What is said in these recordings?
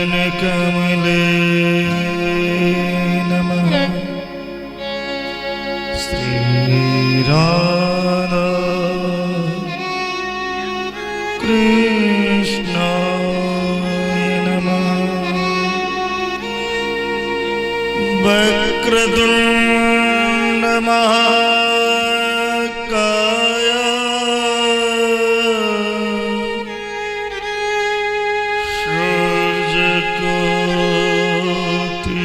चरण कमले नमः। श्री राधा कृष्ण नमः। वक्रतुण्ड महाकाय सूर्यकोटि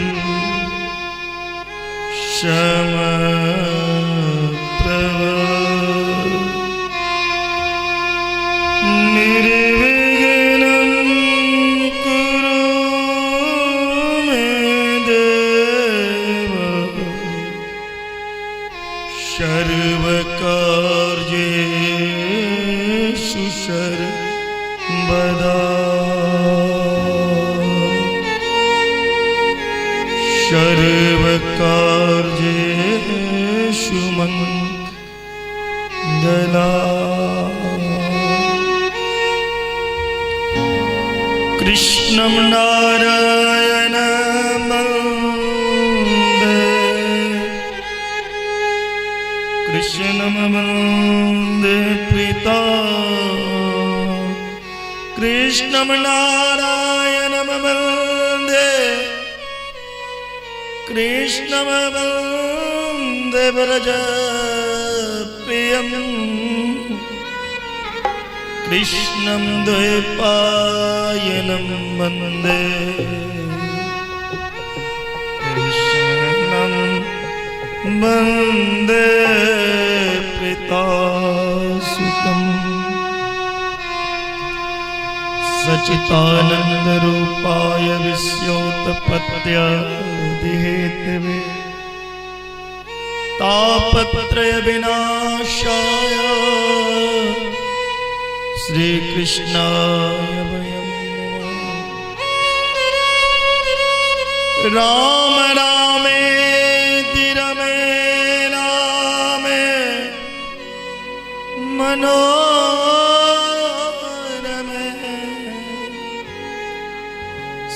समप्रभ निर्विघ्नं कुरु मे देव सर्वकार्येषु सर्वदा। सर्वकार्येषु मङ्गला। कृष्णं नारायण वन्दे, कृष्णं वन्दे प्रीता, कृष्णं नारायण वन्दे, कृष्णं वन्दे व्रज प्रियम्, कृष्णं द्वैपायनं वन्दे, कृष्णं वन्दे पितासुतम्। सचितानन्दरूपाय विश्वोत्पत्त्यादिहेतवे तापत्रय विनाशाय श्रीकृष्णाय वयं नमः। राम रामेति रमे रामे मनोरमे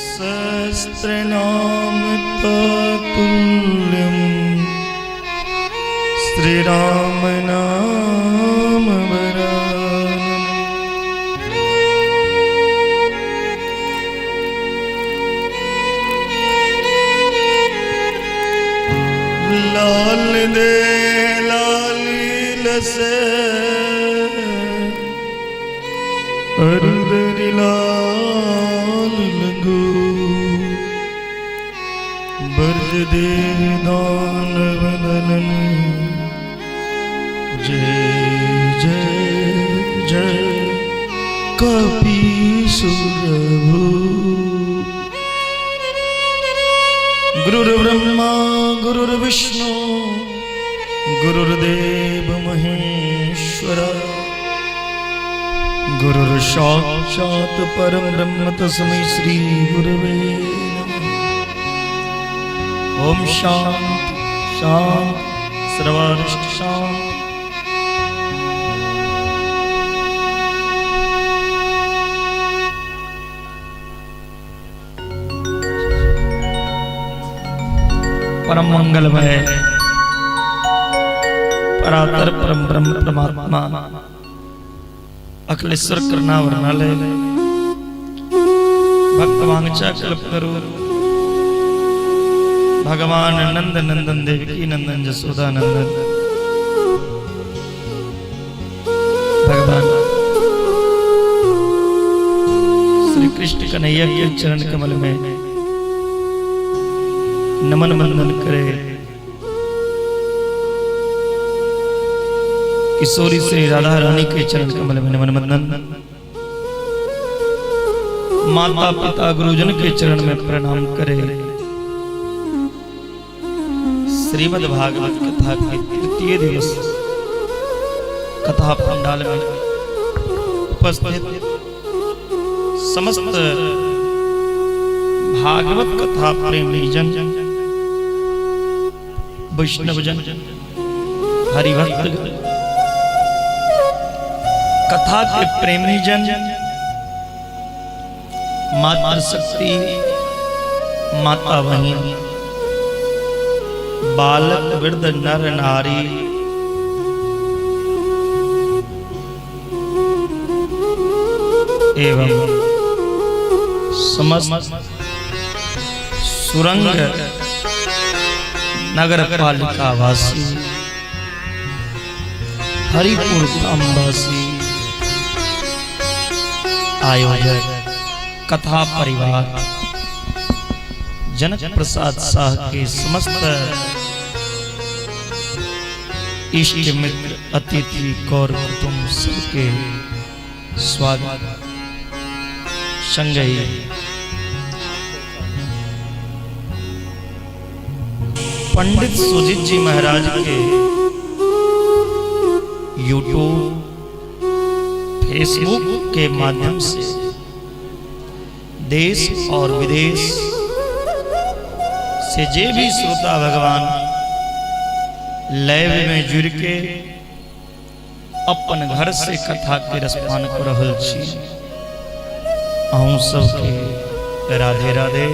सहस्रनाम तत्तुल्यं श्री राम नाम वरानने। लाल दे लाली लसे अरुदरी लाल लंगू बरज दे दान बदलन जय जय जय कपी सुरभू। गुरुर्ब्रह्मा गुरुर्विष्णु गुरुर्देव महेश्वर गुरुर्साक्षात् परम ब्रह्म तस्मै श्री गुरुवे नमः। ओम शांति शांति सर्वारिष्ट शांति। परम मंगलमय परातर परम ब्रह्म परमात्मा अखिलेश्वर करुणा वर्णालय भक्त वांगचा कल्पतरु भगवान नंद नंदन देवकी नंदन जसोदा नंदन भगवान श्री कृष्ण कन्हैया के चरण कमल में नमन वंदन करे। किशोरी श्री राधा रानी के चरण कमल में नमन वंदन, माता पिता गुरुजन के चरण में प्रणाम करे। श्रीमद् भागवत कथा के तृतीय दिवस कथा पंडाल में उपस्थित समस्त भागवत कथा प्रेमी जन, वैष्णव जन, हरिभक्त, कथा के प्रेमी जन, मातृशक्ति माता बहिन बालक वृद्ध नर नारी एवं समस्त सुरंग नगर पालिका वासी हरिपुर धामवासी आयोजक कथा परिवार जनक प्रसाद शाह के समस्त इष्ट मित्र अतिथि गौर कुटुंब सबके स्वागत संगहि पंडित सुजीत जी महाराज के यूट्यूब फेसबुक के माध्यम से देश और विदेश से जे भी श्रोता भगवान लाइव में जुड़ के अपन घर से कथा के रसपान कर रहल छी, अहूँ सबके राधे राधे।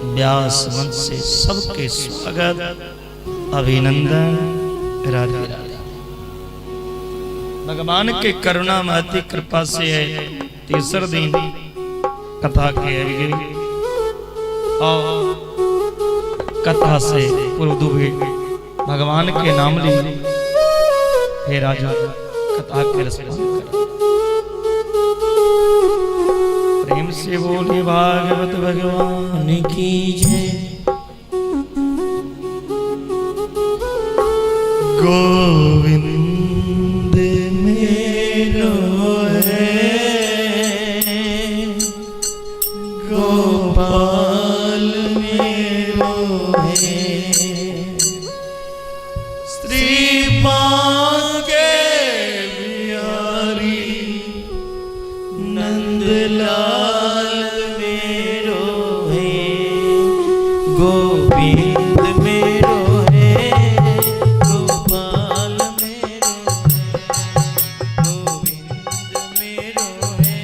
व्यास मंच से सबके स्वागत अभिनंदन, राधे राधे। भगवान के करुणा महती कृपा से है तीसर दिन कथा के आबि गेल और कथा से पूर्व दुबे भगवान के नाम ली, हे राजा कथा के रसपान कर। प्रेम से बोले भागवत भगवान की जय। गोविंद मेरो है गोपाल मेरो है श्री बांके बिहारी नंदलाल मेरो है गोविंद मेरो है गोपाल मेरो है गोविंद मेरो है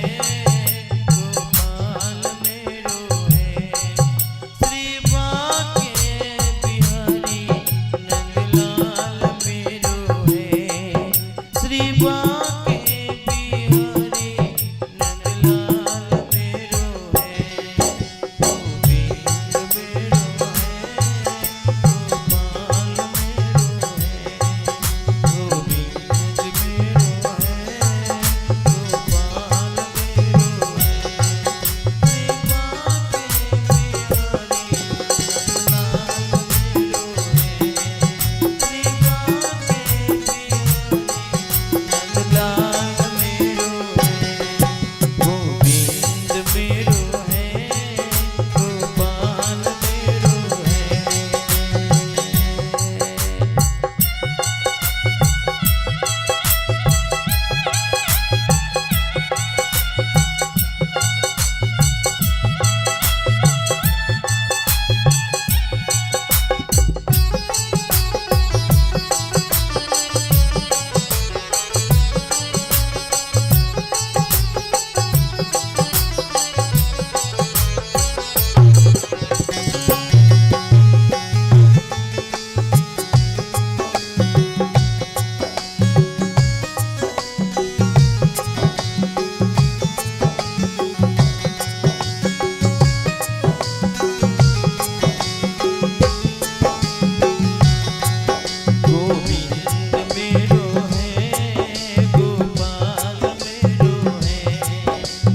गोपाल मेरो है श्री बांके बिहारी नंदलाल मेरो है श्री बांके बिहारी नंदलाल मेरो है गोविंद मेरो है गोपाल मेरो है गोविंद मेरो है गोपाल मेरो है श्री बांके बिहारी नंदलाल मेरो है श्री बांके बिहारी नंदलाल मेरो है गोविंद मेरो है गोपाल मेरो है। गोविंद मेरो है गोपाल मेरो है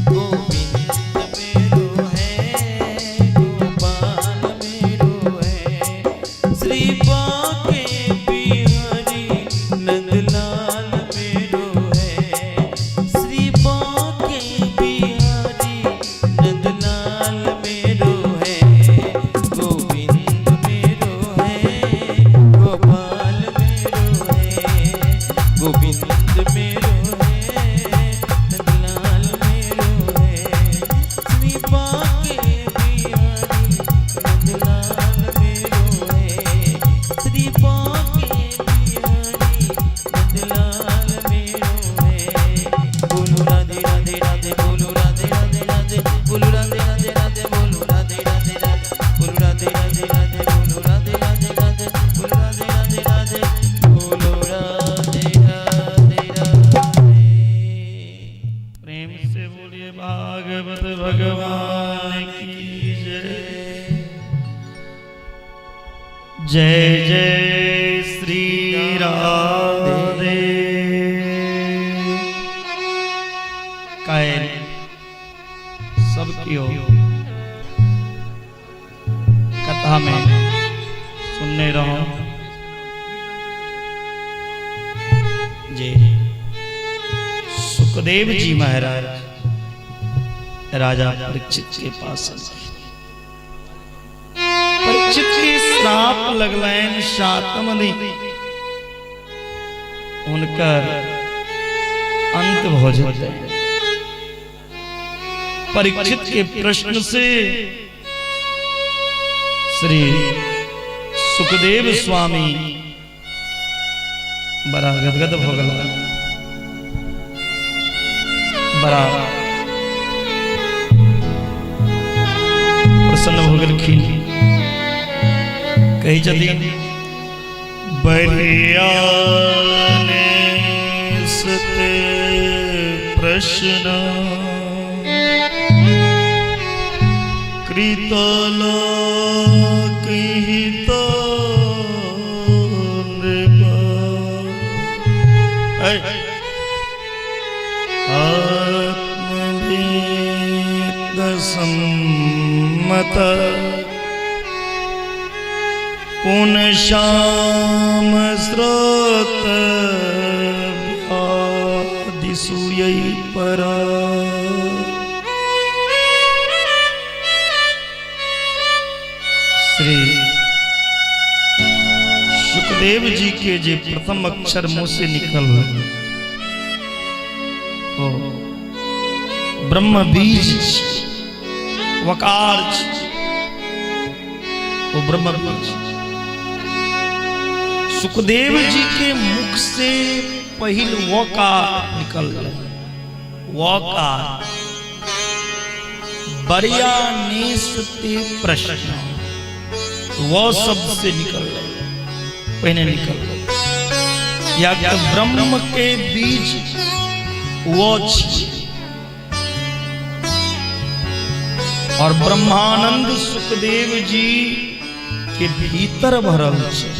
गोविंद मेरो है गोपाल मेरो है श्री बांके बिहारी नंदलाल मेरो है श्री बांके बिहारी नंदलाल मेरो है गोविंद मेरो है गोपाल मेरो है गोविंद मेरो है नंदलाल मेरो है श्री बांके बिहारी नंदलाल मेरो है श्री बांके बिहारी नंदलाल मेरो है। बोलो राधे राधे राधे बोलो राधे राधे राधे बोलो भगवान की जय। जय जय श्री राधे। कायल सब क्यों कथा में सुनने रहो जे सुखदेव जी महाराज राजा परीक्षित के पास परीक्षित के श्राप लगलैन सातम दिन हुनकर अंत भ जेतै। परीक्षित के प्रश्न से श्री सुखदेव स्वामी बड़ा गदगद भ गेला, बड़ा प्रसन्न भ गेलखिन। कहै छथिन बढ़िया सत प्रश्न कृतल कहित नृप आत्मवेद सम्मत पुन श्याम स्रोत व्याधिसूयै परा। श्री सुखदेव जी के जे प्रथम अक्षर मुंह से निकल ओ ब्रह्म बीज वकार वो ब्रह्म बीज सुखदेव जी के मुख से पहिल वकार निकल वकार बरिया निस्ते प्रश्न वो शब्द से निकल रहे पहले निकल रहे या तो ब्रह्म के बीज वो छी और ब्रह्मानंद सुखदेव जी के भीतर भरल छै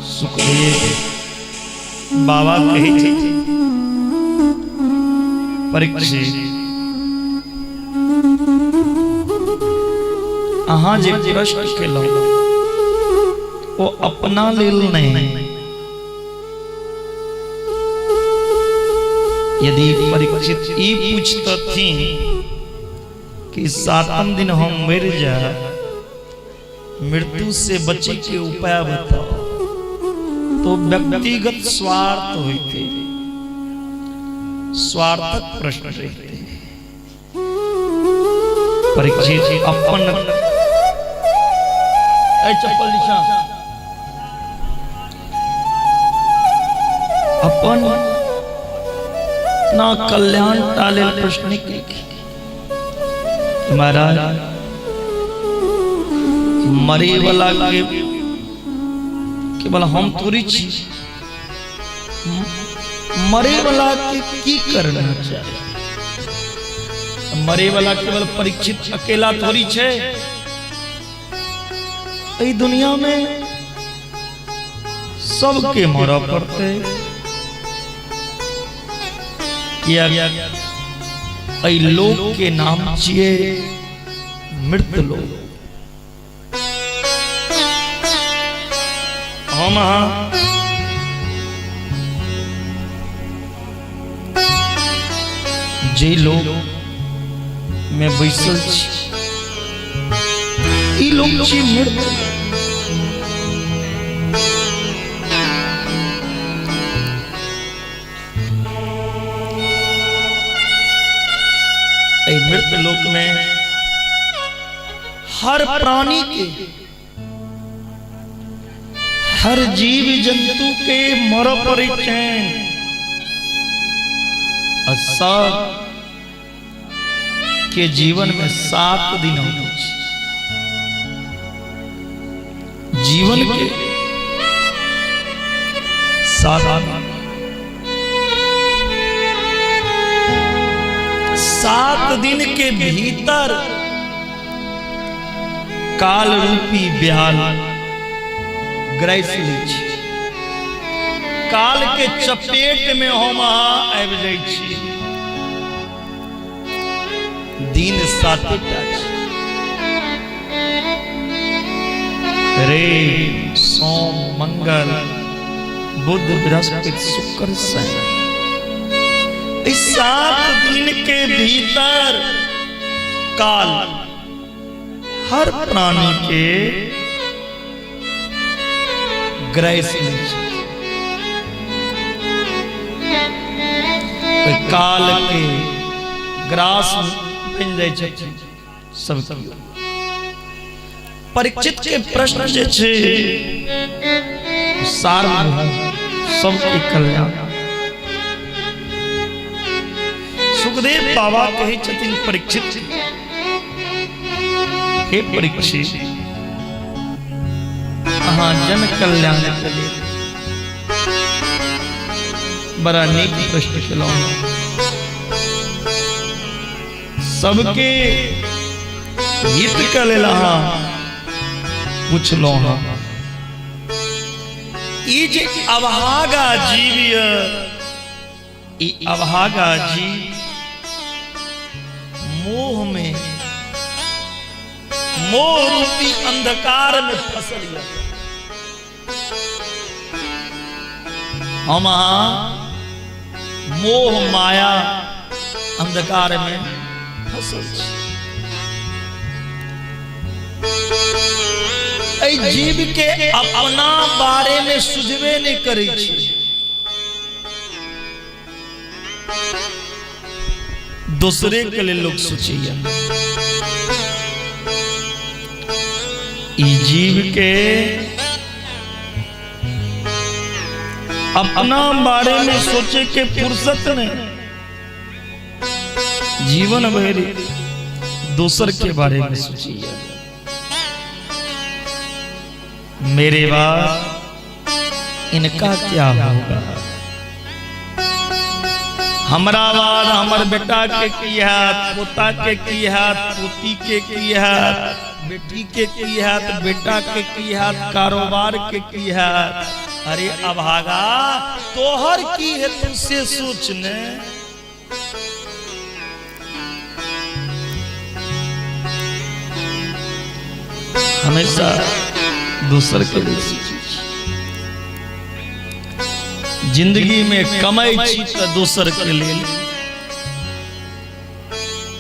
सुखदेव बाबा कहै छथिन परीक्षित अहाँ जे प्रश्न केलहुँ ओ अपना लेल नहि, यदि परीक्षित ई पूछतथिन कि सातम दिन हम मर जाए, मृत्यु से बचे के उपाय बताओ, तो व्यक्तिगत स्वार्थ होते, स्वार्थक प्रश्न रहते। परीक्षित अपन ए चप्पल निशा अपन ना कल्याण टाले प्रश्न के महाराज मरे वाला के केवल हम थोड़ी छी, मरे वाला के की करना चाहिए? मरे वाला केवल परीक्षित अकेला थोड़ी छे एहि दुनिया में, सबके मरऽ पड़तै। किया एहि लोक के नाम छियै मृत लोक। हम अहाँ जे लोक में बैसल छी ई लोक छी मृत। एहि मृत लोक में हर प्राणी के, हर जीव जंतु के मर पड़ै छनि आ सब के जीवन में 7 दिन होइ छै। जीवन के 7 दिन, 7 दिन के भीतर काल रूपी ब्याल ग्रैस लै छै। काल के चपेट में हम अहाँ आबि जाइ छी। दिन 7 टा छै, रवि सोम मंगल बुध बृहस्पति शुक्र शनि। इस 7 दिन के भीतर काल हर प्राणी के ग्रैस लै छै। ओहि काल के ग्रास बनि जाइ छथिन सब केओ। परीक्षित के प्रश्न जे छै सार्वभौम सबके कल्याण। सुखदेव बाबा कहै छथिन परीक्षित, हे परीक्षित, अहाँ जन कल्याण के लेल बड़ा नीक प्रश्न केलहुँ। सबके हित के लेल अहाँ पुछलहुँ हँ। ई जे अभागा जीव यऽ, ई अभागा जीव मोह में, मोह रूपी अंधकार में फसल यऽ। हम अहाँ मोह माया अंधकार में फसल छी। एहि जीव के अपना बारे में सुझबे नहीं करै छै। दूसरे के लिए लोग सोचैया। ई जीव के अपना बारे में सोचे के फुर्सत नहीं, जीवन भर दोसर के बारे में सोचिए। मेरे बाद इनका क्या होगा, हमरा बाद हमर बेटा के की हैत, पोता के की हैत, पोती के की हैत, बेटी के की हैत, बेटा के की हैत, कारोबार के की हैत। अरे अभागा, तोहर की हेतु से सोच ने। हमेशा दूसर के लिए सोचै छी। जिंदगी में कमाई छी तऽ दोसर के लेल,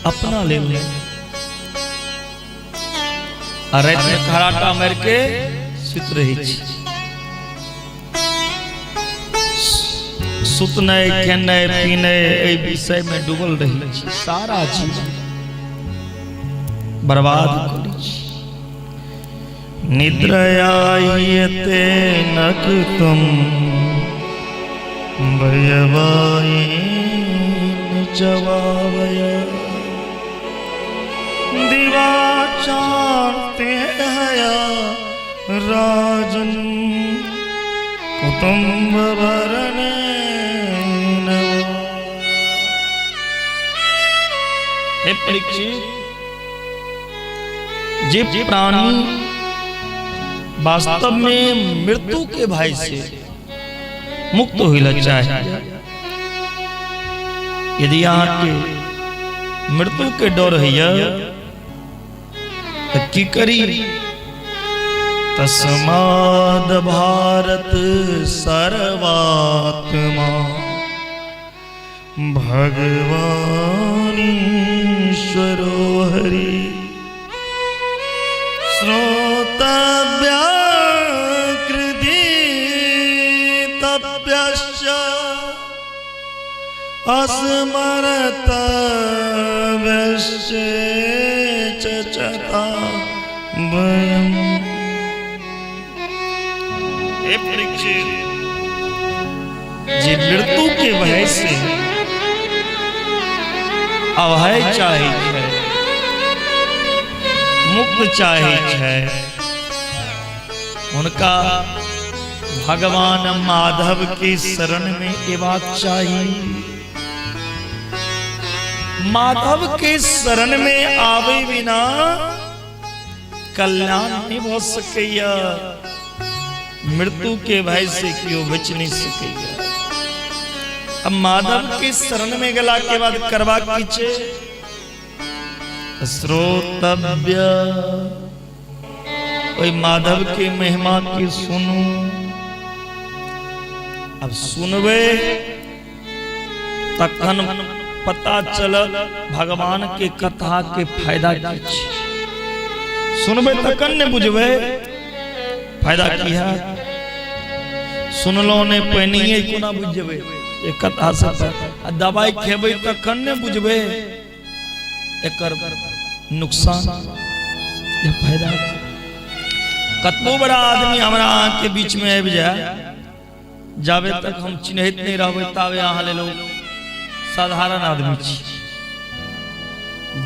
अपना लेल नहि। आ राति में खराटा मारि के सुति रहै छी। सुतनाइ खेनाइ पीनाइ एहि विषय में डूबल रहै छी, सारा जीवन बर्बाद कऽ लै छी। निद्रयायते नक्तुम भयवायेन जवावय दिवाचार्ते हया राजन कुटुंब भरणेन। हे परीक्षित, जे प्राणी वास्तव में मृत्यु के भय से मुक्त होइला चाहे, यदि अहाँके मृत्यु के डर होइए तऽ की करी? तस्माद भारत सर्वात्मा भगवान ईश्वरो हरि श्रोतव्या कृति तव्यश्च अस्मरतव्यश्च चता वयम्। हे परीक्षित, जे मृत्यु के भय से अभय चाहे छै, मुक्त चाहे छै, हुनका भगवान माधव के शरण में एबाक चाही। माधव के शरण में आवे बिना कल्याण नहीं भ सकैया। मृत्यु के भय से केओ बच नहीं सकैया। अब माधव के शरण में गेला के बाद करबा की छै? श्रोतव्य, ओहि माधव के महिमा के सुनू। अब सुनबे तखन पता चलत भगवान के कथा के फायदा की छै। सुनबे तखन ने बुझबे फायदा की है। सुनलो ने पहिनहिए कोना बुझि जेबै जे कथा से? आ दवाई खेबै तखन ने बुझबै एकर नुकसान या फायदा। कतबो बड़ा आदमी हमरा अहाँके बीच में आबि जाय, जाबे तक हम चिन्हैत नहीं रहबै ताबे अहाँ लेल साधारण आदमी छी।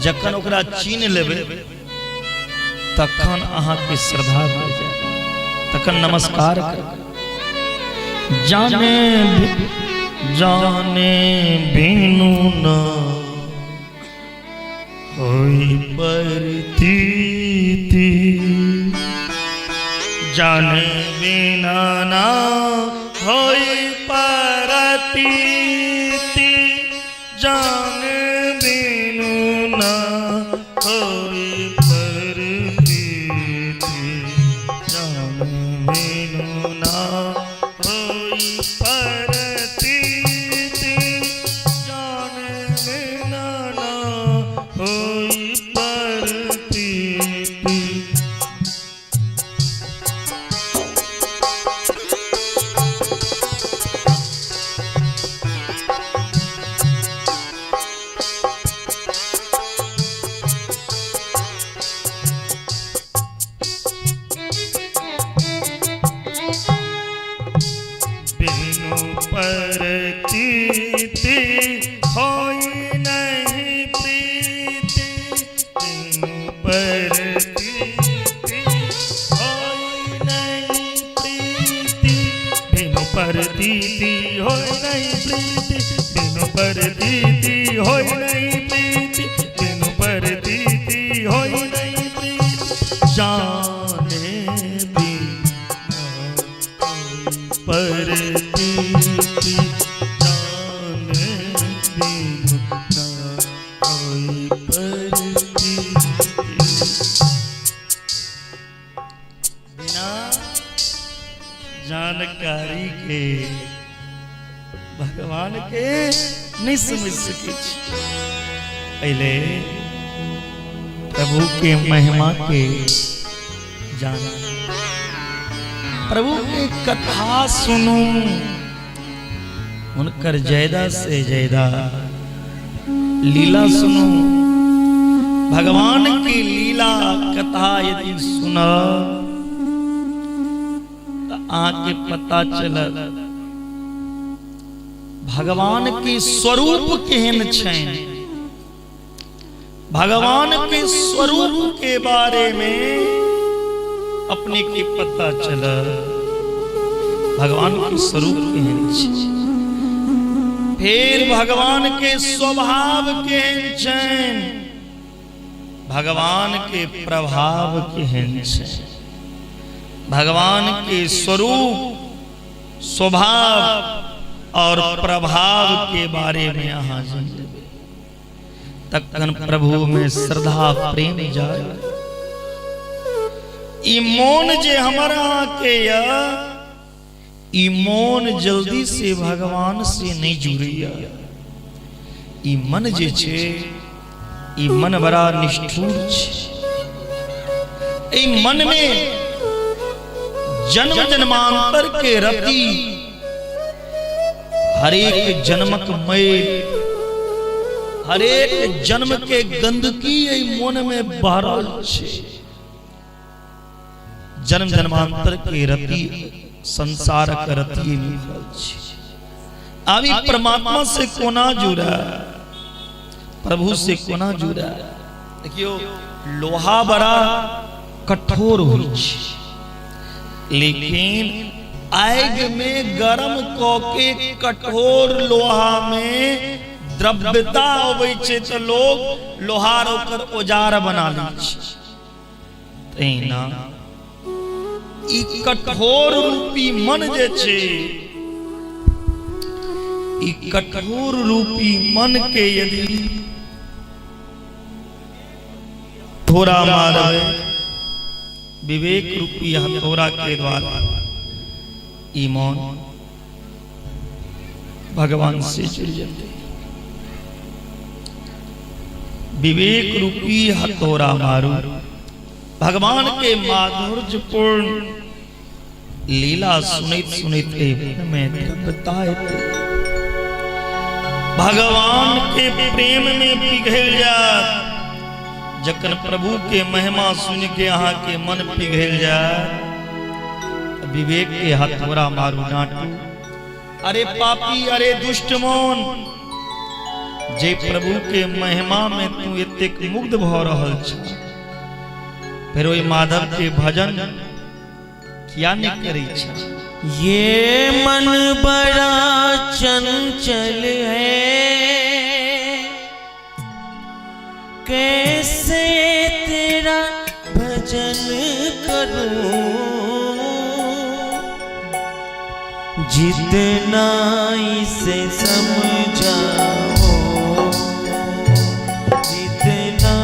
जखन ओकरा चिन्ह लेबै तखन अहाँके श्रद्धा भऽ जायत, तखन नमस्कार करबै। जाने जाने बिनु न होई परतीती, जाने बिना ना होई परतीती, जाने बिनु ना होई परतीती, जाने बिनु ना होई परतीती, जाने बिना ना होई परतीती। बिनु परतीति होई नहीं प्रीति, बिनु परतीति होई नहीं प्रीति, बिनु परतीति होई नहीं प्रीति, बिनु परतीति होई नहीं प्रीति, बिनु परतीति होई नहीं प्रीति, जाने बिना परतीति, जाने बिनु ना होई परतीति। बिना जानकारी के भगवान के नहीं समझ सके छी। पहले प्रभु के महिमा के जाना, प्रभु के कथा सुनू, हुनकर ज्यादा से ज्यादा लीला सुनू। भगवान की लीला कथा यदि सुन तो अहाँके पता चलत भगवान के स्वरूप केहन छनि। भगवान के स्वरूप के बारे में अपने के पता चलत भगवान के स्वरूप केहन छै। फिर भगवान के स्वभाव केहन छनि, भगवान के प्रभाव केहन छै, भगवान के स्वरूप, स्वभाव और प्रभाव के बारे में अहाँ जान लेबै, तखन प्रभु में श्रद्धा प्रेम जाए। ई मोन जे हमर अहाँके य, ई मोन जल्दी से भगवान से नहीं जुड़ैया। ई मन जे छै, ई मन बड़ा निष्ठुर छै। ई मन में जन्म जन्मांतर के रति, हरेक जन्मक मैल, हरेक जन्म के गंदगी एहि मन में भरल छै। जन्म जन्मांतर के रति, संसारक रति में भरल छै। आब ई परमात्मा से कोना जुड़ा, प्रभु से कोना जुड़ा? देखियो, लोहा बड़ा कठोर होइ छै, लेकिन आगि में गरम क के कठोर लोहा में द्रव्यता अबै छै तऽ लोग लोहार ओकर औजार बना लै छै। तहिना ई कठोर रूपी मन जे छै, ई कठोर रूपी मन के यदि थोड़ा मारबै विवेक रूपी हथौड़ा के द्वारा, ई मन भगवान से जुड़ जाते। विवेक रूपी हथौड़ा मारू, भगवान के माधुर्यपूर्ण लीला सुनैत सुनैत एहि मन में द्रव्यता एतै, भगवान के प्रेम में पिघल जात। जखन प्रभु के महिमा सुन के अहाँ के मन पिघल जात, विवेक के हथौड़ा मारू, डांटू, अरे पापी, अरे दुष्ट मन, जे प्रभु के महिमा में तू एतेक मुग्ध भ रहल छ, फिर ओहि माधव के भजन किया नहीं करै छ? ये मन बड़ा चंचल है, कैसे तेरा भजन करूं? जितना इसे समझाओ, जितना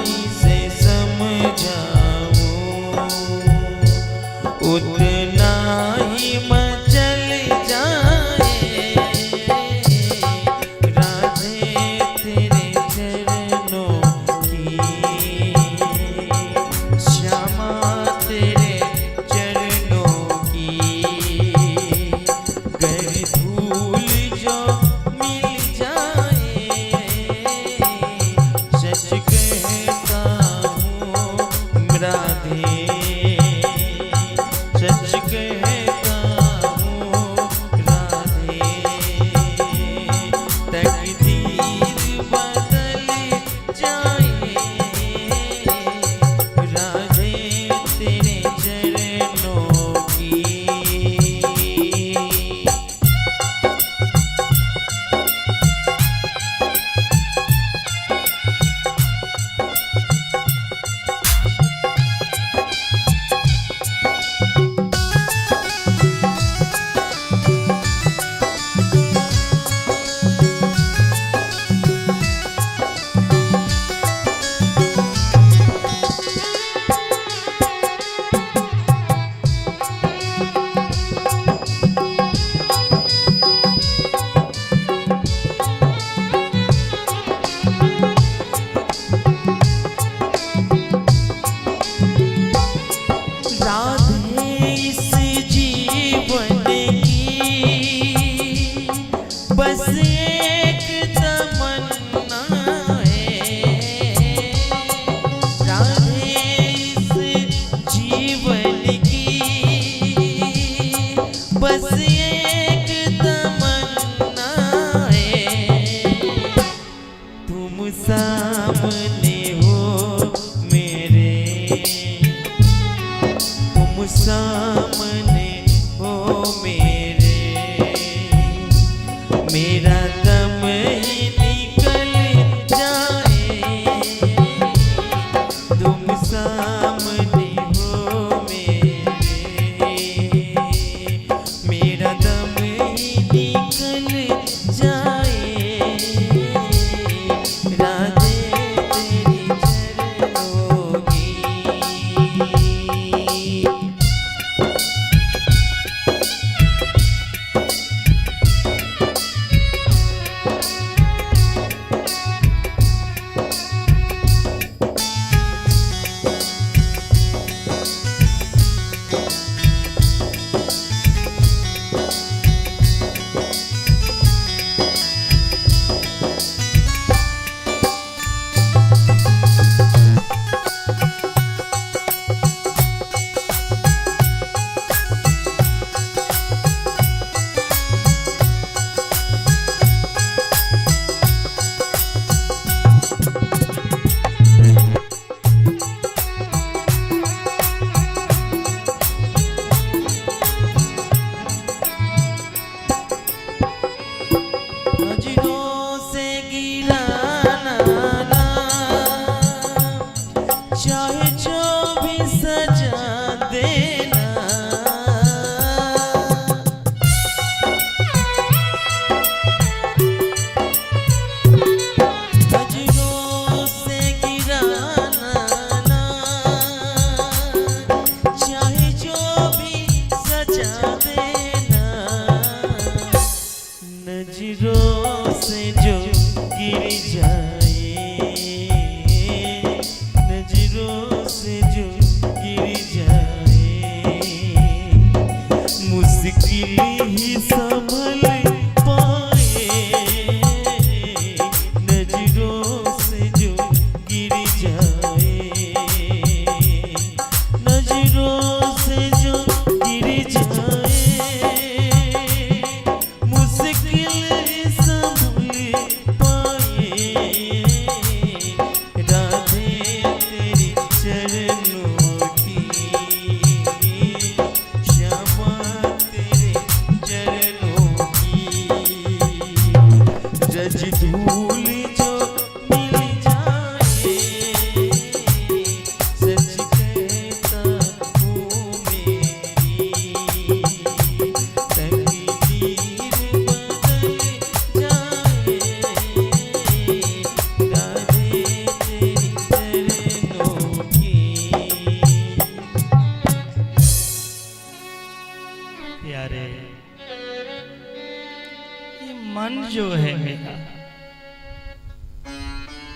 इसे समझाओ, उतना ही मचल जाए। राधे तेरे चरणों की, श्यामा तेरे चरणों की गर धूल जो मिल जाए।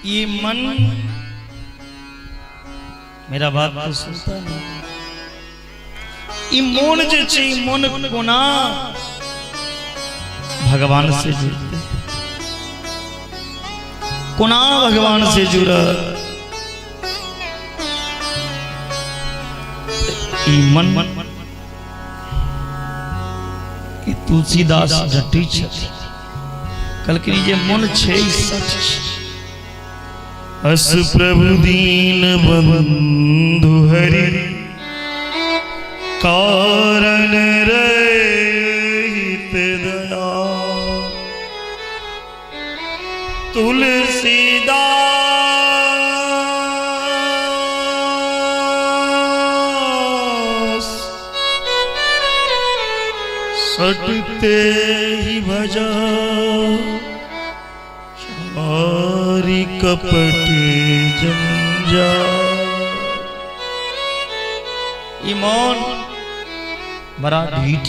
ये मन मेरा बात तो सुनता नहीं। ई मोन जे छै, ई मोन कोना भगवान से जुड़ते, कोना भगवान से जुड़त? ई मन कि तुलसीदास जटी छथि, कहलखिन जे मन छै ई सच छै। अस प्रभु दीन बंधु हरि कारण रहित दया, तुलसीदास सटते ही भजा सारी कपट जंजाल। ई मन बड़ा ढीठ।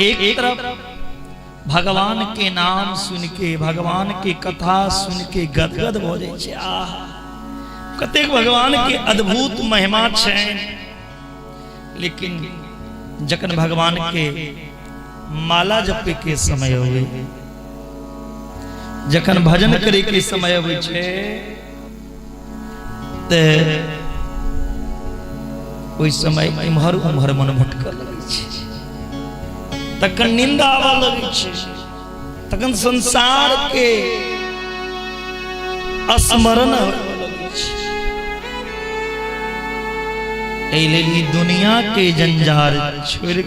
एक तरफ भगवान के नाम सुन के, भगवान के कथा सुन के गदगद भऽ जाइ छै, आह कतेक भगवान के अद्भुत महिमा छै। लेकिन जखन भगवान के माला जपे के समय अबै, जखन भजन करे के समय अबै छै, ते ओहि समय इम्हर उम्हर मन भटकऽ लगै छै, तखन निंदा आबऽ लगै छै, तखन संसार के स्मरण होबऽ लगै छै। एहि लेल ई दुनिया के जंजाल छोड़ि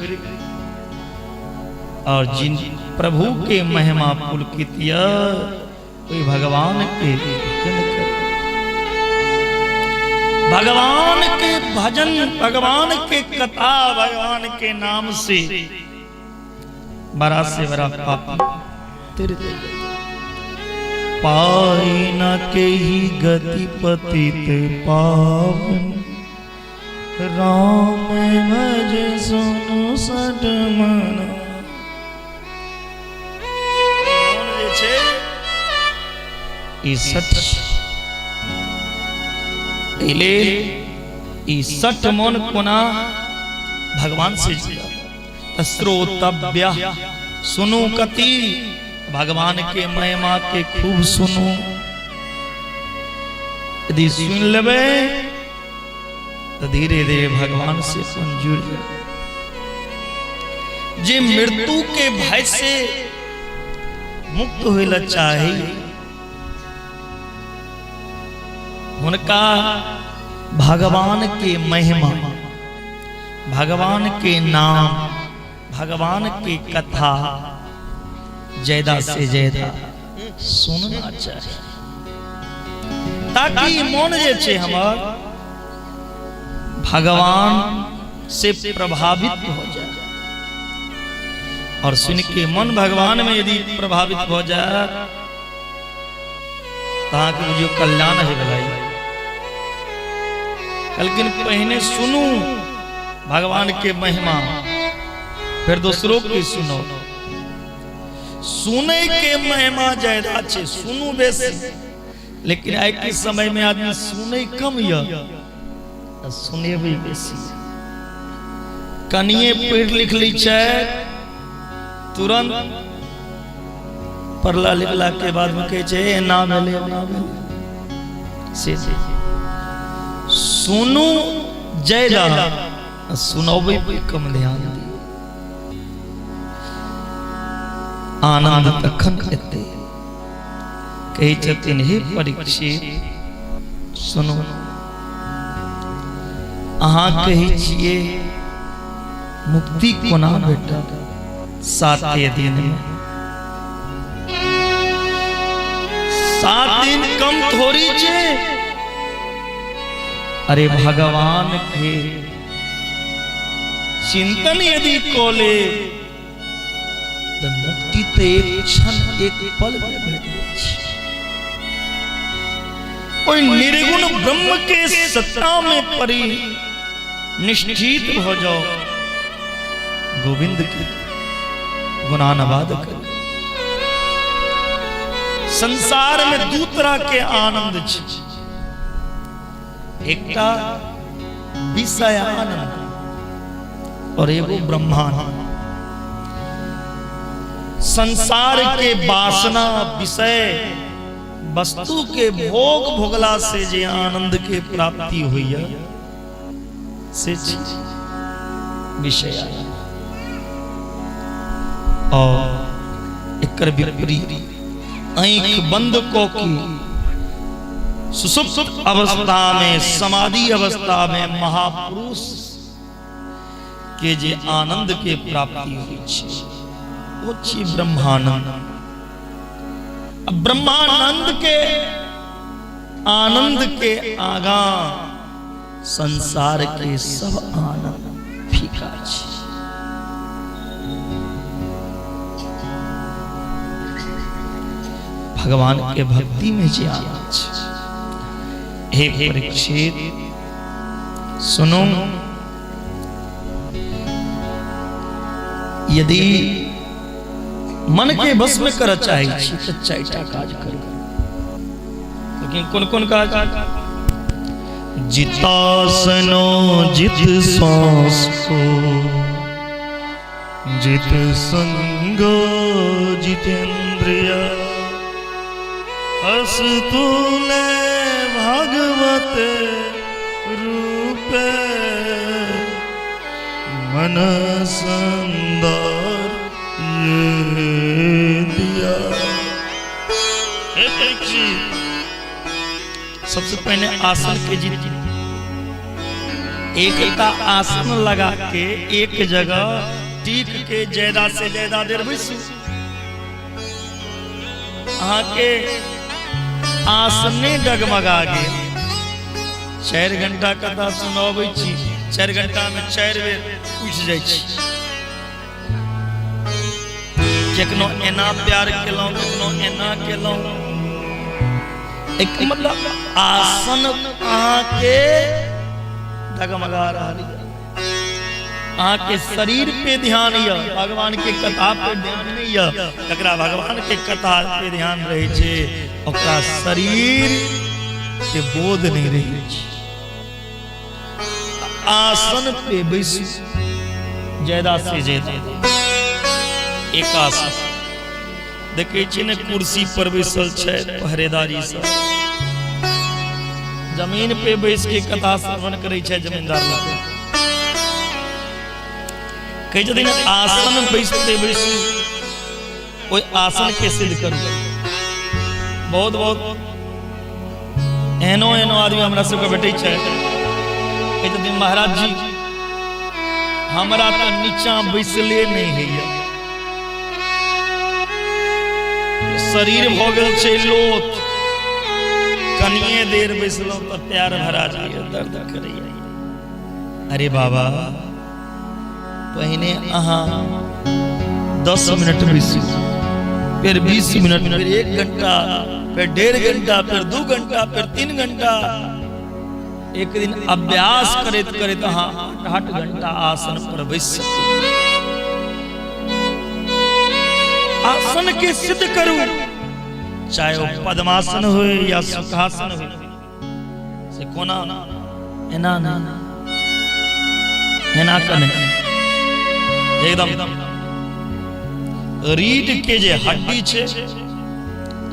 और जिन प्रभु के महिमा पुलकित यऽ, ओहि भगवान के भजन करू। भगवान के भजन, भगवान के कथा, भगवान के नाम से बड़ा से बड़ा पापी तेरे पाई न के ही गति पतित पावन, राम भज सुनु सट मना। मोन जे छै ई सट, एहि लेल ई सट मन कोना भगवान से जुड़ल। श्रोतव्य सुनू कति, भगवान के महिमा के खूब सुनू। यदि सुन लेबै तो धीरे धीरे भगवान से अपन जुड़ जाए। जे मृत्यु के भय से मुक्त होय ला चाही, हुनका भगवान के महिमा, भगवान के नाम, भगवान के कथा ज्यादा से ज्यादा सुनना चाहिए, ताकि मन जे छै हमर भगवान से प्रभावित हो जाए। और सुन के मन भगवान में यदि प्रभावित हो जाए तो अहाँके बुझियौ कल्याण है वाला। लेकिन पहिने सुनू भगवान के महिमा, फिर दोसरों के सुनो। सुने के महिमा ज्यादा छै, सुनू बेसी, लेकिन आइ के समय में आदमी सुने कम यऽ, सुनेबै बेसी। कनिए पढ़ि लिख लै छै, तुरंत पढ़ला लिखला के बाद में कहै छै एना भेलै ओना भेलै। से सुनू ज्यादा, सुनबै पर कम ध्यान दियौ, आनंद तखन एतै। कहै छथिन हे परीक्षित सुनू, अहाँ कहै छियै मुक्ति कोना भेटत साते दिन में? 7 दिन कम थोड़ी छै। अरे भगवान के चिंतन यदि कऽ ले तऽ मुक्ति तऽ एक क्षण एक पल में भेट जाइ छै। ओहि निर्गुण ब्रह्म के सत्ता में परि निष्ठित भऽ जाओ, गोविंद के गुणानुवाद कर। संसार में दू तरह के आनंद छै। एकटा विषय आनंद और एगो ब्रह्मानंद। संसार के वासना विषय वस्तु के भोग भोगला से जे आनंद के प्राप्ति होइए से छी विषय आनंद। और एकर विपरीत आँखि बंद कऽ के सुसुप्त अवस्था में, समाधि अवस्था में महापुरुष के जे आनंद के प्राप्ति होइ छै ओ छी ब्रह्मानंद। अब ब्रह्मानंद के आनंद के आगा संसार के सब आनंद फीका छै। भगवान के भक्ति में जे आनंद छै। हे परीक्षित सुनो, यदि मन के वश में करऽ चाहै छी तऽ चारिटा काज करू। लेकिन कोन कोन काज? जितासनो जित श्वासो जित संगो जितेन्द्रिय अस्तुले भगवत रूपे मन संदार ये दिया। हे परीक्षित, सबसे पहले आसन के जीत। एकटा आसन लगा के एक जगह टीक के ज्यादा से ज्यादा देर बैसू। अहाँके आसने डगमगा गेल। 4 घंटा कथा सुनाबै छी, 4 घंटा में 4 बेर उठि जाइ छी। केकनो एना प्यार केलहुँ, केकनो एना केलहुँ। एक मतलब आसन अहाँके डगमगा रहल यऽ, अहाँके शरीर पे ध्यान यऽ, भगवान के कथा पे ध्यान नहीं यऽ। जकरा भगवान के कथा पे ध्यान रहै छै ओकरा शरीर के बोध नहीं रहै छै। आसन पे बैसू ज्यादा से ज्यादा एक आसन। देखै छी ने कुर्सी पर बैसल छै पहरेदारी सब, जमीन पे बैस के कथा श्रवण करै छै जमींदार लोग। कहै छथिन आसन बैसते बैसू, ओहि आसन के सिद्ध करू। बहुत बहुत एहनो एहनो आदमी हमरा सबके भेटै छै, कहै छथिन महाराज जी हमरा तऽ नीचा बैसले नहि होइए, शरीर भऽ गेल छै लोथ, कनिए देर बैसलहुँ तऽ पैर भरा जाइए, दर्द करैए। अरे बाबा, पहिने अहाँ 10 मिनट बैसू, फिर 20 मिनट, फिर 1 घंटा, फिर 1.5 घंटा, फिर 2 घंटा, फिर 3 घंटा। एक दिन अभ्यास करैत करैत अहाँ 8 घंटा आसन पर बैस सकै। आसन के सिद्ध करू, चाहे वो पद्मासन हो या सुखासन हो। से कोना? एना नहीं, एना कने एकदम रीढ़ के जे हड्डी छे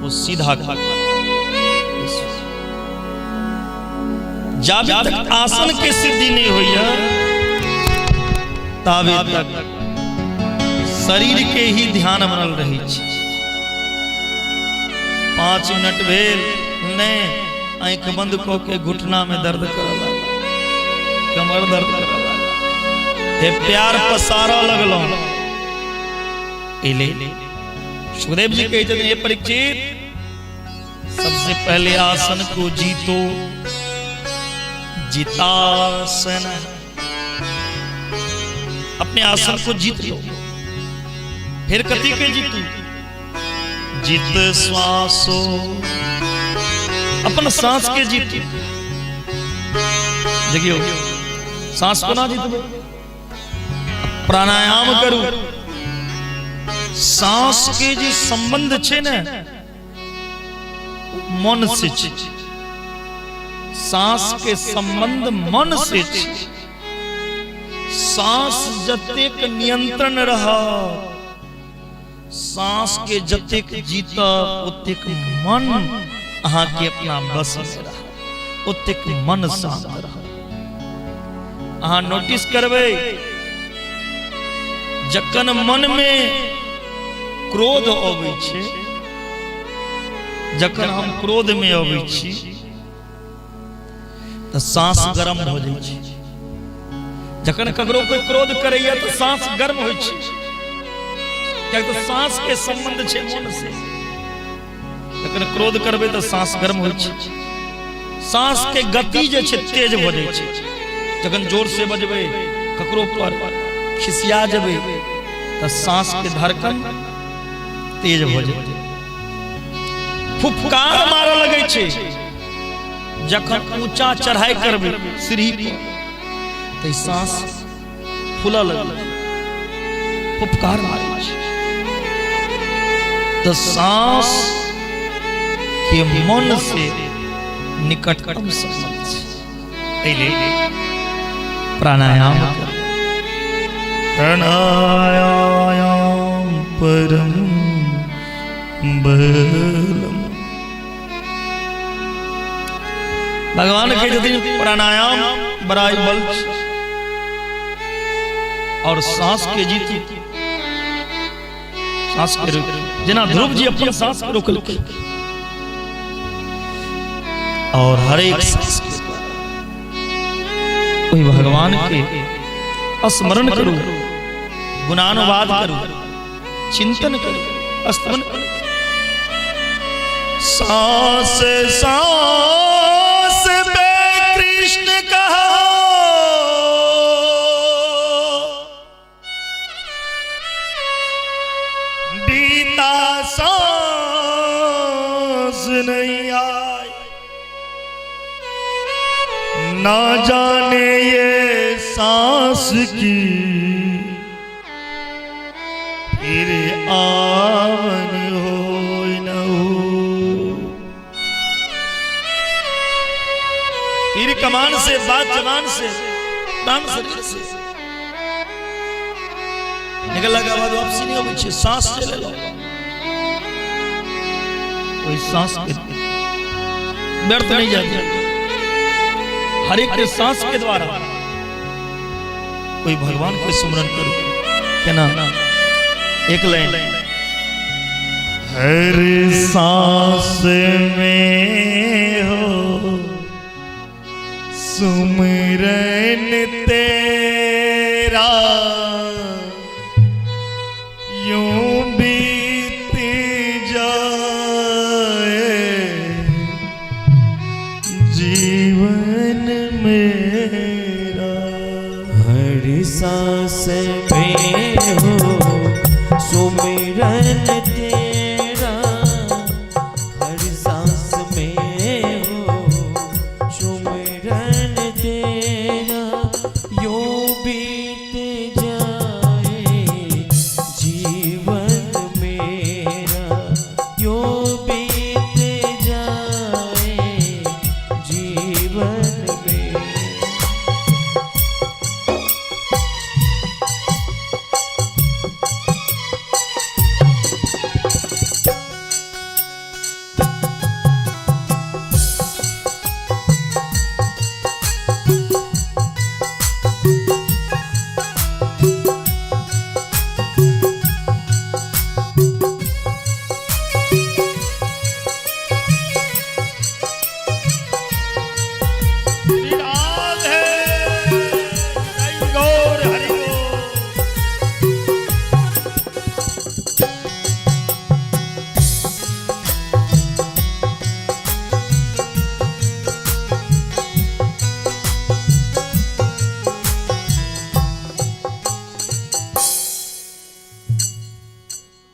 वो सीधा कर। जाबे तक आसन के सिद्धि नहीं होइए ताबे तक शरीर के ही ध्यान बनल रहे छै। 5 मिनट भेल नहीं, आँखि बंद कऽ के घुटना में दर्द करऽ लागल, कमर दर्द करऽ लागल, हे प्यार पसारऽ लगलहुँ। एले सुखदेव जी कहै छथिन, हे परीक्षित, सबसे पहले आसन को जीतो, जितासन, अपने आसन को जीत लो। फिर कथी के जीतू? जित श्वासो, अपन सांस के जीतू। देखियो सांस कोना जीतबै? प्राणायाम करू। सांस के जे संबंध छै ने मन से छै। सांस के संबंध मन से छै। सांस जतेक नियंत्रण रह, सांस के जतेक जीत, ओतेक मन अहाँ के अपना बस में रह, ओतेक मन शांत रह। अहाँ नोटिस करबै, जखन मन में क्रोध अबै छै, जखन हम क्रोध में अबै छी तऽ सांस गरम भऽ जाइ छै। जखन ककरो कोई क्रोध करैया तऽ सांस गर्म होइ छै, कियाकि तऽ सांस के संबंध छै मन से। जखन क्रोध करबै तऽ सांस गर्म होइ छै, सांस के गति जे छै तेज भऽ जाइ छै। जखन जोर से बजबै, ककरो पर खिसिया जेबै, तऽ सांस के धड़कन तेज भऽ जेतै, फुफकार मारऽ लगै छै। जखन ऊंचा चढ़ाई करबै सीढ़ी पर तऽ सांस फूलऽ लगै, फुफकार मारै छै। तऽ सांस के मन से निकटतम संबंध छै, एहि लेल प्राणायाम करू। प्राणायाम परम बलम। भगवान कहै छथिन प्राणायाम बड़ा ही बल छै और सांस के जीतू, सांस के रोक, जेना ध्रुव जी अपन सांस के रोकलखिन और हरेक सांस के द्वारा ओहि भगवान के स्मरण करू, गुणानुवाद करू, चिंतन करू, स्तवन करू। सांस सांस पे कृष्ण कहा, बीता सांस नहीं आए, ना जाने ये सांस की फिर आवन हो न हो। तीर कमान से, बात जबान से, प्राण शरीर से निकलला के बाद वापसी नहीं अबै छै। सांस चलि एलौ, ओहि सांस के व्यर्थ नहीं जाते। हर एक के सांस के द्वारा कोई भगवान के सुमरन करू। केना? एक लाइन। हर सांस में हो सुमरन तेरा, यूं बीत जाए जीवन मेरा। हर सांस में हो सुमिरन तेरा, हर सांस में हो सुमिरन तेरा, यूं बीत जाए जीवन मेरा, यूं बीत जाए जीवन मेरा। श्री राधे जय गौर हरि बोल।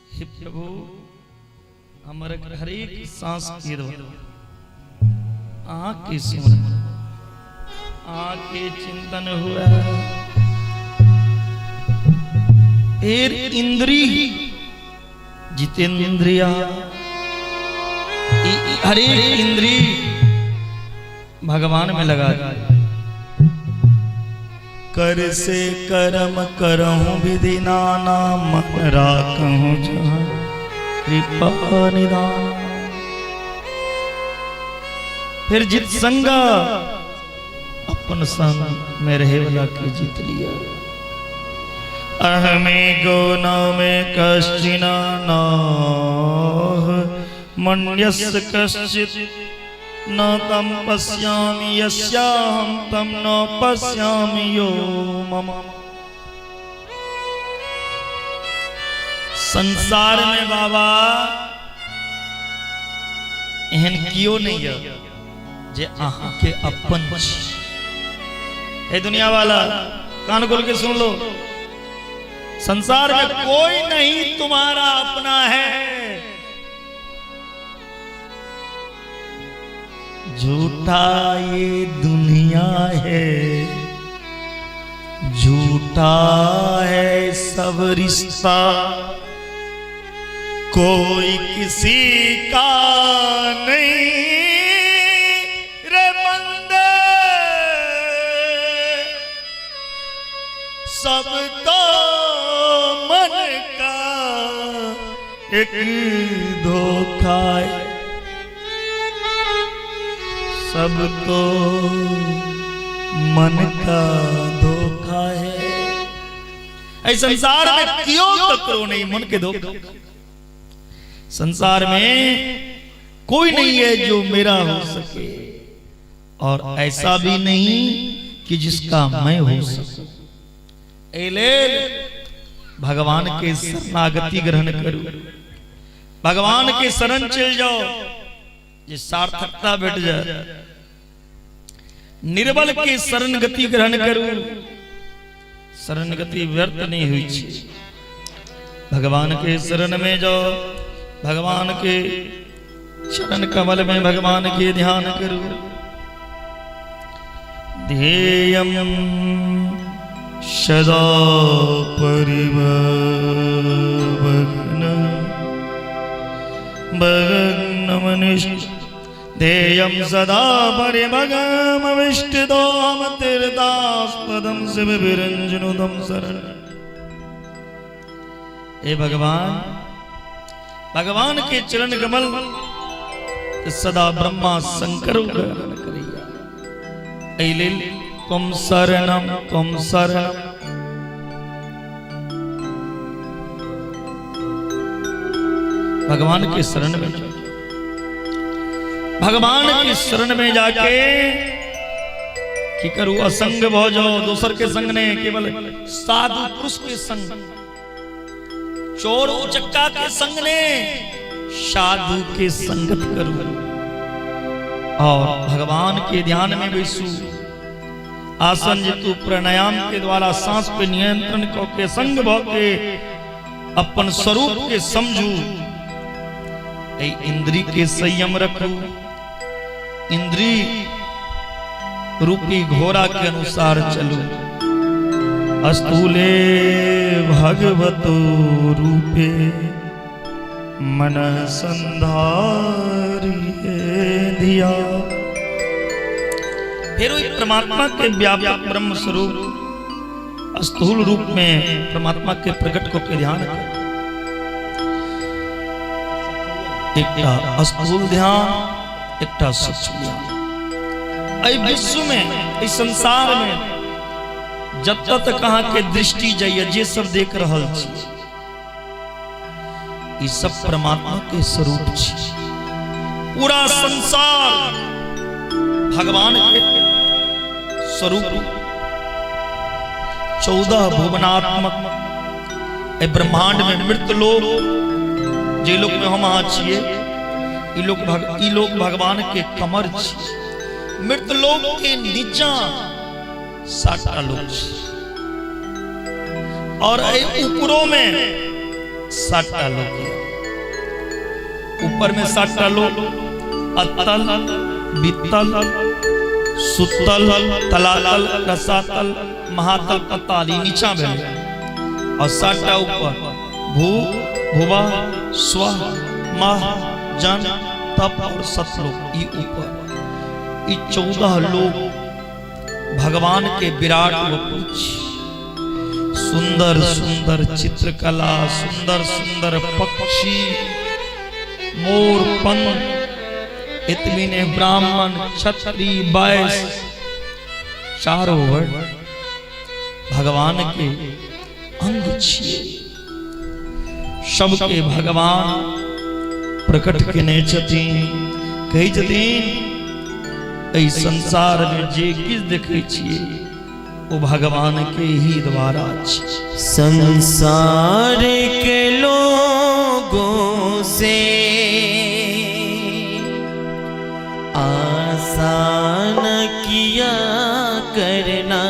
हे प्रभु, हमर हरेक सांस के द्वारा अहाँ के सुमरन, अहाँ के चिंतन हुआ। फिर इंद्री जितेंद्रिया हरेक इंद्री भगवान में लगा दिया। कर से करम करहूँ विधि नाना, मन राखहूँ जहाँ कृपा निदान। फिर जित संगा, अपन संग में रहे वाला के जीत लिया। अहमे गो न मे कश्चिन नाह मन्यस्य कश्चित् न तम पश्यामि यस्याहं तम न पश्यामि यो मम। संसार में बाबा एहन कियो नहीं है जे अहाँ के अपन छी। ए दुनिया वाला कान खोल के सुन लो, संसार में कोई नहीं तुम्हारा अपना है। झूठा ये दुनिया है, झूठा है सब रिश्ता, कोई किसी का नहीं रे बंदे, सब तो मन का एक धोखा है, सब तो मन का धोखा है। ऐ संसार में क्यों ककरो नहीं मन के धोखा। संसार में कोई नहीं है जो मेरा हो सके, और ऐसा भी नहीं कि जिसका मैं हो सकूं। एहि लेल भगवान के शरणागति ग्रहण करू, भगवान के शरण चल जाओ, जे सार्थकता भेट जाए। निर्बल के शरण गति ग्रहण करू, शरण गति व्यर्थ नहीं हुई छे। भगवान के शरण में जाओ, भगवान के चरण कमल में भगवान के ध्यान करू। ध्येयम सदा परिभवग्न भग्नमनिष्ठ ध्येयम सदा परिभगमविष्टदोम तीर्थास्पदम शिव विरंजनुदम शरण। हे भगवान, भगवान के चरण कमल सदा ब्रह्मा शंकर ग्रहण करैया। एहि लेल तुम शरणम तुम शरणम। भगवान के शरण में जाओ, भगवान के शरण में जाके की करू, असंग भ जाओ, दोसर के संग नहीं, केवल साधु पुरुष के संग, चोर उचक्का के संग ने, साधु के संगत करू और भगवान के ध्यान में बैसू। आसन जीतू प्राणायाम के द्वारा सांस पे नियंत्रण क के संग भ के अपन स्वरूप के समझू। इंद्री के संयम रखू, इंद्री रूपी घोड़ा के अनुसार चलू। अस्तूले भगवतो रूपे मन संधारिये धिया। फिर वही परमात्मा के व्यापक ब्रह्म स्वरूप स्थूल रूप में परमात्मा के प्रकट को के ध्यान करो। एकटा स्थूल ध्यान, एकटा सूक्ष्म ध्यान। एहि विश्व में, एहि संसार में जतऽ तक अहाँ के दृष्टि जाइए, जे सब देख रहल छी, ई सब परमात्मा के स्वरूप छी। पूरा संसार भगवान के स्वरूप। 14 भुवनात्मक एहि ब्रह्मांड में मृत लोक, जे लोक में हम अहाँ छियै, ई लोक ई लोक भगवान के कमर छी। मृत लोक के नीचा 7टा लोक छी और एहि ऊपरो में 7टा लोक। ऊपर में 7टा लोक, अतल, वितल, सुतल, तलातल, रसातल, महातल, पताल, ई नीचा भेलै। और 7टा ऊपर, भू, भुवा, स्व, मह, जन, तप और सतलोक, ई ऊपर ई 14 लोक भगवान के विराट वपु छी। सुंदर सुंदर चित्रकला, सुंदर सुंदर पक्षी, मोर पंख, इतनी ने ब्राह्मण क्षत्रिय वैश्य चारों वर्ण भगवान के अंग छिए। सबके भगवान प्रकट केने छथिन। कहै छथिन एहि संसार में जे किछु देखै छियै ओ भगवान के ही द्वारा छै। संसार के लोगों से आसान किया करना,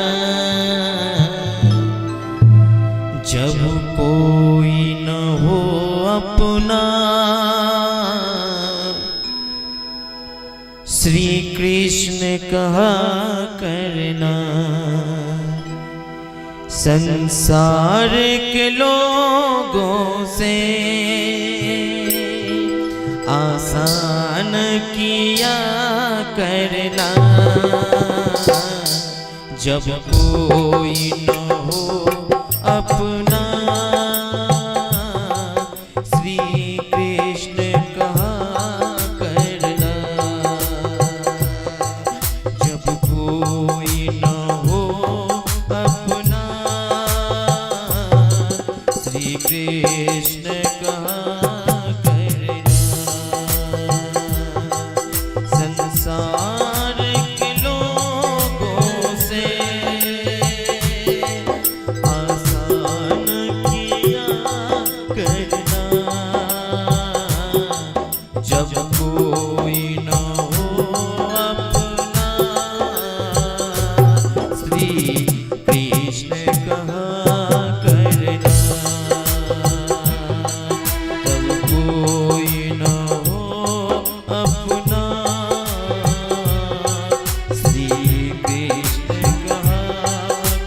जब कोई न हो अपना, श्री कृष्ण कहा करना। संसार के लोगों से आसान किया करना, जब कोई न हो अपना, श्री कृष्ण कहा करना। जब कोई न हो अपना, श्री कृष्ण कहा करना। संसार के लोगों से आसान किया करना, जब कोई न हो अपना, श्री कृष्ण कहा करना। जब कोई न हो अपना, श्री कृष्ण कहा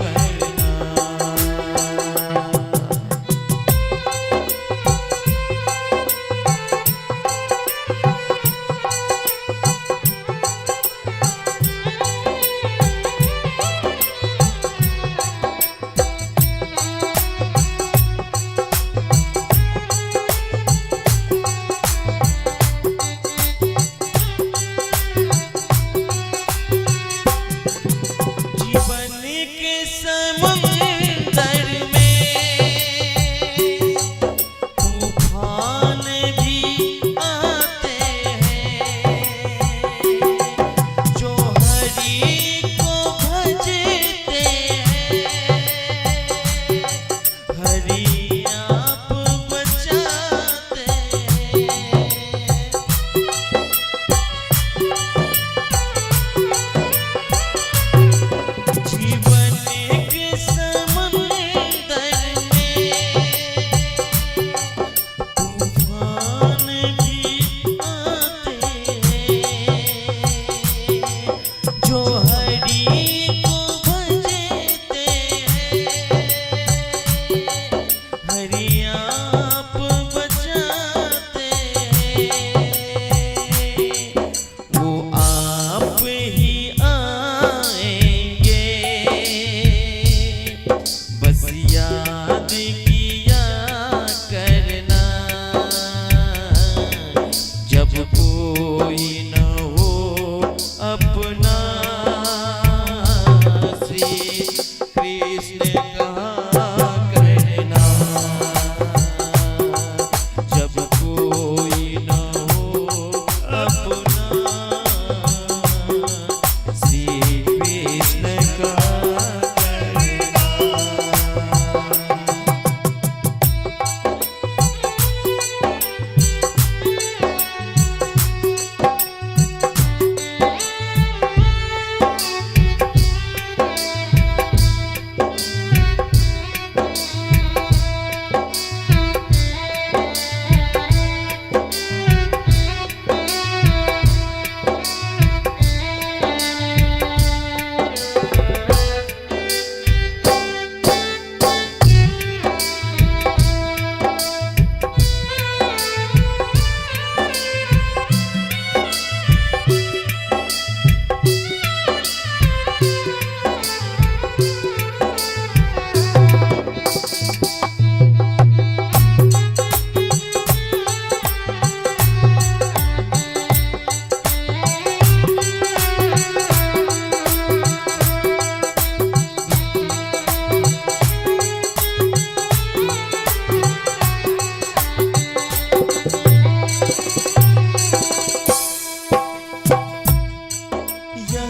करना।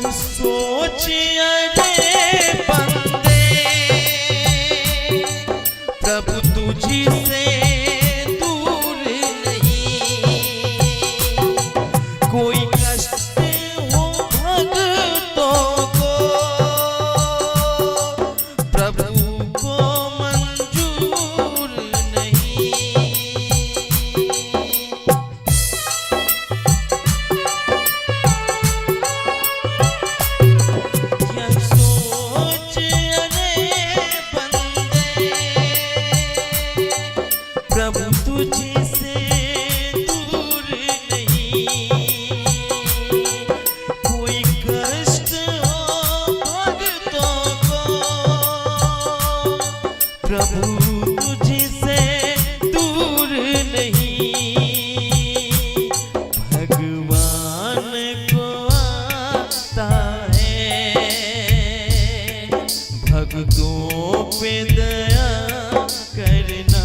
यह सोच अरे बंदे, प्रभु तुझी से दूर नहीं। कोई कष्ट हो भक्तों को, प्रभु को मंजूर नहीं। यह सोच अरे बंदे, प्रभु तुझसे दूर नहीं। कोई कष्ट हो भक्तों को, प्रभु तुझसे दूर नहीं। भगवान को आता है भक्तों पे दया करना।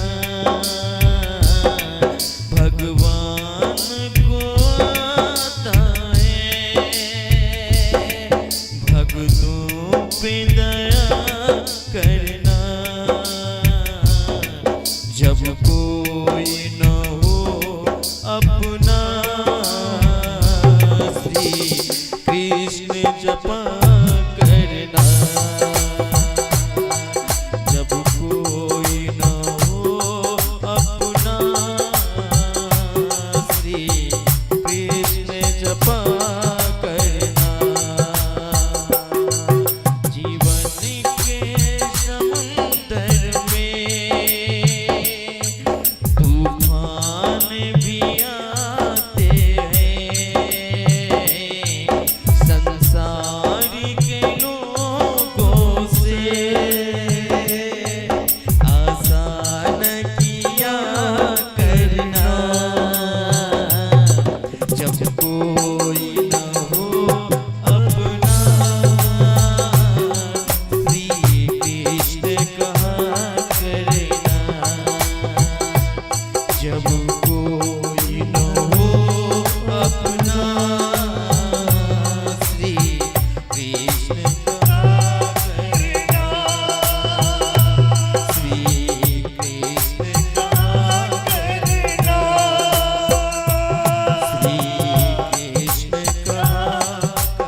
भगवान को आता है भक्तों पे दया करना। जब कोई न हो अपना, श्री कृष्ण जपा करना। जब कोई न हो अपना, श्री कृष्ण जपा करना। जीवन के समुंदर में तूफान भी आते हैं, संसार के लोगों से आशा न किया करना। जब कोई न हो अपना, श्री कृष्ण कहा करना। जब कोई न हो अपना, श्री कृष्ण कहा करना। श्री कृष्ण कहा करना। श्री कृष्ण कहा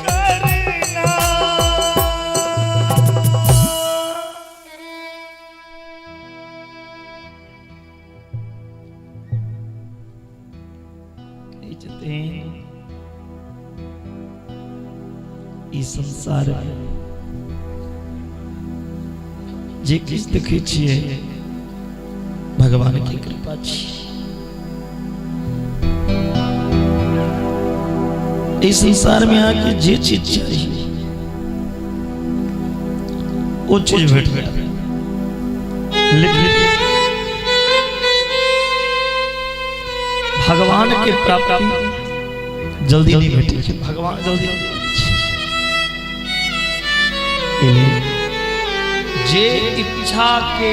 करना। कहै छथिन, ई संसार में जे किछु देखै छियै भगवान के कृपा छी। एहि संसार में अहाँके जे चीज चाही ओ चीज भेट जायत, लेकिन भगवान के प्राप्ति जल्दी नहीं भेटै छै। भगवान जल्दी नहि भेटै छै। एहि लेल जे इच्छा के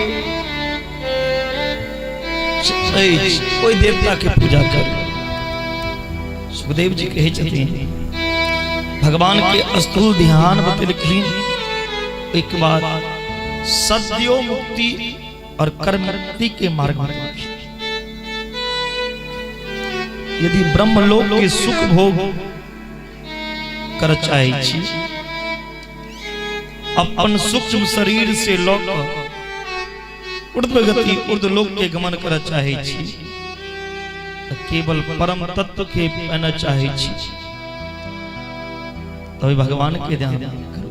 अछि ओहि देवता के पूजा करू। सुखदेव जी कहै छथिन, भगवान के स्थूल ध्यान बतेलखिन, ओहिके बाद सद्यो मुक्ति और कर्म मुक्ति के मार्ग बतेलखिन। यदि ब्रह्मलोक के सुख भोग कर चाहै छी, अपन सूक्ष्म शरीर से लऽ कऽ ऊर्ध्व गति ऊर्ध्वलोक के गमन कर चाहै छी, तऽ केवल परम तत्व के पाना चाहै छी, तभी भगवान के ध्यान करू।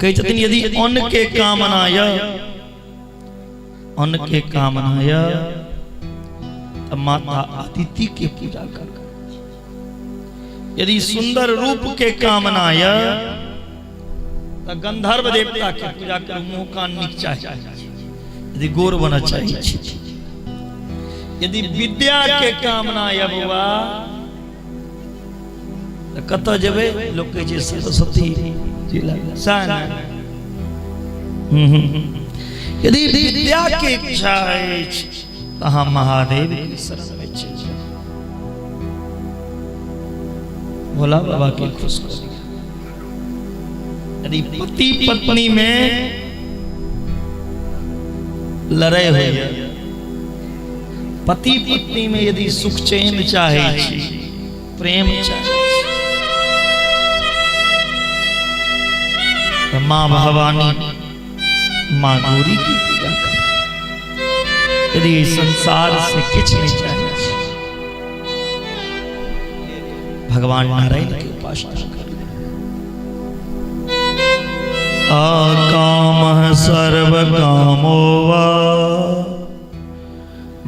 कहै छथिन, यदि अन्न के कामना य, अन्न के कामना य, तऽ माता अदिति के पूजा करू। यदि सुंदर रूप के कामना य, तऽ गंधर्व देवता के पूजा करू। मुंह कान नीक चाही, यदि गोर बनऽ चाही छी। यदि विद्या के कामना य बौआ, तऽ कतऽ जेबै? लोक कहै छै सरस्वती जी लग, सएह ने? हम्म, हम्म, हम्म। यदि विद्या के इच्छा अछि तऽ अहाँ महादेव के शरण में चलि जाउ। भोला बाबा के खुश कऽ दियौ। यदि पति पत्नी में लड़ाई होइए, पति पत्नी में यदि सुख चैन चाहे छी, प्रेम चाहे छी, तऽ माँ भवानी माँ गौरी की पूजा करू। यदि संसार से किछु नहीं चाहे छी, भगवान नारायण के उपासना करू। अकाम सर्व कामो वा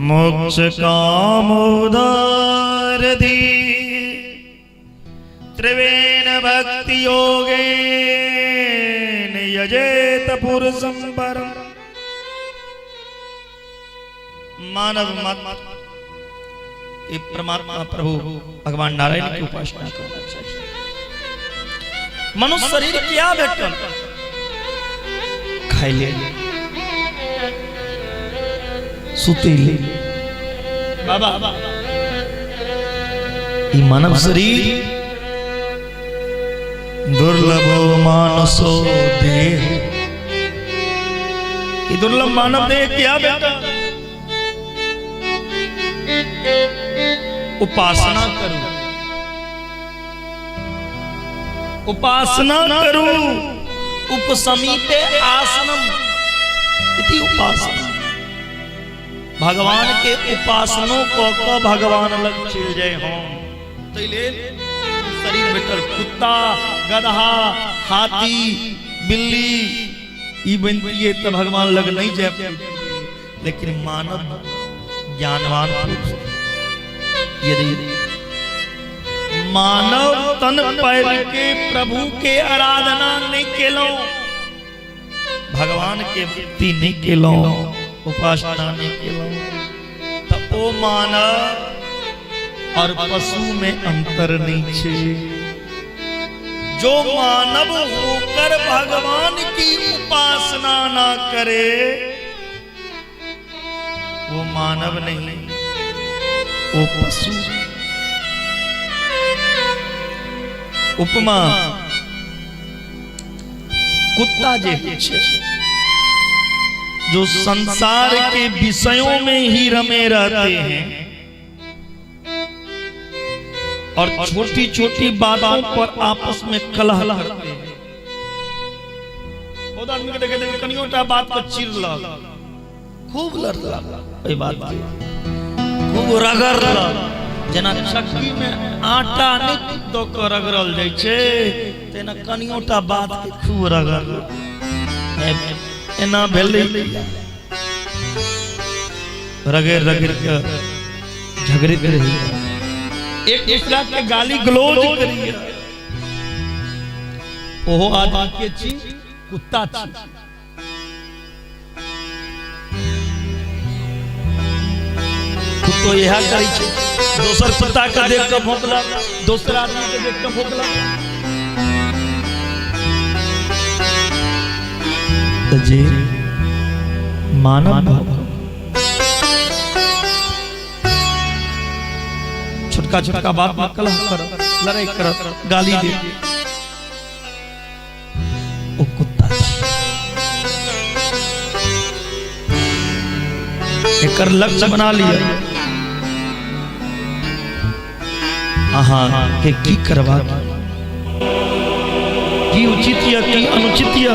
मोक्ष कामोदारधि त्रिवेण भक्ति योगेन यजेत पुरुषं परम। मानव मात्र ये परमात्मा प्रभु भगवान नारायण की उपासना करना चाहिए। मनुष्य शरीर क्या भेटल? खाइ ले, सुते ले। बाबा, ई मानव शरीर दुर्लभ मानसो देह, ई दुर्लभ मानव देह क्या बेटा? उपासना करू, उपासना करू। उपसमीपे आसनम इति उपासना। भगवान के उपासनो क क भगवान लग चलि जाय हम, ताहि लेल शरीर भेटल। कुत्ता, गदहा, हाथी, बिल्ली ई बनतियै तऽ भगवान लग नहीं जाय, लेकिन मानव ज्ञानवान पुरुष यदि मानव तन पाबि के प्रभु के आराधना नहीं केलहुं, भगवान के भक्ति नहीं केलहुं, उपासना नहीं केलहुं, तऽ ओ मानव और पशु में अंतर नहीं छे। जो मानव होकर भगवान की उपासना ना करे वो मानव नहीं, वो पशु। उपमा कुत्ता जे छै, जो संसार के विषयों में ही रमे रहते हैं और छोटी छोटी बातों पर आपस में कलह करते हैं। बहुत आदमी के देखे देखे कनियोटा बात पर चिढ़लक, खूब लड़लक, ओहि बात के खूब रगड़लक। जेना चक्की में आटा नहि दऽ कऽ रगड़ल जाइ छै, तेना कनियोटा बात के खूब रगड़लक। एना भेलै, रगड़ रगड़ के झगड़ैत रही, एक दूसरा के गाली गलौज करिए। ओहो आदमी के छी, कुत्ता छी। कुत्तो इएह करै छै, दोसर कुत्ता के देख के भौंकलक, दोसर आदमी के देख के भौंकलक। तऽ जे मानव भाव छोटका छोटका बात में कलह करत, लड़ाई करत, गाली दे, ओ कुत्ता छै। एकर लक्ष्य बना लिअ अहाँ के की करबाक, की उचित या की अनुचित या,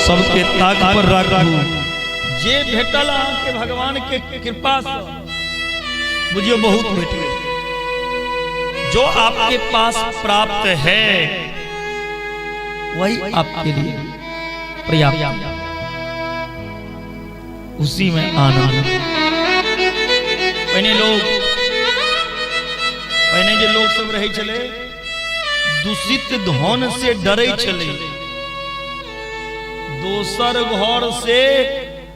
सबके ताक पर राखू। जे भेटल अहाँके भगवान के कृपा से बुझियो बहुत भेट गेल। जो आपके पास प्राप्त है वही आपके लिए पर्याप्त, उसी में आनंद। पहिने लोग, पहिने जे लोग सब रहै छलै, दूषित धन से डरै छलै। दोसर घर से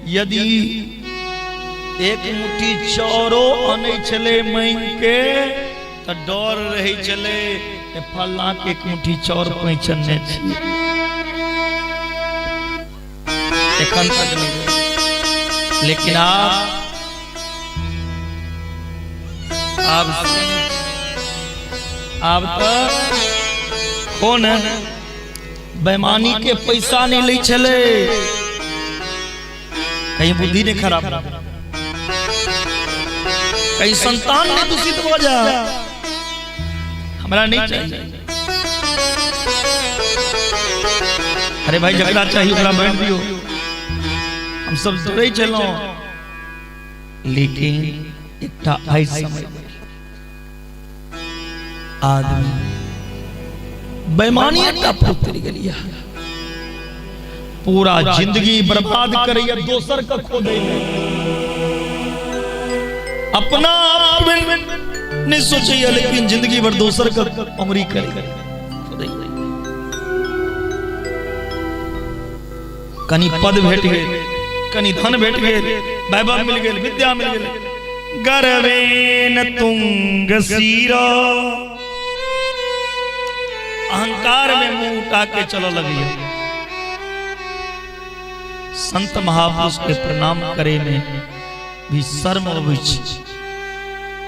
यदि एक मुट्ठी चाउरो अनै छलै मांगि के, तऽ डर रहै छलै जे फल्लाँ के एक मुट्ठी चाउर पैंचने छी। एखन तक नहीं, लेकिन आप से नहीं। आब तऽ कोन बेमानी के पैसा नहीं लै छलै, कहीं बुद्धि नहीं खराब, कहीं संतान नहीं दूषित हो जाए, हमरा नहीं चाहिए। अरे भाई जकरा चाहिए ओकरा बांटि दियौ, हम सब डरै छलहुँ। लेकिन एकटा आइ समय आदमी बेमानी एकटा उतरि गेलिया, पूरा जिंदगी बर्बाद करैया दोसर के खोदै में, अपना आप में नहीं सोचैया, लेकिन जिंदगी भर दोसर के उंगली करे। कनी पद भेट गेल, कनी धन भेट गेल, वैभव मिल गेल, विद्या मिल गेल, गर्वेन तुंग सीरा, अहंकार में मुंह उठा के चल लगी। संत महापुरुष के प्रणाम करे में भी शर्म अबै छै।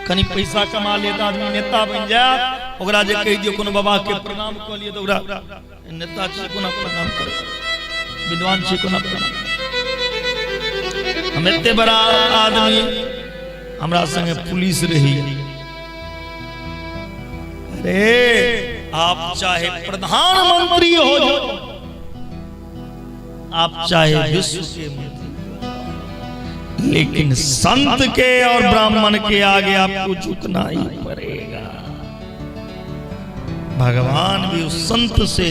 कनी पैसा कमा ले तऽ आदमी नेता बनि जायत, ओकरा जे कहि दियौ कोनो बाबा के प्रणाम कऽ लिअ तऽ ओकरा नेता छी कोना प्रणाम करबै, विद्वान छी कोना प्रणाम। हम एते बड़ा आदमी, हमरा संगे पुलिस रही। अरे आप चाहे प्रधानमंत्री हो जाओ, आप चाहे विश्व के मंत्री, लेकिन संत के और ब्राह्मण के आगे आपको झुकना ही पड़ेगा। भगवान भी उस संत से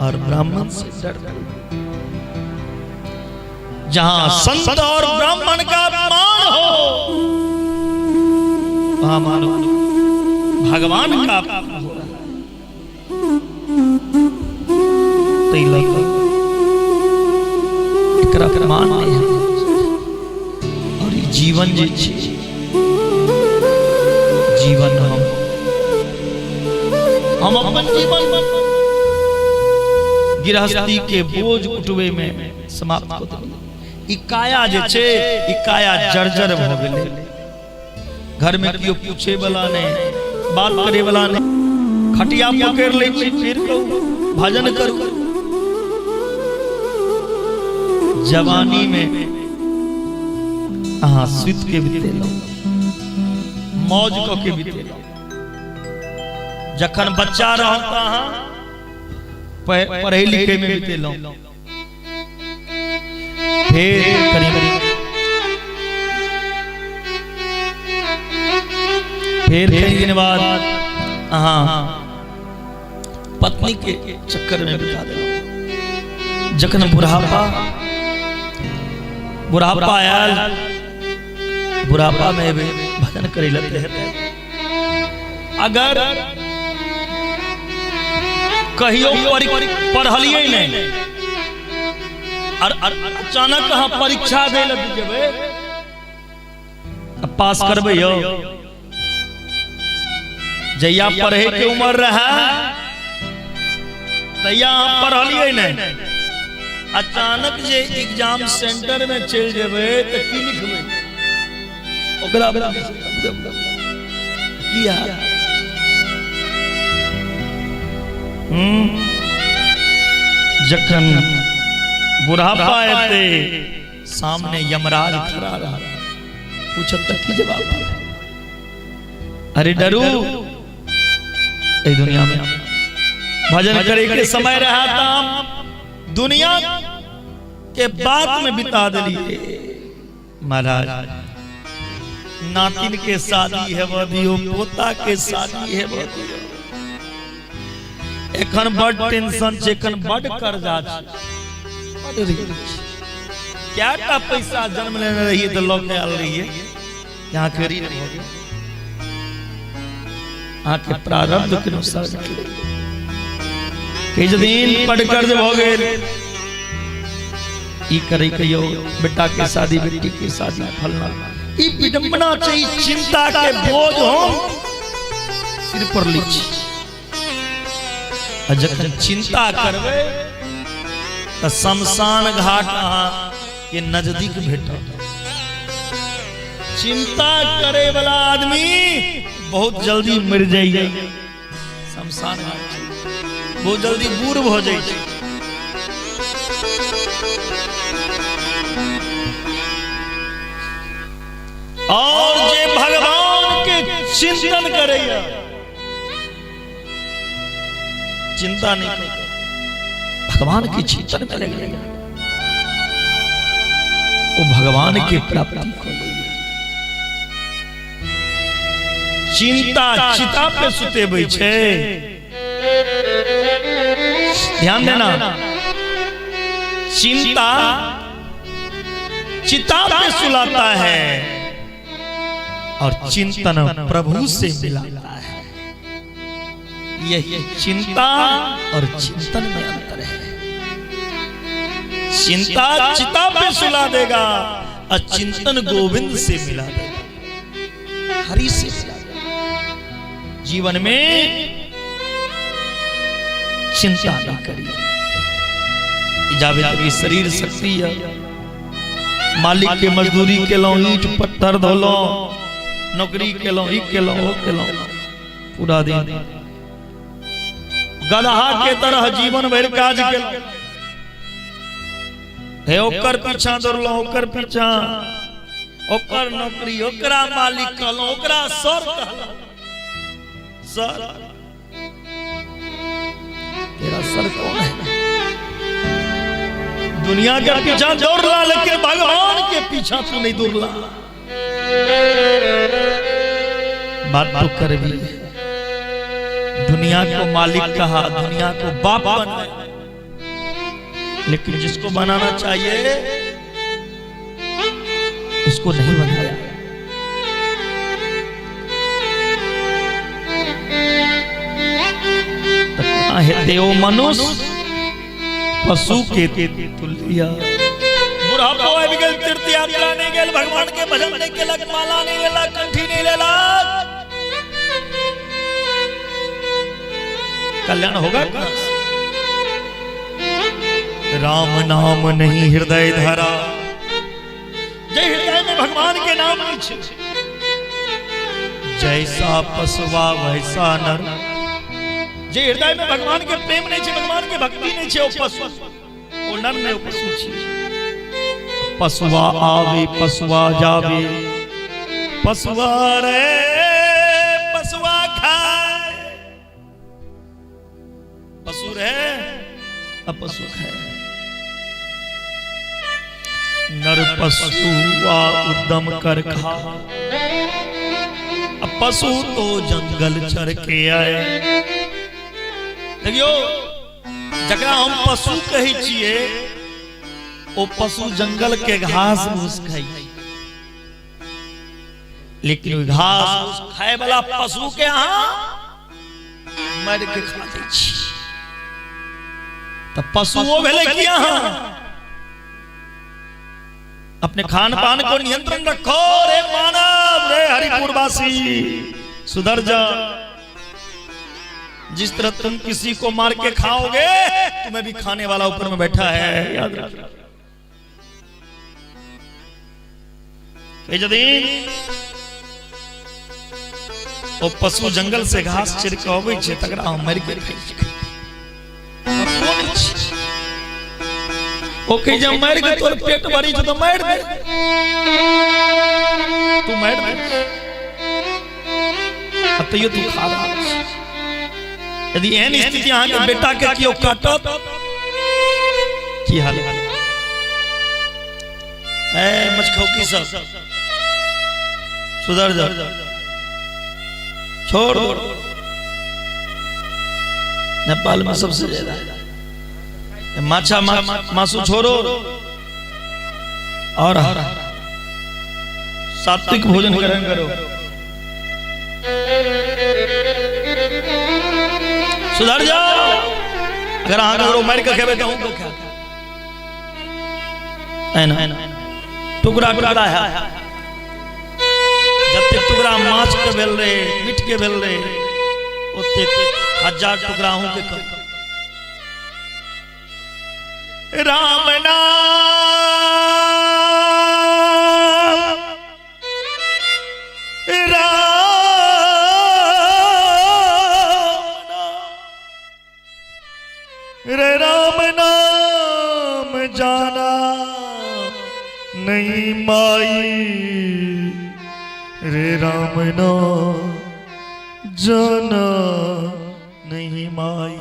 और ब्राह्मण से डरते। जहां संत और ब्राह्मण का अपमान हो, वहां मानो भगवान का अपमान हो रहा है। ताहि लऽ कऽ एकर अपमान नहि हेबाक चाही। और ई जीवन जे छै, जीवन हम अपन जीवन गृहस्थी के बोझ उठबै में समाप्त कऽ देलियै। ई काया जे छै, ई काया जर्जर भऽ गेलै। घर में केओ पूछे वाला नहीं, बात करे वाला नहीं, खटिया पकड़ लै छी, फिर कहू भजन करू। जवानी में अहाँ सुति के बितेलहुँ, मौज कऽ के बितेलहुँ। जखन बच्चा रहौ तऽ अहाँ पढ़ै लिखै में बितेलहुँ। फिर करीब फिर कई दिन बाद अहाँ पत्नी के चक्कर में बिता देलहुँ। जखन बुढ़ापा बुढ़ापा आयल, बुढ़ापा में भी भजन करे लगते हेतै। अगर कहियो पढ़लियै नहि और अचानक अहाँ परीक्षा दै लए जेबै, तऽ पास करबै यौ? जहिया पढ़े के उम्र रहे तहिया अहाँ पढ़लियै नहि, अचानक जे एग्जाम सेंटर में चलि जेबै तऽ की लिखबै ओकरा? की हाल? जखन बुढ़ापा एतै, सामने यमराज खड़ा रहा, पूछत तऽ की जवाब देबै? अरे डरू, एहि दुनिया में भजन करे के समय रहा त हम दुनिया के बात में बिता दिलिए। महाराज, नातिन के शादी है दियो, पोता के शादी है दियो, एखन बड टेंशन छै, एखन बड कर्जा छै, बड ऋण छै। कएटा पैसा जन्म लेने रहियै तऽ लऽ के आयल रहियै, अहाँके ऋण भऽ गेल, अहाँके प्रारब्ध के अनुसार किछु दिन बड कर्ज भऽ गेल। ई करे के यौ बेटा के शादी, बेटी के शादी, फलना। ई विडंबना छै, ई चिंता के बोझ हम सिर पर लै छी। आ जखन चिंता करबै तऽ शमशान घाट अहाँ के नजदीक भेटत। चिंता करे वाला आदमी बहुत जल्दी मर जाइए। शमशान घाट छै। बहुत जल्दी बूढ़ भऽ जाइ छै। और जे भगवान के चिंतन करैया, चिंता नहीं करैया, भगवान के चिंतन में लग जाइए, वो भगवान के प्राप्ति को। चिंता चिता पे सुतेबै छै। ध्यान देना, चिंता चिता पे सुलाता है और चिंतन प्रभु से मिलाता है। यही चिंता और चिंतन में अंतर है। चिंता चिता पे सुला देगा और चिंतन गोविंद से मिला देगा, हरि से मिला देगा। जीवन में चिंता नहीं करिए। जाबे तक ई शरीर शक्ति है, मालिक के मजदूरी केलहुँ, ईट पत्थर धोलहुँ, नौकरी केलहुँ, ई केलहुँ, ओ केलहुँ, पूरा दिन गदहा के तरह जीवन भरि काज केलहुँ। हे ओकर पीछा दौड़लहुँ, ओकर पीछा, ओकर नौकरी, ओकरा मालिक कहलहुँ, ओकरा सर कहलहुँ। सर, तेरा सर कौन है? दुनिया के पीछा दौड़ला, लेकिन भगवान के पीछा तू नहीं दौड़ला। बात तो कर भी है। दुनिया को मालिक कहा, दुनिया को बाप बनाया, लेकिन जिसको बनाना चाहिए उसको नहीं बनाया। तऽ कोना हेतै ओ मनुष्य पशु के तुल्य? बुढ़ापो आबि गेल, तीर्थ यात्रा नहि गेल, भगवान के भजन नहि केलक, माला नहि लेलक, कंठी नहि लेलक, कल्याण होगा कहाँ से? राम नाम नहीं हृदय धरा। जय हृदय में भगवान के नाम नहीं छे, जैसा पशुआ वैसा नर। जे हृदय में भगवान के प्रेम नहीं छे, भगवान के भक्ति नहीं छे, ओ पशु, ओ नर नहीं, ओ पशु छे। पशुआ आवे पशुआ जावे, पशुआ रे पशुआ खाए, पशु रे अब पशु खाए। नर पशुआ उद्यम कर खा, अब पशु तो जंगल चर के आए। देखियो, जकरा हम पशु कहै छियै, ओ पशु जंगल के घास भूस खाइ छै, लेकिन ओहि घास भूस खाय वाला पशु के अहाँ मारि के खा दै छी, तऽ पशुओ भेलै कि अहाँ? अपने खान पान को नियंत्रण रखो रे मानव, रे हरिपुरवासी, सुधर जा। जिस तरह तुम किसी को मार के खाओगे, तुम्हें भी खाने वाला ऊपर में बैठा है, याद रखना। यदि ओ पशु जंगल से घास चिर के अबै छै, तकरा हम मारि के खाइ छी। कोन छी? ओ कहै जे मारि के तोर पेट भरी छौ तऽ मारि दे, तू मारि दे, आ तैयो तू खा रहल छी। यदि एहन स्थिति अहाँके बेटा के केओ काटत, की हाल है? ए मछखौकी सब सुधर जाओ, छोड़ दो। नेपाल में सबसे ज्यादा माछा मासु छोड़ो और सात्विक भोजन ग्रहण करो, सुधर जाओ। अगर अहाँ ककरो मारि के खेबै तऽ अहूँ के खायब। एना टुकड़ा टुकड़ा है, जते टुकड़ा माछ के भेल रहे, मीट के भेल रहे, ओते हजार टुकड़ा अहूँ के कर। राम नाम राम नाम। रे राम नाम जाना नहीं माई, रे राम नाम जाना नहीं माई,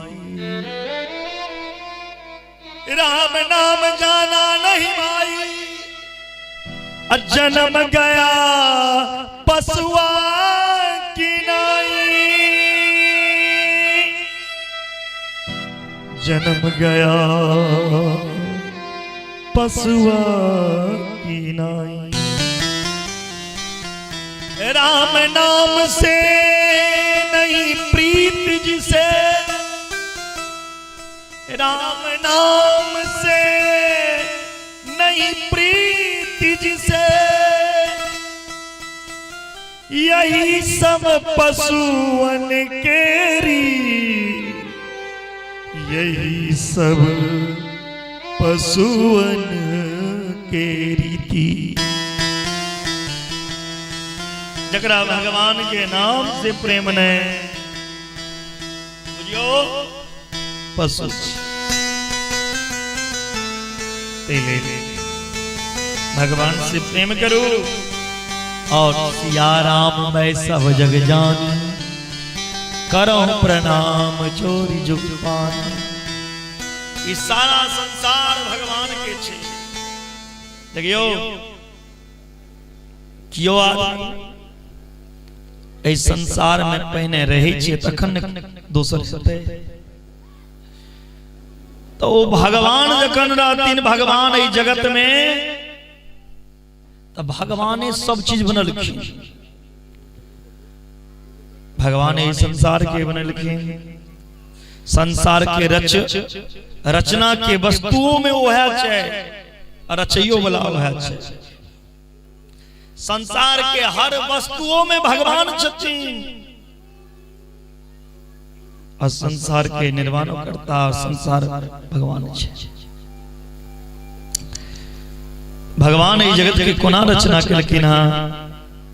राम नाम जाना नहीं माई, जन्म गया पशुआ की नाई, जन्म गया पशुआ की नाई। राम नाम से नहीं प्रीत जिसे, राम नाम से नहीं प्रीत जिसे, यही सब पशुअन केरी, यही सब पशुअन के रीति। जकरा भगवान के नाम से प्रेम ने बुझियो पशु भगवान से प्रेम करू और सिया राम मैं सब जग जानी, करो प्रणाम चोरी जुग पानी। ई सारा संसार भगवान के छे। देखियो कियो आदमी एहि संसार में पहिने रहै छै तखन दोसर हेतै। तो ओ भगवान जखन रहथिन भगवान एहि जगत में, तो भगवाने सब चीज बनलखिन, भगवान एहि संसार के बनलखिन। संसार के रचना के वस्तुओं में वह छै, रचैयो वाला वह छै। संसार के हर वस्तुओं में भगवान छथिन और संसार के निर्माण करता और संसार भगवान छै। भगवान एहि जगत के कोना रचना केलखिन हँ,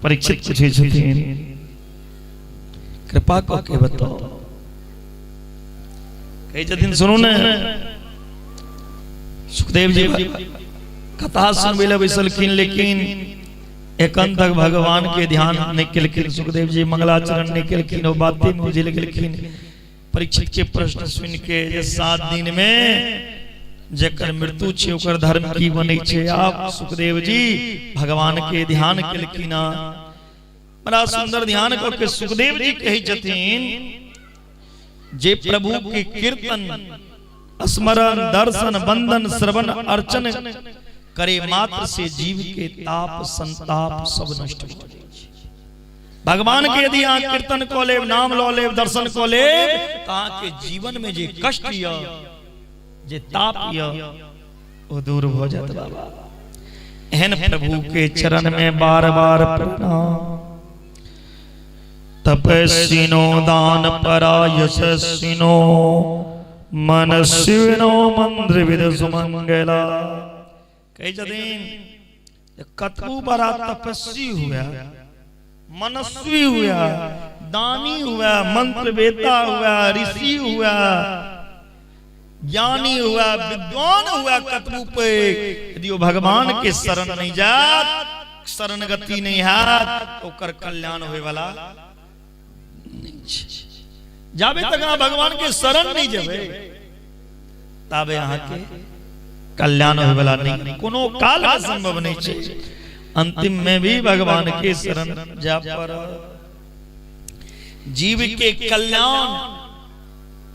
परीक्षित पूछै छथिन, कृपा कऽ के बताओ। कहै छथिन सुनू ने, सुखदेव जी कथा सुनबै लए बैसलखिन, लेकिन एखन तक भगवान के ध्यान नहीं केलखिन। सुखदेव जी मंगलाचरण नहीं केलखिन, ओ बाते में उझल गेलखिन। परीक्षित के प्रश्न सुन के जे 7 दिन में जकर मृत्यु छै ओकर धर्म की बनै छै। आप सुखदेव जी भगवान के ध्यान केलखिन, बड़ा सुंदर ध्यान कऽ के सुखदेव जी कहै छथिन जे प्रभु के कीर्तन स्मरण दर्शन वंदन श्रवण अर्चन करे मात्र से जीव के ताप संताप सब नष्ट हो जाइ छै। भगवान के यदि अहाँ कीर्तन कऽ लेब, नाम लऽ लेब, दर्शन कऽ लेब, तऽ अहाँके जीवन में जे कष्ट यऽ, जे ताप यऽ, ओ दूर भऽ जायत। बाबा एहन प्रभु के चरण में बार बार प्रणाम। तपस्विनो दान परा यशस्विनो मनस्विनो मंत्र विद सुमंगला। कहै छथिन कतबू बड़ा तपस्वी हुआ, मनस्वी हुआ, दानी हुआ, मंत्र वेता हुआ, ऋषि हुआ, ज्ञानी हुआ, विद्वान हुआ, कतबू पैघ, यदि ओ भगवान के शरण नहीं जात, शरण गति नहीं हैत, ओकर कल्याण होय वाला नहीं छै। जाबे तक अहाँ भगवान के शरण नहीं जेबै ताबे अहाँ के कल्याण होय वाला नहीं, कोनो काल में संभव नहीं छै। अंतिम में भी भगवान के शरण जा पर जीव के कल्याण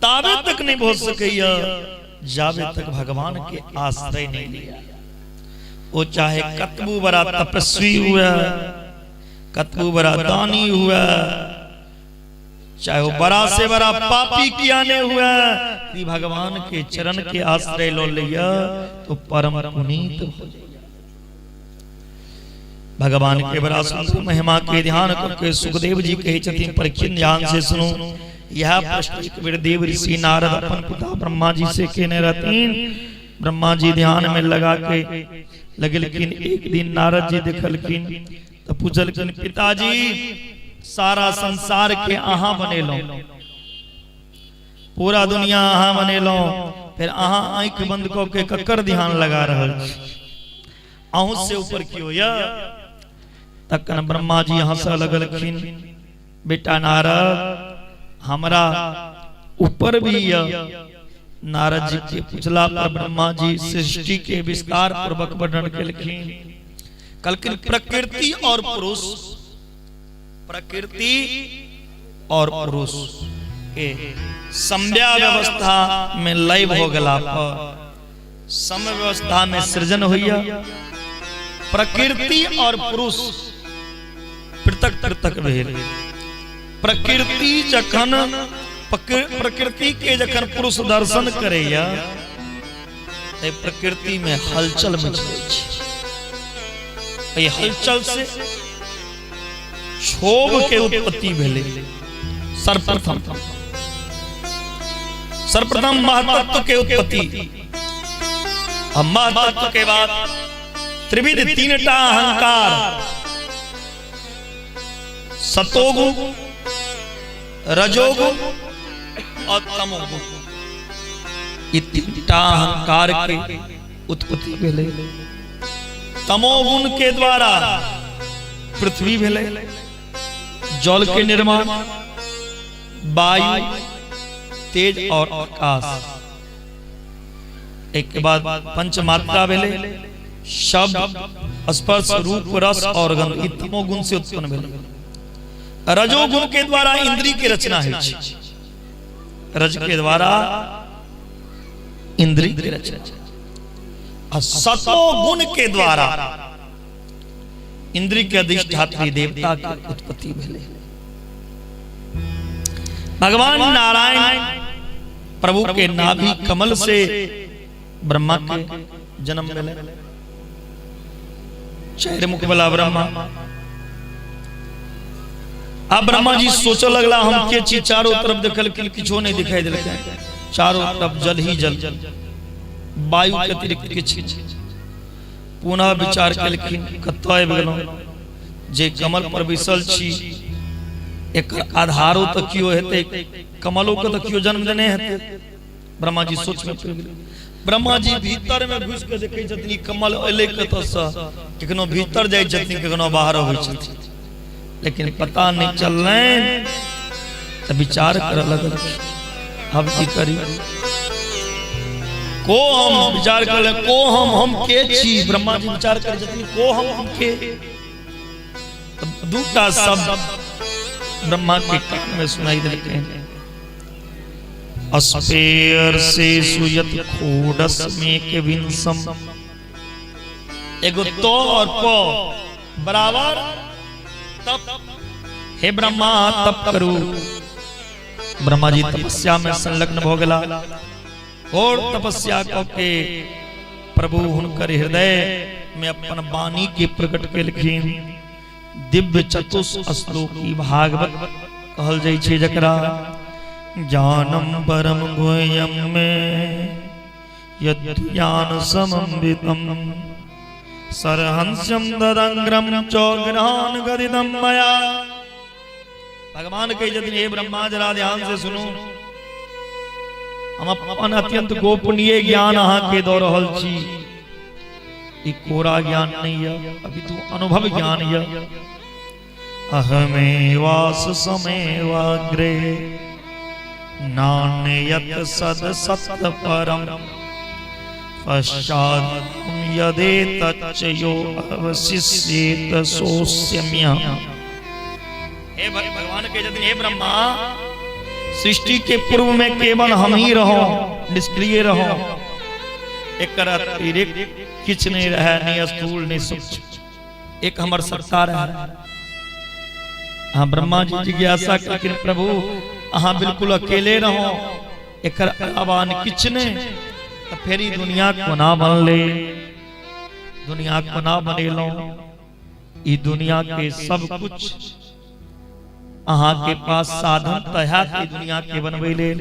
ताबे तक नहीं भऽ सकैया जाबे तक भगवान के आश्रय नहीं लिया। वो चाहे कतबू बड़ा तपस्वी हुआ, कतबू बड़ा दानी हुआ, चाहे वो बड़ा से बड़ा पापी किया नहीं हुआ, यदि भगवान के चरण के आश्रय लो लिया तो परम पुनीत हो जाए। भगवान के बड़ा सुंदर महिमा के ध्यान करके सुखदेव जी कहै छथिन परीक्षित ध्यान से सुनू। यह प्रश्न एक बेर देव ऋषि नारद अपन पिता ब्रह्मा जी से केने रहथिन। ब्रह्मा जी ध्यान में लगा के लगलखिन। एक दिन नारद जी देखलखिन तो पूछलखिन पिताजी सारा संसार के अहाँ बनेलहुँ, पूरा दुनिया अहाँ बनेलहुँ, फेर अहाँ आँखि बंद कऽ के ककर ध्यान लगा रहल छी? अहूँ से ऊपर केओ यऽ? तखन ब्रह्मा जी हंसऽ लगलखिन, बेटा नारद, हमरा ऊपर भी यऽ। नारद जी के पूछला पर ब्रह्मा जी सृष्टि के विस्तार पूर्वक वर्णन केलखिन। कहलखिन प्रकृति और पुरुष, प्रकृति और पुरुष के सम्या व्यवस्था में लय हो गला पर सम व्यवस्था में सृजन होइया। प्रकृति और पुरुष पृथक पृथक भेल। प्रकृति जखन प्रकृति के जखन पुरुष दर्शन करैया ते प्रकृति में हलचल मच जाइ छै। एहि हलचल से क्षोभ के उत्पत्ति भेलै। सर्वप्रथम सर्वप्रथम महतत्व के उत्पत्ति, आ महतत्व के बाद त्रिविध तीनटा अहंकार, सतोगुण, रजोगुण और तमोगुण, ई तीनटा अहंकार के उत्पत्ति भेलै। तमोगुण के द्वारा पृथ्वी भेलै, जल के निर्माण, वायु, तेज और आकाश। एक के बाद पंचमात्रा भेलै, शब्द, स्पर्श, रूप, रस और गंध, ई तमोगुण से उत्पन्न भेलै। रजोगुण के द्वारा इंद्री के रचना होइ छै, रज के द्वारा इंद्री के रचना, आ सतोगुण के द्वारा इंद्री के अधिष्ठात्री देवता के उत्पत्ति भेलै। भगवान नारायण प्रभु के नाभि कमल से ब्रह्मा के जन्म भेलै, चारि मुख वाला ब्रह्मा। अब ब्रह्मा जी सोचऽ लगला हम के छी। चारों तरफ देखलखिन, किछो नहि दिखाई देलकै, चारों तरफ जल ही जल, वायु के अतिरिक्त किछु। पुनः विचार केलखिन, कतऽ आबि गेलहुँ? जे कमल पर बैसल छी एकर आधारो तऽ केओ हेतै, कमलो के तऽ केओ जन्म देने हेतै। ब्रह्मा जी सोच में पड़ि गेलै। ब्रह्मा जी भीतर में घुसि कऽ देखै छथिन ई कमल एलै कतऽसँ। कखनो भीतर जाइ छथिन, कखनो बाहर अबै छथिन, लेकिन पता नहि चललनि। तऽ विचार करऽ लगल, अब की करी? को हम विचार कर को हम के छी? ब्रह्मा जी विचार करै छथिन, को हम के? तऽ दूटा शब्द ब्रह्मा के कान में सुनाई देलकै, अस्पेयर्षेषु यत् खोडस्मेक विंशम। एगो तो और प बराबर तप। हे ब्रह्मा, तप करू। ब्रह्मा जी तपस्या में संलग्न भ गेला और तपस्या क के प्रभु हुनकर हृदय में अपन वाणी के प्रकट केलखिन। दिव्य चतुष्श्लोकी भागवत कहल जाइ छै जकरा। ज्ञानम परम गुह्यम मे यज्ञान समन्वितम सरहंस्यम ददंग्रम च ग्रहण गदितम मया। भगवान कहै छथिन, हे ब्रह्मा, जरा ध्यान से सुनू, हम अपन अत्यंत गोपनीय ज्ञान अहाँ के दऽ रहल छी। ई कोरा ज्ञान नहीं है, अभी तू अनुभव ज्ञान है। अहमेवास समेवाग्रे नान्यत सद सत परम पश्चात यदेतच्च यो अवशिष्येत सोऽस्यम्य। हे भगवान के छथिन, हे ब्रह्मा, सृष्टि के पूर्व में केवल हम ही रहो, निष्क्रिय रहो, एकर अतिरिक्त किछु नहि रहै, नहि स्थूल नहि सूक्ष्म, एक हमर सत्ता रहे। हाँ, ब्रह्मा जी जिज्ञासा केलखिन, प्रभु, अहाँ बिल्कुल अकेले रहो, एकर अलावा किछु नहि, तऽ फेर ई दुनिया कोना बनलै? दुनिया कोना बनेलहुँ? ई दुनिया के सब कुछ अहाँ के पास साधन तऽ हैत ई दुनिया के बनबै लेल।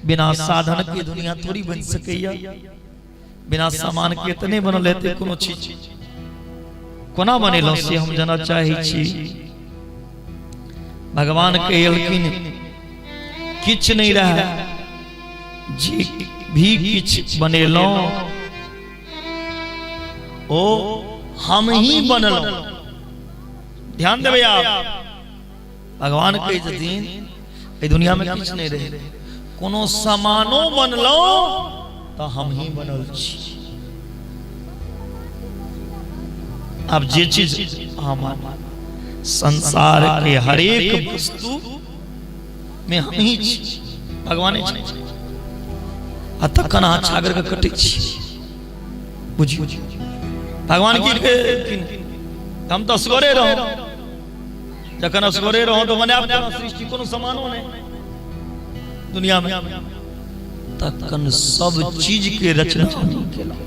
बिना साधन के दुनिया थोड़ी बनि सकैया। बिना सामान के तऽ नहि बनल हेतै कोनो चीज। कोना बनेलहुँ से हम जानऽ चाहै छी। भगवान कहलखिन, किछु नहि रहै जे भी किछु बनेलहुँ ओ हम ही बनलहुँ। ध्यान देबै आप, भगवान कहै छथिन एहि दुनिया में किछु नहि रहै, कोनो सामानो बनलहुँ तऽ हम ही बनल छी। आब जे चीज हमर संसार के हरेक वस्तु में हम ही छी, भगवाने छी। आ तखन अहाँ छागर के कटै छी, बुझियौ भगवान की कहलखिन, हम तऽ असगरे रहौ, जखन असगरे रहौ तऽ बनायब केना सृष्टि, कोनो समानो नहि दुनिया में, तखन सब चीज के रचना हमही केलहुँ,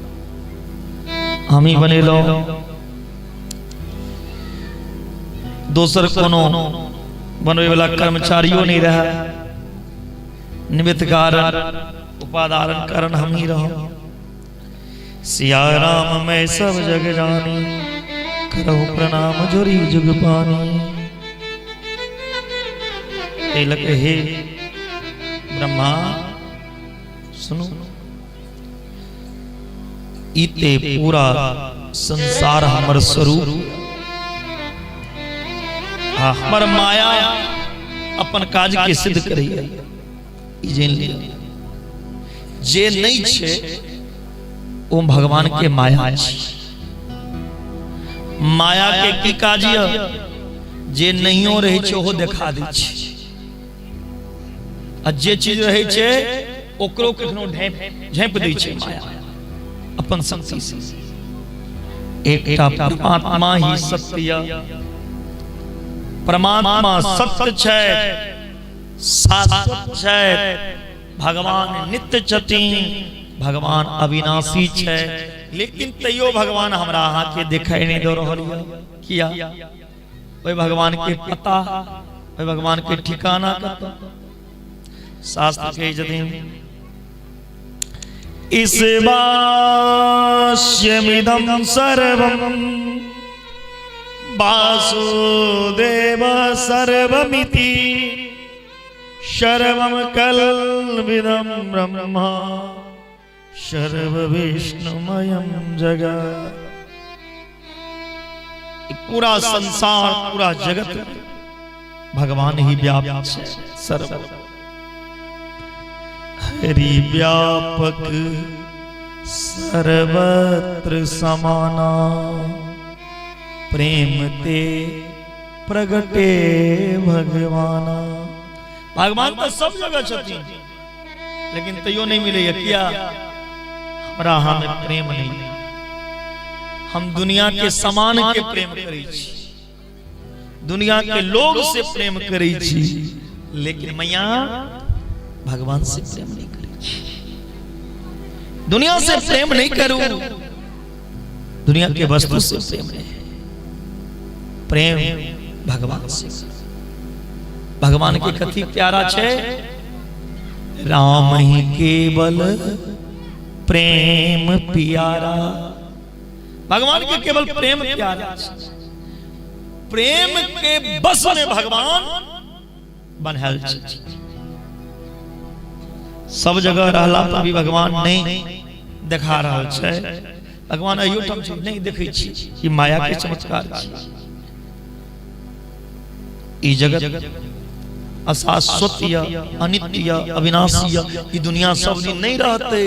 हमही बनेलहुँ, दोसर कोनो बनबै वाला कर्मचारियो नहीं रहे, निमित्त कारण उपादान कारण हम ही रहो। सिया राम मैं सब जग जानी, करहु प्रणाम जोरी जुग पानी। तिलक हे ब्रह्मा सुनो, इते पूरा संसार हमर स्वरूप, हमर माया अपन काज के सिद्ध करैया, ई जानि लिअ। जे नहि छै ओ भगवान के माया छै। माया के की काज यऽ, जे नहियो रहै छै ओहो देखा दै छै, आ जे चीज रहै छै ओकरो कखनो झाँपि दै छै माया अपन शक्ति से। एकटा परमात्मा ही सत्य यऽ, परमात्मा सत्य छै, शाश्वत छै, भगवान नित्य छथिन, भगवान अविनाशी छै, लेकिन तैयो भगवान हमरा अहाँके देखाइ नहि दऽ रहल यऽ। किया? ओहि भगवान के पता, ओहि भगवान के ठिकाना कतऽ? शास्त्र कहै छथिन ईशवास्यमिदं सर्वं वासुदेव सर्वमिति सर्वं कल्विदं ब्रह्म सर्व विष्णुमयं जगत्। पूरा संसार, पूरा जगत भगवान ही व्याप्त छै, सर्व हरि व्यापक सर्वत्र समाना, प्रेम ते प्रगटे भगवाना। भगवान तो सब जगह छथिन, लेकिन तैयो नहीं मिले। किया? हमरा अहाँ में प्रेम नहीं। हम दुनिया के समान के प्रेम करै छी, दुनिया के लोग से प्रेम करै छी, लेकिन मैया भगवान से प्रेम नहीं करै छी। दुनिया से प्रेम नहीं करू, दुनिया के वस्तु से प्रेम नहीं, प्रेम भगवान से। भगवान के कथी प्यारा छे? राम ही केवल प्रेम प्यारा। भगवान के केवल प्रेम प्यारा छे। प्रेम के बस में भगवान बनल छे। सब जगह रहला पर भी भगवान नहीं देखा रहल छै। भगवान अहियो ठाम छै, नहीं देखै छी। ई माया के चमत्कार छै। ई जगत अशाश्वत य, अनित्य य, अविनाशी य। ई दुनिया सब दिन नहीं रहते।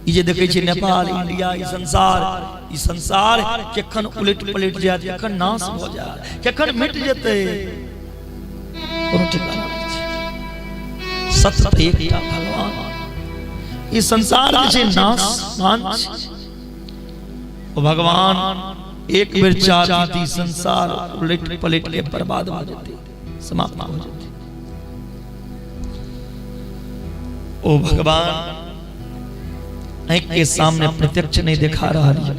ई जे देखै छी नेपाल, इंडिया, ई संसार, ई संसार केखन उलट पलट जायत, केखन नाश भऽ जायत, केखन मिट जेतै, कोनो ठिकाना नहि छै। सत्य तऽ एकटा भगवान। ई संसार जे छै नाशवान छै। ओ भगवान एक बेर चाहती ई संसार उलट पलट के बर्बाद भऽ जेतै, समाप्त भऽ जेतै। ओ भगवान आँखि के सामने प्रत्यक्ष नहीं देखा रहा है।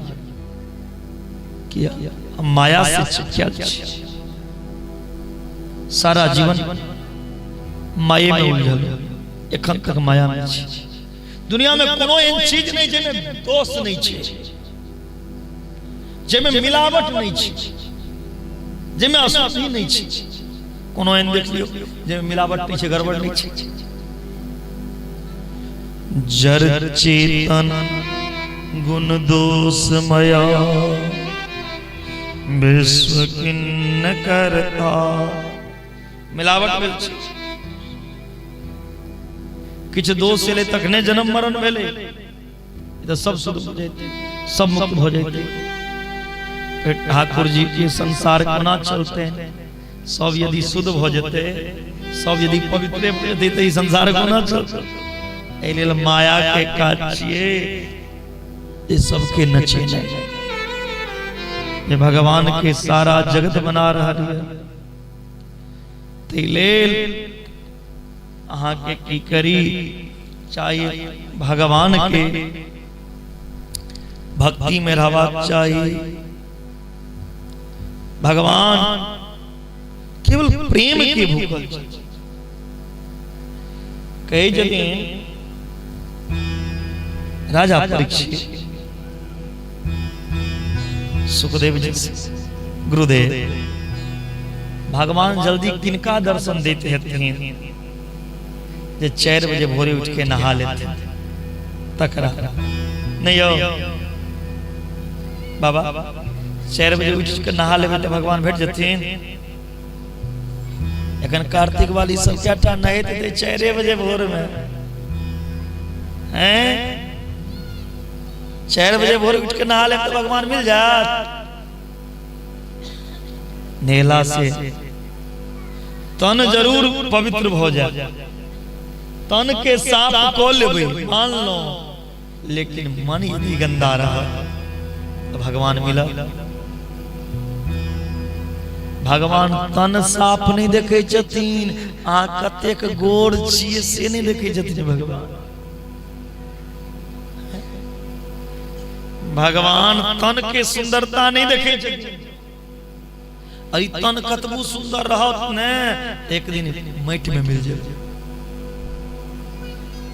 किया? हम माया से चिपकल छी, सारा जीवन माये में उलझल, एखन तक माया में छी। दुनिया में कोनो एहन चीज नहीं जाहिमे दोष नहीं छै, जाहिमे मिलावट नहीं छै, जाहिमे अशुद्धि नहीं छै। कोनो एहन देख लियौ जाहिमे मिलावट नहीं छै, गड़बड़ नहीं छै। जर चेतन गुण दोष मया विश्व किन्न करता। मिलावट भेल छै, किछु दोष एलै तखने जन्म मरण भेलै, तऽ सब शुद्ध भऽ जेतै, सब मुक्त भऽ जेतै। फेर ठाकुर जी के संसार कोना चलते? सब यदि शुद्ध भऽ जेतै, सब यदि पवित्रे भऽ जेतै, तऽ ई संसार कोना चलतै? एहि लेल माया के काज छियै जे सबके नचेनाइ, जे भगवान के सारा जगत बना रहल यऽ। ताहि लेल अहाँके की करी चाहिए? भगवान के भक्ति में रहबाक चाही। भगवान केवल प्रेम के भूखल छै। कहै छथिन राजा परीक्षित सुखदेव जी से, गुरुदेव, भगवान जल्दी किनका दर्शन दैत हेथिन? जे 4 बजे भोरे उठ के नहा लेते तकरा। नहीं यौ बाबा, 4 बजे उठ के नहा लेबै तऽ भगवान भेट जेथिन? एखन कार्तिक वाली सब कएटा नहैत हेतै 4 बजे भोर में? हैं, 4 बजे भोर उठ के नहा लेब तऽ भगवान मिल जायत? नहेला से तन जरूर पवित्र भऽ जायत, तन के साफ कऽ लेबै मान लो, लेकिन मन यदि गंदा रहत तऽ भगवान मिलत? भगवान तन साफ नहि देखै छथिन, अहाँ कतेक गोर छियै से नहि देखै छथिन भगवान। भगवान तन के सुंदरता नहीं देखे छथिन। अरे तन कतबू सुंदर रहत ने, एक दिन माटि में मिल जाए।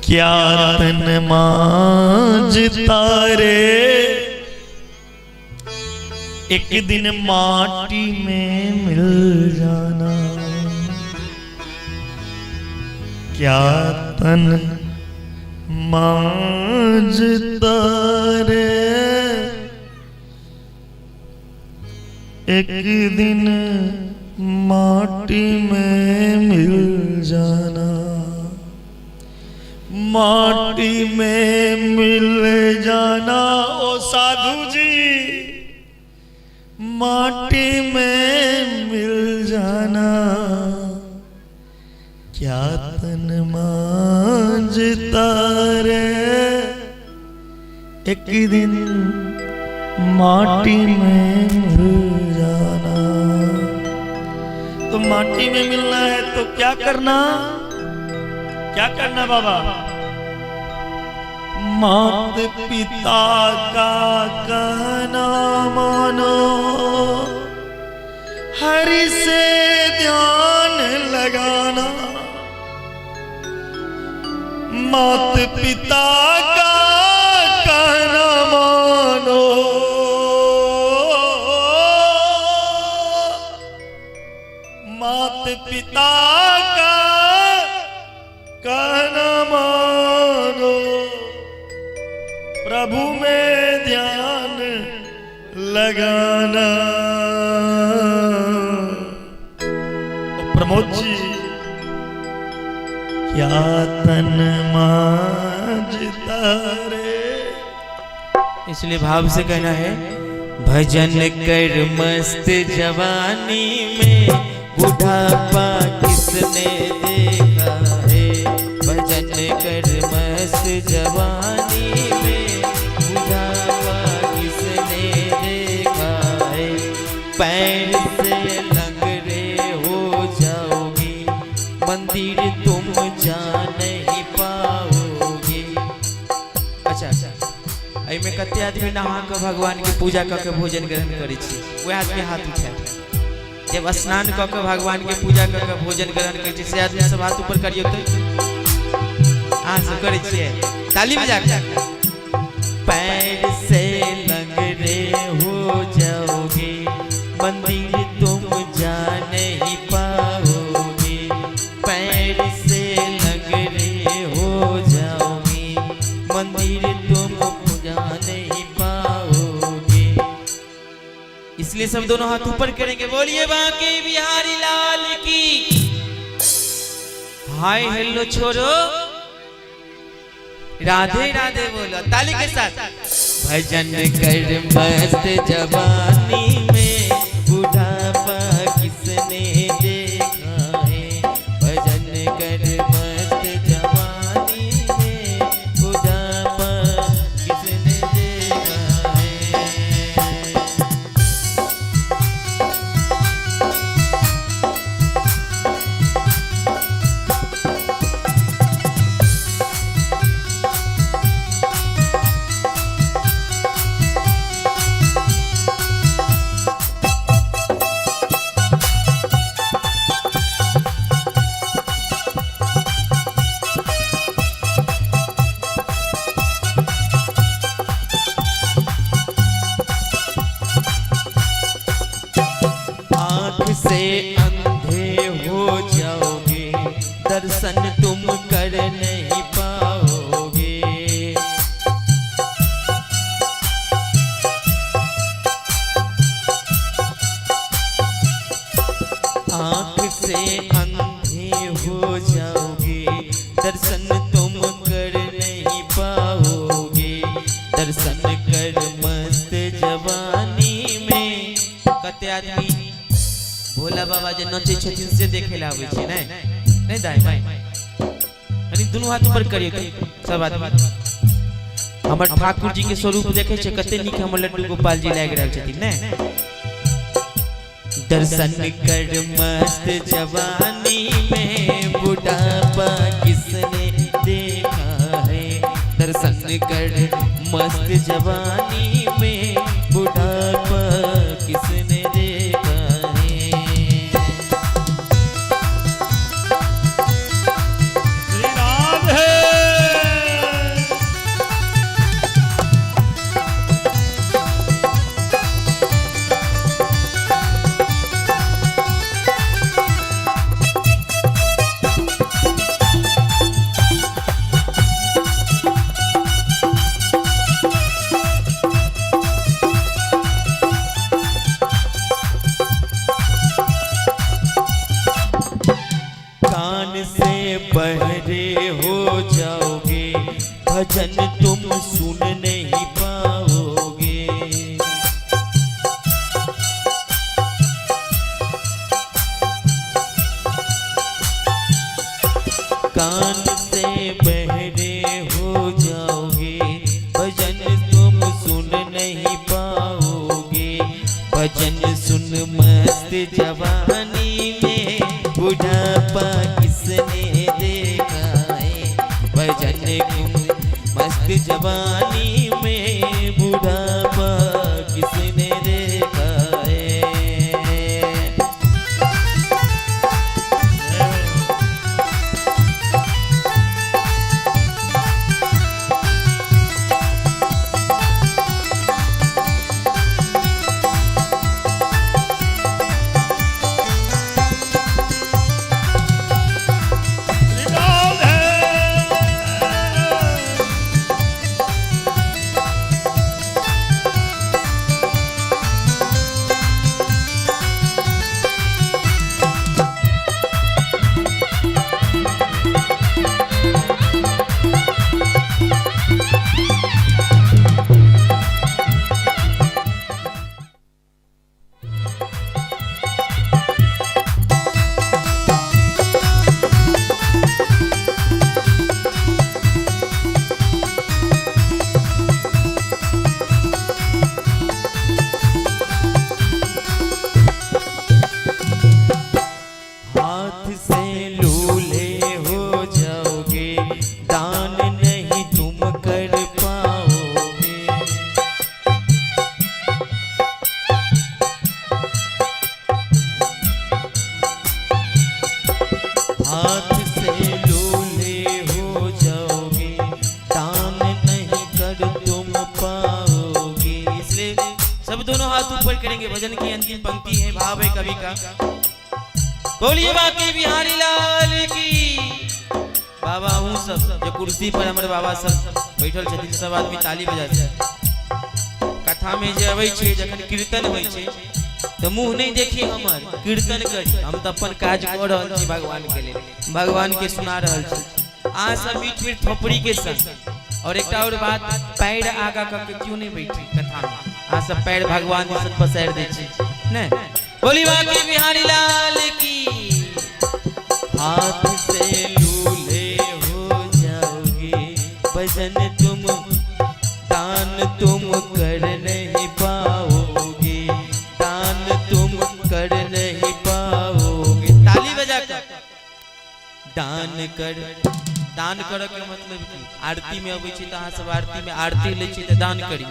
क्या तन माज तारे, एक दिन माटी में मिल जाना। क्या तन माज तारे, एक दिन माटी में मिल जाना। माटी में मिल जाना ओ साधु जी, माटी में मिल जाना। क्या तन मांझ तारे, एक दिन माटी में मिल जाना। तो माटी में मिलना है तो क्या करना? क्या करना बाबा? मात पिता का कहना मानो, हरि से ध्यान लगाना। मात पिता का कहना मानो, मात पिता का कहना मानो, प्रभु में ध्यान लगाना। प्रमोद जी, क्या तन मांझ तारे। इसलिए भाव से कहना है, भजन कर मस्त जवानी में, बुढ़ापा किसने देखा है। भजन कर मस्त जवानी में, बुढ़ापा किसने देखा है। पैर से लंगड़े हो जाओगे, मंदिर तुम जा नहीं पाओगे। अच्छा, एहिमे कते आदमी नहा कऽ भगवान के पूजा कऽ के भोजन ग्रहण करै छी? वएह आदमी हाथ उठाए। जब स्नान कऽ के भगवान के पूजा कऽ के भोजन ग्रहण करै छी, से आदमी सब हाथ ऊपर करियौ। तऽ अहाँ सब करै छियै? ताली बजा कऽ। पैर से लंगड़े हो जाओगे, मंदिर तुम जा नहीं पाओगे। पैर से लंगड़े हो जाओगे। सब दोनों हाथ ऊपर करेंगे, बोलिए बांके बिहारी लाल की। हाय हेलो छोड़ो, राधे राधे बोलो ताली के साथ। भजन कर मस्त जवानी में बुढ़ापा किसने देखा है। भजन कर मस्त जवानी में बुढ़ापा किसने देखा है। आँख से अंधे हो जाओगे, दर्शन तुम कर नहीं पाओगे। आँख से अंधे हो जाओगे, दर्शन तुम कर नहीं पाओगे। दर्शन कर मस्त जवानी में। कते आदमी भोला बाबा जे नचै छथिन से देखे ला आबै छै, नहीं नहीं दाई माई, कनी दुनू हाथ ऊपर करियौ तऽ सब आदमी। हमर ठाकुर जी के स्वरूप देखे छै कते नीक हमर लड्डू गोपाल जी लागि रहल छथिन, नहीं। दर्शन कर मस्त जवानी में बुढ़ापा किसने देखा है। दर्शन कर मस्त जवानी में बुढ़ापा किसने देखा है। श्री राधे। कान से बहरे हो जाओगे, भजन तुम सुन नहीं पाओगे। कान से बहरे हो जाओगे, भजन तुम सुन नहीं पाओगे। भजन सुन मस्त जवानी में बुढ़ापा किसने देखा है। भजन तुम मस्त जवानी में बुढ़ापा किसने देखा है। श्री राधे। हाथ से लूले हो जाओगे, दान नहीं तुम कर पाओगे। हाथ से लूले हो जाओगे, दान नहीं कर तुम पाओगे। इसलिए सब दोनों हाथ ऊपर करेंगे। भजन की अंतिम पंक्ति है, भाव है कवि का। बोलिए बाकी बिहारी लाल की। बाबा हूँ सब जो कुर्सी पर हमर बाबा सब बैठल छथिन, सब आदमी ताली बजा छै। कथा में जे अबै छै, जखन कीर्तन होइ छै तऽ मुँह नहि देखी हमर, कीर्तन करी। हम तऽ अपन काज कऽ रहल छी भगवान के लेल, भगवान के सुना रहल छी। अहाँ सब मीठ मीठ थोपड़ी के संग। और एकटा और बात, पैर आगा कऽ के क्यों नहि बैठी कथा में? अहाँ सब पैर भगवान दिसन पसारि दै छी ने। बोली बाकी बिहारी लाल की। हाथ से लूल्हे हो जाओगे, भजन तुम दान तुम कर नहीं पाओगे, दान तुम कर नहीं पाओगे। ताली बजा कर दान कर। दान कर के मतलब की? आरती में अबै छी तऽ अहाँ सब आरती में आरती लै छी तऽ दान करी।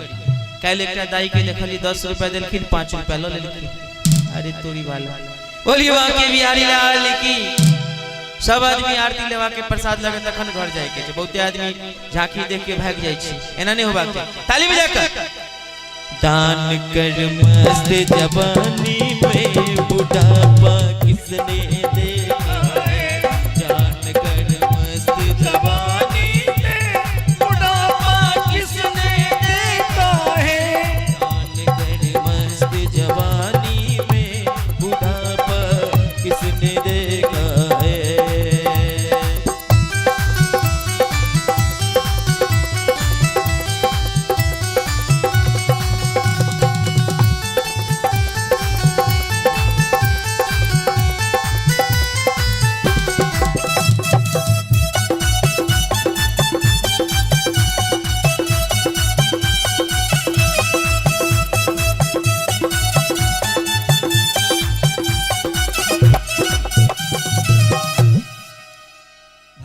काल्हि एकटा दाई के देखली, 10 रुपया देलखिन, 5 रुपया लऽ लेलखिन। अरे तोरी वाला। बोलिए बांके बिहारी लाल की। सब आदमी आरती लेवा के प्रसाद लगे तखन घर जाय के छै। बहुते आदमी झांकी देख के भागि जाइ छै, एना नहि होबाक चाही। ताली बजा कर दान कर। मस्त जवानी में बुढ़ापा किसने देखा है? जान कर मस्त जवानी में बुढ़ापा किसने देखा है? दान कर मस्त जवानी में बुढ़ापा किसने देखा है?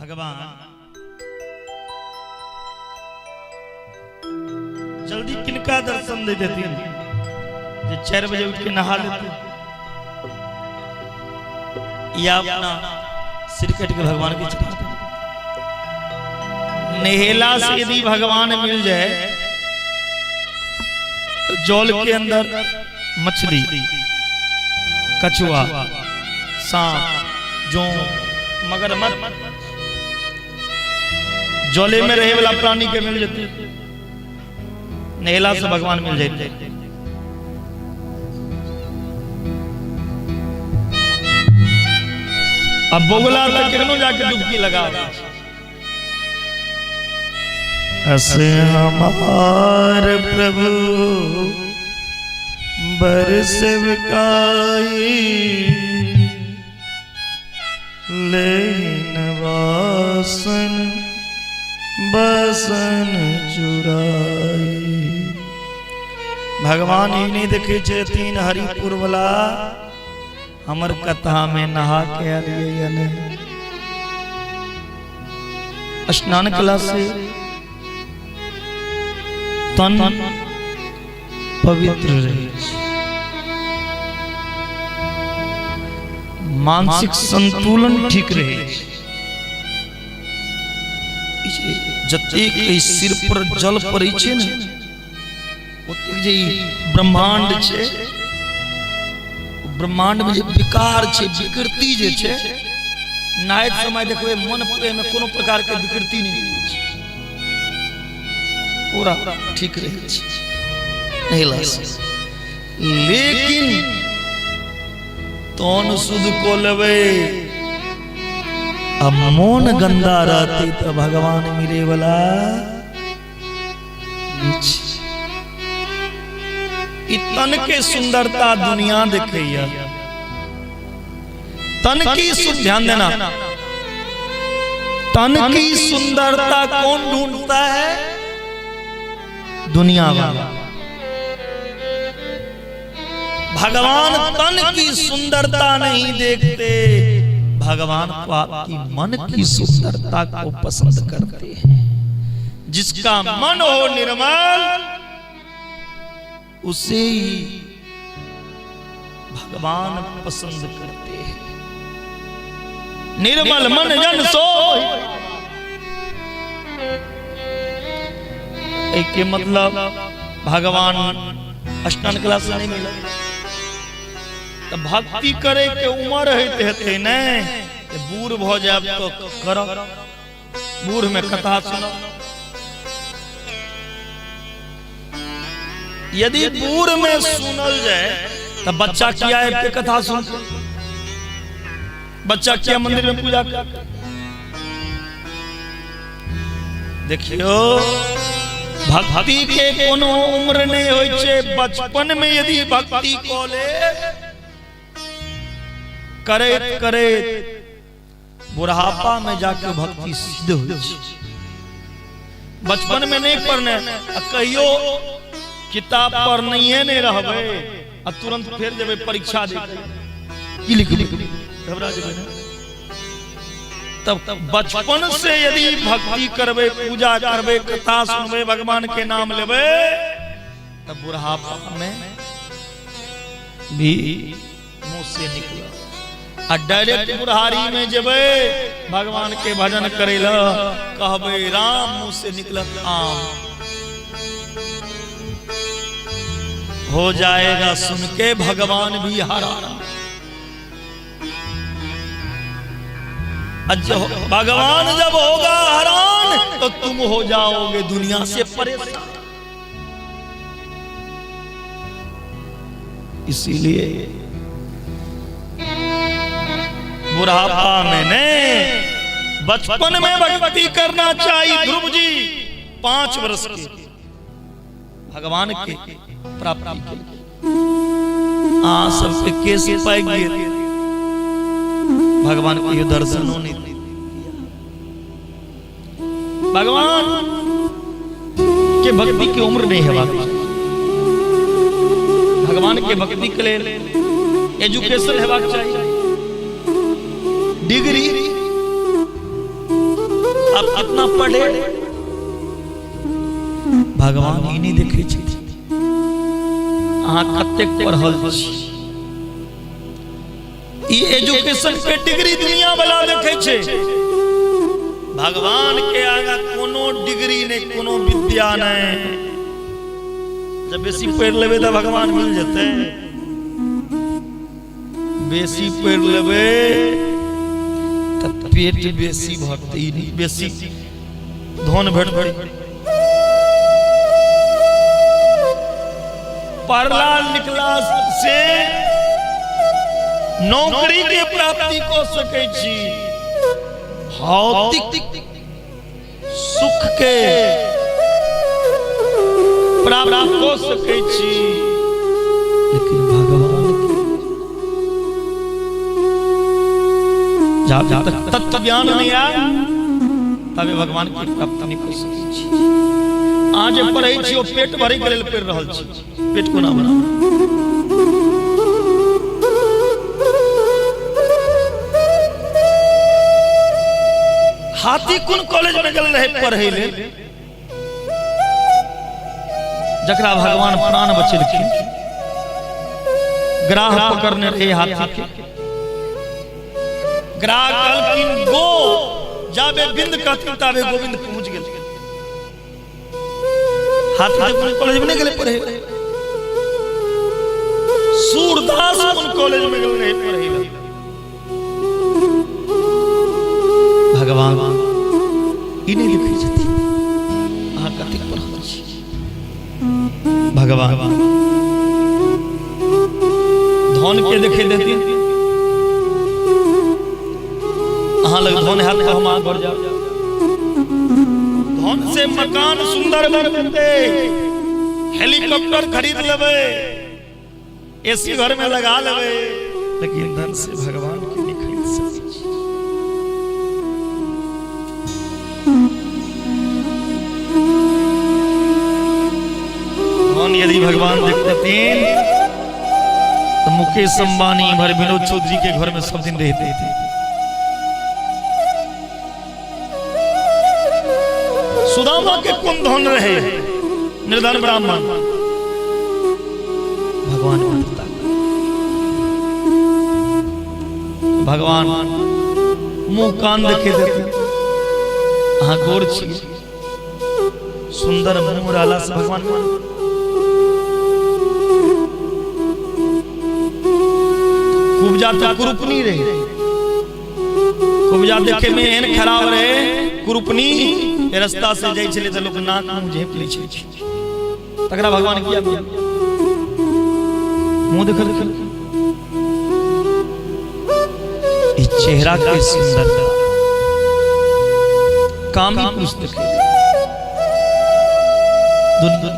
भगवान जल्दी किनका दर्शन दे देथिन? जे 4 बजे उठ के नहा लेते या अपना सिर कट के भगवान के चढ़ा देते। नहेला से यदि भगवान मिल जाए तो जल के अंदर मछली, कछुआ, सांप, जोंक, मगरमच्छ, जले में रहे वाला प्राणी के मिल जाते। नहेला से भगवान मिल जाते। अब बोगला तक केहनो जाके डुबकी लगा दै छै। अस हमार प्रभु बर सेवकाई लेन वासन बसन चुराई। भगवान ई नहीं देखे छथिन हरिपुर वाला हमर कथा में नहा के आलिए या नहीं। स्नान कला से तन पवित्र रहे छै, मानसिक संतुलन ठीक रहे छै। ई जे जतेक एहि सिर पर जल पड़ै छै ने, ओतेक जे ई ब्रह्मांड छै, ब्रह्मांड में जे विकार छै, विकृति जे छै, नायक समय देखबै मन में कोनो प्रकार के विकृति नहि रहै छै, पूरा ठीक रहै छै नहेला से। लेकिन तन शुद्ध को लेबै आ मोन गंदा रहते तऽ भगवान मिले वाला नहि छै। ई तन के सुंदरता दुनिया देखैया, तन की ध्यान देना, तन की सुंदरता कौन ढूंढता है? दुनिया वाला। भगवान तन की सुंदरता नहीं देखते, भगवान तो आपकी मन की सुंदरता को पसंद करते हैं। जिसका मन हो निर्मल उसे ही भगवान पसंद करते हैं। निर्मल मन जन सो एक के मतलब भगवान स्नान कला से नहीं मिला तो भक्ति करे के उम्र होते हेतै ने, बूढ़ भ जायब तो करब, बूढ़ में कथा सुनब। यदि बूढ़ में सुनल जाए तब बच्चा किया आबि के कथा सुन, बच्चा किया मंदिर में पूजा कर। देखियो भक्ति के कोनो उम्र नहीं होय छै। बचपन में यदि भक्ति कऽ ले, करैत करैत बुढ़ापा में जाके भक्ति सिद्ध होइ छै। बचपन में नहीं पढ़ने आ कहियो किताब पर नहीं नहीं रहबै आ तुरंत फेर जेबै परीक्षा दे, की लिखबै, घबरा जेबै ने। तब बचपन से यदि भक्ति करबै, पूजा करबै, कथा सुनबै, भगवान के नाम लेबै, तब बुढ़ापा में भी मुंह से निकलत। आ डायरेक्ट बुढ़ारी में जेबै भगवान के भजन करे ल, कहबै राम, मुंह से निकलत आम। हो जाएगा सुन के भगवान भी हैरान। भगवान जब होगा हैरान तो तुम हो जाओगे दुनिया से परेशान। इसीलिए बुढ़ापा में नहीं, बचपन में भक्ति करना चाहिए। ध्रुव जी 5 वर्ष के भगवान के प्राप्ति के लिए आ सबके केस पाइ गेल, भगवान के दर्शनो नहीं दिया। भगवान के भक्ति के उम्र नहीं है। भगवान के भक्ति के लिए एजुकेशन हेबाक चाहिए, डिग्री। आप कितना पढ़े, भगवान ई नहीं देखे छथिन अहाँ कतेक पढ़ल छी। ई एजुकेशन के डिग्री दुनिया वाला देखे छै, भगवान के आगा कोनो डिग्री नहीं, कोनो विद्या नहीं। जब बेसी पढ़ लेबै तऽ भगवान मिल जेतै, बेसी पढ़ लेबै तऽ पेट बेसी भरतै, ई नहीं बेसी धन भेटतै। पढ़ला लिखला से नौकरी के प्राप्ति कऽ सकै छी, भौतिक सुख के प्राप्त कऽ सकै छी, लेकिन भगवान के जब तक तत्व ज्ञान नहीं आए तबे भगवान के प्राप्ति नहीं कऽ सकै छी। अहाँ जे पढ़ै छी ओ पेट भरै के लेल पढ़ि रहल छी, पेट कोना भरब? हाथी कोन कॉलेज में गेल रहे पढ़ै लेल जकरा भगवान प्राण बचेलखिन? ग्राह पकड़ने रहे हाथी के, ग्राह कहलखिन गो, जाबे बिंद कहथिन ताबे गोविंद पहुंच गेल। हाथी तऽ कोन कॉलेज में नहीं गेलै पढ़े। सूरदास कोन कॉलेज में गेल रहे पढ़े ला? भगवान ई नहीं लिखै छथिन अहाँ कतेक पढ़ल छी। भगवान धन के देखे देथिन, अहाँ लग धन हैत तऽ हम अहाँ घर जाउ, धन से मकान सुंदर बनते, हेलीकॉप्टर खरीद लेबै, एसी घर में लगा लेबै, लेकिन धन से भगवान के नहीं खरीद सकै छी। धन यदि भगवान देखते तो मुकेश अंबानी भर विनोद चौधरी के घर में सब दिन रहते थे। सुदामा के कौन धन रहे? निर्धन ब्राह्मण। भगवान मित्रता, भगवान मुंह कान देखे देते, अहाँ गोर छी, सुंदर मुंह रहला से भगवान कुब्जा तो कुरुपनी रहे, कुब्जा देखे में एहन खराब रहे कुरुपनी, रास्ता से जाइ छलै तऽ लोक नाक मुंह झेप लै छै, तकरा भगवान किया मिलल? मुंह देखल ई चेहरा के सुंदरता कामी पुरुष देखे दुनिया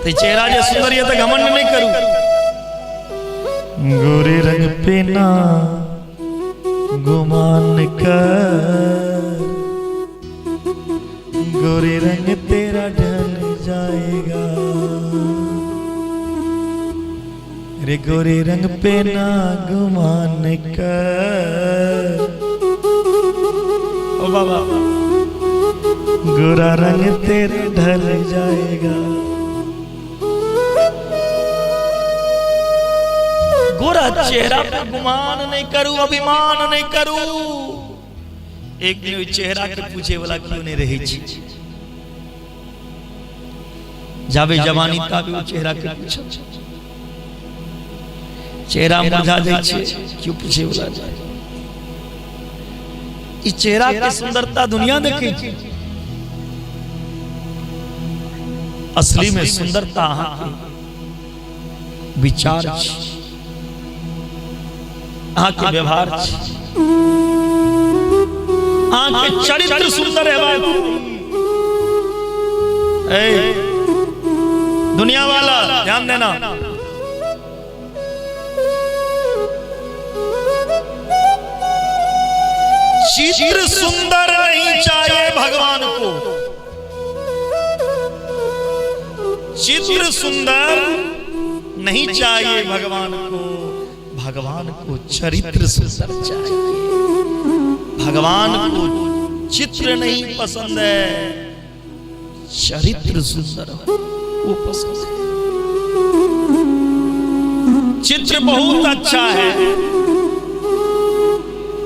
ते चेहरा जे सुंदर ये तऽ घमंड नहीं करू। गोरे रंग पे ना गुमान कर, गोरे रंग तेरा ढल जाएगा। रे गोरे रंग पे ना गुमान कर, ओ बाबा गोरा रंग तेरा ढल जाएगा। गोरा चेहरा पे गुमान नहीं करू, अभिमान नहीं करू। एक दिन ओहि चेहरा के पूछे वाला क्यों नहीं रहे छी। जाबे जवानी ताबे ओ चेहरा के पूछो, चेहरा मुरझा जाइ छै, क्यों पूछे वाला जाए। ई चेहरा के सुंदरता दुनिया देखे छै, असली में सुंदरता अहाँ के विचार छी, अहाँ के व्यवहार छी, अहाँ के चरित्र सुंदर हेबाक। ए दुनिया वाला ध्यान देना, चित्र सुंदर नहीं चाहिए भगवान को, चित्र सुंदर नहीं चाहिए भगवान को, भगवान को चरित्र सुंदर चाहिए। भगवान को चित्र नहीं पसंद है, चरित्र सुंदर हो वो पसंद है। चित्र बहुत अच्छा है,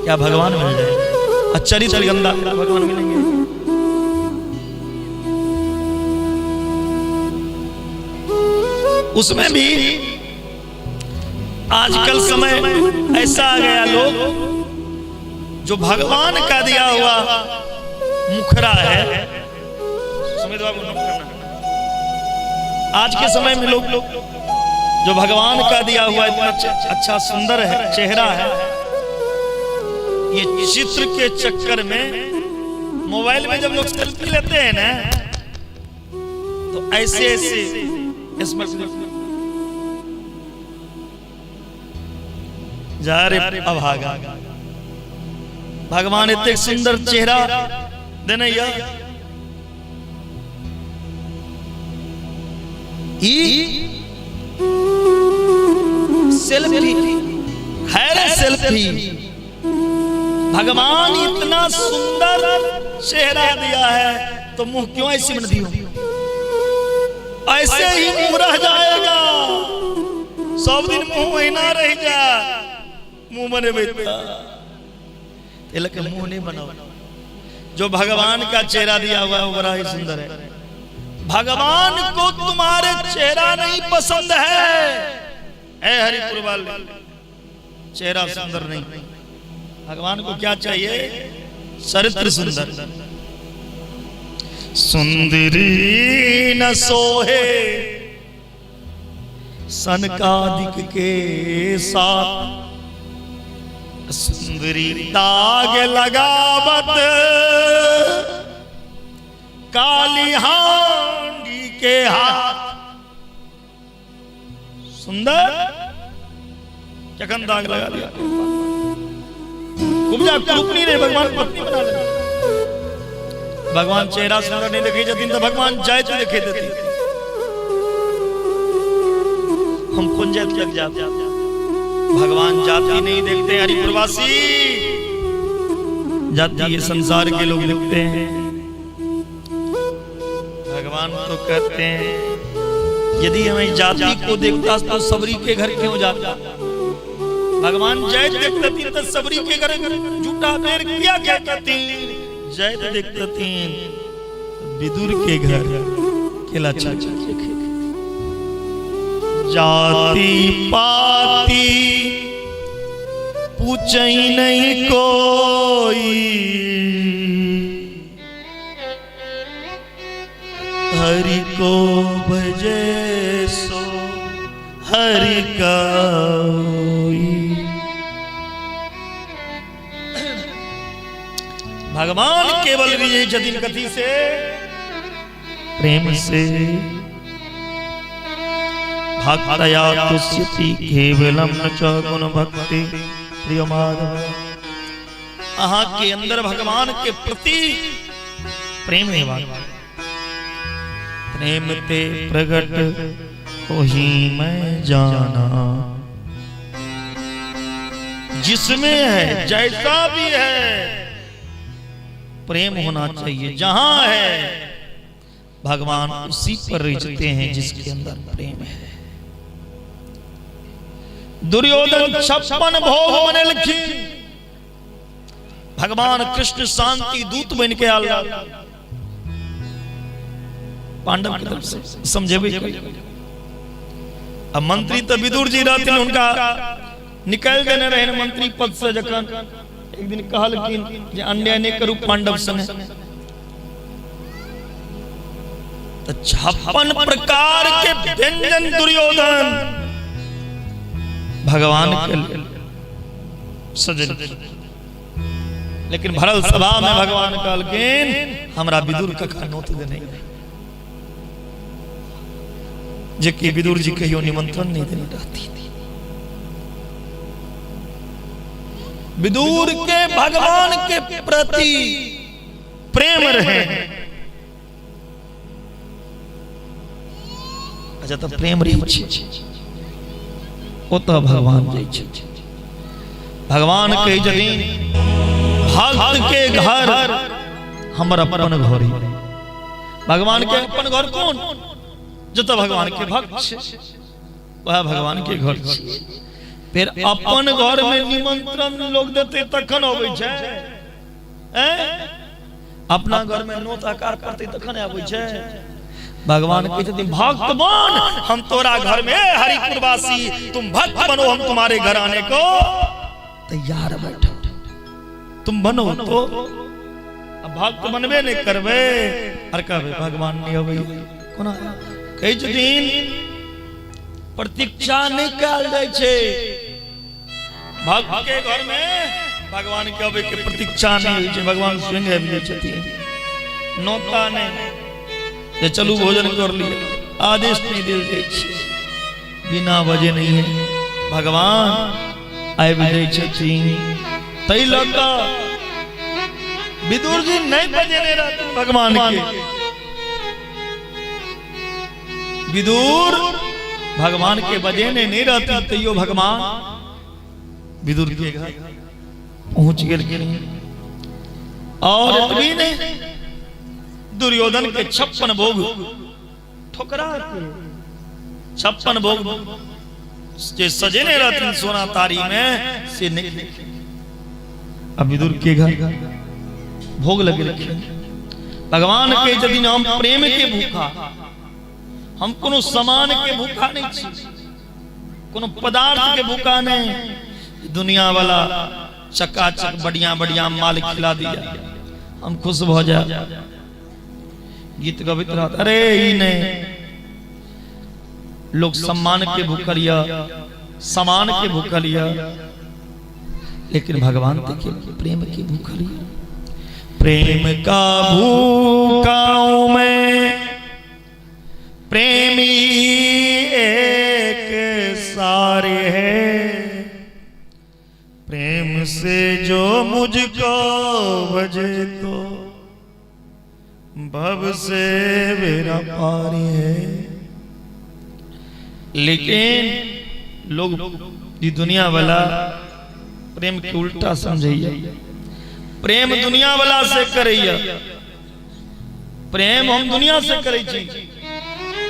क्या भगवान मिल जाएगा? और चरित्र गंदा भगवान मिलेंगे? उसमें भी आजकल समय ऐसा आ गया, लोग जो भगवान का दिया हुआ मुखरा है, सुमित बाबू नोट करना। आज के समय में लोग जो भगवान का दिया हुआ इतना अच्छा सुंदर है चेहरा है, ये चित्र के चक्कर में मोबाइल में जब लोग सेल्फी लेते हैं ना, तो ऐसे ऐसे इसमें जा रे अभागा, भगवान इतने सुंदर चेहरा देने या ई सेल्फी है रे सेल्फी। भगवान इतना सुंदर चेहरा दिया है तो मुंह क्यों ऐसे बन दियो? ऐसे ही मुंह रह जाएगा, सब दिन मुंह वहीना रह जा, मुंह बने के मुंह नहीं बनाओ। जो भगवान का चेहरा दिया हुआ है वो बड़ा ही सुंदर है। भगवान को तुम्हारे चेहरा नहीं पसंद है, ए हरिपुर वाले, चेहरा सुंदर नहीं। भगवान को क्या चाहिए? चरित्र सुंदर। सुंदरी न सोहे सनकादिक के साथ, सुंदरी दाग लगावत काली हांडी के हाथ। सुंदर चकन दाग लगा दिया, कुब्जा कुरूपनी रे भगवान पत्नी बना ले। भगवान चेहरा सुंदर नहीं देखे जतिन तो भगवान जायत देखे देती। हम कौन जात लग जाते? भगवान जाति नहीं देखते हरिपुरवासी, जाति ये संसार के लोग देखते हैं। भगवान तो कहते हैं यदि हमें जाति को देखता तो सबरी के घर क्यों जाता? भगवान जय देखते तो सबरी के घर झूठा बेर किया कहती, जय देखते विदुर के घर केला चाचा। जाति पाति पूछई नहीं कोई, हरि को भजे भगवान केवल रिझै छथिन कथी से? प्रेम से। भक्तया तुष्यति केवलम न च गुण भक्ति प्रिय माधव। अहाँ के अंदर भगवान के प्रति प्रेम हेबाक, प्रेम ते प्रगट वही मैं जाना। जिसमें है, जैसा भी है, प्रेम होना चाहिए। जहां है, भगवान उसी पर रिझते हैं जिसके अंदर प्रेम है। दुर्योधन 56 भोग बनेलखिन, भगवान कृष्ण शांति दूत बन के आल पांडव की तरफ से समझेबे। अब मंत्री तो विदुर जी रहते, उनका निकाल देने रहे मंत्री पद से। जखन एक दिन कहलखिन जे अन्याय नहीं करू पांडव संगे, तो 56 प्रकार के व्यंजन दुर्योधन भगवान के लिए सजल, लेकिन भरल सभा में भगवान कहलखिन हमरा विदुर कका नोत देने, जे कि विदुर जी कहियो निमंत्रण नहीं देने रहती। विदुर के भगवान के प्रति प्रेम रहे। अच्छा, तो प्रेम रही ओतऽ भगवान जाइ छथिन। भगवान कहै छथिन भक्त के घर हमर अपन घर ही। भगवान के अपन घर कोन? जतऽ भगवान के भक्त छै वएह भगवान के घर छै। फिर अपन घर में निमंत्रण लोग देते तखन अबै छै? अपना घर में नोत आकार पड़तै तखन आबै छै? भगवान कहै छथिन भक्त बन, हम तोरा घर में, हरिपुरवासी तुम भक्त बनो, हम तुम्हारे घर आने को तैयार बैठो, तुम बनो। तो अब भक्त बनबे नहीं करबै और कहबै भगवान नहीं अबै कोना? कहै छथिन प्रतीक्षा नहीं कयल जाइ छै। भक्त के घर में भगवान के अबै के प्रतीक्षा नहीं होइ छै, भगवान स्वयं आबि जाइ छथिन। नोता नहीं जे चलू भोजन कर लिय, आदेश नहीं देल जाइ छै, बिना वजह नहीं है भगवान आबि जाइ छथिन। ताहि लऽ कऽ विदुर जी नहीं बजेने रहथिन भगवान के। विदुर भगवान के बजेने नहीं रहती, तैयो भगवान विदुर के घर पहुंच गेलखिन। और एतबी नहीं, दुर्योधन के 56 भोग ठोकरा के, 56 भोग जे सजेने रहथिन सोना तारी में से नहीं, अब विदुर के घर भोग लगेलखिन। भगवान के यदि हम प्रेम के भूखा, हम कोनो सामान के भूखा नहीं छी, कोनो पदार्थ के भूखा नहीं। दुनिया वाला चकाचक बढ़िया बढ़िया माल खिला दिया, हम खुश भ जाए, गीत गबैत रहत। अरे ई नहीं, लोग सम्मान के भूखल या सामान के भूखल या, लेकिन भगवान देखिए प्रेम के भूखल या। प्रेम का भूखा हूं मैं, प्रेमी एक सारे है, प्रेम से जो मुझको भजे तो भव से मेरा पार है। लेकिन लोग ये दुनिया वाला प्रेम के उल्टा समझैया, प्रेम दुनिया वाला से करैया, प्रेम हम दुनिया से करै छी,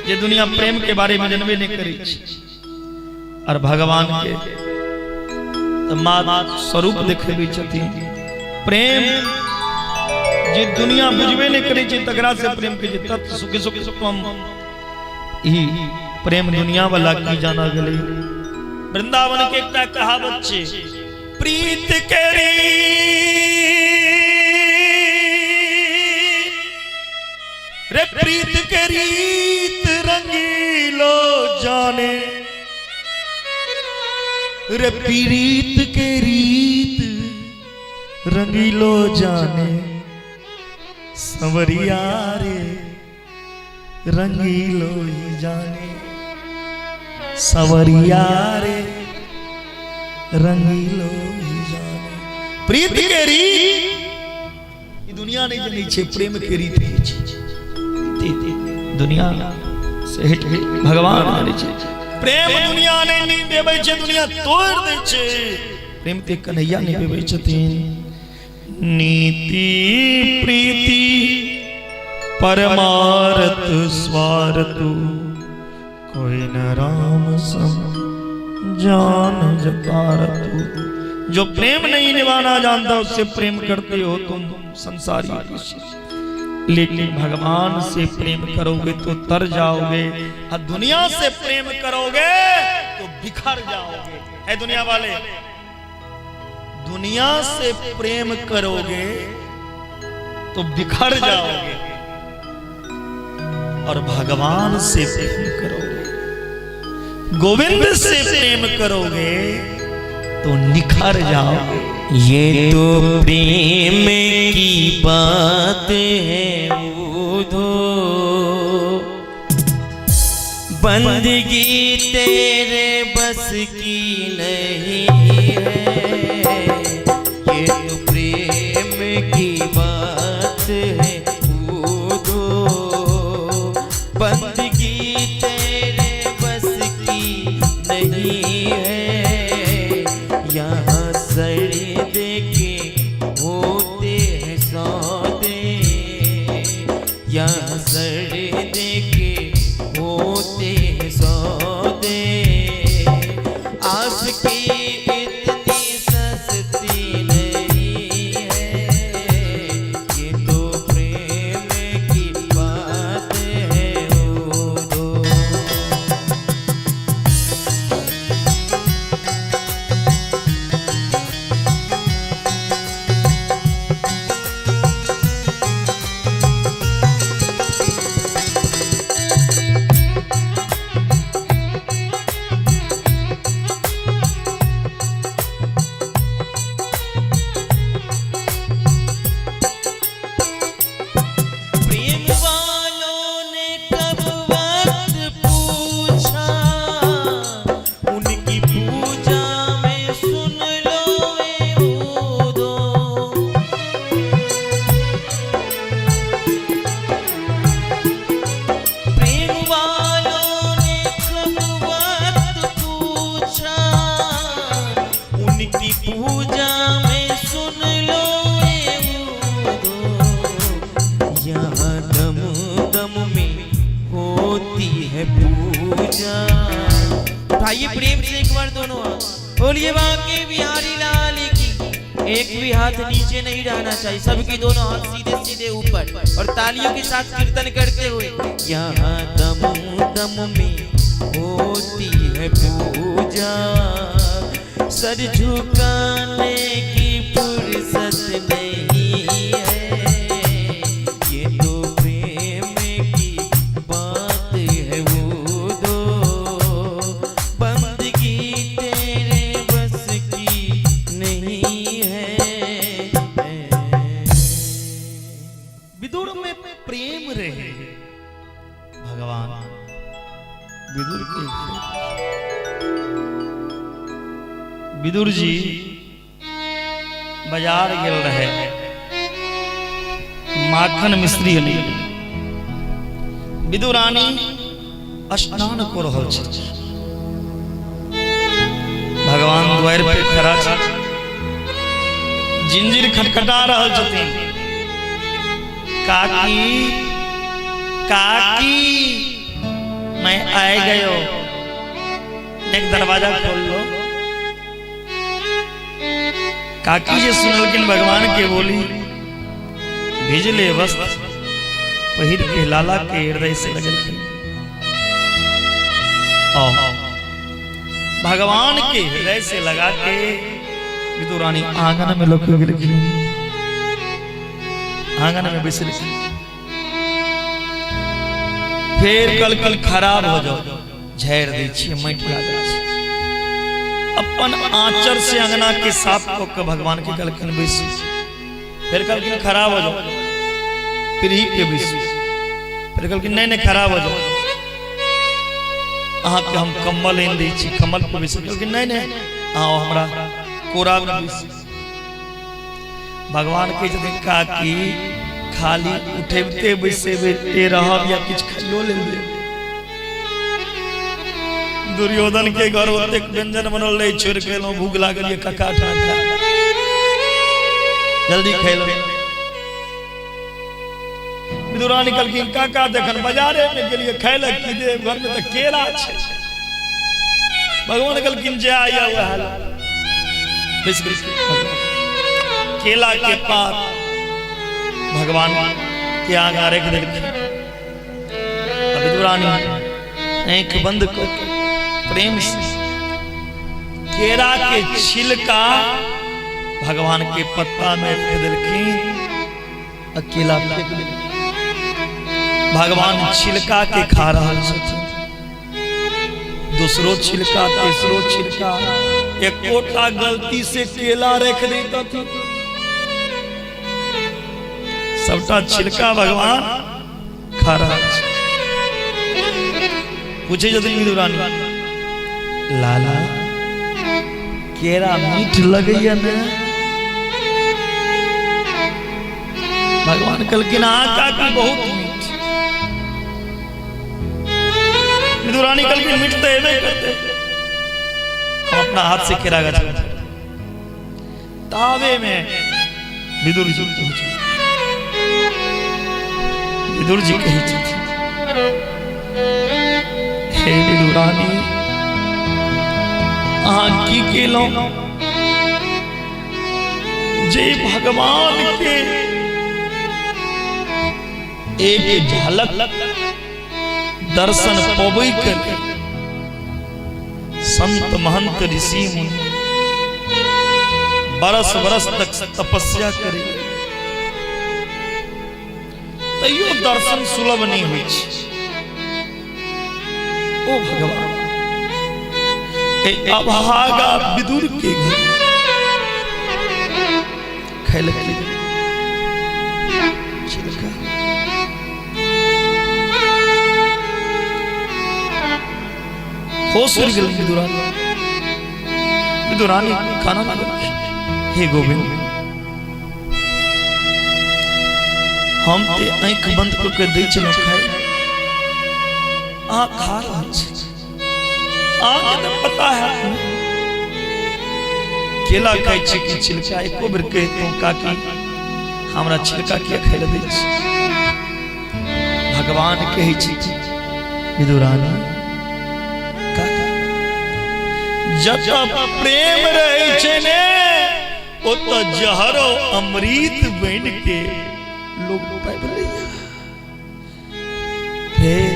जे दुनिया प्रेम के बारे में जनबे नहीं करै छी। और भगवान के तो मात स्वरूप देखेबै छथिन। प्रेम जे दुनिया बुझबे नहीं करै छै तकरा से प्रेम के जे तत्व सुख सुख सुखम, ई प्रेम दुनिया वाला की जाना गेलै। वृंदावन के एकटा कहावत छै, प्रीत के रीत रे, प्रीत के रीत रंगीलो जाने रे, प्रीत के रीत रंगीलो जाने। संवरिया रे रंगीलो ही जाने, संवरिया रे रंगीलो ही जाने। प्रीत के रीत ई दुनिया नहीं जनै छै, प्रेम के रीत होइ छै। दुनिया से हट भगवान जानै छै। प्रेम दुनिया नहीं निभेबै छै, दुनिया तोड़ि दै छै। प्रेम ते कन्हैया निभेबै छथिन। नीति प्रीति परमारथ स्वार्थ, कोई न राम सम जान जकारतु। जो प्रेम नहीं निभाना जानता उससे प्रेम करते हो तुम संसारी, लेकिन भगवान से प्रेम करोगे तो तर जाओगे, और दुनिया से प्रेम करोगे तो बिखर जाओगे। है दुनिया वाले, दुनिया से प्रेम करोगे तो बिखर जाओगे, और भगवान से प्रेम करोगे, गोविंद से प्रेम करोगे तो निखर जाओगे। ये तो प्रेम की बात है उधो, बंदगी तेरे बस की नहीं है। ये तो प्रेम की बात है उधो, बंदगी तेरे बस की नहीं है। यहाँ सर देखे होते हैं सौदे, यहाँ सर देखे होते हैं सौदे। आस की इतनी सस्ती नहीं है, ये तो प्रेम की बात है उधो। प्रेम वालों ने कब वक्त पूछा, उनकी पूजा में सुन लो ए उदो। प्रेम वालों ने कब वक्त पूछा, उनकी पूजा में सुन लो ए उदो। यहाँ दम दम में होती है पूजा। उठाइए प्रेम से एक बार दोनों हाथ, बोलिए बांके बिहारी लाल की। एक भी हाथ नीचे नहीं रहना चाहिए, सबके दोनों हाथ सीधे सीधे ऊपर, और तालियों के साथ कीर्तन करते हुए। यहाँ दम दम में होती है पूजा, सर झुकाने की फुर्सत नहीं है। ये तो प्रेम की बात है वो दो, बंदगी तेरे बस की नहीं है। विदुर में प्रेम रहे भगवान, विदुर के विदुर जी बाजार गेल रहे, माखन मिश्री अनै। विदुरानी स्नान कऽ रहल छै, भगवान द्वार पे खड़ा छै, जिंजीर खटखटा रहल छथिन। काकी काकी मैं आए गयो, एक दरवाजा खोल लो। काकी जे सुनलखिन भगवान के बोली, भिजले वस्त्र पहिर के लाला के हृदय से लगलखिन। भगवान के हृदय से लगा के विदुरानी आंगन में लोग गेलखिन, आंगन में बैसलखिन। फेर कल कल खराब हो जाओ, झाड़ि दै छियै, माटि लागल छै। अपन आंचर से अंगना के साफ कऽ के भगवान के कहलखिन बैसू। फेर कहलखिन खराब हो जाओ। पीढ़ी के बैसू। फेर कहलखिन नहि नहि, खड़ा भऽ जाउ, अहाँके हम कम्बल आनि दै छी, कम्बल पर बैसू। कहलखिन नहि नहि, अहाँ हमरा कोरामे बैसू। भगवान कहै छथिन काकी खाली उठेबते बैसेबते रहब या किछु खाइयो लेल देब? दुर्योधन के घर ओतेक व्यंजन बनल रहे, छोड़ के एलहुँ, भूख लागल ये काका ठाठा, जल्दी खेलहुँ। विदुरानी कहलखिन काका जखन बाजारे में गेलिए खाय लए की देब, घर में तऽ केरा छै। भगवान कहलखिन जे आया वएह बैस गेलखिन। केला के पात भगवान के आगा रख देलखिन। विदुरानी आँखि बंद कऽ के प्रेम से केरा के छिलका भगवान के पत्ता में रख देलखिन। अकेला फेंक देलखिन। भगवान छिलका के खा रहल छथिन, दूसरो छिलका, तेसरो छिलका, एकोटा गलती से केला रख देतथिन, सबटा छिलका भगवान खा रहल छै। पूछे छथिन विदुरानी, लाला केरा मीठ लगैया ने? भगवान कहलखिन हाँ काकी, बहुत मीठ। विदुरानी कहलखिन मीठ तऽ हेबे करते, हम अपना हाथ से केरा गाछ। तावे में विदुर जी पहुंचे। विदुर जी कहै छथिन, हे विदुरानी, अहाँ की केलहुँ जे भगवान के एक झलक दर्शन पबै के संत महंत ऋषि मुनि बरस बरस तक तपस्या करे, तैयो दर्शन सुलभ नहीं होइ छै। ओ भगवान ए अभागा विदुर के घर खैलक छिलका। होश उड़ गेल विदुरानी। विदुरानी खाना लागल, हे गोविंद, हम ते आँखि बंद कऽ के दै छलहुँ खाय, अहाँ खा रहल छी, अहाँके तऽ पता है केला खाइ छी कि छिलका। एको बेर कहितहुँ काकी, हमरा छिलका किया खाय लए दै छी? भगवान कहै छी, विदुरानी काका, जत प्रेम रहै छै ने, ओतऽ जहरो अमृत बनि के लोग पाबि लैया। फेर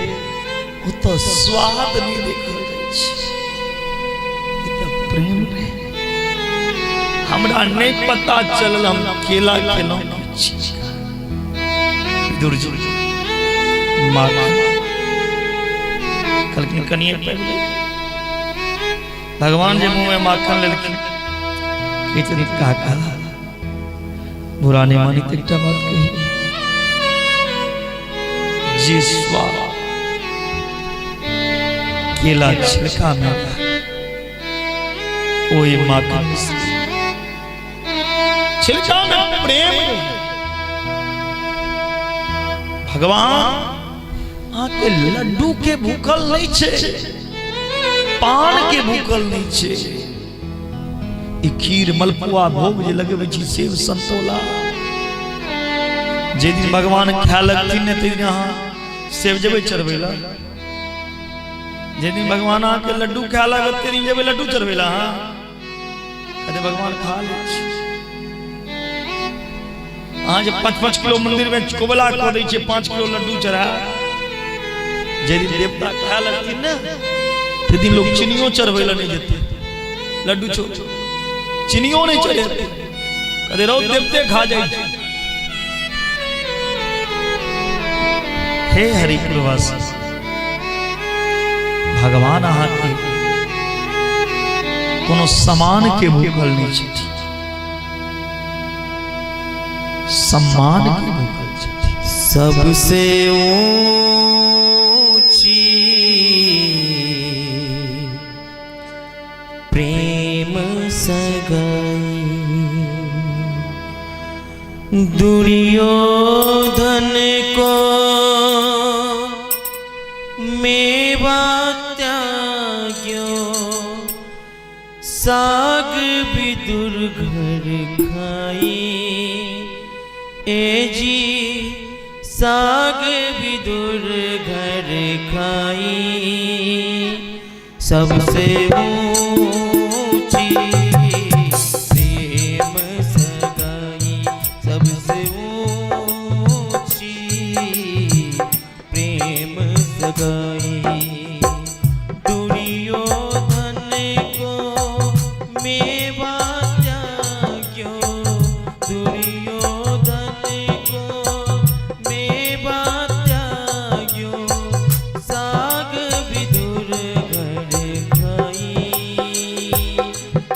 ओतऽ स्वाद नहि देखल जाइ छै। ई तऽ प्रेम रहै। हमरा नहि पता चलल हम केला खेलहुँ कि छिलका। विदुर जी माखन कहलखिन कनिए पाबि ले। भगवान जे मुंह में माखन लेलखिन, कहै छथिन काका, बुरा नहि मानी तऽ एकटा बात कही, जे स्वाद केला छिलका में ओहि माखन छिलका में प्रेम रहे। भगवान अहाँके लड्डू के भूखल नहीं छै, पान के भूखल नहीं छै, ई खीर मलपुआ भोग जे लगबै छी, सेब संतोला, जे दिन भगवान खाय लगथिन ने, ताहि दिन अहाँ सेब जेबै चढ़बै लए? जे दिन भगवान अहाँके लड्डू खाय लागत, ताहि दिन जेबै लड्डू चढ़बै लए अहाँ? कहते भगवान खा लै छी। अहाँ जे 5-5 किलो मंदिर में कोबला कऽ दै छियै, 5 किलो लड्डू चढ़ा, जे दिन देवता खाय लगथिन ने, ताहि दिन लोग चीनियो चढ़बै लए नहि जेतै। लड्डू छोड़, चीनियो नहि चढ़ेतै। कहते रौ, देवते खा जाइ छै। हे हरिपुरवासी, भगवान अहाँके कोनो सामान के भूखल नहि छथि, सम्मान के भूखल छथि। सबसे ऊंची प्रेम सगाई। दुर्योधन को मेवा त्याग्यो, साग विदुर घर खाई। ए जी साग विदुर घर खाई। सबसे ऊंची प्रेम सगाई, सबसे ऊंची प्रेम सगाई। दुर्योधन को मेवा त्याग्यो, दुर्योधन को मेवा त्याग्यो, साग विदुर घर खाई।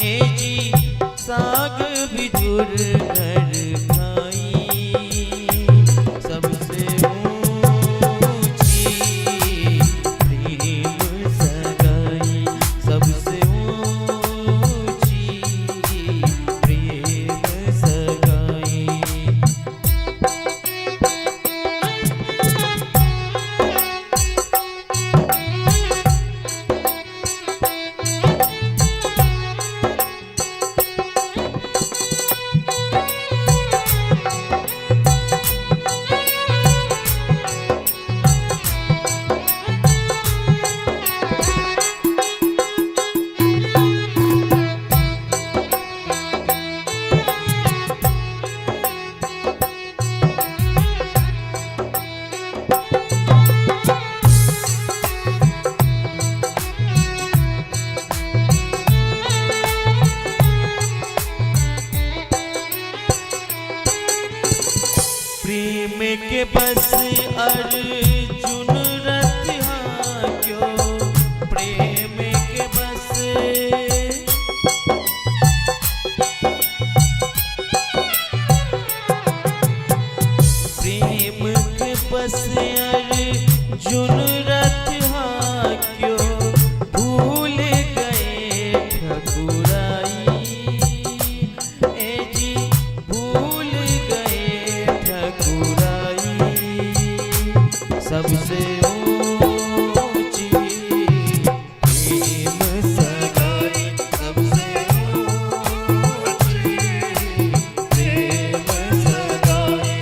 ए जी साग विदुर घर खाई। सबसे ऊंची प्रेम सगाई, सबसे ऊंची प्रेम सगाई। प्रेम के बस अर्जुन रथ क्यों, प्रेम के बस, प्रेम के बस अर्जुन रथ क्यों, भूल गए ठकुराई। ए जी भूल गए ठकुराई। सबसे ऊंची प्रेम सगाई, सबसे ऊंची प्रेम सगाई।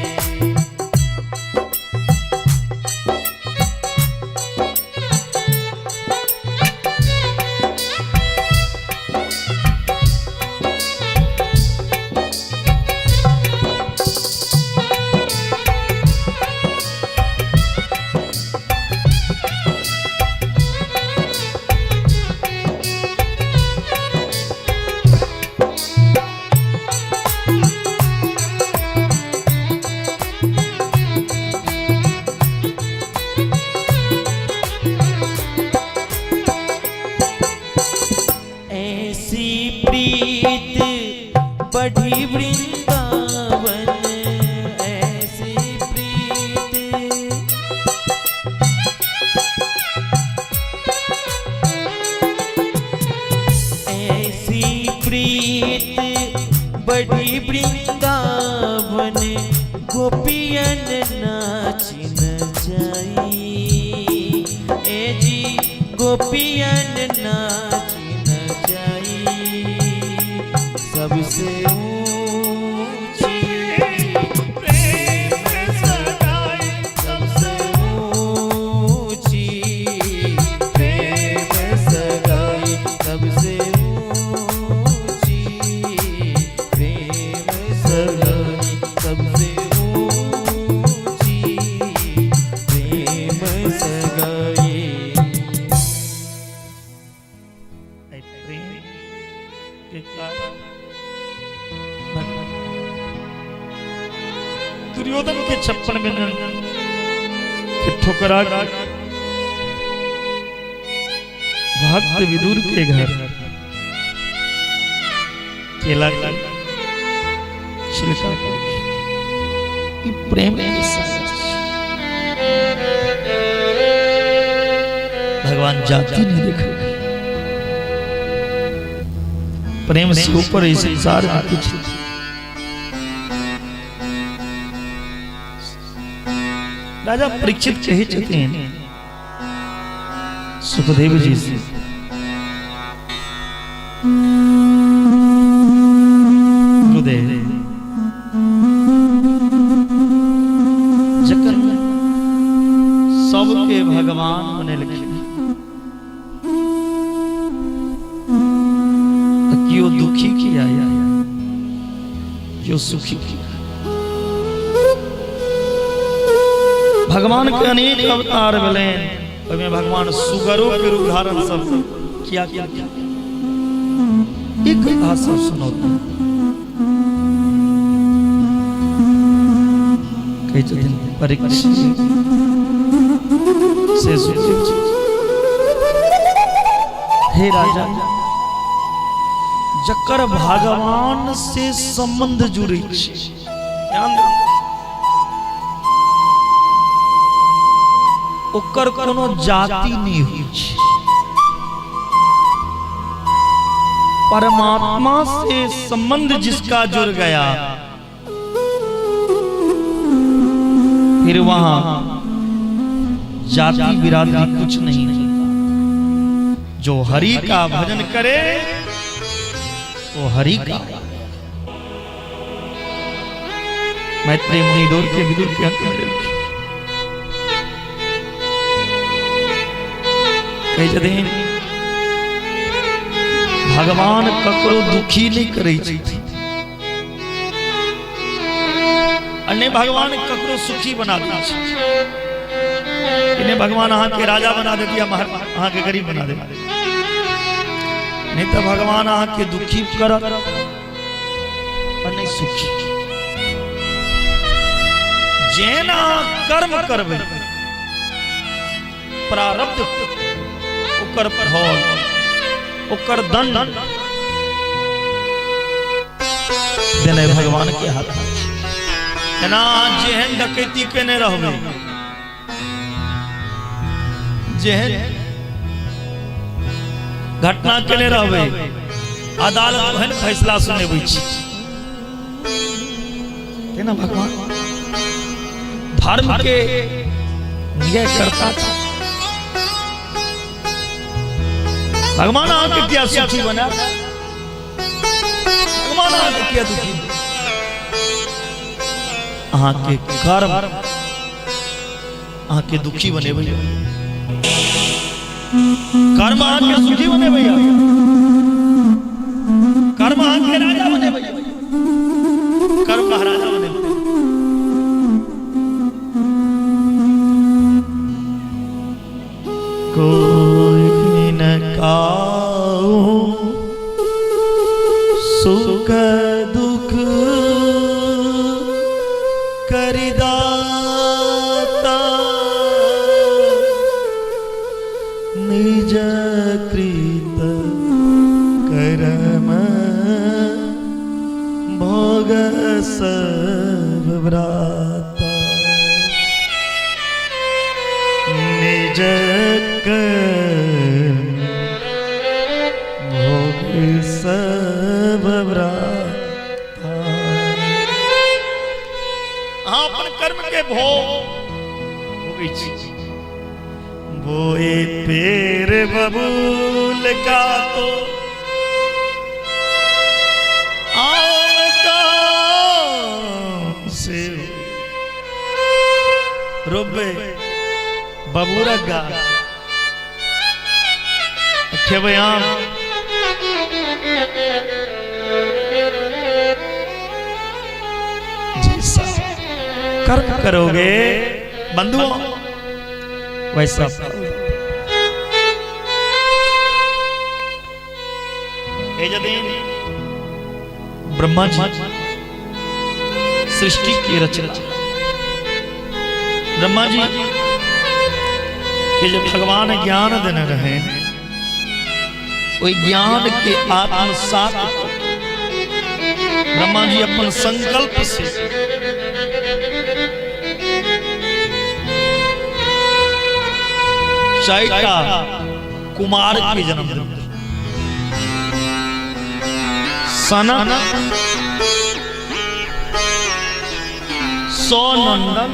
ऐसी प्रीत बढ़ी वृंदावन, ऐसी प्रीत, ऐसी प्रीत बढ़ी वृंदावन, गोपियन नाच नचाई। ए जी गोपियन नाच नचाई। सबसे ऊंची प्रेम सगाई, सबसे ऊंची प्रेम सगाई, सबसे ऊंची प्रेम सगाई, सबसे ऊंची प्रेम सगाई। ऐ प्रेम के कारण भगवान दुर्योधन के 56 व्यंजन के ठुकरा भक्त विदुर के घर केला का छिलका के। ई प्रेम के साथ। भगवान जाति नहीं देखे। प्रेम से ऊपर इस संसार में कुछ। राजा परीक्षित कहे छथिन सुखदेव जी से, गुरुदेव जखन सबके भगवान बनेलखिन तऽ केओ दुखी किया या केओ सुखी किया? भगवान के अनेक अवतार भेलनि, ओहिमे भगवान सुगरो के रूप धारण सब किया किया? एक कथा सब सुनौता। कहै छथिन परीक्षित से सुखदेव जी, हे राजा, जकर भगवान से संबंध जुड़ै छै, ध्यान दियौ, ओकर कोनो जाति नहि होइ छै। परमात्मा से संबंध जिसका जुड़ गया, फिर वहां जाति बिरादरी कुछ नहीं होता। जो हरि का भजन करे वो हरि का। मैत्रेय मुनि दौड़ के विदुर के अंक में कहै छथिन, भगवान ककरो दुखी नहीं करै छथिन आ नहि भगवान ककरो सुखी बना दै छै। नहि भगवान अहाँके राजा बना देती, अहाँके गरीब बना देती। नहीं तो भगवान अहाँके दुखी करत और नहीं सुखी। जेना कर्म करबै, प्रारब्ध, ओकर फल, ओकर दंड देने भगवान के हाथ में। एना जेहन डकैती केने रहबै, जेहन घटना केने रहबै, अदालत ओहन फैसला सुनेबै छै। तेना भगवान धर्म के नियय करता छै। भगवान अहाँके किया सुखी बना, भगवान अहाँके किया दुखी? अहाँके कर्म अहाँके दुखी बनेबै, कर्म अहाँके सुखी बनेबै, कर्म अहाँके राजा बनेबै, कर्म महाराजा बनेबै। कोई न काऊ सुख दुख करिदाता, निज कृत कर्म भोग सब भ्राता, निज कर्म भोग सब भ्राता। अहाँ अपन कर्म के भोग भोगै छी। बोए पेड़ बबूल का तो आम का से रोपे बबूरक गाछ, खेबै आम। जैसा कर्म करोगे बंधुओं, वैसा फल। हे जदीन ब्रह्मा जी सृष्टि की रचना, ब्रह्मा जी के जब भगवान ज्ञान देने रहे, ओहि ज्ञान के आत्मसात ब्रह्मा जी अपन संकल्प से चारिटा कुमार के जन्म देलखिन। सनक, सनंदन,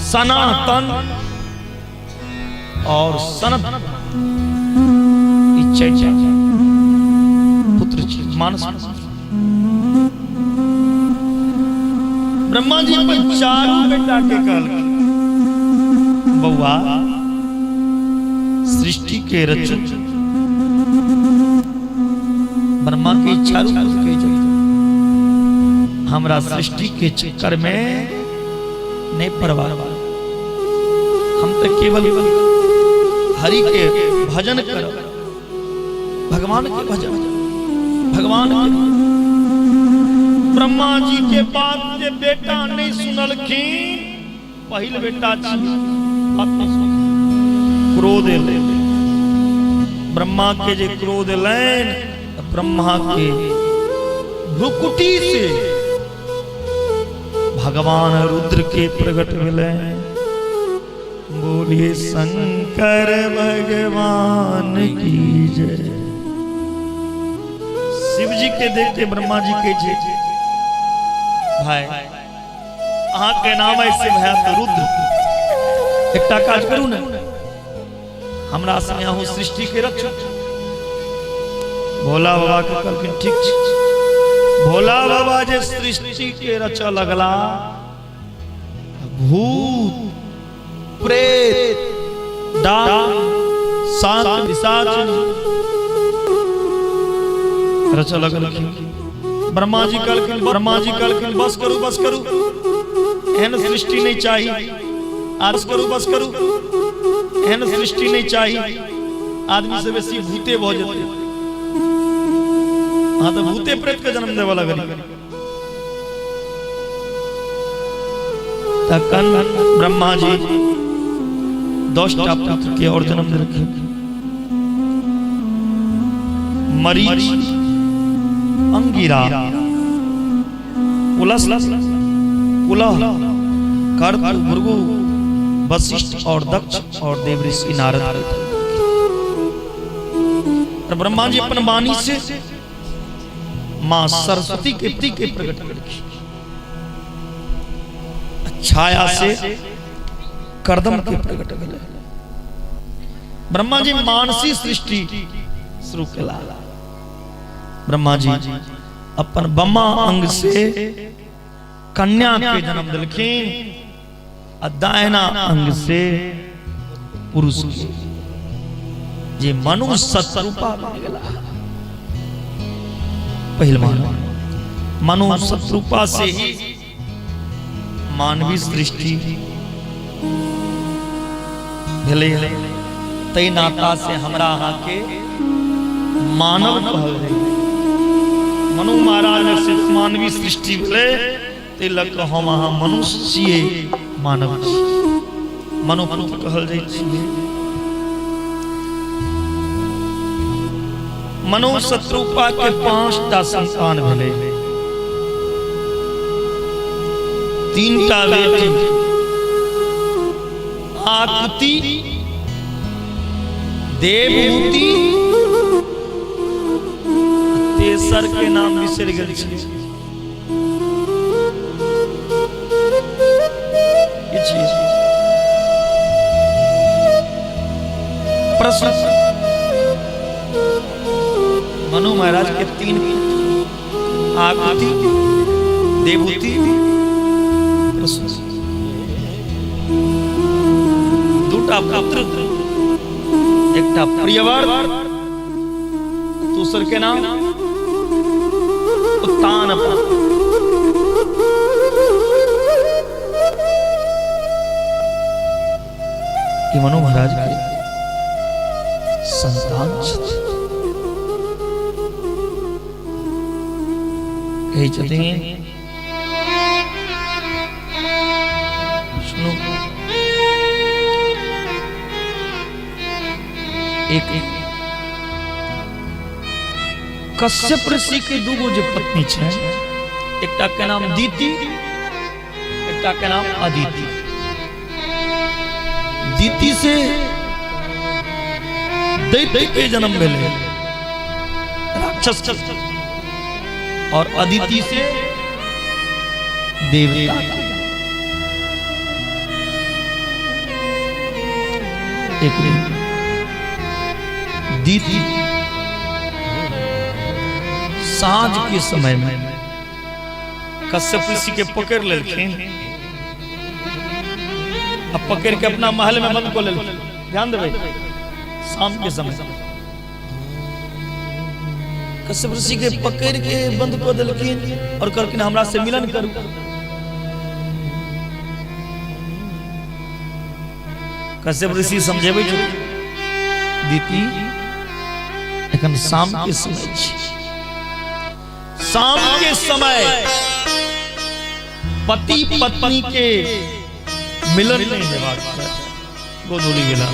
सनातन और सनत, ई चारि पुत्र छी, मानस। ब्रह्मा जी अपन चारू बेटा के कहलखिन, बौआ सृष्टि के रचु। ब्रह्मा के चारू पुत्र के छथिन, हमरा सृष्टि के चक्कर में नहीं पड़वा, हम तो केवल हरि के भजन करब, भगवान के भजन, भगवान के। ब्रह्मा जी के बात जे बेटा नहीं सुनलखिन, पहिल बेटा छी, बात नहीं सुनलखिन। क्रोध एलै ब्रह्मा के, जे क्रोध एलनि तऽ ब्रह्मा के भ्रुकुटी से भगवान रुद्र के प्रकट भेलै। बोलिए शंकर भगवान की जय। शिव जी के देखते ब्रह्मा जी के जे भाई अहाँ के नाम है शिव है तो रुद्र, एकटा काज करू ने, हमरा संगे अहूँ सृष्टि के रक्षक। भोला बाबा के कहलखिन ठीक छै। भोला बाबा जे सृष्टि के रचऽ लगला, भूत प्रेत डाक सांप पिशाच रचऽ लगलखिन। ब्रह्मा जी कहलखिन, ब्रह्मा जी कहलखिन बस करू बस करू, एहन सृष्टि नहीं चाही, बस करू बस करू, एहन सृष्टि नहीं चाही, आदमी से बेसी भूते भऽ जेतै। हाँ तऽ भूते प्रेत के जन्म देबऽ लगल। तखन ब्रह्मा जी 10टा पुत्र के और जन्म देलखिन, मरीच, अंगिरा, पुलस, पुलह, कर्तु, भृगु, वशिष्ठ और दक्ष और देवऋषि नारद। और ब्रह्मा जी अपन वाणी से मां सरस्वती के के प्रकट केलखिन, छाया से करदम के प्रकट भेलै। ब्रह्मा जी मानसी सृष्टि शुरू केला। ब्रह्मा जी अपन बमा अंग से कन्या के जन्म देलखिन आ दाहिना अंग से पुरुष के, जे मनुष्य सतरूपा बन गेला। पहिल मानव मनु सतरूपा से ही मानवीय सृष्टि भेलै। तै नाता से हमरा अहाँके मानव कहल जाइ। मनु महाराज से मानवीय सृष्टि भेलै, ताहि लऽ कऽ हम अहाँ मनुष्य छियै, मानव छी, मनुपुत्र कहल जाइ छियै। मनु शत्रुपा के 5टा संतान भेलै, 3टा बेटी, आकुति, देवहूति, तेसर के नाम बिसरि गेल छी। प्रश्न, मनु महाराज के 3 आकुति, देवहूति, प्रश्न, 2टा पुत्र, एकटा प्रियवर, दोसर के नाम उत्तान। ई मनु महाराज के संतान छथि। कहै छथिन सुनू, एक कश्यप ऋषि के दूगो जे पत्नी छै, एकटा के नाम दीति, एकटा के नाम अदिति। दीति से दैत्य के जन्म भेलै, राक्षस, और अदिति से देवता। एक दिन दीदी साँझ के समय में कश्यप ऋषि के पकड़ लेलखिन आ पकड़ के अपना महल में बंद कऽ लेलखिन। ध्यान देबै, शाम के समय कश्यप ऋषि के पकड़ के बंद कऽ देलखिन और कहलखिन हमरा से मिलन करू। कश्यप ऋषि समझेबै छथिन, दीदी एखन शाम के समय छै, शाम के समय पति पत्नी के मिलन नहीं हेबाक चाही। गोधूली गेला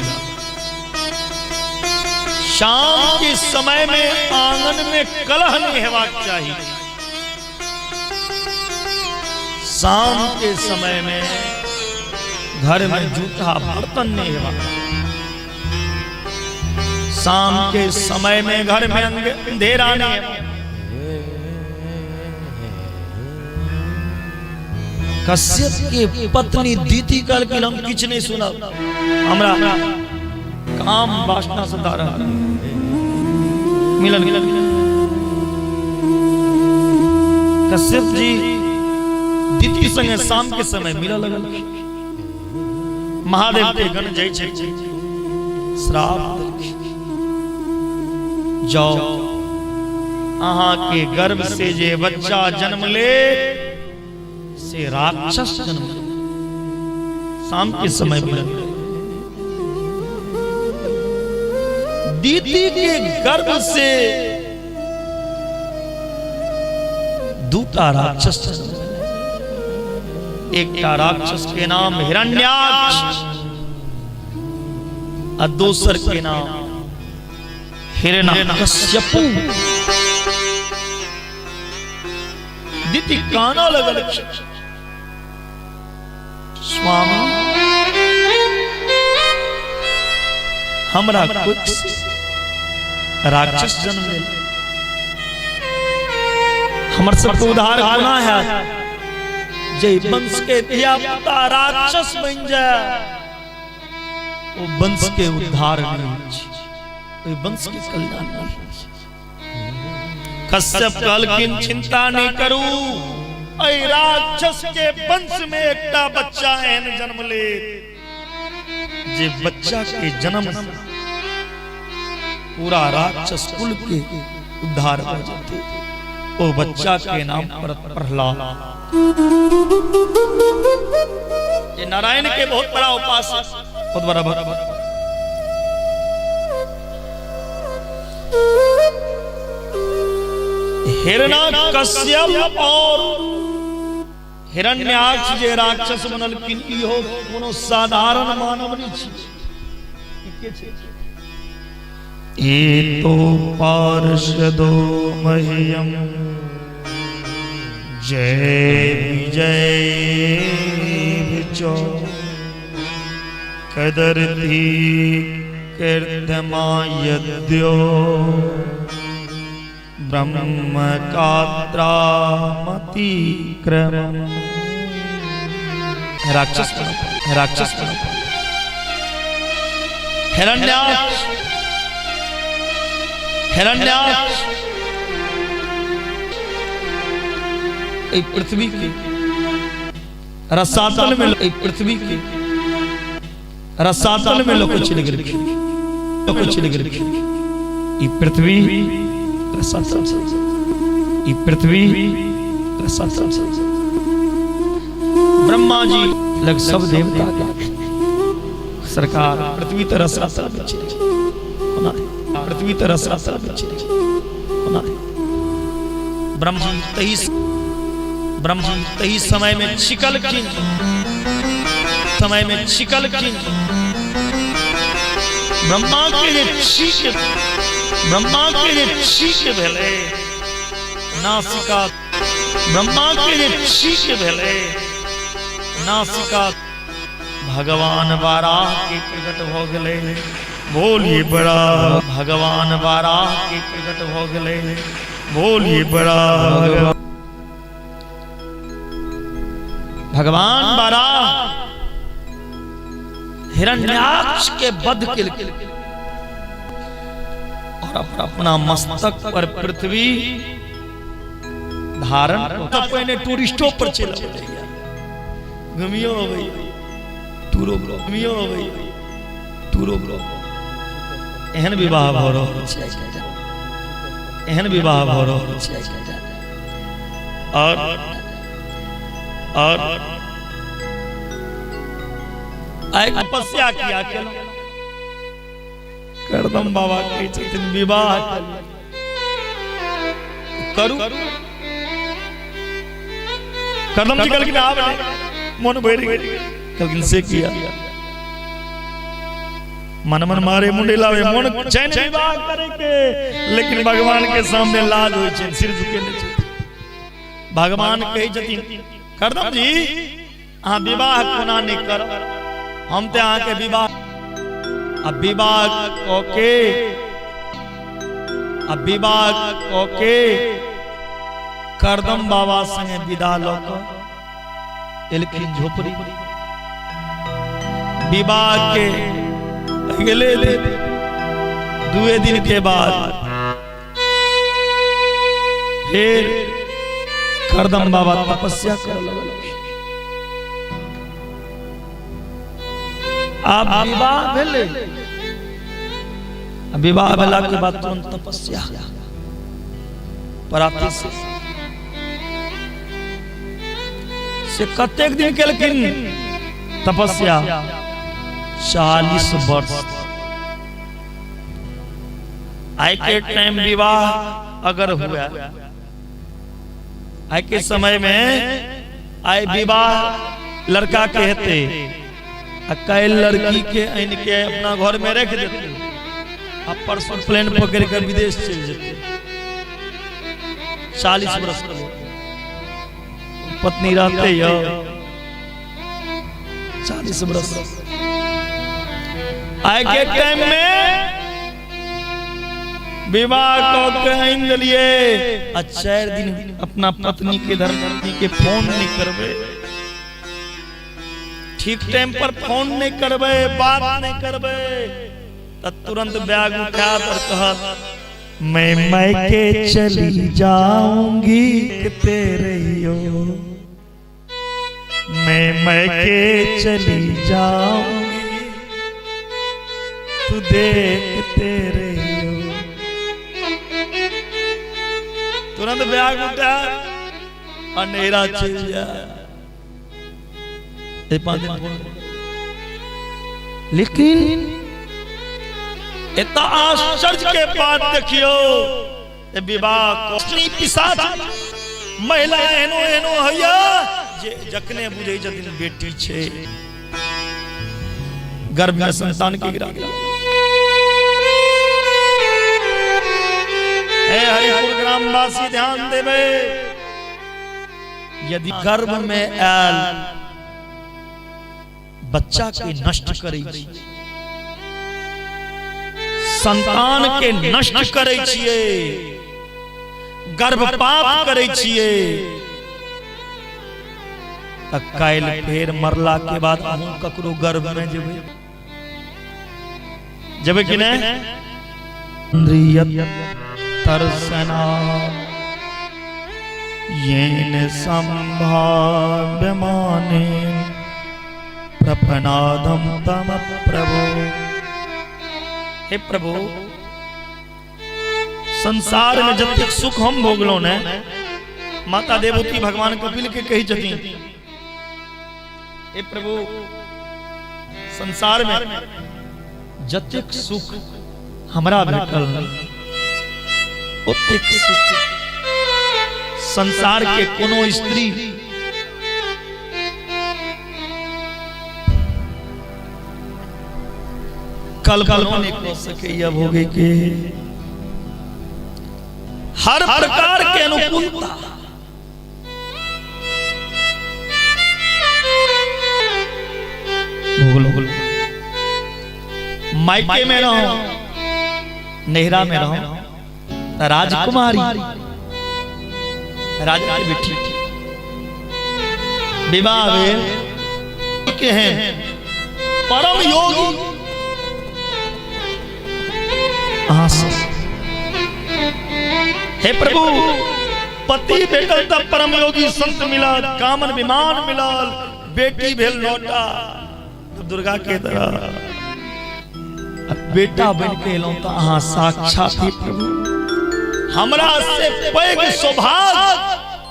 शाम के समय में आंगन में कलह नहीं हेबाक चाही। शाम के समय में घर में जूठा बर्तन नहीं हेबाक। शाम के समय में घर में अंधेरा नहीं हेबाक। कश्यप के पत्नी दीति कहलखिन हम किछु नहीं सुनब, हमरा काम वासना सता रहल, मिलन। कश्यप जी दीति संगे शाम के समय मिलऽ लगल। महादेव के गण जाइ छै, श्राप देलखिन, जाओ अहाँ के गर्भ से जे बच्चा जन्म ले से राक्षस जन्म ले। शाम के समय मिलल दीदी के गर्भ से दूटा राक्षस जन्म भेलै। एकटा राक्षस के नाम हिरण्याक्ष आ दोसर के नाम हिरण्यकश्यपु। दीदी काना लगल, स्वामी हमरा कुछ राक्षस जन्म लेल, हमर सबके उद्धार कोना है? जे वंश के धिया पुता राक्षस बन जाए ओ वंश के उद्धार नहीं होइ छै, ओहि वंश के कल्याण नहीं होइ छै। कश्यप कहलखिन चिंता नहीं करू, एहि राक्षस के वंश में एकटा बच्चा एहन जन्म ले जे बच्चा के जन्म से पूरा राक्षस कुल के उद्धार हो जाते। ओ बच्चा के नाम पर प्रहलाद, ये नारायण के बहुत बड़ा उपासक, बहुत बड़ा भक्त। हिरण्यकश्यप और हिरण्याक्ष जे राक्षस बनलखिन इहो कोनो साधारण मानव नहि छी। ई के छै? एतो पार्षदो मह्यम जय विजय च कदर्ति कीर्तमायद्यो ब्रह्म कात्रामति क्रम। राक्षस राक्षस हिरण्याक्ष हिरण्याक्ष एहि पृथ्वी के रसातल में, एहि पृथ्वी के रसातल में लोग चलि गेलखिन, लोग चलि गेलखिन। ई पृथ्वी रसातल, ई पृथ्वी रसातल। ब्रह्मा जी लग सब देवता गेलखिन, सरकार पृथ्वी तऽ रसातल में चलि गेल, पृथ्वी तऽ रसातल में चलि गेल। ब्रह्म जी तही समय में छिकलखिन, समय में छिकलखिन। ब्रह्मा के जे छीक, ब्रह्मा के जे छीक भेलै नासिका, ब्रह्मा के जे छीक भेलै नासिका, भगवान बाराह के प्रकट भऽ गेलै। बोलिए बड़ा भगवान बाराह के प्रकट भ गेलै। बोलिए बड़ा भगवान बाराह हिरण्याक्ष के वध केलखिन और अपना मस्तक पर पृथ्वी धारण। पहिने टूरिस्टो पर चलि अबैया, घुमियो अबैया, टूरो घुमियो अबैया, टूरो। एहन विवाह भऽ रहल छै, एहन विवाह भऽ रहल छै। और आइ तपस्या किया केलहुँ? करदम बाबा कहै छथिन विवाह करू। करदम जी कहलखिन आब नहि, मन भरि गेल। कहलखिन से किया? मन मन मारे मुंडे लावे, मन चैन विवाह करे के, लेकिन भगवान के सामने लाज होइ छै, सिर झुकेने छै। भगवान कहै छथिन करदम जी अहाँ विवाह कोना नहि करब, हम तऽ अहाँके विवाह आ विवाह कऽ के आ विवाह कऽ के करदम बाबा संगे विदा लऽ कऽ एलखिन झोपड़ी। विवाह के अगले दिन दुए दिन के बाद फिर करदम बाबा तपस्या कर लगल। आब विवाह भेलै, विवाह भेला के बाद तुरंत तपस्या प्राप्ति से कतेक दिन केलखिन तपस्या? 40 वर्ष। आइ के टाइम विवाह अगर हुआ, आइ के समय में आइ विवाह लड़का के हेतै आ काल्हि लड़की के आनि के अपना घर में रख देते आ परसों प्लेन पकड़ के विदेश चलि जेतै। 40 वर्ष पत्नी रहते यौ 40 वर्ष। आइ के टाइम में विवाह कऽ के आनि देलियै आ 4 दिन अपना पत्नी के धर्मपत्नी के फोन नहीं करबै, ठीक टाइम पर फोन नहीं करबै, बात नहीं करबै, तऽ तुरंत बैग उठायत और कहत मैं मायके चली जाऊंगी तेरे हो, मैं मैके चली जाऊंगी तू देखते रहियो। तुरंत बैग उठा अनेरा चल जा। लेकिन एता आश्चर्य के बात देखियो, विवाह पिशाच महिला एहनो एहनो होइया जे जखने बुझै छथिन बेटी छै गर्भ में संतान के गिरा। हे हरिपुर ग्रामवासी ध्यान देवे, यदि गर्भ में आयल बच्चा के नष्ट करै छी, संतान के नष्ट करै छियै, गर्भपात करै छियै, तऽ काल्हि फेर मरला के बाद अहूँ ककरो गर्भ में जेबै, जेबै कि नहि? तरसना येन संभाव्यमाने प्रपनादम तम प्रभु। हे प्रभु, संसार में जतेक सुख हम भोगलहुँ ने, माता देवती भगवान कपिल के कहै छथिन, हे प्रभु संसार में जतेक सुख हमरा भेटल ओतेक सुख संसार के कोनो स्त्री कल्पना नहीं कर सकैया भोगे के। हर प्रकार के अनुकूलता भोगलो। मायके में रहो, नेहरा में रहो, त राजकुमारी राजा के बेटी विवाह भेल के हैं परम योगी अहाँ से हे प्रभु पति भेटल त परम योगी संत मिलल, कामन विमान मिलल, बेटी भेल नौटा दुर्गा के तरह बेटा बन के एलहुं त अहाँ साक्षात ही प्रभु। हमरा से पैघ सौभाग्य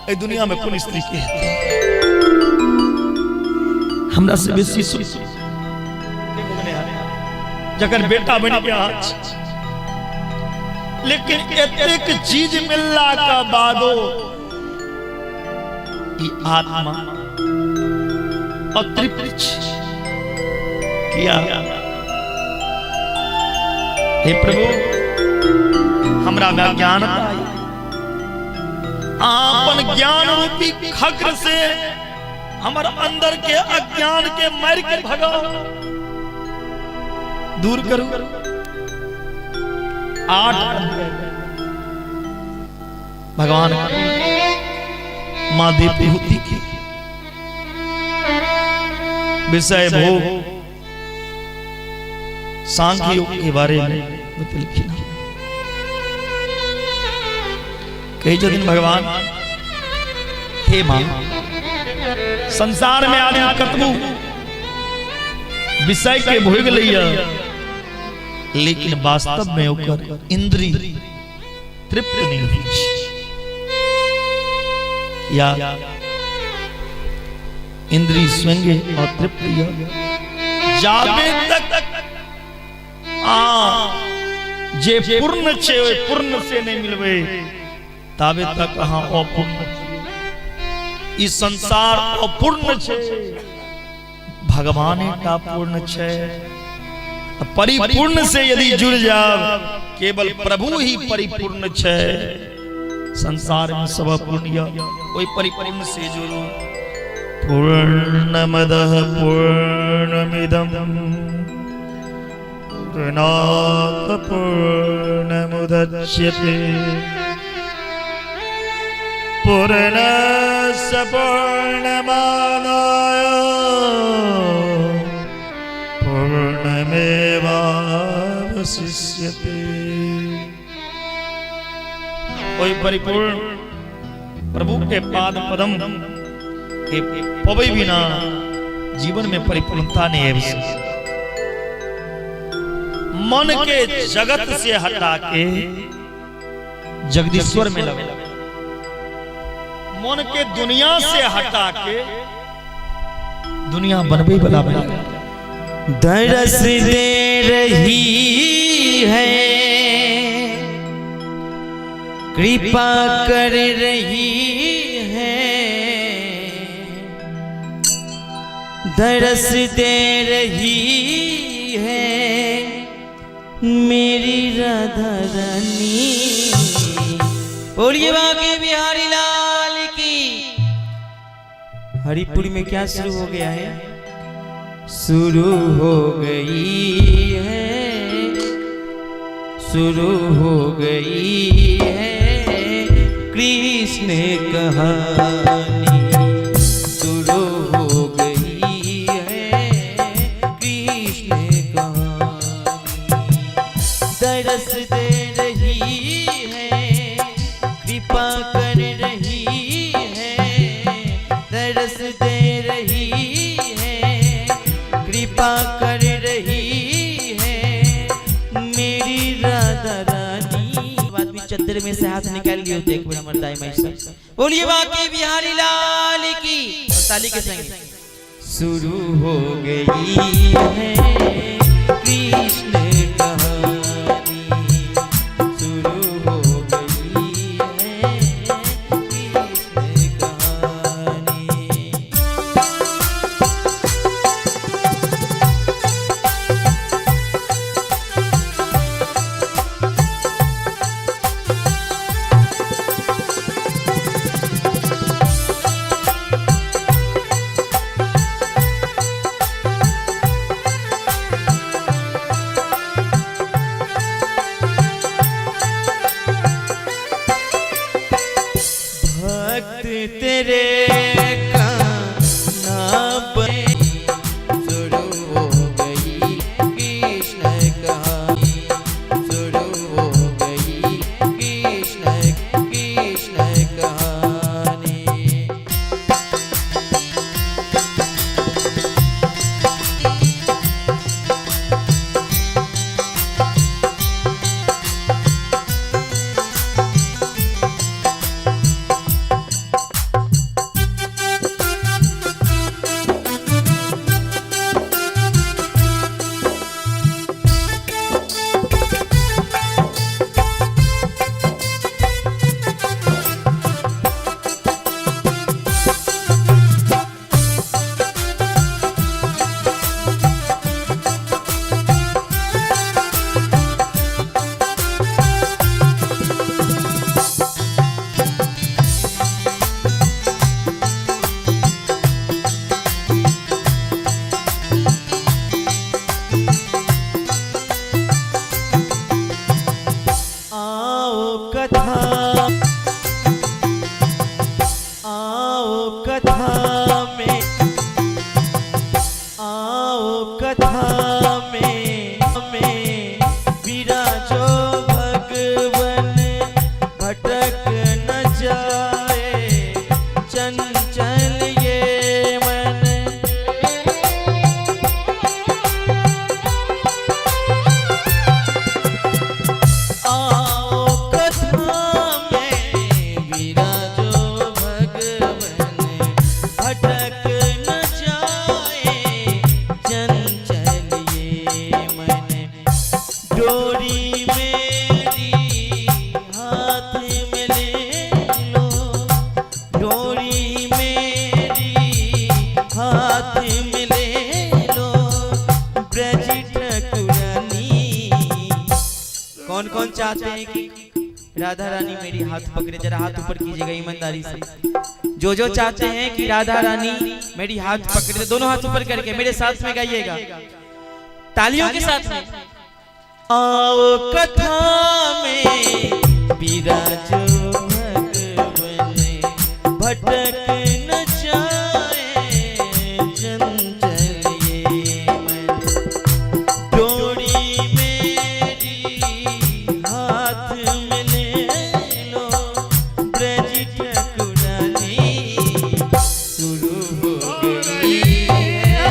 एहि दुनिया में कोन स्त्री के हेतै? हमरा से बेसी सुख जखन बेटा बन के अहाँ छी। लेकिन एतेक चीज मिलला के बादो ई आत्मा अतृप्त छै। किया? हे प्रभु हमरा में अज्ञानता है, अहाँ अपन ज्ञान रूपी खग्र से हमर अंदर के अज्ञान के मार के भगाओ, दूर करू। 8 भगवान मां देवहूति के विषय भोग सांख्य योग के बारे में बतलखिन। कही जो दिन भगवान हे मां, संसार में आदमी कतबू विषय के भोग लैया, लेकिन वास्तव में ओकर इंद्री तृप्त नहीं होइ छै। या इंद्री स्वयं अतृप्त या जाबे तक आ जे पूर्ण छे ओहि पूर्ण से नहीं मिलबे ताबे तक अहाँ अपूर्ण छी। ई संसार अपूर्ण छे, भगवान का पूर्ण छे। परिपूर्ण से यदि जुड़ जाओ, केवल प्रभु ही परिपूर्ण छे। संसार में सब अपूर्ण य, ओहि परिपूर्ण से जुड़ो। पूर्णमदः पूर्णमिदं पूर्णात् पूर्णमुदच्यते पूर्णस्य पूर्णमादाय पूर्णमेवावशिष्यते। ओहि परिपूर्ण प्रभु के पाद पदम के पबै बिना जीवन में परिपूर्णता नहीं आबि सकै। मन के जगत से हटा के जगदीश्वर में लगे, मन के दुनिया से हटा के दुनिया बनबे वाला बना। दरस दे रही है, कृपा कर रही है, दरस दे रही है मेरी राधा रानी। बोलिए बाके बिहारी लाल की। हरिपुर में क्या शुरू हो गया है? शुरू हो गई है, शुरू हो गई है कृष्ण कहानी, शुरू हो गई है कृष्ण कहानी। दरस दे रही है, कृपा कर रही है, दरस दे रही है, कृपा कर रही है मेरी राधा रानी। आदमी चद्दर में से हाथ निकाल लियो, देख बड़ा मर्दाई माई सब। बोलिए बाकी बिहारी लाल की और ताली के संग। शुरू हो गई है कृष्ण कहानी, शुरू हो गई है कृष्ण कहानी। चाहते हैं कि राधा रानी मेरी हाथ पकड़े, जरा हाथ ऊपर कीजिएगा ईमानदारी से। जो जो चाहते हैं कि राधा रानी मेरी हाथ पकड़े, दोनों हाथ ऊपर करके मेरे साथ में गाइएगा, तालियों के साथ में। आओ कथा में विराजो भगवन, भटक न जाए चंचल ये मन। डोरी मेरी हाथ में ले लो, ब्रज ठकुरानी शुरू हो गई है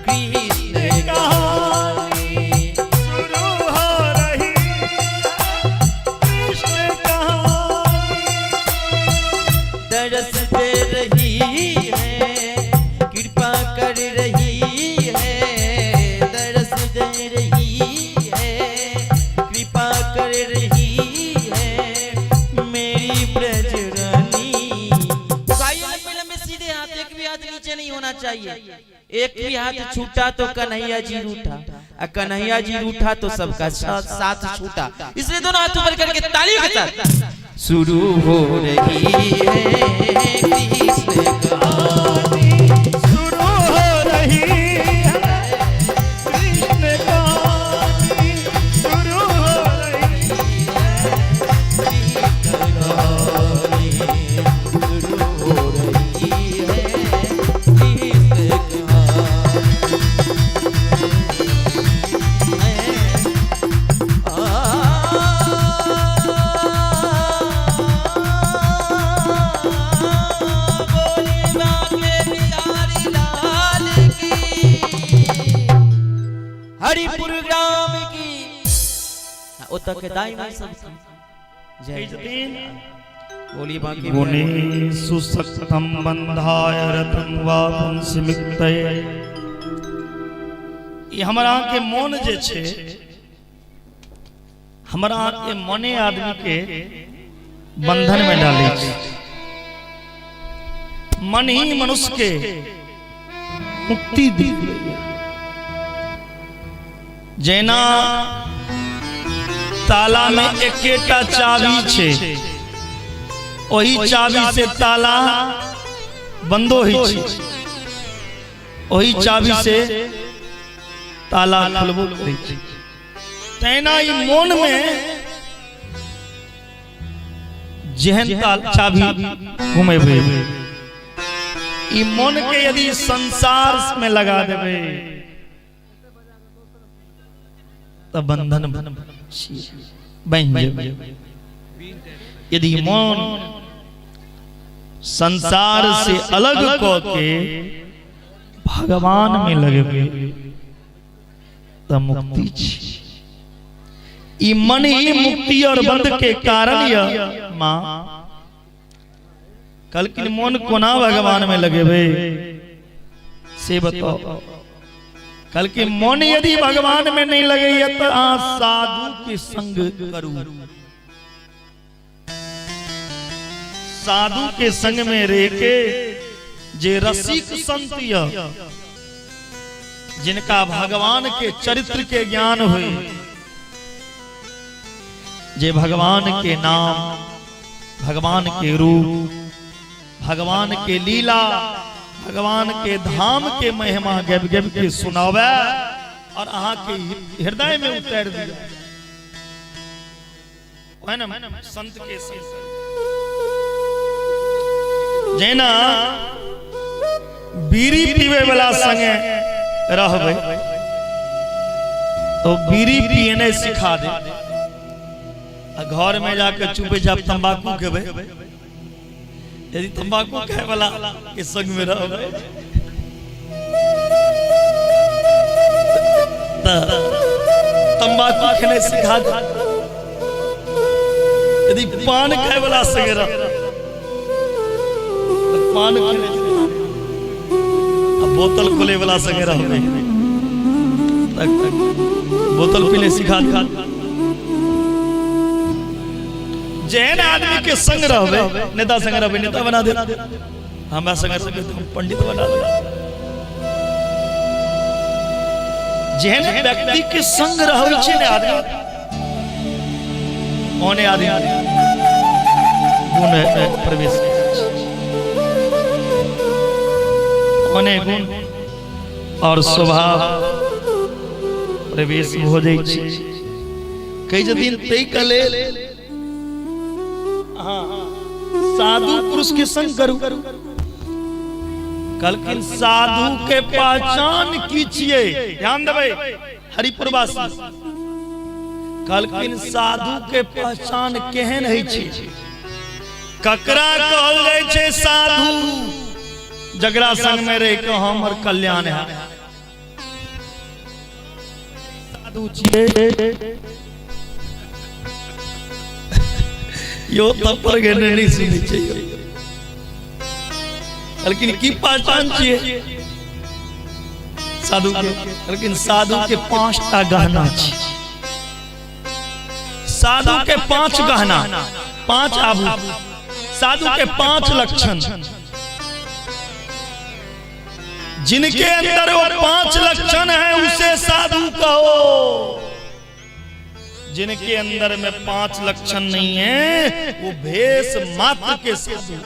कृष्ण कहानी। शुरू हो रही कृष्ण कहानी। दरस दे रही है, कृपा कर रही है, दरस दे रही है, कृपा कर रही है मेरी ब्रज रानी। गाइए लंबे लंबे सीधे हाथ, एक भी हाथ नीचे नहीं होना चाहिए। एक भी हाथ छूटा तो कन्हैया जी रूठा, और कन्हैया जी रूठा तो सबका साथ छूटा। इसलिए दोनों हाथ ऊपर करके तालियों के साथ शुरू हो रही है कृष्ण कहानी। शुरू हो रही है कृष्ण कहानी। शुरू हो रही कृष्ण कहानी शुरू हो रही है कृष्ण कहानी। बोले बांके बिहारी लाल की, हरिपुर ग्राम की, ओतऽ के दाई माई सब की जय। दिन बोली बांके गुणे सुसक्तम बंधाय रतन वा पुंसमिक्तये। ई हमरा के मोन जे छै, हमरा के मने आदमी के बंधन में डाले छै। मन ही मनुष्य के मुक्ति दी। जेना ताला में एकेटा चाबी छै, ओही चाबी से ताला बंदो होइ छै, ओही चाबी से ताला खुलबो करै छै। तहिना ई मोन में जेहन चाबी घुमेबै, ई मोन के यदि संसार में लगा देबै तऽ बंधन बनि जेबै। यदि मोन संसार से अलग कऽ के भगवान में लगेबै तऽ मुक्ति छै। ई मन ही मुक्ति और बंध के कारण य माँ। कहलखिन मोन कोना भगवान में लगेबै से बताओ। कहलखिन मोन यदि भगवान में नहीं लगैया तऽ अहाँ साधु के संग करू। साधु के संग में रह के जे रसिक संत य, जिनका भगवान के चरित्र के ज्ञान हुई, जे भगवान के नाम, भगवान के रूप, भगवान के लीला, भगवान के धाम के महिमा गब गब के सुनावे और अहाँ के हृदय में उतार दिया, है ना संत के संग। जेना बीड़ी पीवे वाला संगे रहबै तो बीड़ी पियने सिखा दे, आ घर में जाके चुपे चाप तंबाकू खेबै, यदि तंबाकू खाए वाला के संग में रहबै तऽ तंबाकू खेनाइ सिखा दे, यदि पान खाए वाला संगे रह तऽ पान खेनाइ सिखा दे, आ बोतल खोले वाला संगे रहबै तऽ बोतल पीने सिखा दे। जेहन आदमी के संग रहबै, नेता संग रहबै नेता बना दे, हमरा संग रहबै तऽ हम पंडित बना दे। जेहन व्यक्ति के संग रहै छै ने आदमी, ओने आदमी गुण प्रवेश, ओने गुण और स्वभाव प्रवेश हो जाइ छै। कहै छथिन ताहि के लेल साधु पुरुष के संग करू। कहलखिन साधु के पहचान की छियै? ध्यान देबै हरिपुरवासी। कहलखिन साधु के पहचान केहन होइ छै? ककरा कहल जाइ छै साधु? जकरा संग में रह के हमर कल्याण है, साधु छियै। यो तब पर गेने नहीं सुनै छै। लेकिन की पहचान छियै साधु के? लेकिन साधु के 5टा गहना छै। साधु के 5 गहना, 5 आभूषण, साधु के 5 लक्षण। जिनके अंदर वो 5 लक्षण है उसे साधु कहो। जिनके अंदर में 5 लक्षण नहीं है वो भेष मात्र के साधु,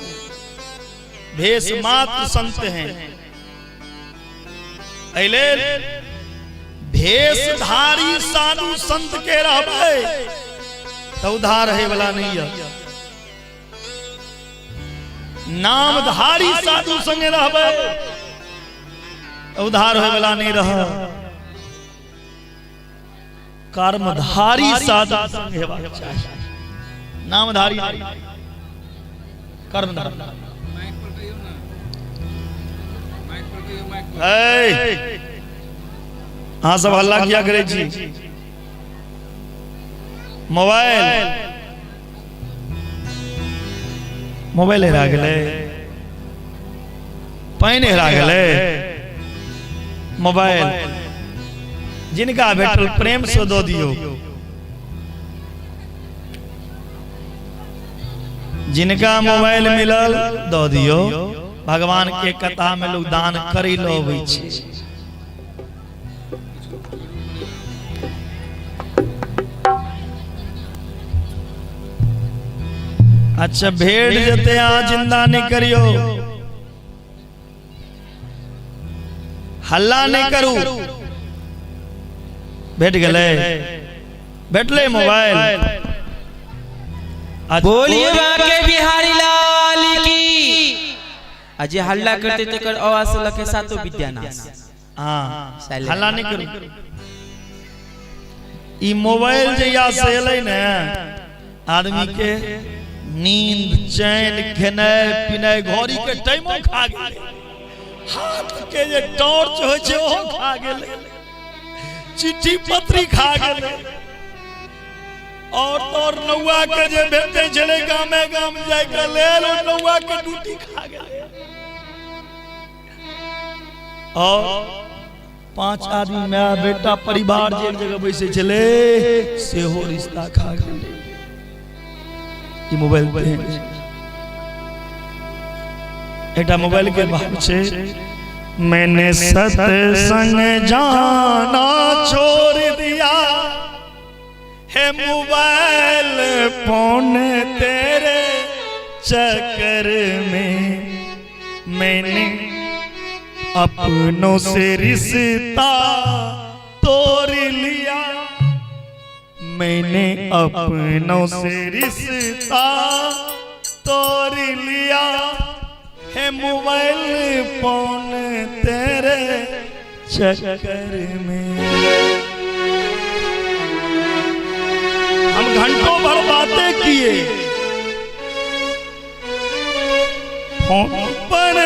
भेष मात्र संत हैं। एहि भेषधारी साधु संत के रहबै तो उद्धार है वाला नहीं है। नामधारी साधु संगे रहबै तो उद्धार होय वाला नहीं रह। कर्मधारी साधु संग हेबाक चाही, नामधारी कर्मधारी। अहाँ सब हल्ला किया करै छी? मोबाइल मोबाइल हेरा गेलै, पानि हेरा गेलै, मोबाइल जिनका भेटल प्रेम से दऽ दियौ। जिनका मोबाइल मिलल दऽ दियौ। भगवान के कथा में लोग दान करै लऽ अबै छै। अच्छा भेट जेतै, अहाँ जिंदा नहीं करियो, हल्ला नहीं करू। भेट गेलै, भेटलै मोबाइल। बोलिए बाके बिहारी लाल की। अजे हल्ला करते तकर आवाज लके सातो विद्यानाश। हाँ, हल्ला नहीं करू। ई मोबाइल जहिया से एलै ने, आदमी के नींद चैन खेनाइ पिनाइ घड़ी के टाइमो खा गेलै, हाथ के जे टॉर्च होइ छै ओहो खा गेलै, चिट्ठी पत्री खा गेलै, और तो और नौआ के जे भेटै छलै गामे गाम जाय के लेल ओ नौआ के ड्यूटी खा गेलै। और 5 आदमी माय बेटा परिवार जे एक जगह बैसै छलै सेहो रिश्ता खा गेलै। ई मोबाइल पे एकटा मोबाइल के भाव छै, मैंने सत्संग जाना छोड़ दिया है मोबाइल फोन तेरे चक्कर में, मैंने अपनों से रिश्ता तोड़ लिया, मैंने अपनों से रिश्ता तोड़ लिया है मोबाइल फोन तेरे चक्कर में। हम घंटों भर बातें किए फोन पर,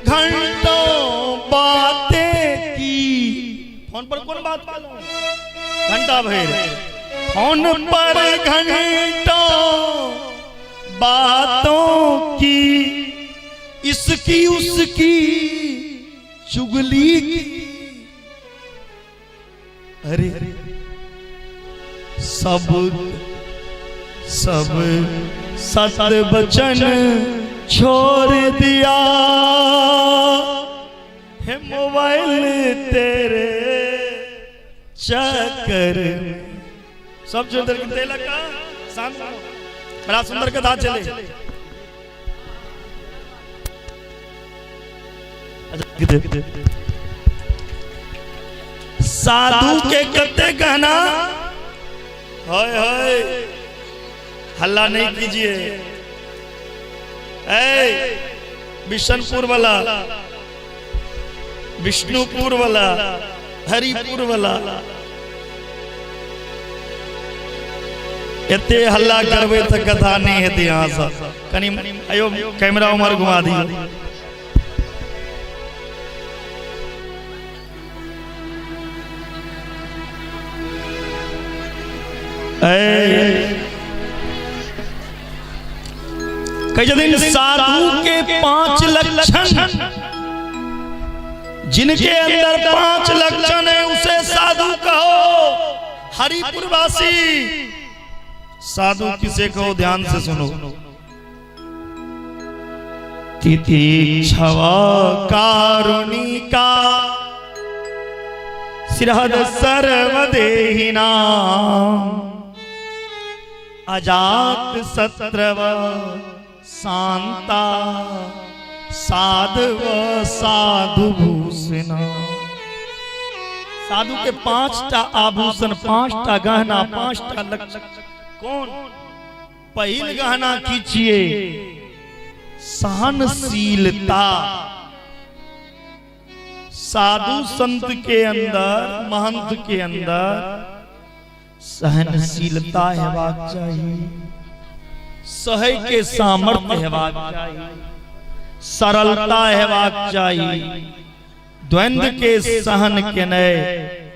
घंटों बातें की फोन पर। कौन बात केलहुं घंटा भरि फोन पर? घंटों बातों की, इसकी उसकी चुगली की। अरे सब सब सत वचन छोड़ दिया है मोबाइल तेरे चक्कर में। सब छोड़ देलखिन, ताहि लऽ कऽ शांत बड़ा सुंदर कथा चले। साधु के कते गहना, हाय हाय हल्ला नहीं कीजिए। ए बिशनपुर वाला, विष्णुपुर वाला, हरिपुर वाला, एते हल्ला करबै तऽ कथा नहीं हेतै। यहाँ से कनी अयो कैमरा उम्हर घुमा दियौ। कहै छथिन साधु के 5 लक्षण, जिनके अंदर 5 लक्षण है उसे साधु कहो। हरिपुरवासी साधु किसे कहो, ध्यान से सुनो। तितिक्षव कारुणिका सिरहद सर्वदेहिना अजात शत्रव शांता साधव साधु भूषण। साधु के 5टा आभूषण, 5टा गहना, 5टा लक्षण। कौन? पहिल गहना की छिए? सहनशीलता। साधु संत के अंदर, महंत के अंदर सहनशीलता हेबाक चाही, सहै के सामर्थ्य हेबाक चाही, सरलता हेबाक चाही, द्वंद्व के सहन केनाइ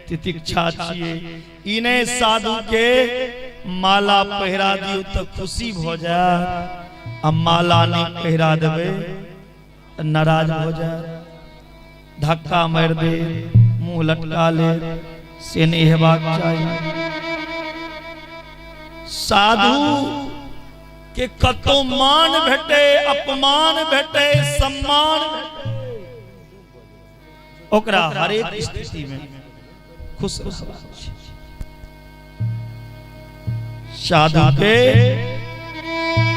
तितिक्षा छियै। ई नहि साधु के माला पहिरा दियौ तऽ खुशी भऽ जायत, आ माला नहि पहिरा देबै तऽ नाराज भऽ जायत, धक्का मारि दे, मुँह लटका ले, से नहि हेबाक चाही। साधु के कतौ मान भेटे, अपमान भेटे, सम्मान भेटे, ओकरा हरेक स्थिति में खुश रहबाक छै। साधु के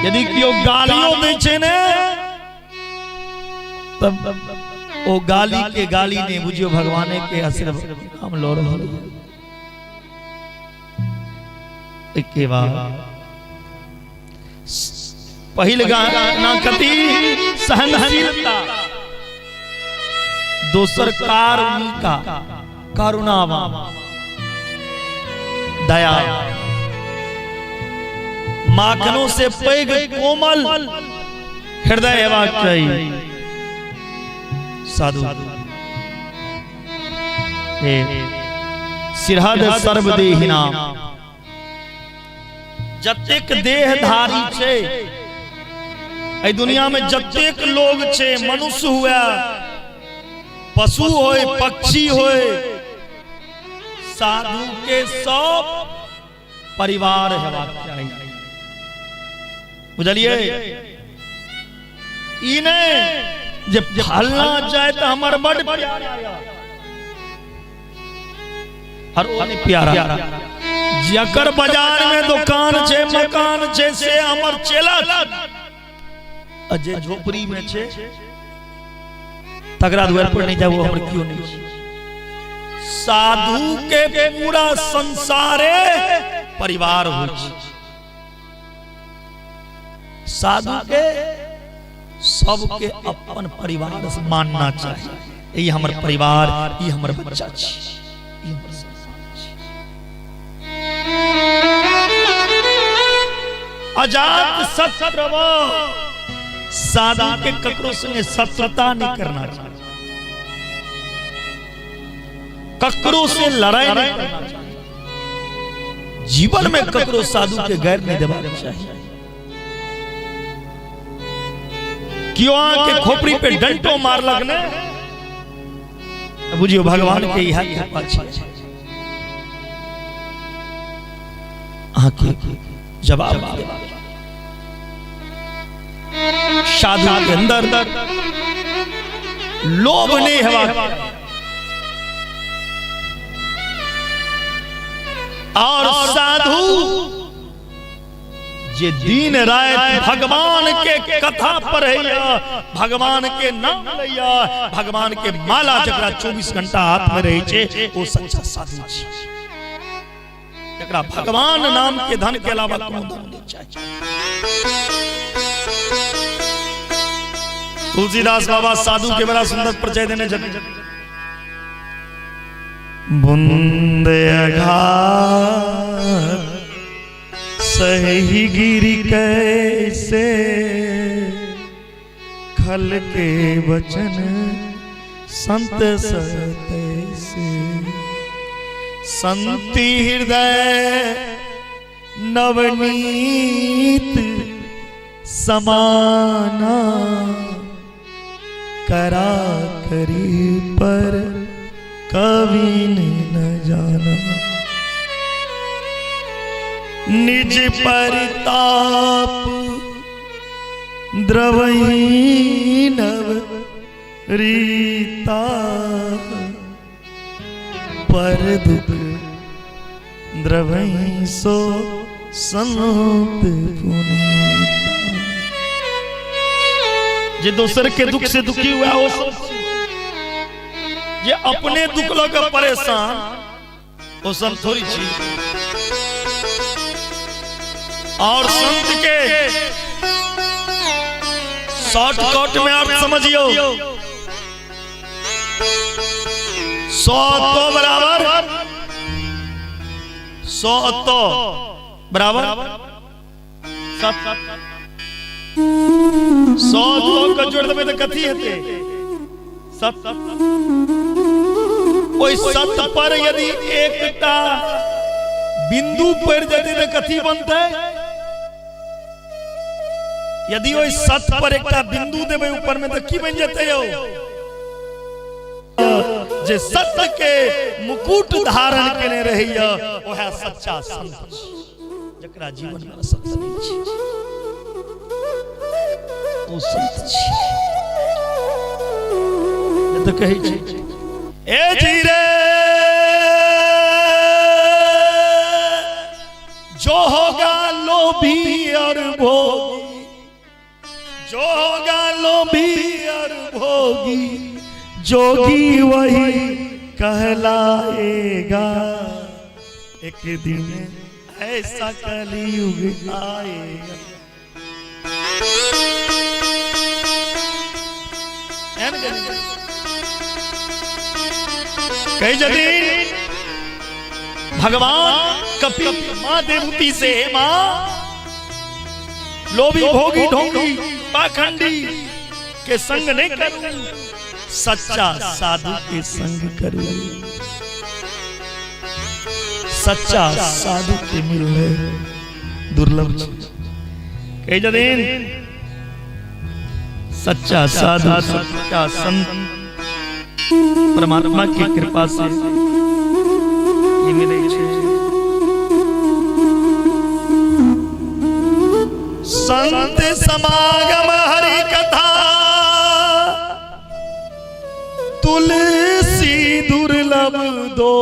यदि केओ गालियो दै छै ने, तब ओ गाली के गाली नहीं बुझियो, भगवाने के आशीर्वाद नाम लऽ रहल। एके बाद पहिल गाना कथी? सहनशीलता। दोसर कारुणिका, करुणावान, दया, माखनों से पैघ कोमल हृदय हेबाक चाही साधु। हे सिरहद सर्वदेहिना, जतेक देहधारी छै एहि दुनिया में, जतेक लोग छै, मनुष्य हुए, पशु होए, पक्षी होए, साधु के सब परिवार हेबाक चाही। बुझलियै? ई नहि जे फलना जाय तऽ हमर बड प्यारा और ओ नहि प्यारा, जकर बाजार में दुकान छै, मकान छै, से हमर चेला, आ जे झोपड़ी में छै तकरा द्वार पर नहीं जाओ, हमर क्यों नहीं छै। साधु के पूरा संसारे परिवार होइ छै। साधु के सबके अपन परिवार से मानना चाहिए। ई हमर परिवार, ई हमर बच्चा छी, ई हमर संतान छी। अजात शत्रव, साधु के ककरो संगे शत्रुता नहीं करना चाहिए, ककरो से लड़ाई नहीं करना चाहिए, जीवन में ककरो साधु के गैर नहीं देबाक चाहिए। क्यों आके खोपड़ी पे डंटो मारलक ने, बुझियो भगवान के इहा कृपा छै। अहाँके जवाब देबाक। साधु के अंदर लोभ नहीं हेबाक और साधु जे दिन राति भगवान के कथा पढ़ैया, भगवान के नाम लैया, भगवान के माला जकरा 24 घंटा हाथ में रहै छै, ओ सच्चा साधु छै। जकरा भगवान नाम के धन के अलावा कोनो धन नहीं चाही। तुलसीदास बाबा साधु के बड़ा सुंदर परिचय देने छथिन। बुंद अघात सही गिरी कैसे, खल के वचन संत सतैसे। संति हृदय नवनीत समाना, करा करी पर कवि न जाना। निज परताप द्रवही नव रीता, पर दुख द्रवही सो संत पुनीता। जे दोसर के दुख से दुखी हुआ वो सब, जे अपने दुख लऽ के परेशान ओ संत थोड़ी छी। और संत के शॉर्टकट में अर्थ समझियो, 100 तो बराबर 100 तो बराबर 7, 100 तो के जोड़ देबै तऽ कथी हेतै? 7। ओहि 7 पर यदि एकटा बिंदु पड़ि जेतै तऽ कथी बनतै? यदि ओहि 7 पर एकटा बिंदु देबै ऊपर में तऽ की बनि जेतै यौ? जे सत्य के मुकुट धारण केने रहैया ओएह सच्चा संत छी। जकरा जीवन में सत्य नहीं छै ओ संत छी। तऽ कहै छै ए जी रे, जो होगा लोभी और भोगी, जो होगा लोभी और भोगी, जोगी वही कहलाएगा। एक दिन ऐसा कलयुग आएगा। कही जदि भगवान कपिल मां देवहूति से, हे मां, लोभी भोगी ढोंगी पाखंडी के संग नहीं करूं, सच्चा साधु के संग करूं। सच्चा साधु के मिलने दुर्लभ छै। कही जदिन सच्चा साधु सच्चा संत परमात्मा की कृपा से ई मिलै छै। संत समागम हरि कथा तुलसी दुर्लभ दो,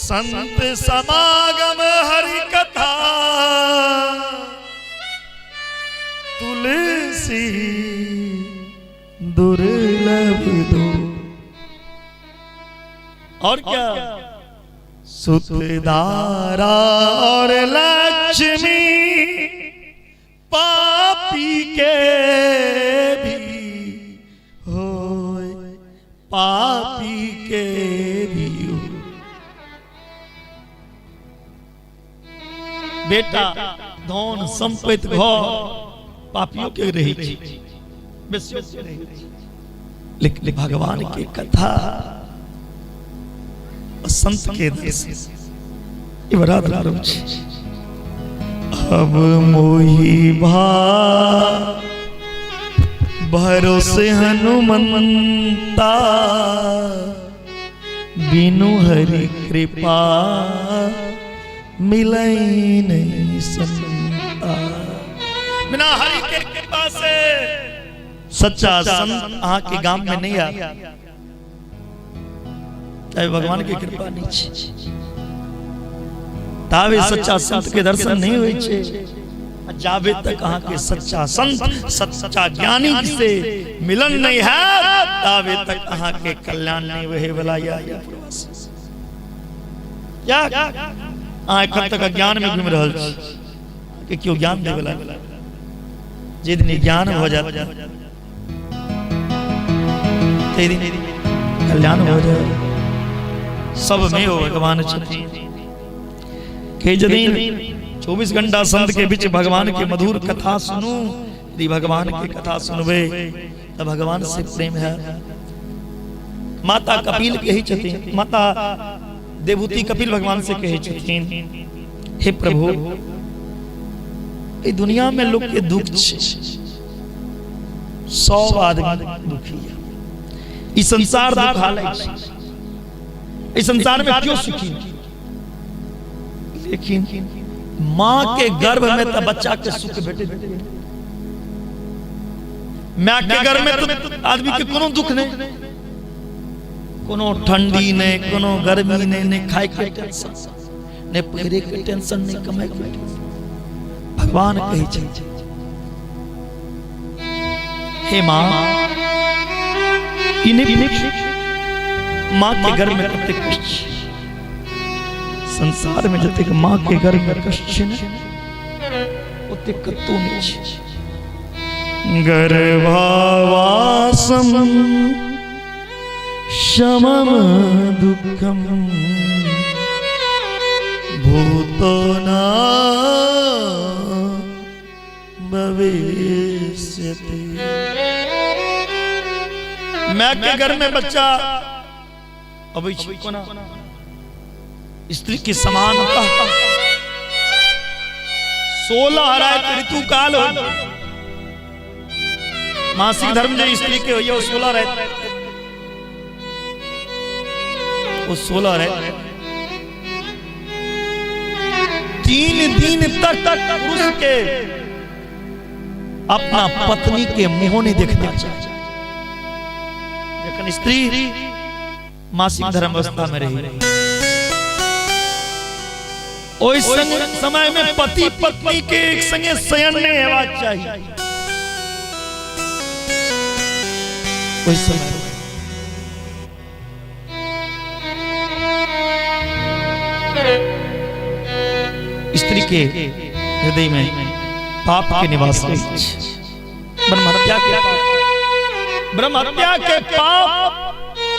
संत समागम हरि कथा तुलसी दुर्लभ दो। और क्या? सुतदारा और लक्ष्मी पापी के भी होए, पापी के भी हो। बेटा धन संपत्ति घर पापियों के रही छै, बेसियो के रही छै, लेकिन भगवान के कथा और संत के दर्शन ई बड़ा दुर्लभ छै। अब मोही भा भरोसे हनुमंता, बिनु हरि कृपा मिलई नहीं संता। बिना हरि के कृपा से सच्चा संत अहाँ के गाम में नहीं आ, चाहे भगवान की कृपा नहीं छै। ताबे सच्चा संत के दर्शन नहीं होइ छै। जाबे तक अहाँ के सच्चा संत सच्चा ज्ञानी से मिलन नहीं है ताबे तक अहाँ के कल्याण नहीं होए वाला। या क्या अहाँ एखन तक अज्ञान में घूमि रहल छी के केओ ज्ञान देवे वाला? जे दिन ज्ञान भऽ जायत ताहि दिन कल्याण भऽ जायत। सब में ओ भगवान छथिन के जदिन 24 घंटा संत के बीच भगवान के मधुर कथा सुनू। यदि भगवान के कथा सुनबे तो भगवान से प्रेम है। माता कपिल कहै छथिन, माता देवहूति कपिल भगवान से कहै छथिन, हे प्रभु, एहि दुनिया में लोग के दुख छै, सब आदमी दुखी है, ई संसार दुखालय छै, इस संसार में क्यों सुखी नहीं? लेकिन माँ के गर्भ में तो बच्चा के सुख भेटे, माँ के गर्भ में तो आदमी के कोनो दुख नहीं, कोनो ठंडी नहीं, कोनो गर्मी नहीं, नहीं खाए के टेंशन, नहीं पहिरे के टेंशन, नहीं कमाए के टेंशन। भगवान कहै छै, हे माँ, ई नहि पूछ माँ के गर्भ में कतेक कष्ट छै। संसार में जतेक माँ के गर्भ में कष्ट छै ने, ओतेक कतौ नहि छै। गर्भावासम शमम दुःखम भूतो ना भविष्यति। माय के घर में बच्चा अबै छै कोना? स्त्री के समान 16 रात ऋतु काल हो, मासिक धर्म जो स्त्री के होइए 16 रात, वो 16 रात 3 दिन तक पुरुष के अपना पत्नी के मुंह नहीं देखना चाहिए। जखन स्त्री मासिक धर्म अवस्था में रही, ओहि समय में पति पत्नी के एक संगे शयन नहीं हेबाक चाही। ओहि समय स्त्री के हृदय में पाप के निवास रहै छै, ब्रह्महत्या के पाप, ब्रह्महत्या के पाप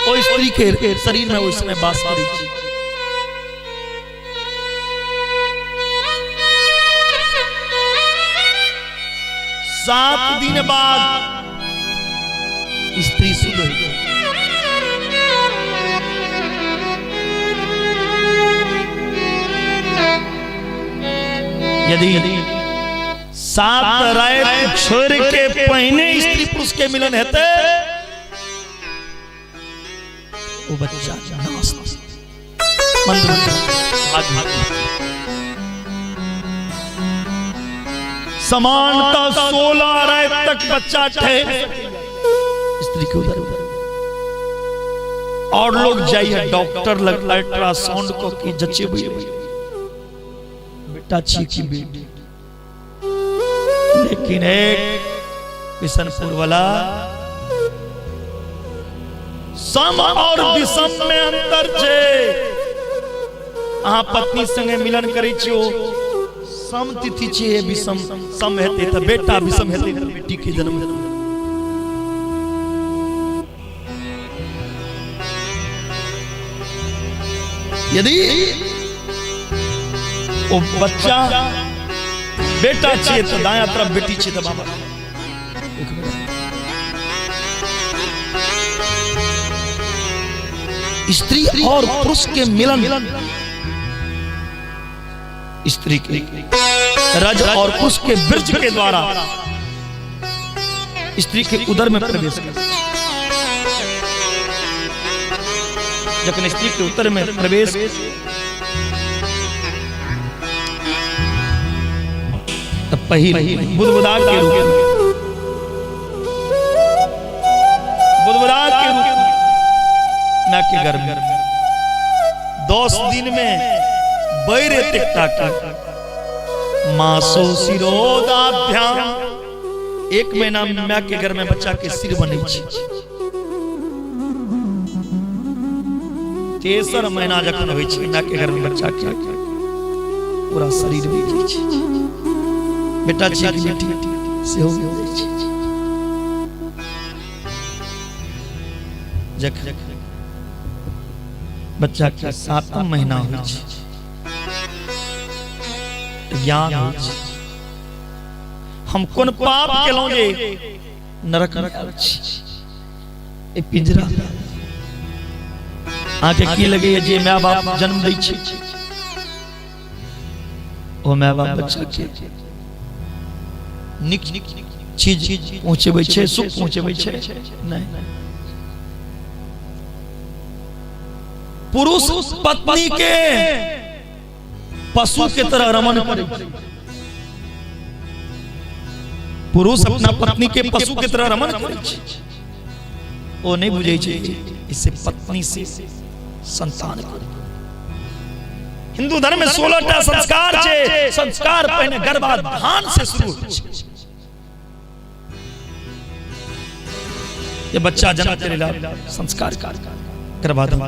ओ स्त्री के शरीर में ओहि समय वास करै छै। 7 दिन बाद स्त्री शुद्ध होइ। यदि 7 रात छोड़ के पहिने स्त्री पुरुष के मिलन हेतै, वो बच्चा नाश मंद समानता 16 रात तक बच्चा ठहर स्त्री के उधर उधर। और लोग जाइए डॉक्टर लग अल्ट्रासाउंड को की जचेबै बेटा छी की बेटी, लेकिन एक किशनपुर वाला सम और विषम में अंतर छै। अहाँ पत्नी संगे मिलन करै छियो, सम तिथि छियै, विषम सम हेतै तऽ बेटा, विषम हेतै तऽ बेटी के जन्म हेतै। यदि ओ बच्चा बेटा छियै तऽ दायां तरफ, बेटी छियै तऽ बामा। स्त्री और पुरुष के मिलन स्त्री के रज और पुरुष के वृक्ष के द्वारा स्त्री के उदर में प्रवेश कर। जखन स्त्री के उत्तर में प्रवेश तब पहिल बुदबुदा के रूप में, बुदबुदा के रूप में मां के गर्भ में 10 दिन में बैर एतेक टा के मासो शिरोदाभ्याम, एक महीना माय के घर में बच्चा के सिर बनै छै। तेसर महीना जखन होइ छै माय के घर में बच्चा के पूरा शरीर बनि जाइ छै। बेटा छै कि बेटी सेहो बनि जाइ छै। जखन बच्चा के सातम महीना होइ छै, ज्ञान होइ छै। हम कोन पाप केलहुँ जे नरक में आयल छी, ए पिंजरा। अहाँके की लगैया जे माय बाप जन्म दै छै ओ माय बाप बच्चा के नीक चीज पहुँचेबै छै, सुख पहुँचेबै छै? नहि। पुरुष पत्नी के पशु के तरह रमण करै छै। पुरुष अपना पत्नी के पशु के तरह रमण करै छै। ओ नहि बुझै छै इसे पत्नी से संतान करै। हिंदू धर्म में 16 टा संस्कार छै। संस्कार पहिने गर्भाधान से शुरू होइ छै। जे बच्चा जन्म के लेल संस्कार गर्भाधान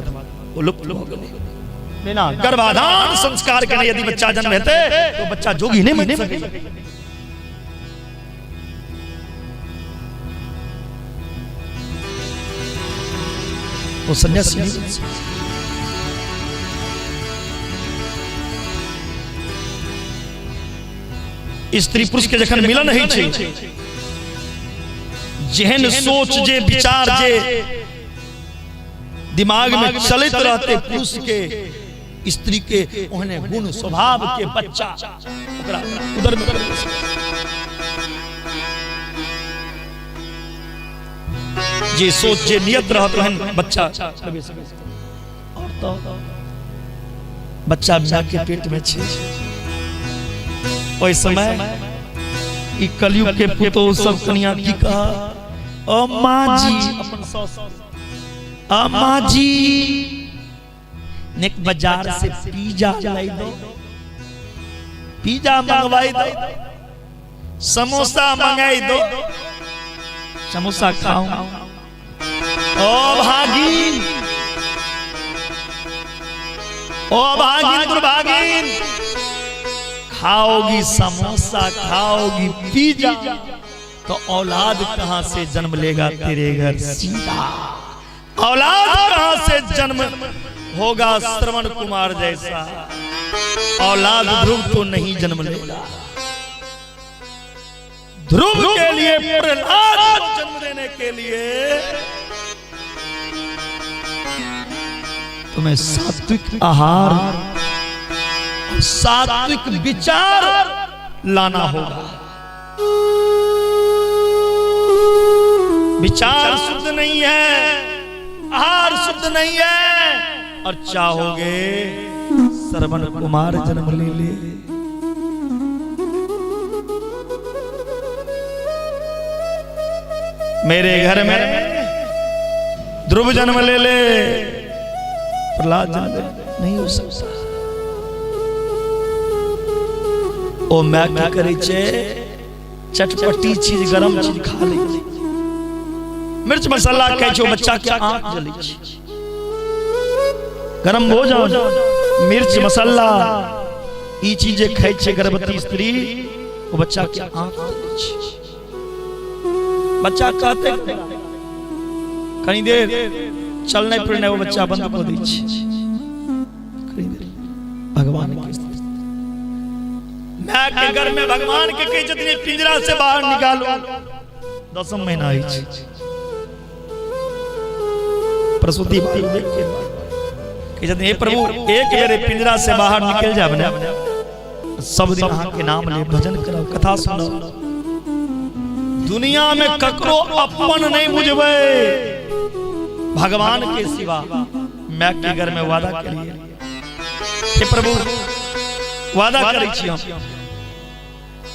ओ लुप्त भऽ गेलै। बिना गर्भाधान संस्कार के यदि बच्चा जन्म हेतै तो बच्चा जोगी नहीं बनि सकै। ओ सन्यासी नहीं बनि सकै। स्त्री पुरुष के जखन मिलन होइ छै, जेहन सोच जे विचार जे दिमाग में चलैत रहते पुरुष के स्त्री के, ओहने गुण स्वभाव के बच्चा ओकरा उदर में जे सोच जे नियत रहत ओहन बच्चा। और तो बच्चा माय के पेट में छै, ओहि समय ई कलयुग के पुतोह सब कनिया की कहा, ओ माँ जी, अपन सास, आ माँ जी नेक बाजार से पिज्जा लाई दो, पिज्जा मंगवाई दो, समोसा मंगाई दो, समोसा खाऊं। ओ भागिन, ओ भागिन दुर्भागिन, खाओगी समोसा खाओगी पिज्जा तो औलाद कहां से जन्म लेगा तेरे घर? सीधा औलाद कहां से जन्म होगा श्रवण कुमार जैसा? औलाद ध्रुव तो नहीं जन्म लेगा। ध्रुव के लिए, प्रहलाद को जन्म देने के लिए तुम्हें सात्विक आहार, सात्विक विचार लाना होगा। विचार शुद्ध नहीं है, आहार शुद्ध नहीं है, और चाहोगे श्रवण कुमार जन्म ले ले। मेरे घर में ध्रुव जन्म ले ले, प्रहलाद जन्म ले, नहीं हो सकता। ओ my की करै छै, चटपटी चीज गरम चीज खा लै छै, मिर्च मसाला खाइ छै, बच्चा के आंख जलै छै। गरम भोजन, मिर्च मसाला, ई चीज जे खाइ छै गर्भवती स्त्री, ओ बच्चा के आंख जलै छै। बच्चा कहते कनी देर चलनाइ फिरनाइ ओ बच्चा बंद कऽ दै छै। कनी देर भगवान के माय के घर में भगवान के कहै छथिन पिंजरा से बाहर निकालो। दसम महीना अछि। प्रसूति वायु देख के कहै छथिन, हे प्रभु, एक बेर पिंजरा से बाहर निकल जाब ने, सब दिन अहाँ के नाम ले भजन करब, कथा सुनब। दुनिया में ककरो अपन नहीं बुझबै भगवान के सिवा। माय के घर में वादा करिए, हे प्रभु, वादा करै छी हम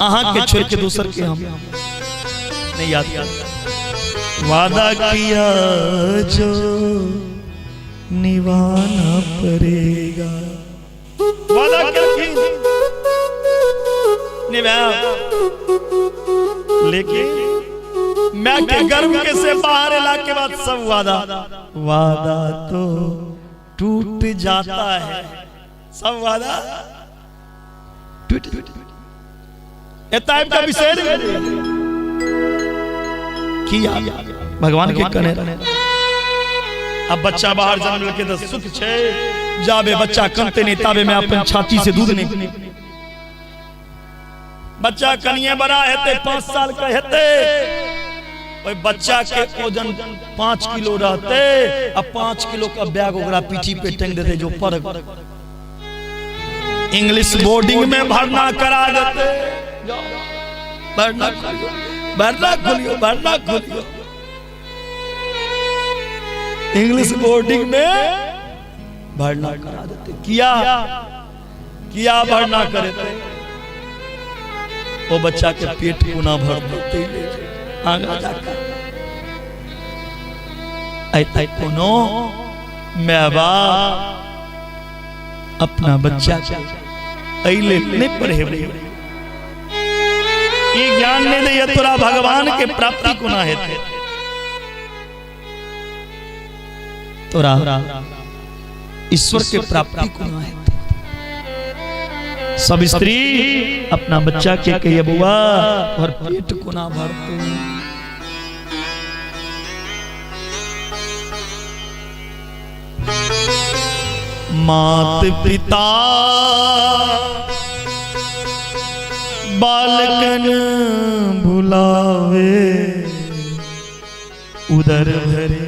अहाँ के छोड़ के दोसर के हम नहीं याद कर। वादा किया जो निभाना पड़ेगा। वादा केलखिन निभायब, लेकिन माय के गर्भ के से बाहर एला के बाद सब वादा वादा तो टूट जाता है, सब वादा टूट। एतऽ आबि कऽ बिसरि गेलियै किया भगवान के कने। अब बच्चा बाहर जन्म लेके तऽ सुख छै, जाबे बच्चा कनते नहीं ताबे में अपन छाती से दूध नहीं। बच्चा कनिए बड़ा हेतै, 5 साल का हेतै, ओहि बच्चा के वजन 5 किलो रहते आ 5 किलो का बैग ओकरा पीठी पे टांग देते, जो पढ़ इंग्लिश बोर्डिंग में भरना करा देते। भरना खोलियो, भरना खोलियो, भरना खोलियो, इंग्लिश बोर्डिंग में भरना करा देते। किया किया भरना करेते? वो बच्चा के पेट कोना भर देते आगा जाकर। ऐते कोनो माय बाप अपना बच्चा के एहि लेल नहि पढ़ेबै, ई ज्ञान नहि दैया तोरा भगवान के प्राप्ति कोना हेतै, तोरा ईश्वर के प्राप्ति कोना हेतै। सब स्त्री अपना बच्चा के कहिए बउआ तोहर पेट कोना भरतौ। मात पिता बालकन भुलावे, उदर भरे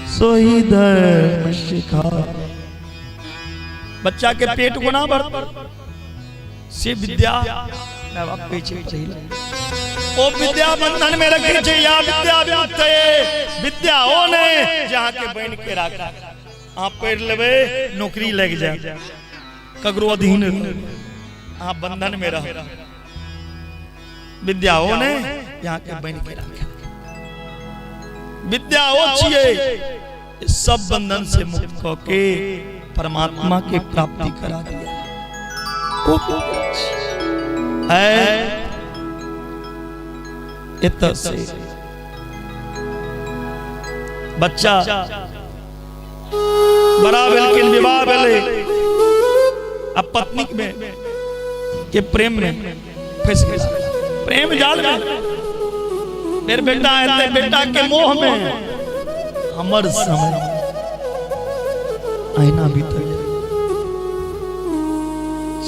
सोई धर्म सिखा। बच्चा के पेट कोना भर से विद्या माय बाप कहै छै पहिला ओ विद्या बंधन में रखे छै या विद्या विमुक्त विद्या ओ ने जहाँ के बन के राखा। अहाँ पढ़ि लेबै नौकरी लागि जायत, ककरो अधीन अहाँ बंधन में रह। विद्या ओ ने जहाँ के बन के राखा। विद्या ओ छियै सब बंधन से मुक्त क के परमात्मा के प्राप्ति करा दिया। ओ है एतऽ से बच्चा बड़ा भेलखिन, विवाह भेलै, अब पत्नी में के प्रेम में फंस गेल, प्रेम जाल में। फिर बेटा हेतै, बेटा के मोह में हमर समय आईना बीतल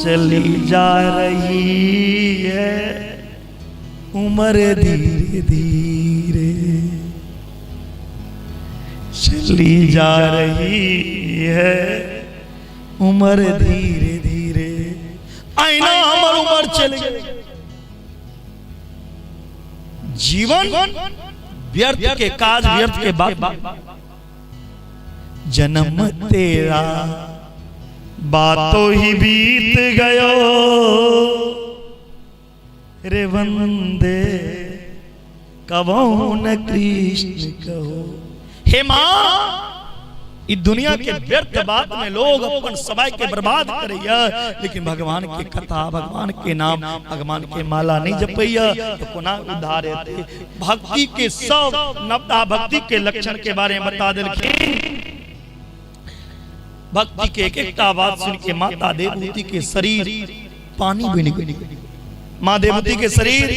चली जा रही है उम्र धीरे धीरे चली जा रही है उम्र धीरे धीरे। आईना हमर उम्र चल गई। जीवन व्यर्थ के काज, व्यर्थ के बात। जन्म तेरा बातों ही बीत गयो रे वंदे कबहु न कृष्ण कहो। हे माँ, ई दुनिया के व्यर्थ बात में लोग अपन समय के बर्बाद करैया, लेकिन भगवान के कथा, भगवान के नाम, भगवान के माला नहीं जपैया तो कोना उद्धार हेतै। भक्ति के सब नवधा भक्ति के लक्षण के बारे में बता देलखिन। भक्ति के एक एकटा बात सुन के माता देवहूति के शरीर पानी बनि गेल। माँ देवहूति के शरीर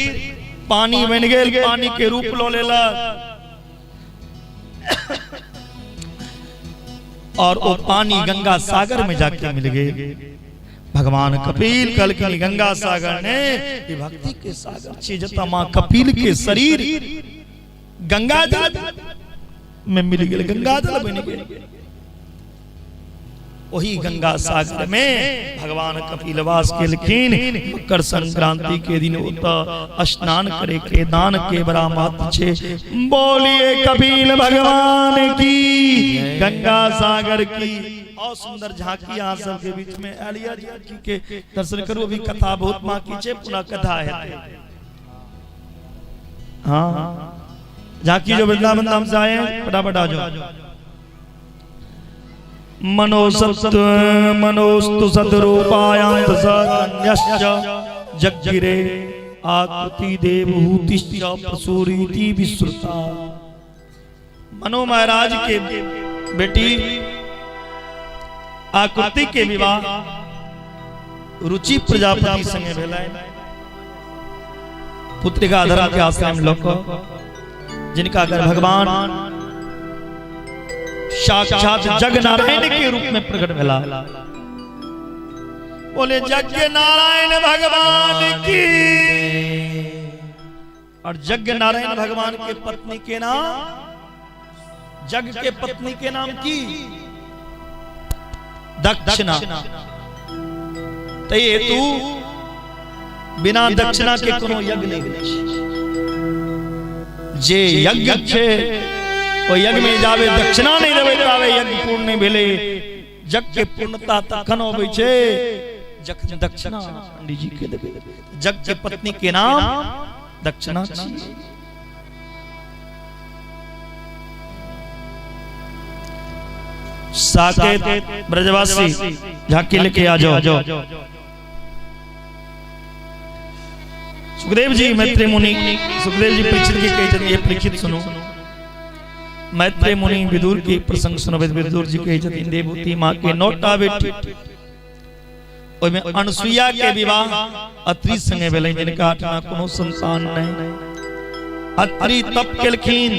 पानी बनि गेल, पानी के रूप लऽ लेलक और वो पानी गंगा सागर में जाके मिल गए। भगवान कपिल कहलखिन गंगा सागर ने ई भक्ति के सागर छी, जतऽ माँ कपिल के शरीर गंगा जल में मिल गेल, गंगा जल बनि गेल। वही गंगा सागर में भगवान कपिल वास केलखिन। मकर संक्रांति के दिन ओतऽ स्नान करे के दान के बड़ा महत्व छे। बोलिए कपिल भगवान की, गंगा सागर की। और सुंदर झांकी यहाँ सबके बीच में आयल या, झांकी के दर्शन करू। अभी कथा बहुत बाकी छे, पुनः कथा है। हाँ, झांकी जो वृंदावन धाम से आए हैं फटाफट आ जाओ। मनोसत्व मनोस्तु सदरूपायांत सकन्यश्च जगगिरे आकृति देवहूतिश्च प्रसूरीति विश्रुता। मनु महाराज के बेटी आकृति के विवाह रुचि प्रजापति संगे भेलै। पुत्रिका धर्म के आश्रम लोक जिनका अगर भगवान साक्षात जग नारायण के रूप में प्रकट भेला। बोले यज्ञ नारायण भगवान की। और यज्ञ नारायण भगवान के पत्नी के नाम, जग के पत्नी के नाम की दक्षिणा। तै हेतु बिना दक्षिणा के कोनो यज्ञ नहीं होइ छै। जे यज्ञ छै ओ यज्ञ में जावे दक्षिणा नहीं देबै तावे यज्ञ पूर्ण नहीं भेलै। यज्ञ के पूर्णता तखन अबै छै जखन दक्षिणा पंडित जी के देबै। यज्ञ के पत्नी के नाम दक्षिणा छी। साकेत ब्रजवासी झांकी लेके आ जाओ। सुखदेव जी मैत्रेय मुनि, सुखदेव जी परीक्षित के कहै छथिन, ये परीक्षित सुनो, मैत्रेय मुनि विदुर के प्रसंग सुनबैत विदुर जी कहै छथिन, देवहूति माँ के 9टा बेटी, ओहिमे अनसुईया के विवाह अत्रि संगे भेलै, जिनका आठमा कोनो संतान नहि। अत्रि तप केलखिन,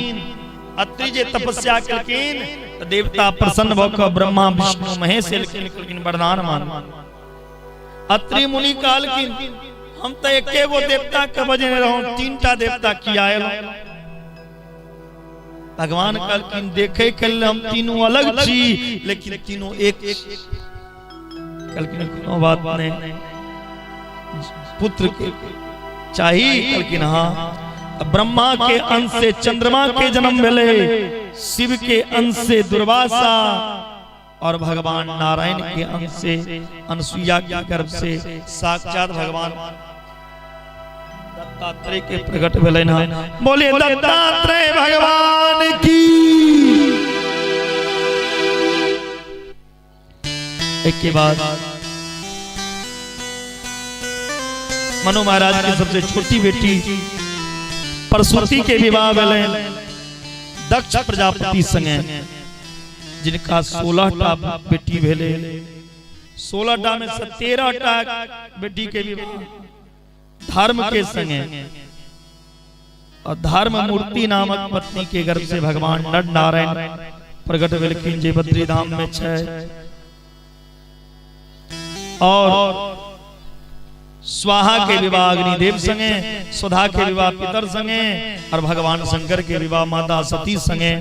अत्रि जे तपस्या केलखिन तऽ देवता प्रसन्न भऽ कऽ ब्रह्मा विष्णु महेश एलखिन, कहलखिन वरदान मान। अत्रि मुनि कहलखिन हम तऽ एके गो देवता के बजने रहौं, 3टा देवता किया आयल? भगवान कहलखिन देखे के लेल हम तीनों अलग छी लेकिन तीनों एक छी। कहलखिन कोनो बात नहीं, पुत्र के चाही? कहलखिन हाँ। ब्रह्मा के अंश से चंद्रमा के जन्म भेलै, शिव के अंश से दुर्वासा और भगवान नारायण के अंश से अनसुईया के गर्भ से साक्षात भगवान दत्तात्रेय के प्रकट भेलनि हँ। बोलिए दत्तात्रेय भगवान की। एक के बाद मनु महाराज की सबसे छोटी बेटी प्रसूति के विवाह भेलनि दक्ष प्रजापति संगे, जिनका 16 टा बेटी भेलै। 16 टा में से 13 टा बेटी के विवाह धर्म के संगे और धर्म मूर्ति नामक पत्नी के गर्भ से भगवान नर नारायण प्रकट भेलखिन, जे बद्री धाम में छै। और स्वाहा के विवाह अग्निदेव संगे, सुधा के विवाह पितर संगे और भगवान शंकर के विवाह माता सती संगे।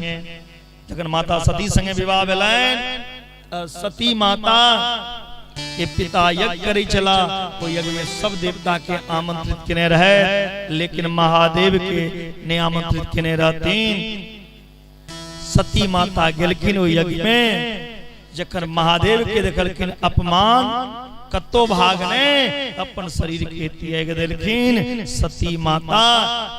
जखन माता सती संगे विवाह भेलनि, सती माता के पिता यज्ञ करै छला, ओ यज्ञ में सब देवता के आमंत्रित केने रहे, लेकिन महादेव के नहीं आमंत्रित केने रहतीन। सती माता गेलखिन ओ यज्ञ में, जखन महादेव के देखलखिन अपमान, कतो भागने अपन शरीर के त्याग देलखिन। सती माता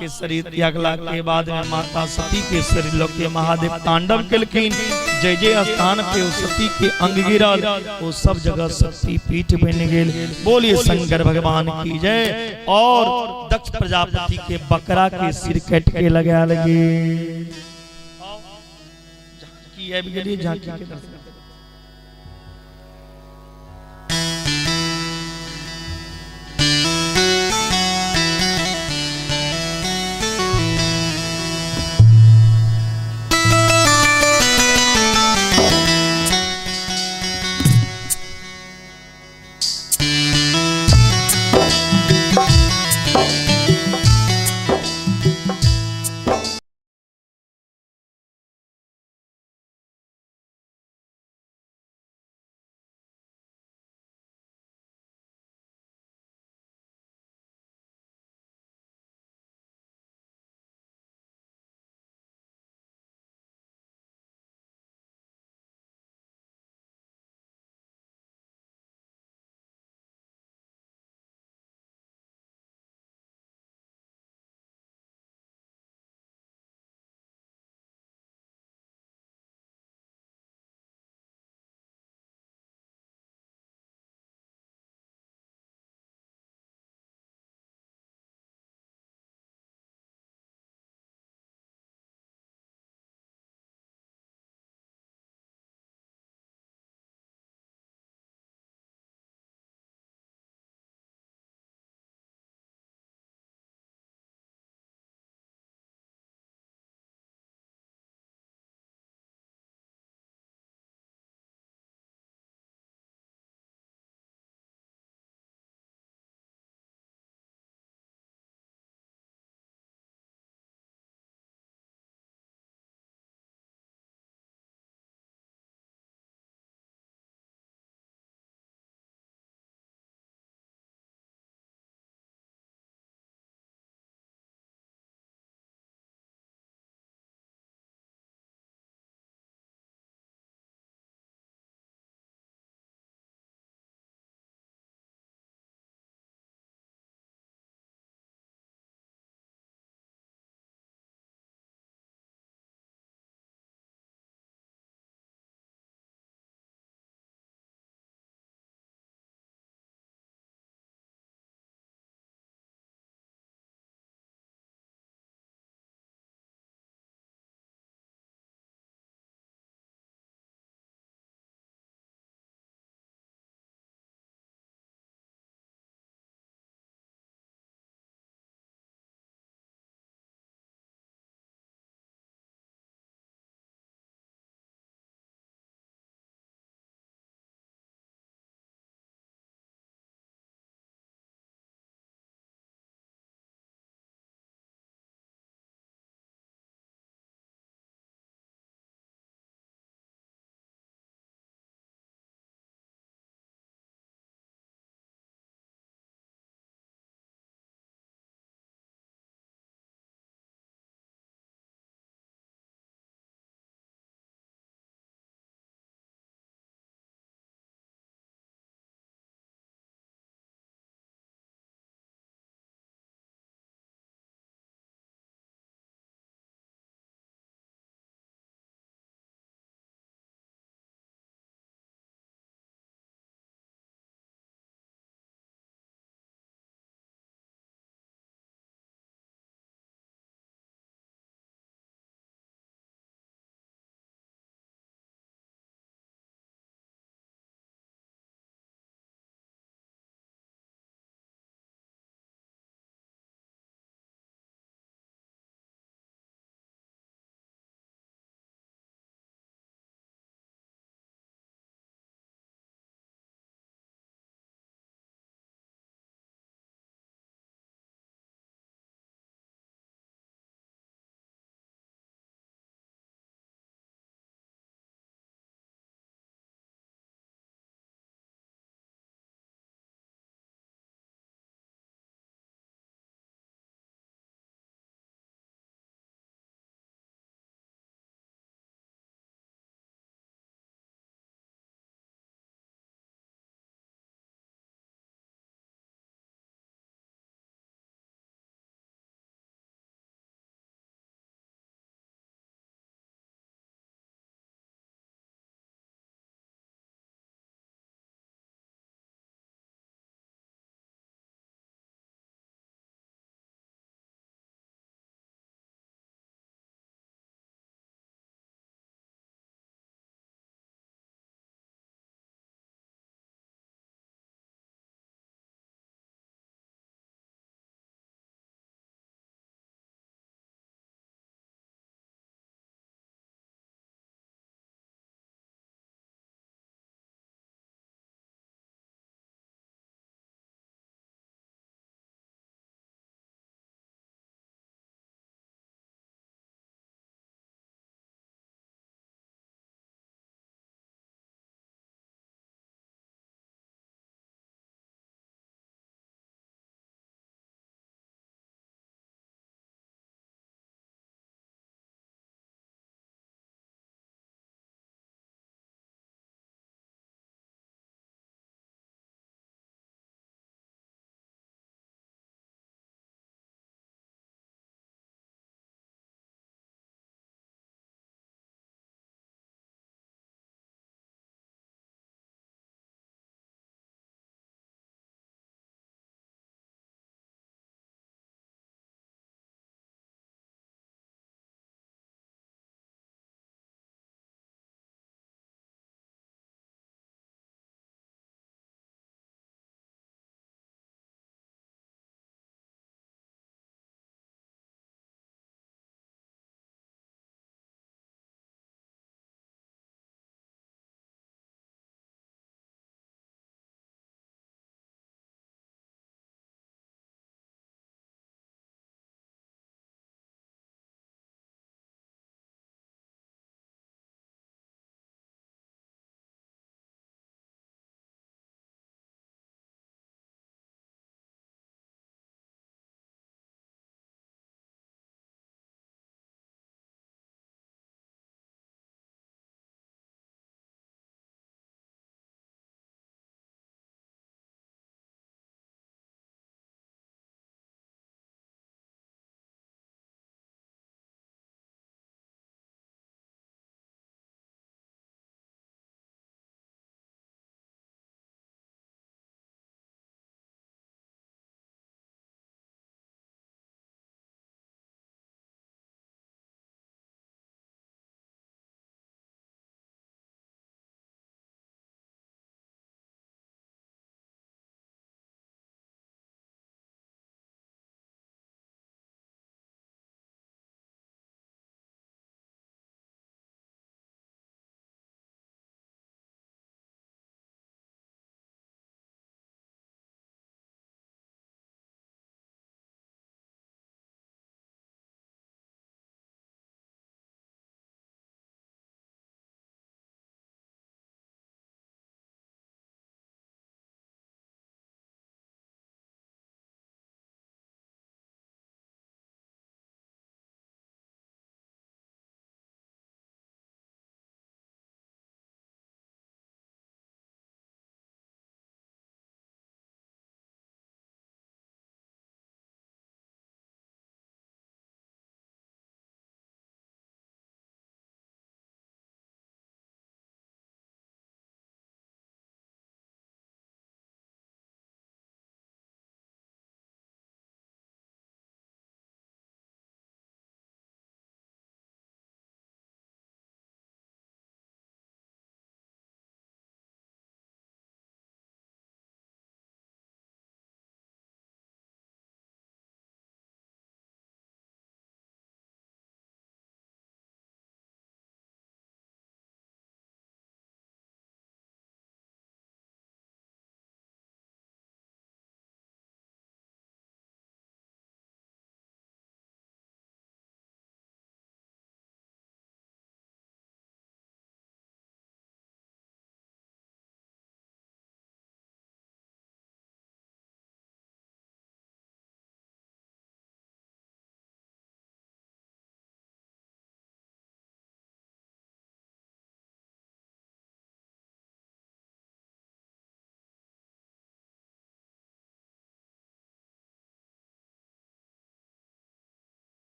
के शरीर त्यागला के बाद में माता सती के शरीर लऽ के महादेव तांडव केलखिन। जय जय स्थान पे ओ सती के अंग गिरल, ओ सब जगह शक्ति पीठ बन गेल। बोलिए शंकर भगवान की जय। और दक्ष प्रजापति के बकरा के सिर कट के लगा लगे। झांकी आबि गेलियै, झांकी के दर्शन।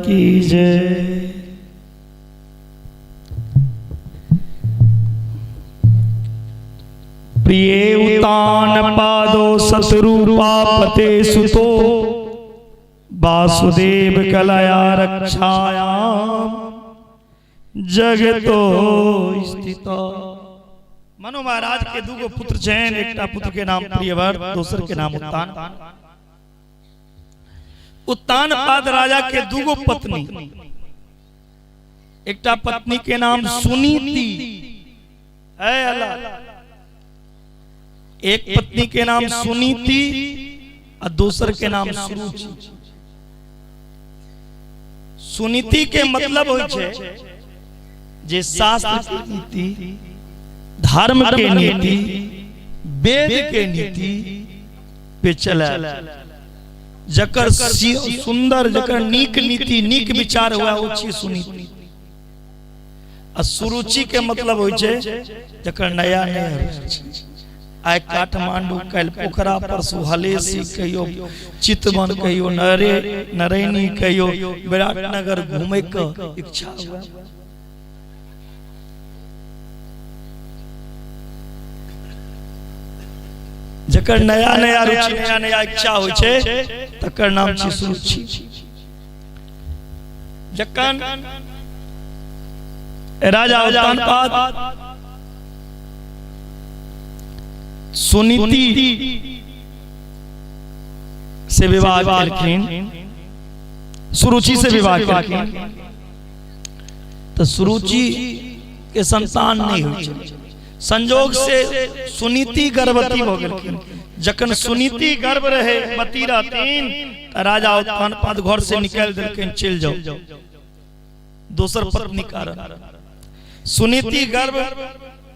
की जय। प्रिय उतान पादो सतरूपा पते सुतो वासुदेव कलया रक्षायाम जगतो स्थित। मनु महाराज के दूगो पुत्र छनि, एकटा पुत्र के नाम प्रियव्रत, दोसर के नाम उत्तान। उत्तान पाद राजा के दूगो पत्नी, एकटा पत्नी के नाम सुनीति है अल्लाह, एक पत्नी के नाम सुनीति और दोसर के नाम सुरुचि। सुनीति के मतलब होइ छै जे शास्त्र के नीति, धर्म के नीति, वेद के नीति पे चले, जकर सुंदर, जकर नीक नीति, नीक विचार हुआ, ओ छी सुनीति। आ सुरुचि के मतलब होइ छै जकर नया नया रुचि, आइ काठमांडू, काल्हि पोखरा, परसू हलेसी, कहियो चितवन, कहियो नरैनी, कहियो विराटनगर घूमे के इच्छा हुआ। जकर नया नया रुचि, नया नया इच्छा होइ छै, तकर नाम छी सुरुचि। जखन राजा उत्तानपाद सुनीति से विवाह केलखिन, सुरुचि से विवाह केलखिन, तऽ सुरुचि के संतान नहीं होइ छै। संजोग से सुनीति गर्भवती भऽ गेलखिन। जखन सुनीति गर्भ रहे बती रहथिन, तऽ राजा उत्तानपाद घर से निकालि देलखिन, चलि जाओ दोसर पत्नी कारण। सुनीति गर्भ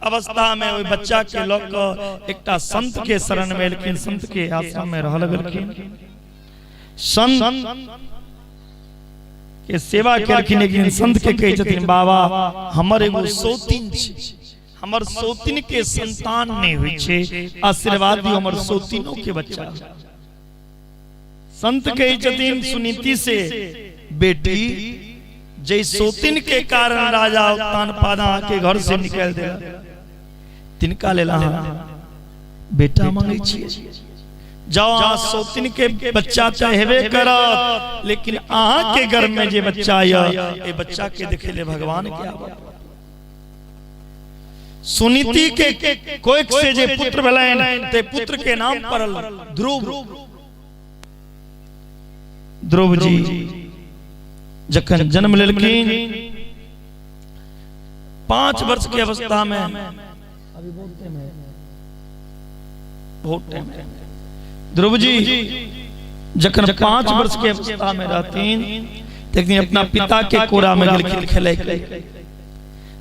अवस्था में ओहि बच्चा के लऽ कऽ एकटा संत के शरण में एलखिन, संत के आश्रम में रह लगलखिन, संत के सेवा केलखिन। एक दिन संत के कहै छथिन, बाबा हमर एगो सौतिन छै, हमर सौतिन के संतान नहि होइ छै, आशीर्वाद दियौ हमर सौतिनो के बच्चा। संत कहै छथिन सुनीति से, बेटी जै सौतिन के कारण राजा उत्तानपाद अहाँ के घर से निकालि देलक, तिनका लेल अहाँ बेटा मांगै छियै? जाओ, अहाँ सौतिन के बच्चा तऽ हेबे करत, लेकिन अहाँ के गर्भ में जे बच्चा यऽ, ए बच्चा के देखे ले भगवान के आबऽ। सुनीति के कोख से जे पुत्र भेलनि, ते पुत्र के नाम पड़ल ध्रुव। ध्रुव जी जखन जन्म लेलखिन 5 वर्ष के अवस्था में, अभी बहुत टाइम है, बहुत टाइम है। ध्रुव जी जखन 5 वर्ष के अवस्था में रहथिन, एक दिन अपना पिता के कोरा में गेलखिन खेले के।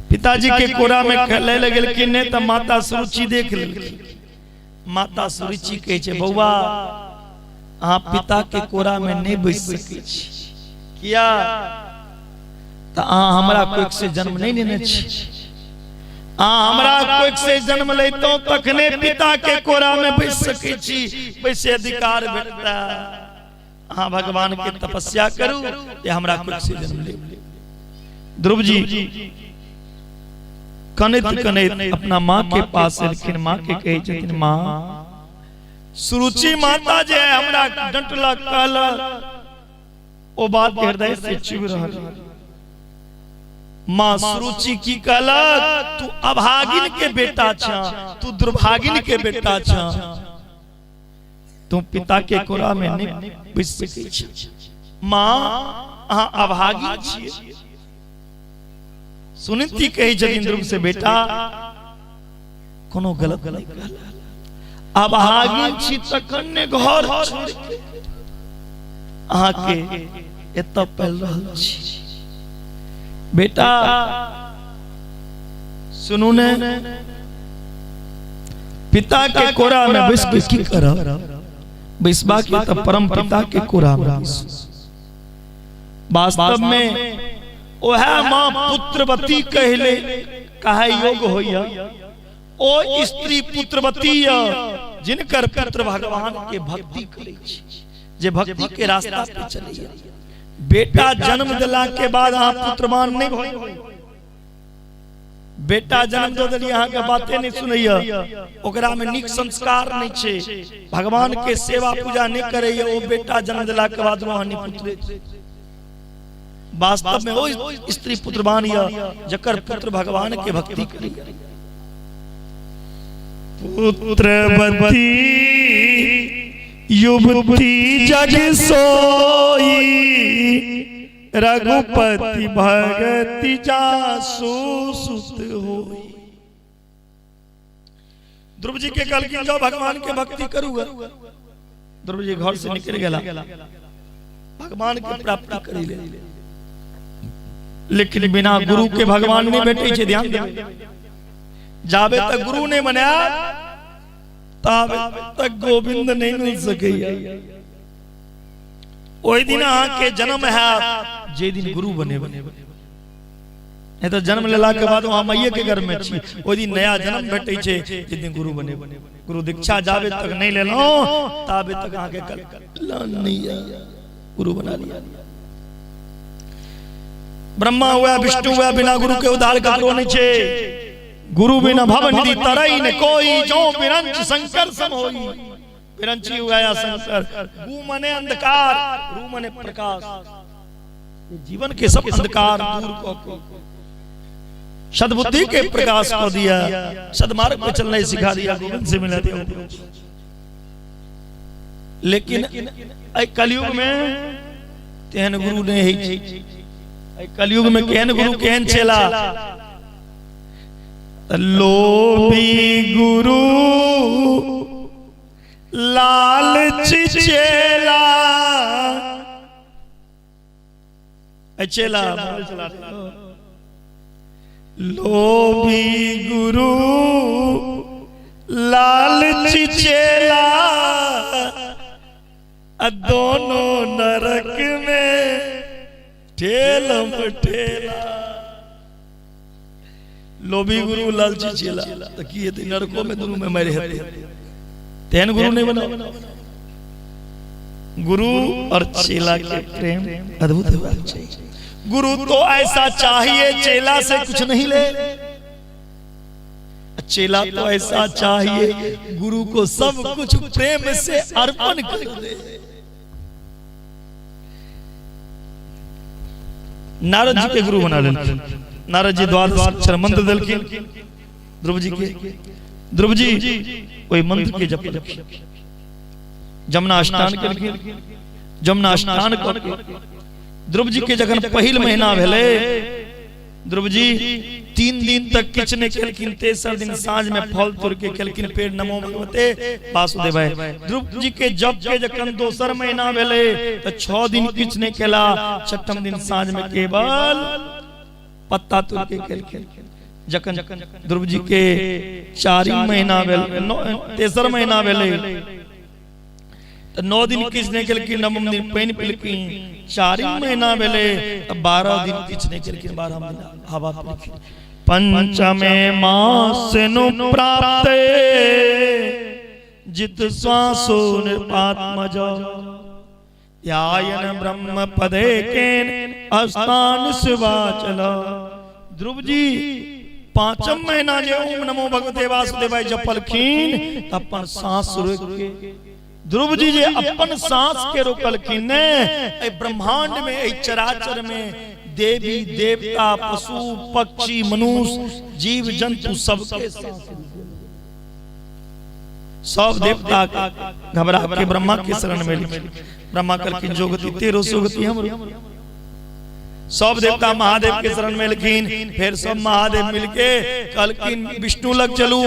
पिताजी के कोरा में खेले लए गेलखिन ने, तऽ माता सुरुचि देख लेलखिन। माता सुरुचि कहै छै, बौआ अहाँ पिता के कोरा में नहि बैस सकै छी, किया तऽ अहाँ हमरा कोख से जन्म नहि लेने छी। अहाँ हमरा कोख से जन्म लैतहुँ तखने पिता के कोरा में बैस सकै छी, बैसे अधिकार भेटता। अहाँ भगवान के तपस्या करू जे हमरा कोख से जन्म ले। ध्रुव जी कनैत कनैत अपना माँ के पास एलखिन। माँ के कहै छथिन, माँ सुरुचि माता जे हमरा डंटलक कहलक, ओ बात के हृदय से चुभ रहल। माँ सुरुचि की कहलक, तू अभागिन के बेटा छ, तू दुर्भागिन के बेटा छ, तू पिता के कोरा में नहीं बैस सकै छ। माँ अहाँ अभागिन छियै। सुनीति कहै छथिन ध्रुव से, बेटा कोनो गलत नहीं कहला, अभागिन छी तखन ने घर छोड़ि के अहाँके एतऽ पालि रहल छी। बेटा सुनू ने, पिता के कोरा में बैस के की करब? बैसबा के तऽ परम पिता के कोरा में बैसू। वास्तव में ओहे माँ पुत्रवती कहले कहे योग होइया, ओ स्त्री पुत्रवती य जिनकर पुत्र भगवान के भक्ति करै छै, जे भक्ति के रास्ता पे चलैया। बेटा जन्म दिला के बाद अहाँ पुत्रवान नहीं भऽ। बेटा जन्म दऽ देलियै, अहाँके बाते नहि सुनैया, ओकरा में नीक संस्कार नहीं छै, भगवान के सेवा पूजा नहीं करैया, ओ बेटा जन्म दिला के बाद अहाँ नहीं पुत्रे। वास्तव में ओ स्त्री पुत्रवान यऽ जकर पुत्र भगवान के भक्ति करैया। पुत्रवती युवती जग सोई, रघुपति भगति जासु सुत होई। ध्रुव जी के कहलखिन जाओ भगवान के भक्ति करूगा। ध्रुव जी घर से निकल गेला भगवान के प्राप्ति करी ले, लेकिन बिना गुरु के भगवान नहीं भेटै छै। ध्यान देबै, जाबे तक गुरु नहीं बनाया ताबे तक गोविंद नहीं मिल सकैया। ओहि दिन अहाँके जन्म हैत जे दिन गुरु बनेबै, नहीं तो जन्म लेला के बाद वहाँ माइये के घर में छी। ओहि दिन नया जन्म भेटै छै जे दिन गुरु बनेबै। गुरु दीक्षा जाबे तक नहीं लेलहुँ ताबे तक अहाँके कल्याण नहीं है। गुरु बना लिया, ब्रह्मा हुआ विष्णु हुआ, बिना गुरु के उद्धार ककरो नहीं छे। गुरु बिना भव निधि तरई न कोई, जो बिरंच शंकर सम होई। बिरंची हुआ या शंकर, गु मने अंधकार, रू मने प्रकाश। जीवन के सब अंधकार दूर को सद्बुद्धि के प्रकाश को दिया, सदमार्ग पे चलना सिखा दिया, गोविंद से मिला दिया। लेकिन कलयुग में तेहन गुरु नहीं है। कलयुग में केहन गुरु केहन चेला। लोभी गुरु लालची चेला, चेला लोभी गुरु लालची चेला, दोनों नरक में ठेलम ठेला। लोभी गुरु लालची चेला तो की हेतै, नरको में दुनू में मारि हेतै। तेहन गुरु नहीं बनाओ। गुरु और चेला के प्रेम अद्भुत होना चाहिए। गुरु तो ऐसा चाहिए चेला से कुछ नहीं ले, चेला तो ऐसा चाहिए गुरु को सब कुछ प्रेम से अर्पण कर दे। नारद जी के गुरु बना लेलखिन। नारद जी द्वादश अक्षर मंत्र देलखिन ध्रुव जी के। ध्रुव जी ओहि मंत्र के जपलखिन, जमुना स्नान केलखिन। जमुना स्नान कऽ ध्रुव जी के जखन पहिल महीना भेलै, ध्रुव जी 3 दिन तक किछु नहि केलखिन। तेसर दिन साँझ में फल तोड़ के केलखिन पेड़ नमो भगवते वासुदेवाय। ध्रुव जी के जप के जखन दोसर महीना भेलै तऽ 6 दिन किछु नहि केला, छठम दिन साँझ में केवल पत्ता तोड़ के केलखिन। जखन ध्रुव जी के 4 महीना भेल, तेसर महीना भेलै तऽ 9 दिन किछु नहि केलखिन, नवम दिन पानि पिलखिन। 4 महीना भेलै तऽ 12 दिन किछु नहि केलखिन, 12 दिन हवा पिलखिन। पंचमे मास नु प्राप्त जित श्वासो नृपात्मज, ध्यायन ब्रह्म पदे केन स्थान शिवाचल। ध्रुव जी 5म महीना जे ओम नमो भगवते वासुदेवाय जपलखिन त अपन सांस रोक के, ध्रुव जी जे अपन सांस के रोकलखिन ने, एहि ब्रह्मांड में एहि चराचर में देवी देवता पशु पक्षी मनुष्य जीव जंतु सबके सांस, सब देवता घबरा के ब्रह्मा के शरण में लिखे। ब्रह्मा कहलखिन जो गति तेरो सो गति हमरो। सब देवता महादेव के शरण में एलखिन। फिर सब महादेव मिलके कहलखिन विष्णु लग चलू।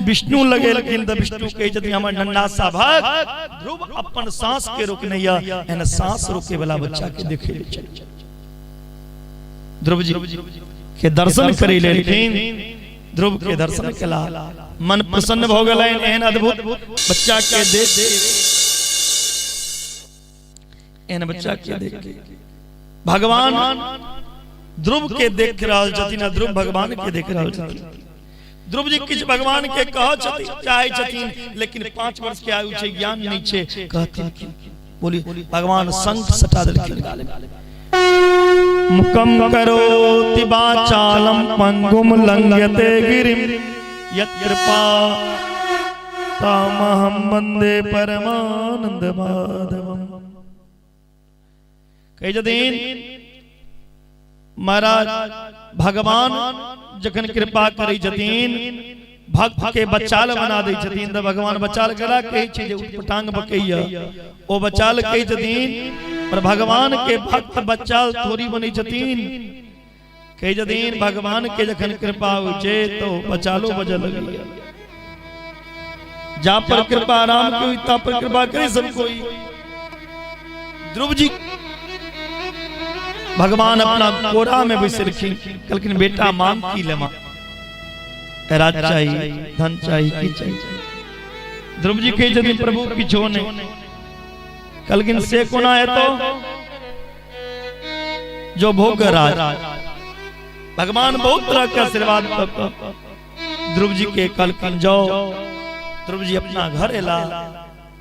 विष्णु लग एलखिन तऽ विष्णु कहै छथिन हमर नन्ना सा भक्त ध्रुव अपन सांस के रोकने या एहन सांस रोके वाला बच्चा के देखे ले चलू। ध्रुव जी के दर्शन करे लेलखिन। ध्रुव के दर्शन केला मन प्रसन्न भऽ गेलनि। एहन अद्भुत बच्चा के देख, एहन बच्चा के देख के भगवान ध्रुव के देख रहल छथिन आ ध्रुव भगवान के देख रहल छथिन। ध्रुव जी किछु भगवान के कहऽ छथिन, चाहै छथिन, लेकिन 5 वर्ष के आयु छै, ज्ञान नहीं छै, कहथिन की? बोली भगवान शंख सटा देलखिन गाल में। मुकम करोति वाचालम पंगुम लंघयते गिरिम यत्कृपा तामहं वंदे परमानंद माधवम। कहै छथिन महाराज, भगवान जखन कृपा करै छथिन, भक्त के बचाल बना दै छथिन, तऽ भगवान बचाल करा कहै छै जे उटपटांग बकैया, ओ बचाल कहै छथिन, पर भगवान के भक्त बचाल थोड़ी बनै छथिन। कहै छथिन भगवान के जखन कृपा होइ छै तो बचालो बजऽ लगैया। जा पर कृपा राम के हुई ता पर कृपा करे सब कोई। ध्रुव जी भगवान अपना कोरा में बैसलखिन, कहलखिन बेटा मांग की लेमा, राज चाहिए, धन चाहिए, की चाहिए? ध्रुव जी कहै छथिन प्रभु किछो नहि। कहलखिन से कोना हेतो, जो भोग राज। भगवान बहुत तरह के आशीर्वाद ध्रुव जी के कहलखिन जाओ। ध्रुव जी अपना घर एला,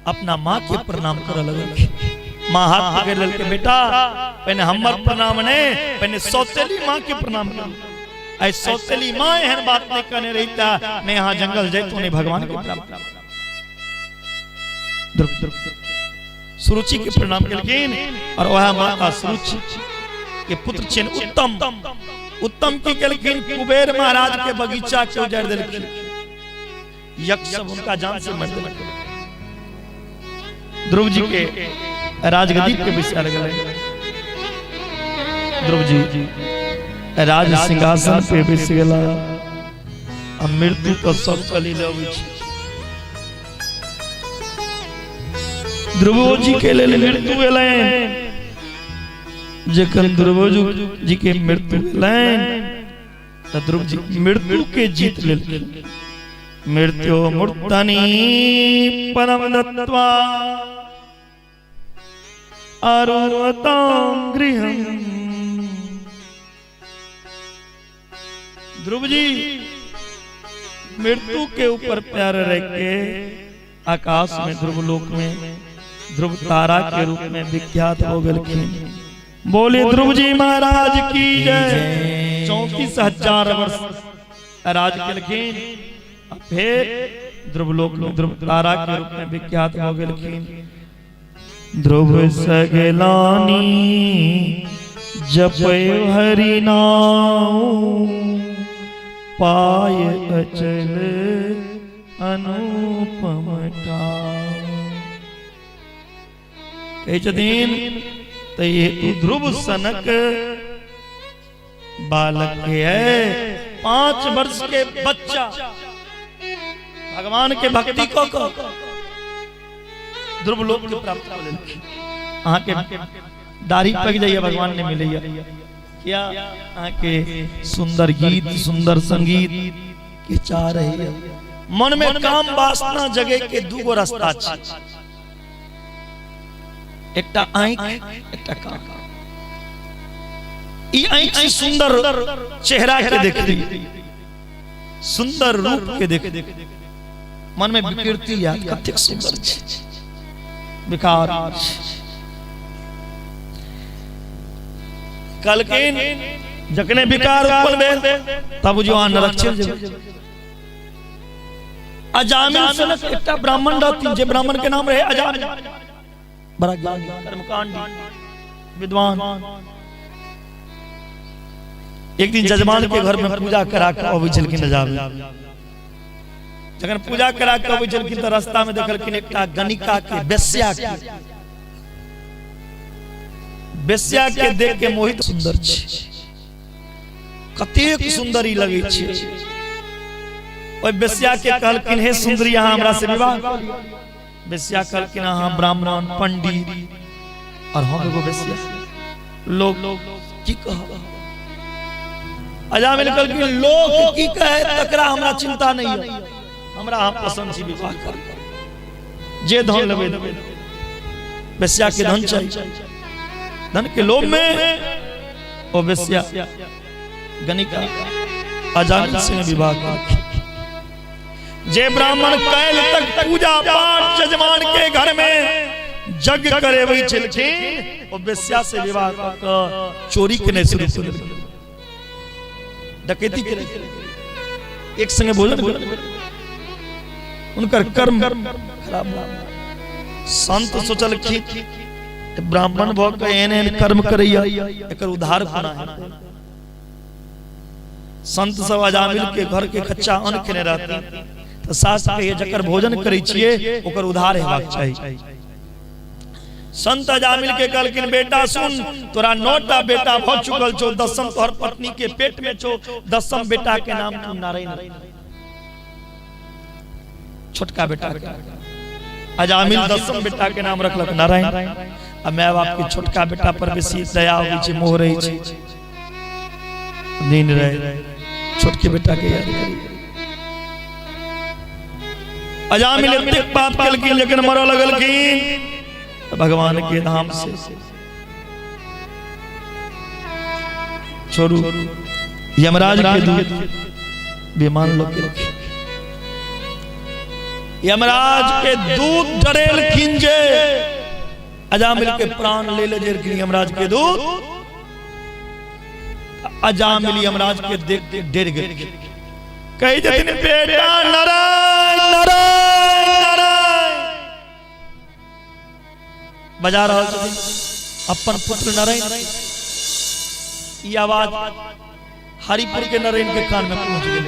अपना माँ के प्रणाम करऽ लगलखिन। माँ हाथ पकड़ लेलकै, बेटा पहिने हमर प्रणाम नहि, पहिने सौतेली माँ के प्रणाम करू। आइ सौतेली माँ एहन बात नहि कहने रहिता, नहि अहाँ जंगल जैतो, नहि भगवान के प्राप्त। ध्रुव सुरुचि के प्रणाम केलखिन और वह माता सुरुचि के पुत्र छिन उत्तम। उत्तम की केलखिन, कुबेर महाराज के बगीचा के उजाड़ देलखिन, यक्ष सब उनका जान से मर देलखिन। ध्रुव जी के राजगद्दी पे बैसार गेलै। ध्रुव जी राज सिंहासन पे बैस गेला। आ मृत्यु तो सब कली अबै छै। ध्रुवो जी के लेल मृत्यु एलनि। जखन ध्रुव जी के मृत्यु एलनि तऽ ध्रुव जी मृत्यु के जीत लेलखिन। मृत्यु मूर्तनी परम दत्वा अरुणतां गृहम। ध्रुव जी मृत्यु के ऊपर प्यार रख के आकाश में ध्रुव लोक में ध्रुव तारा के रूप में विख्यात हो गए। बोले ध्रुव जी महाराज की जय। 34,000 वर्ष राज केलखिन, फिर ध्रुव लोक में ध्रुव तारा के रूप में विख्यात हो गेलखिन। ध्रुव सगलानी जपय हरि नाम, पाय अचल अनुपम ठाम। कहै छथिन तऽ हेतु ध्रुव सनक बालक के है, 5 वर्ष के बच्चा भगवान के भक्ति को ध्रुव लोक के प्राप्त कर लेलखिन। अहाँ के दाढ़ी पक जाइए भगवान ने मिलैया क्या? अहाँ के सुंदर गीत सुंदर संगीत के चाह रही है। मन में काम वासना जगे के दूगो रास्ता छै, एकटा आँखि एकटा कान। ई आँखि से सुंदर चेहरा के देखली, सुंदर रूप के देख, मन में विकृति आयत, कतेक सुंदर छै, विकार। कहलखिन जखने विकार उत्पन्न भेल तब बुझियौ अहाँ नरक चलि जेबै। अजामिल सनक एकटा ब्राह्मण रहथिन, जे ब्राह्मण के नाम रहे अजामिल, बड़ा ज्ञानी कर्मकांडी विद्वान। एक दिन जजमान के घर में पूजा करा के अबै छलखिन अजामिल। जखन पूजा करा के अबै छलखिन तऽ रास्ता में देखलखिन एकटा गणिका के, वेश्या के, वेश्या के देख के मोहित, सुंदर छै, कतेक सुंदर ई लगै छै। ओहि वेश्या के कहलखिन, हे सुंदरी, अहाँ हमरा से विवाह कऽ लिअ। वेश्या कहलखिन, अहाँ ब्राह्मण पंडित और हम एगो वेश्या, लोग की कहब? अजामिल कहलखिन, लोग की कहे तकरा हमरा चिंता नहीं है, हमरा अहाँ पसंद छी, विवाह कर, जे धन लेबै। वेश्या के धन चाहिए, धन के लोभ में ओ वेश्या गणिका अजामिल से विवाह कर। जे ब्राह्मण कैल तक पूजा पाठ जजमान के घर में यज्ञ करेबै छलखिन ओ वेश्या से विवाह कऽ कऽ चोरी केने शुरू कऽ देलखिन, डकैती केने, एक संगे भोजन केने। हुनकर कर्म खराब भऽ गेल। संत सोचलखिन ब्राह्मण भऽ कऽ एहन एहन कर्म करैया, एकर उद्धार कोना हेतै? संत सब अजामिल के घर के कच्चा अन्न खेने रहथिन तऽ शास्त्र कहिए जकर भोजन करै छियै ओकर उद्धार हेबाक चाही। संत अजामिल के कहलखिन बेटा सुन, तोरा 9टा बेटा भऽ चुकल छौ, 10म तोहर पत्नी के पेट में छौ, 10म बेटा के नाम तू नारायण रख। छोटका बेटा के अजामिल 10म बेटा के नाम रखलक नारायण। आ my बाप के छोटका बेटा पर बेसी दया अबै छै, मोह रहै छै, दिन रहे छोटके बेटा के याद करी। अजामिल एतेक पाप केलखिन लेकिन मरऽ लगलखिन तऽ भगवान के धाम से छोड़ू यमराज के दूत विमान लऽ के यमराज के दूत डरेलखिन जे अजामिल के प्राण ले ले जेलखिन यमराज के दूत। अजामिल यमराज के देख के डर गेल, कही जथिन बेटा नारायण नारायण नारायण बजा रहल छथिन अपन पुत्र नारायण। ई आवाज हरिपुर के नारायण के कान में पहुंच गेल।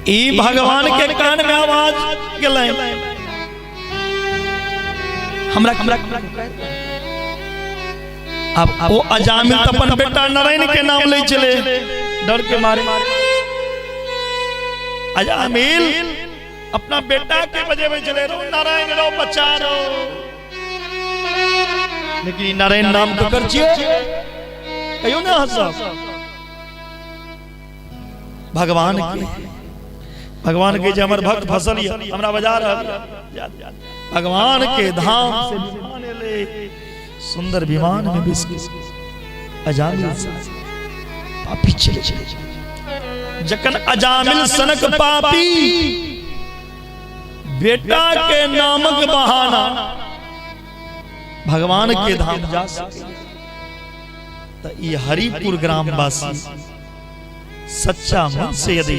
ई भगवान के कान में आवाज गेलै, हमरा हमरा अब ओ अजामिल त अपन बेटा नारायण के नाम लै चले डर के मारे। अजामिल अपना बेटा के बजेबै चले, रो नारायण रो बचा रो, लेकिन ई नारायण नाम ककर छियै कहियो ने अहाँ सब? भगवान के। भगवान के जे हमर भक्त फसल यऽ हमरा बजा रहल यऽ। भगवान के धाम से विमान एलै, सुंदर विमान में बैस के अजामिल से पापी चले चले। जखन अजामिल सनक पापी बेटा के नामक बहाना भगवान के धाम जा सके त ई हरिपुर ग्रामवासी सच्चा मन से यदि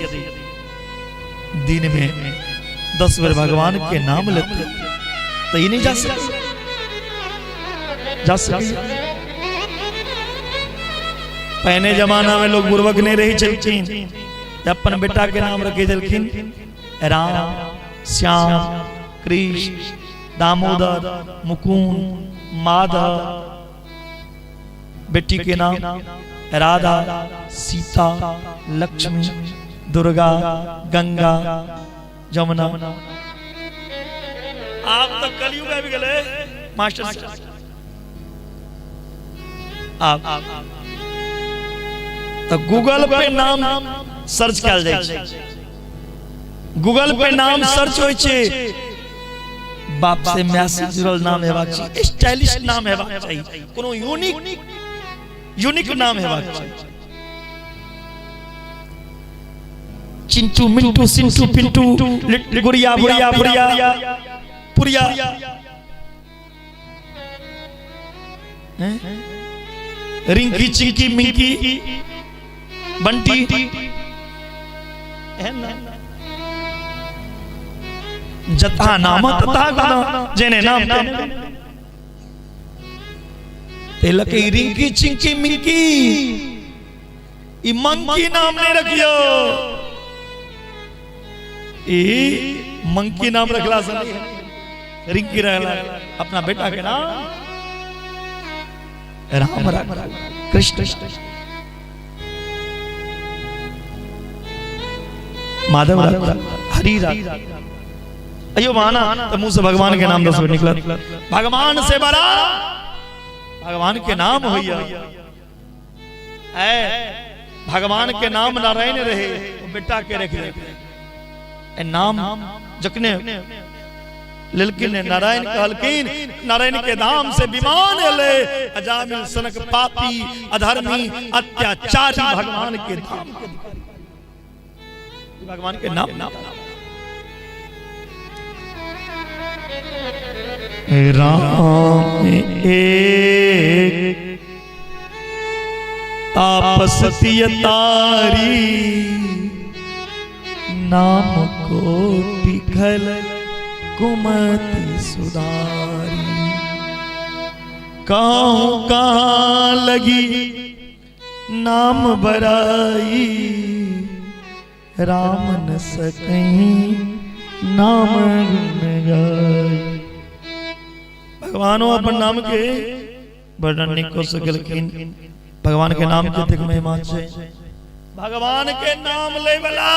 दिन में 10 बेर भगवान के नाम लेते तो ये नहीं जा सके, जा सके। पहले जमाना में लोग बुर्बक नहीं रही छलखिन, अपन बेटा के नाम रखे छलखिन राम, श्याम, कृष्ण, दामोदर, मुकुंद, माधव। बेटी के नाम राधा, सीता, लक्ष्मी, दुर्गा, गंगा, जमुना। आब तो कलयुग आबि गेलै मास्टर साहब। आब तो गूगल पे नाम सर्च कयल जाइ छै, गूगल पे नाम सर्च होइ छै, बाप से माय से जुड़ल नाम हेबाक चाही, स्टाइलिश नाम हेबाक चाही, कोनो यूनिक यूनिक नाम हेबाक चाही। चिंटू, मिंटू, सिंटू, पिंटू, गुड़िया, बुढ़िया, बुढ़िया, पुरिया, रिंकी, चिंकी, मिंकी, बंटी, जथा नाम तथा गाना, जेने नाम तेने। तिलक रिंकी, चिंकी, मिंकी, ई मंकी नाम नहीं रखियो, ई मंकी नाम रखला से नहीं, रिंकी रहला। अपना बेटा के नाम राम राम, कृष्ण, माधव, हरि राम। अयो माना तो मुंह से भगवान के नाम 10 बेर निकलत। भगवान से बड़ा भगवान के नाम होइया। ए भगवान के नाम नारायण रहे, ओ बेटा के रख दे ए नाम। जखने लेलखिन नारायण कहलखिन, नारायण के धाम से विमान एले, अजामिल सनक पापी, अधर्मी, अत्याचारी भगवान के धाम के अधिकारी, भगवान के नाम नाम। राम एक तापस तारी, नाम कोटि खल कुमति सुधारी। कहूँ कहाँ लगी नाम बराई, राम न सकहीं नाम गुण गाई। भगवानो अपन नाम के वर्णन नहीं कर सकलखिन। भगवान के नाम के एतेक महिमा छै। भगवान के नाम ले वाला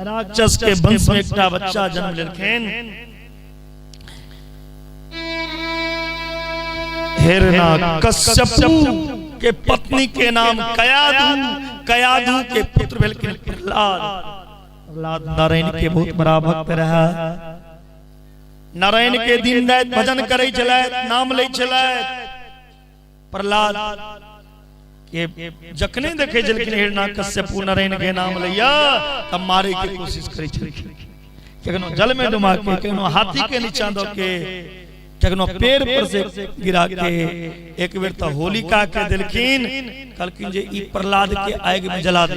राक्षस के वंश में एकटा बच्चा जन्म लेलखिन। हिरणा कश्यपु के पत्नी के नाम कयाधु, कयाधु के पुत्र भेलखिन प्रहलाद। प्रहलाद नारायण के बहुत बड़ा भक्त रहा। नारायण के दिन रात भजन करे छलथि, नाम लै छलथि। प्रहलाद के जखने देखे छलखिन हिरणा कश्यपु नारायण के नाम लैया, तब मारे के कोशिश करे छलखिन। कखनो जल में डुबा के, कखनो हाथी के नीचा दऽ के, कखनो पेड़ पर से गिरा के। एक बेर तऽ होलिका के देलखिन, कहलखिन जे ई प्रहलाद के आगि में जला दे।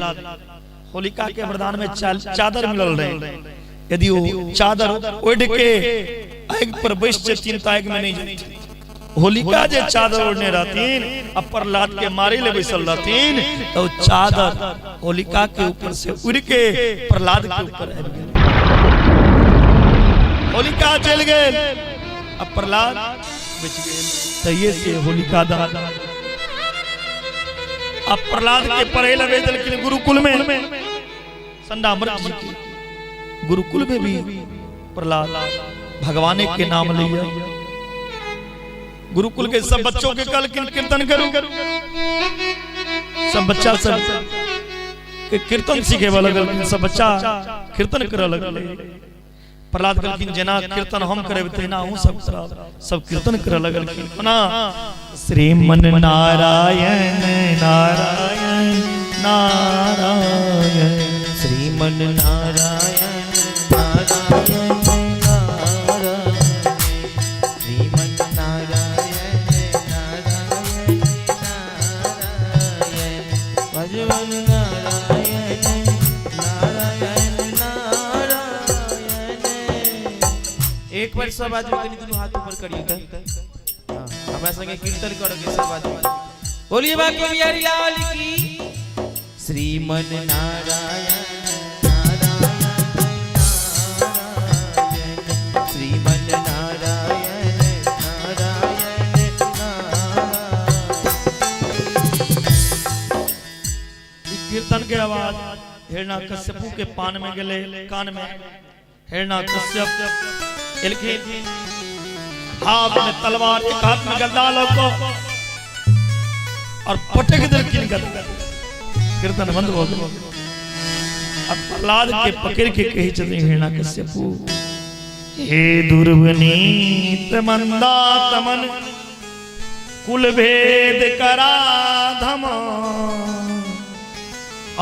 होलिका के वरदान में चादर मिलल रहे, यदि वो चादर ओढ़ के आगि पर बैस जेथिन तऽ आगि में नहीं जेथिन। होलिका जे चादर ओढ़ने रहथिन आ प्रहलाद के मारे ले बैसल रहथिन, तो चादर होलिका के ऊपर से उड़ के प्रहलाद के ऊपर आबि गेल। होलिका चलि गेल आ प्रहलाद बचि गेल। तहिए से होलिका दहन। अब प्रहलाद के पढ़े लगे देलखिन गुरुकुल में, संडा मृत जी के गुरुकुल में भी प्रहलाद भगवान के नाम लिया। गुरुकुल के सब बच्चों के कहलखिन कीर्तन करू। सब बच्चा सब के कीर्तन सीखे लगलखिन, सब बच्चा कीर्तन करऽ लगलै। प्रहलाद कहलखिन जेना कीर्तन हम करेब तहिना अहूँ सब करब। सब कीर्तन करऽ लगलखिन। कोना? श्रीमन नारायण नारायण नारायण, श्रीमन नारायण नारायण नारायण, श्रीमन नारायण नारायण नारायण, भगवान नारायण नारायण नारायण। एक बार सब आदमी कनि दुनू हाथ ऊपर करियौ तऽ हाँ, हमरा संगे कीर्तन करऽ के सब आदमी। बोलिए बाकी बिहारी लाल की। श्रीमन नारायण नारायण नारायण, श्रीमन नारायण नारायण नारायण। ई कीर्तन के आवाज हिरणा कश्यपु के पान में गेले, कान में। हिरणा कश्यप एलखिन, हाथ में तलवार, एक हाथ में गदा लऽ कऽ और पटक देलखिन गदा। कीर्तन बंद भऽ गेल। अब प्रहलाद के पकड़ के कहै छथिन हिरणा कश्यपु, हे दुर्वनीत मंदातमन कुल भेद कराधम,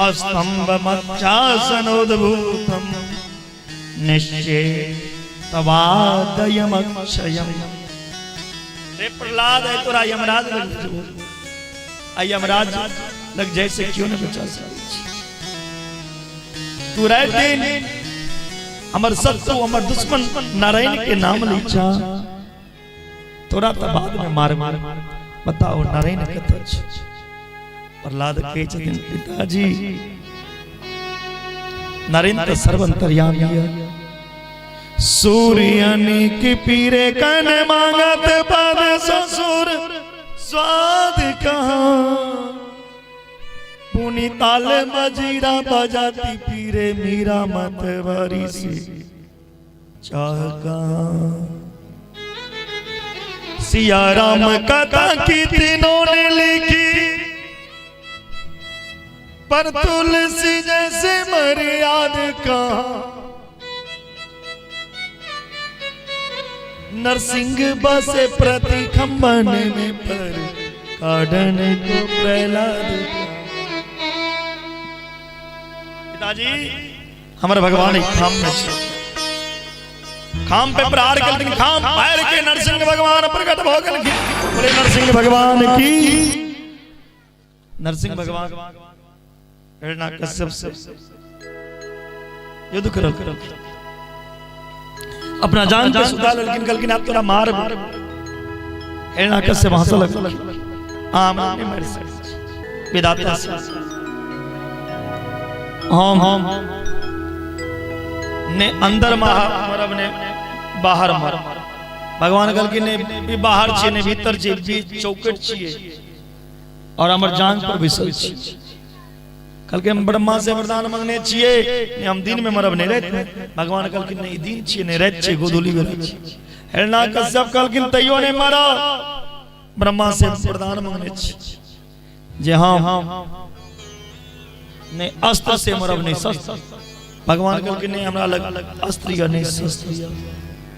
अस्तंभ मच्छासनोद्भूतम निश्चय तवादयमक्षयम। रे प्रहलाद, है तोरा यमराज लग जेबो, आ यमराज लग जैसे क्यों न बचा सकै छी। तू राति दिन हमर शत्रु हमर दुश्मन नारायण के नाम लै छा, तोरा तऽ बाद में मार मार। बताओ नारायण कतऽ छै? प्रहलाद कहै छथिन पिताजी नारायण तऽ सर्व अंतर्यामी है। सूर्यन की पीरे कन मांगत पद ससुर स्वाद कहाँ, पुनि ताल मजीरा बजाती पीरे मीरा मत भरी से चाह कहाँ। सिया राम कथा की तीनों ने लिखी, पर तुलसी जैसे मर्याद कहाँ। नरसिंह बसे प्रति खम्बन में पर काडन को प्रहलाद। पिताजी हमर भगवान एक ठाम में छै। खाम पे प्रहार केलखिन, खाम फाड़ि के नरसिंह भगवान प्रकट भऽ गेलखिन। बोले नरसिंह भगवान की। नरसिंह भगवान हिरण्यकश्यप से युद्ध करल, अपना जान के सुधा लेलखिन, कहलखिन आब तोरा मारब। हिरण्यकश्यप हंसऽ लगलखिन, आम नहि मारि सकै छी विधाता से हम ने अंदर मरब ने बाहर मरब। भगवान कहलखिन ने ई बाहर छियै ने भीतर छियै, बीच चौकट छियै और हमर जांग पर बैसल छी। कहलकै हम ब्रह्मा से वरदान मंगने छियै, ने हम दिन में मरब ने राति में। भगवान कहलखिन नहीं दिन छियै ने राति छियै, गोधूली बेला छियै। हिरण्यकश्यप कहलखिन तैयो नहि मरब, ब्रह्मा से वरदान मंगने छी जे हम नहि अस्त्र से मरब नहि शस्त्र। भगवान कहलखिन नहीं हमरा लग अस्त्र या नहीं शस्त्र या,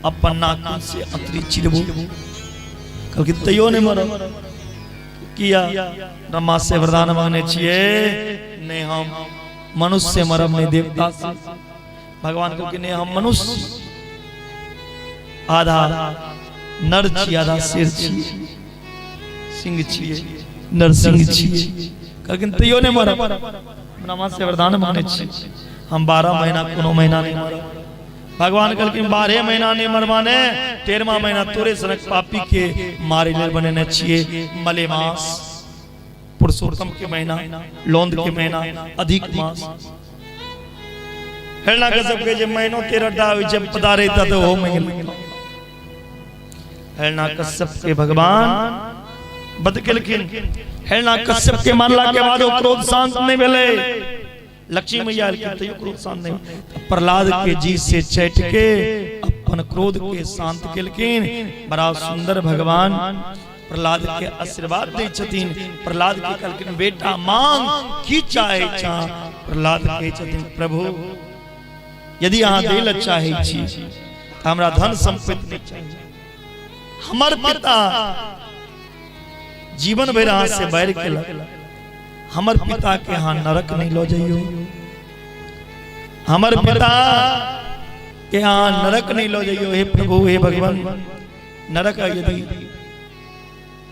अपन नाखून से अतरी चिरबो। कहलखिन तैयो नहि मरब। किया? ब्रह्मा से वरदान मांगने छियै, नहीं हम मनुष्य से मरब नहीं देवता से। भगवान कहलखिन नहीं हम मनुष्य आधा नर छी आधा शेर छी, सिंह छियै, नरसिंह छियै। कहलखिन तैयो नहि मरब, ब्रह्मा से वरदान मांगने छी, हम 12 महीना कोनो महीना नहीं मरब। भगवान कहलखिन 12 महीना नहीं मरवाने, 13वां महीना तोरे सनक पापी के मारे लेल बनेने छियै। मलेमास, पुरुषोत्तम के महीना, लोंद के महीना, अधिक मास। हिरण्यकश्यप के जे महीनो 13 टा होइ छै पता रहिता तऽ ओहो महीना। हिरण्यकश्यप के भगवान बद केलखिन। हिरण्यकश्यप के मारला के बाद ओ क्रोध शांत नहीं भेलै। लक्ष्मी मैया एलखिन तैयो क्रोध शांत नहीं। प्रहलाद के जी से चैट के अपन क्रोध के शांत केलखिन। बड़ा सुंदर भगवान प्रहलाद के आशीर्वाद दै छथिन। प्रहलाद के कहलखिन बेटा मांग की चाहे छा। प्रहलाद कहै छथिन प्रभु यदि अहाँ दै लए चाहै छी तऽ हमरा धन संपत्ति नहि चाही। हमर पिता जीवन भरि अहाँ से बैर केलक, हमर पिता के अहाँ नरक नहीं लऽ जइयौ, हमर पिता के अहाँ नरक नहीं लऽ जइयौ। हे प्रभु हे भगवान, नरक यदि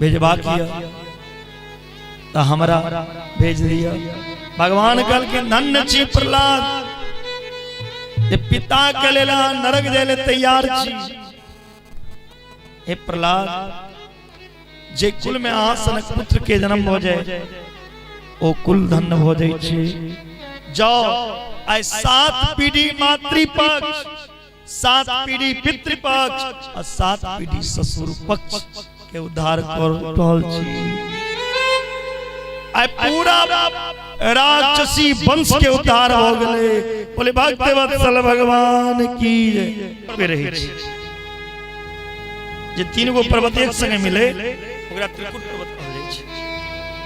भेजबाक यऽ तऽ हमरा भेज दिअ। भगवान कहलखिन धन्य छी प्रहलाद जे पिता के लेल अहाँ नरक जाय लेल तैयार छी। हे प्रहलाद, जे कुल में अहाँ सनक पुत्र के जन्म भऽ जाय ओ कुल धन्य भऽ जाइ छै। जाओ आइ 7 पीढ़ी मातृपक्ष, 7 पीढ़ी पितृपक्ष आ 7 पीढ़ी ससुर पक्ष के उद्धार कर रहल छी। आइ पूरा राक्षसी वंश के उद्धार हो गेलै। बोले भक्त वत्सल भगवान की जय। रहै छी जे 3 गो पर्वत एक संगे मिले ओकरा त्रिकुट पर्वत कहल जाइ छै।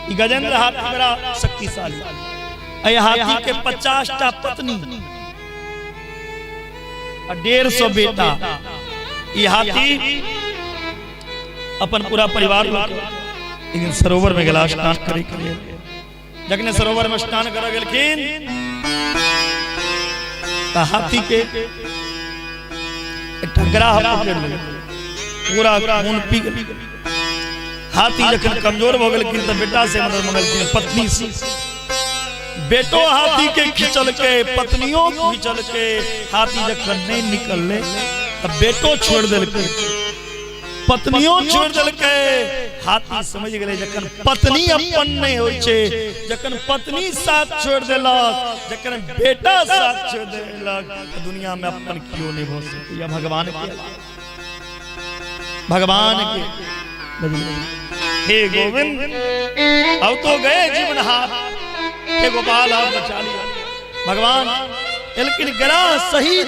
ई गजेंद्र हाथी बड़ा शक्तिशाली, एहि हाथी के 50 टा पत्नी आ 150 बेटा। ई हाथी अपन पूरा परिवार लऽ के एक दिन सरोवर में गेला स्नान करे के लेल। जखने सरोवर में स्नान करऽ गेलखिन तऽ हाथी के एकटा ग्राह पकड़ि लेलकै, पूरा खून पी गेल। हाथी जखन कमजोर भऽ गेलखिन तऽ बेटा से मदद मंगलखिन, पत्नी से। बेटो हाथी के खिंचलकै, पत्नियों खिंचलकै। हाथी जखन नहीं निकललै तऽ बेटो छोड़ि देलकै, पत्नियों छोड़ि देलकै। हाथी समझ गेलै जखन पत्नी अपन नहीं होइ छै, जखन पत्नी साथ छोड़ि देलक, जखन बेटा साथ छोड़ि देलक, तऽ दुनिया में अपन केओ नहीं भऽ सकैया भगवान के अलावा। भगवान के हे गोविंद अब तो गए जीवन हाथ, हे गोपाल आप बचा लिया। भगवान लेकिन ग्राह सही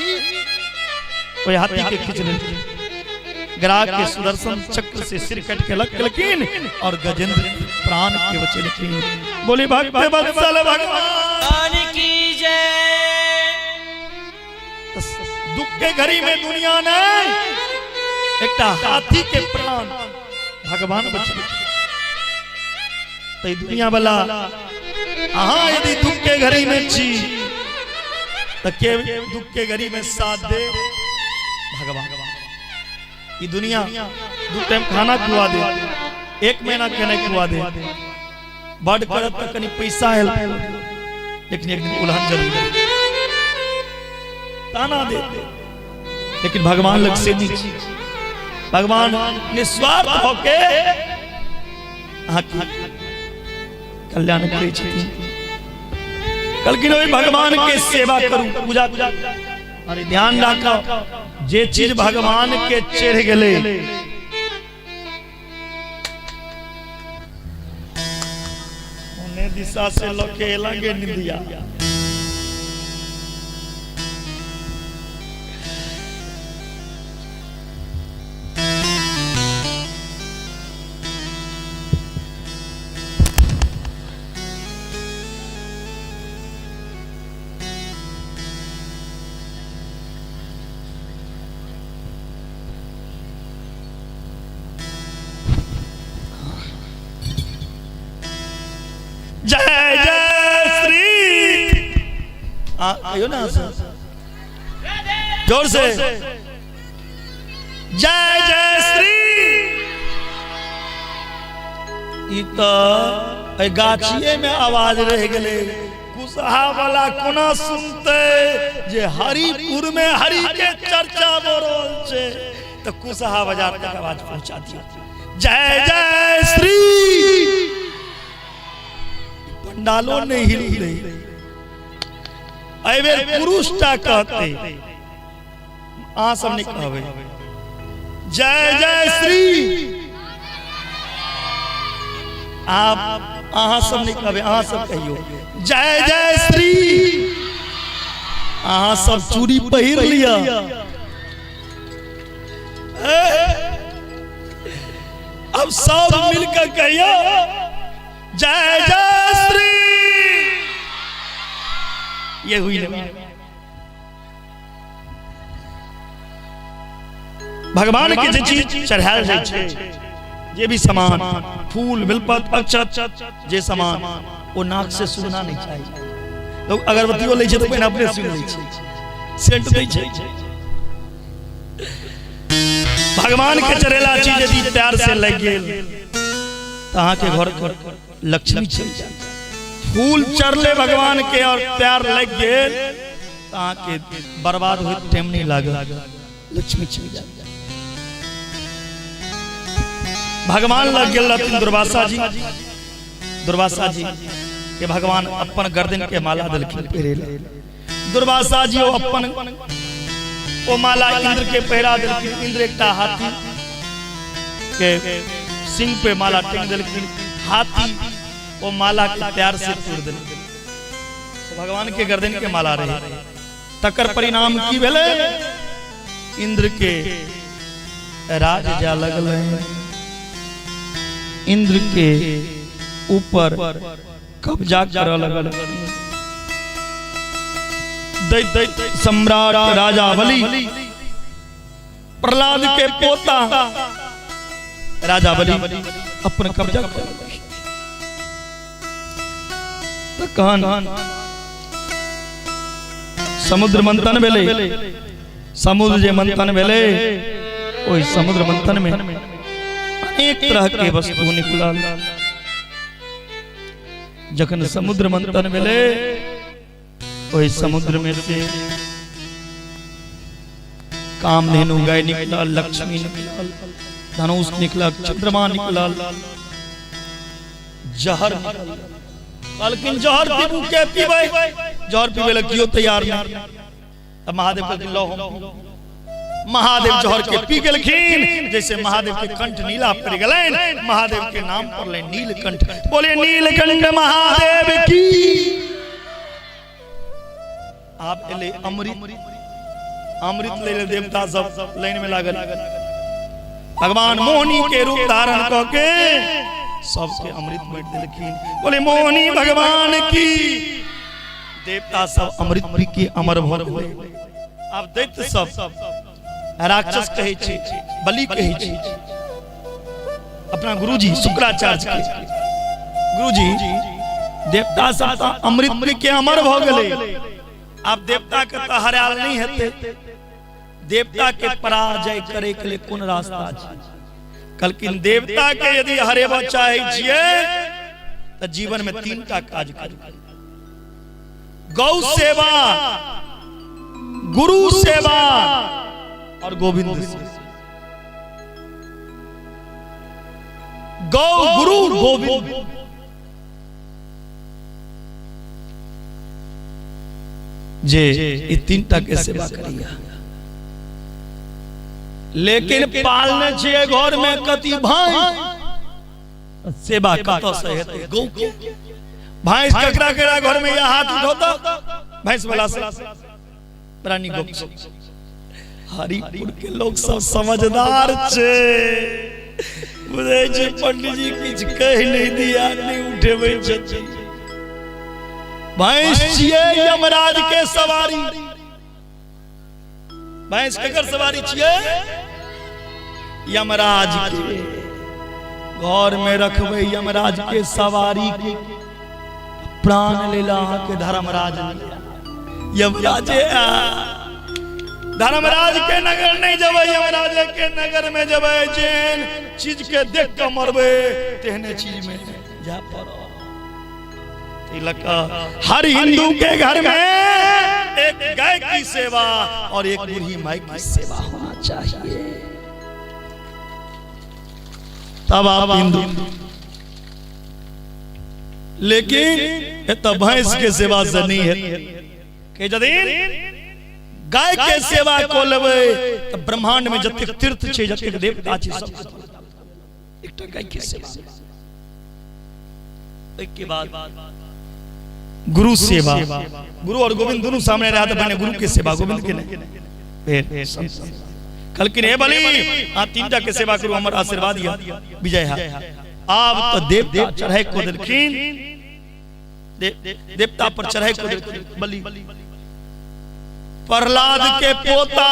ओहि हाथी के खींच लेलखिन, ग्राह के सुदर्शन चक्र से सिर कट के लग लेकिन और गजेंद्र प्राण के बचेलखिन। बोली भक्त वत्सल भगवान की जय। दुख के घड़ी में दुनिया नहीं एकटा हाथी के प्राण भगवान बचेलखिन। तऽ दुनिया वाला अहाँ यदि दुख के घड़ी में छी तऽ के दुख के घड़ी में साथ दे? भगवान। ई दुनिया दू टाइम खाना खुआ दे, एक महीना के नहीं खुआ दे, बड करत त कनी पैसा हेल्प, लेकिन एक दिन उलहन जरूर दे, ताना दे, लेकिन भगवान लग से नहीं। भगवान निस्वार्थ होके अहाँके कल्याण करै छथिन। कहलखिन ओहि भगवान के सेवा करू, पूजा करू। अरे ध्यान राखब, जे चीज भगवान के चढ़ गेलै ओने दिशा से लके एलागे निंदिया। जय जय श्री आ कहियो ना सर जोर से जय जय श्री। ई तऽ एहि गाछिए में आवाज रहि गेलै, कुसहा वाला कोना सुनते जे हरिपुर में हरि के चर्चा भऽ रहल छै, तऽ कुसहा बाजार तक आवाज पहुंचा दियौ। जय जय श्री। पंडालो नहीं हिललै। एहि बेर पुरुष टा कहते, अहाँ सब नहीं कहबै जय जय श्री। आप अहाँ सब नहीं कहबै, अहाँ सब कहियो जय जय श्री। अहाँ सब चूड़ी पहिर लिया। अब सब मिलकर कहियो जय जय श्री। ये हुई ना भगवान के जे चीज चढ़ायल जाइ छै, जे भी सामान फूल बेलपत्र अक्षत जे सामान, ओ नाक से सुनना नहीं चाहिए। लोग अगरबत्तियों लै छै तऽ पहिने अपने सुन लै छै, सेंट दै छै। भगवान के चढ़ेला चीज यदि प्यार से लग गेल तऽ अहाँके घर पर लक्ष्मी चलि जायत। फूल चढ़ले भगवान के और प्यार लग गेल तऽ अहाँके बर्बाद होइत टाइम नहीं लागल, लक्ष्मी चलि जायत। भगवान लग गेल रहथिन दुर्वासा जी। दुर्वासा जी के भगवान अपन गर्दन के माला देलखिन पहिरे ला। दुर्वासा जी ओ अपन ओ माला इंद्र के पहिरा देलखिन। इंद्र एकटा हाथी के सिंह पे माला टेंग देलखिन, हाथी ओ माला के प्यार से तोड़ देलखिन। भगवान के गर्दन के माला रहे, तकर परिणाम की भेलै? इंद्र के राज जा लगल, इंद्र के ऊपर कब्जा करऽ लगल। दैत्य सम्राट राजा बलि, प्रहलाद के पोता राजा बलि अपन कब्जा कर तखन समुद्र मंथन भेलै। समुद्र जे मंथन भेलै, ओहि समुद्र मंथन में अनेक तरह के वस्तु निकलल। जखन समुद्र मंथन भेलै, ओहि समुद्र में से कामधेनु गाय निकलल, लक्ष्मी निकलल, धनुष निकलल, चंद्रमा निकलल, जहर निकलल। कहलखिन जहर पीबू के पीबै? जहर पीबै लए केओ तैयार नहीं। तब महादेव कहलखिन लो हम। महादेव जहर के पी गेलखिन। जैसे महादेव के कंठ नीला पड़ गेलनि, महादेव के नाम पड़लै नीलकंठ। बोले नीलकंठ महादेव की। आब एलै अमृत। अमृत लै ले देवता सब लाइन में लागल। भगवान मोहनी के रूप धारण क के सबके अमृत बांटि देलखिन। बोले मोहनी भगवान की। देवता सब अमृत पी के अमर भऽ गेलै। आब दैत्य सब राक्षस कहै छै, बलि कहै छै अपना गुरुजी शुक्राचार्य के, गुरुजी देवता सब तऽ अमृत पी के अमर भऽ गेलै, आब देवता के तऽ हरायल नहि हेतै, देवता के पराजय करे के लिए कोन रास्ता छै? कहलखिन देवता के यदि हरेबा चाहे छियै तऽ जीवन में तीन टा काज करू, गौ सेवा, गुरु सेवा और गोविंद सेवा। गौ गुरु गोविंद। जे ई तीन टा के सेवा करिया, लेकिन पालने छियै घर में कति भाई, सेवा कतऽ से हेतै? गौ के भैंस ककरा ककरा घर में यह हाथ उठौता भैंस वाला से? बड़ा नीक गप छै। हरिपुर के लोग सब समझदार छै, बुझै छै पंडित जी किछु कहि नहि दिया, नहि उठेबै छथिन। भैंस छियै यमराज के सवारी। भैंस केकर सवारी छियै? यमराज के। घर में रखबै यमराज के सवारी के, प्राण लेला अहाँके धर्मराज नहि, यमराजे। धर्मराज के नगर नहीं जबै, यमराज के नगर में जबै। जेहन चीज के देख के मरबै तेहने चीज में जा पड़त। हर हिंदू के घर में एक गाय की सेवा और एक बूढ़ी माई की सेवा होना चाहिए, तब आप हिंदू। लेकिन ये तो भैंस के सेवा से नहीं है के जदिन गाय के सेवा को लेबै तो ब्रह्मांड में जतेक तीर्थ छै, जतेक देवता छै, सब एकटा गाय के सेवा। ओहिके बाद गुरु सेवा। गुरु और गोविंद दोनों सामने रहा तो बने गुरु के सेवा, गोविंद के नहीं। फिर कहलखिन हे बलि, आ तीनटा के सेवा करू, हमर आशीर्वाद दिया विजय हा। आब तो देवता चढ़ाई को देलखिन, देवता पर चढ़ाई को देलखिन बलि। प्रहलाद के पोता,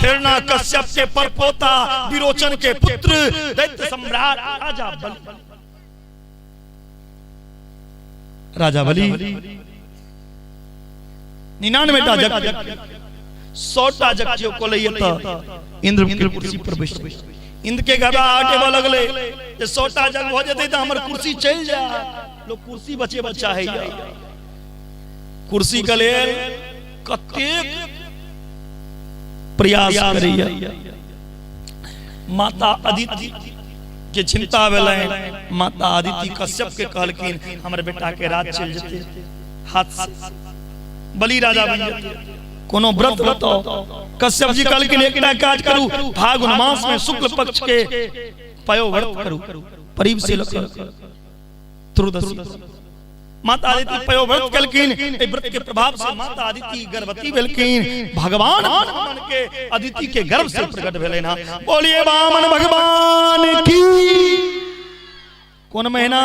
हिरणा कश्यप के परपोता, विरोचन के पुत्र, दैत्य सम्राट राजा बलि। राजा बलि 99 टा जग, 100 टा जग केओ कोलैया तऽ इंद्र के कुर्सी पर बैस। इंद्र के घबराहट हेबऽ लगलै जे 100 टा जग भऽ जेतै तऽ हमर कुर्सी चलि जायत। लोक कुर्सी बचेबऽ चाहैया, कुर्सी के लेल कतेक प्रयास करैया। माता अदिति के चिंता भेलनि। माता अदिति कश्यप के कहलखिन हमर बेटा के राज चलि जेतै हाथ से, बलि राजा बनि जेतै, कोनो व्रत बताओ। कश्यप जी कहलखिन एकटा काज करू, फागुन मास में शुक्ल पक्ष के पयो व्रत करू, परीब से लऽ कऽ त्रयोदशी। माता अदिति पयो व्रत केलखिन। एहि व्रत के प्रभाव से माता अदिति गर्भवती भेलखिन। भगवान वामन के अदिति के गर्भ से प्रकट भेलनि। हँ, बोलिए वामन भगवान की। कोन महीना?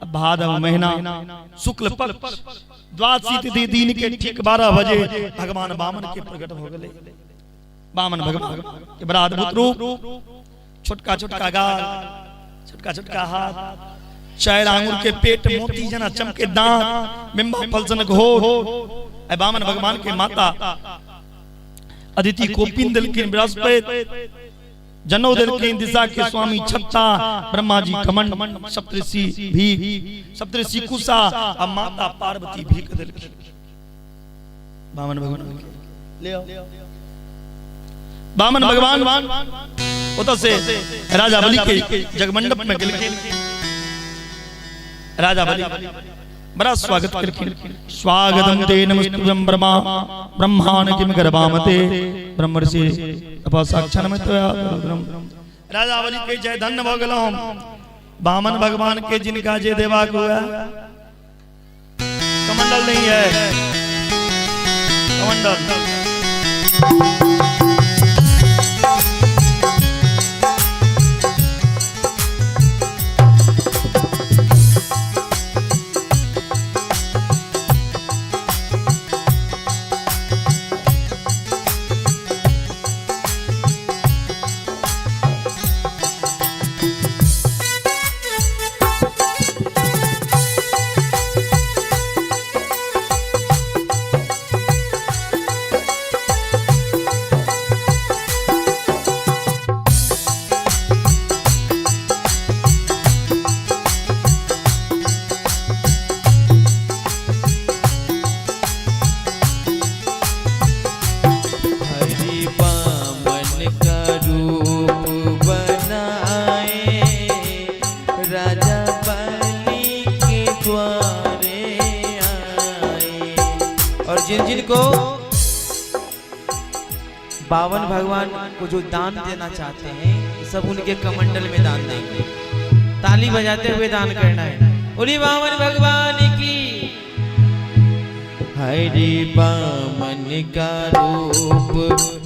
भादव महीना, शुक्ल पक्ष, द्वादशी तिथि, दिन के ठीक 12 बजे भगवान वामन के प्रकट हो गए। वामन भगवान के बड़ा अद्भुत रूप, छोटका छोटका गाल, छोटका छोटका हाथ, चार आंगुर के पेट, मोती जना चमके दांत, बिंबा फलसन घोर। ए वामन भगवान के माता अदिति कोपिन दिलखिन बृहस्पति, जनौ देलखिन दिशा के स्वामी छत्ता, ब्रह्मा जी कमंड, सप्तऋषि भी, सप्तऋषि कुशा आ माता पार्वती भीख देलखिन वामन भगवान के। ले आओ वामन भगवान। ओतऽ से राजा बलि के जगमंडप में गेलखिन। राजा बलि बड़ा स्वागत केलखिन। स्वागतम ते नमस्तुभ्यं ब्रह्मा ब्रह्माण किम गर्भामते ब्रह्मर्षि तपसाक्षण त्वया रुद्रम। राजा बलि कहै छै धन्य भऽ गेलहुँ हम। वामन भगवान के जिनका जे देबाक हुए, कमंडल नहीं है, कमंडल। बावन भगवान को जो दान देना चाहते हैं सब उनके कमंडल में दान देंगे। ताली बजाते हुए दान करना है। बोली बावन भगवान की। हरि बामन का रूप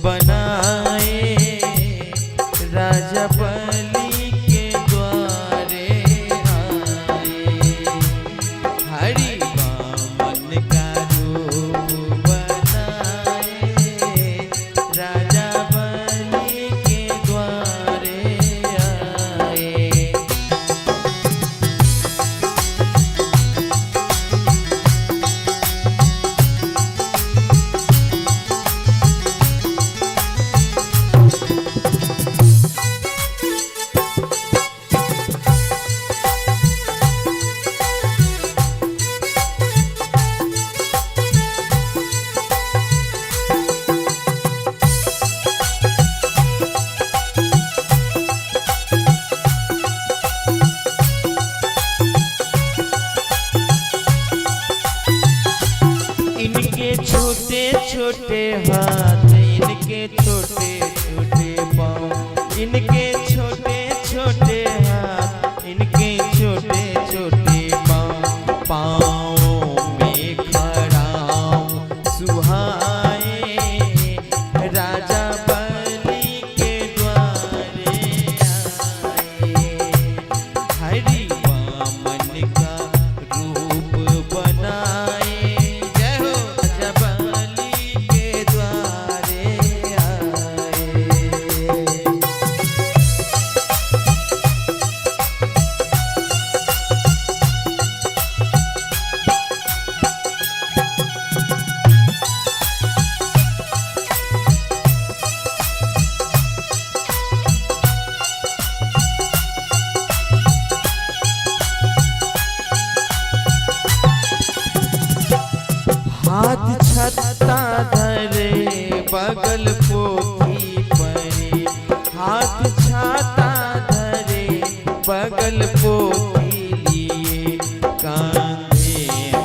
बनाए, राजा बलि के द्वारे आए। हरि बामन का रूप बनाए, राजा बलि के द्वारे आए। इनके छोटे छोटे हाथ, इनके छोटे छोटे पाँव, इनके छोटे छोटे हाथ, इनके छोटे छोटे पाँव, पाँव में खड़ाऊं सुहाए, राजा बलि के द्वारे आए। हरि वामन का रूप बनाए, जय हो, राजा बलि के द्वारे आए। हाथ छत्ता धरे, बगल पोथी परे, हाथ छाता धरे, बगल पोथी लिए, कांधे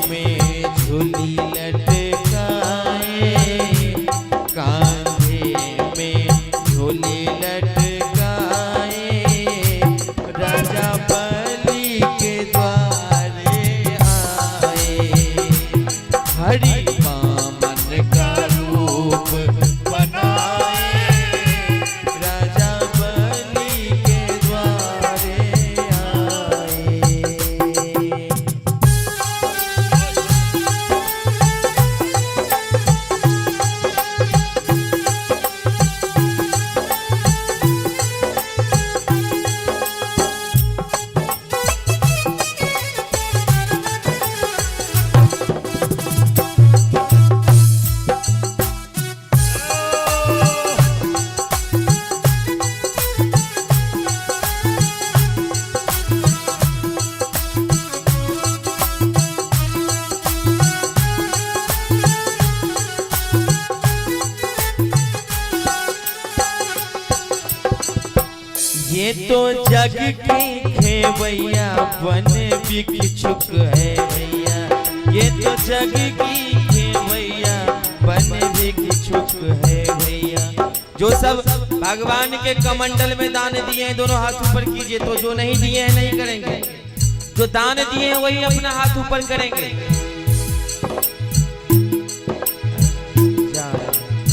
में झोली लटकाए, कांधे में झोली लटकाए, राजा बलि के द्वारे आए। हरि वामन का रूप बनाए, राजा बलि के द्वारे आए। ये तो जग की खेवैया बन बिक चुक है भैया, ये तो जग की खेवैया बन बिक चुक है भैया। जो सब भगवान के कमंडल में दान दिए हैं दोनों हाथ ऊपर कीजिए, तो जो नहीं दिए हैं नहीं करेंगे, जो दान दिए हैं वही अपना हाथ ऊपर करेंगे।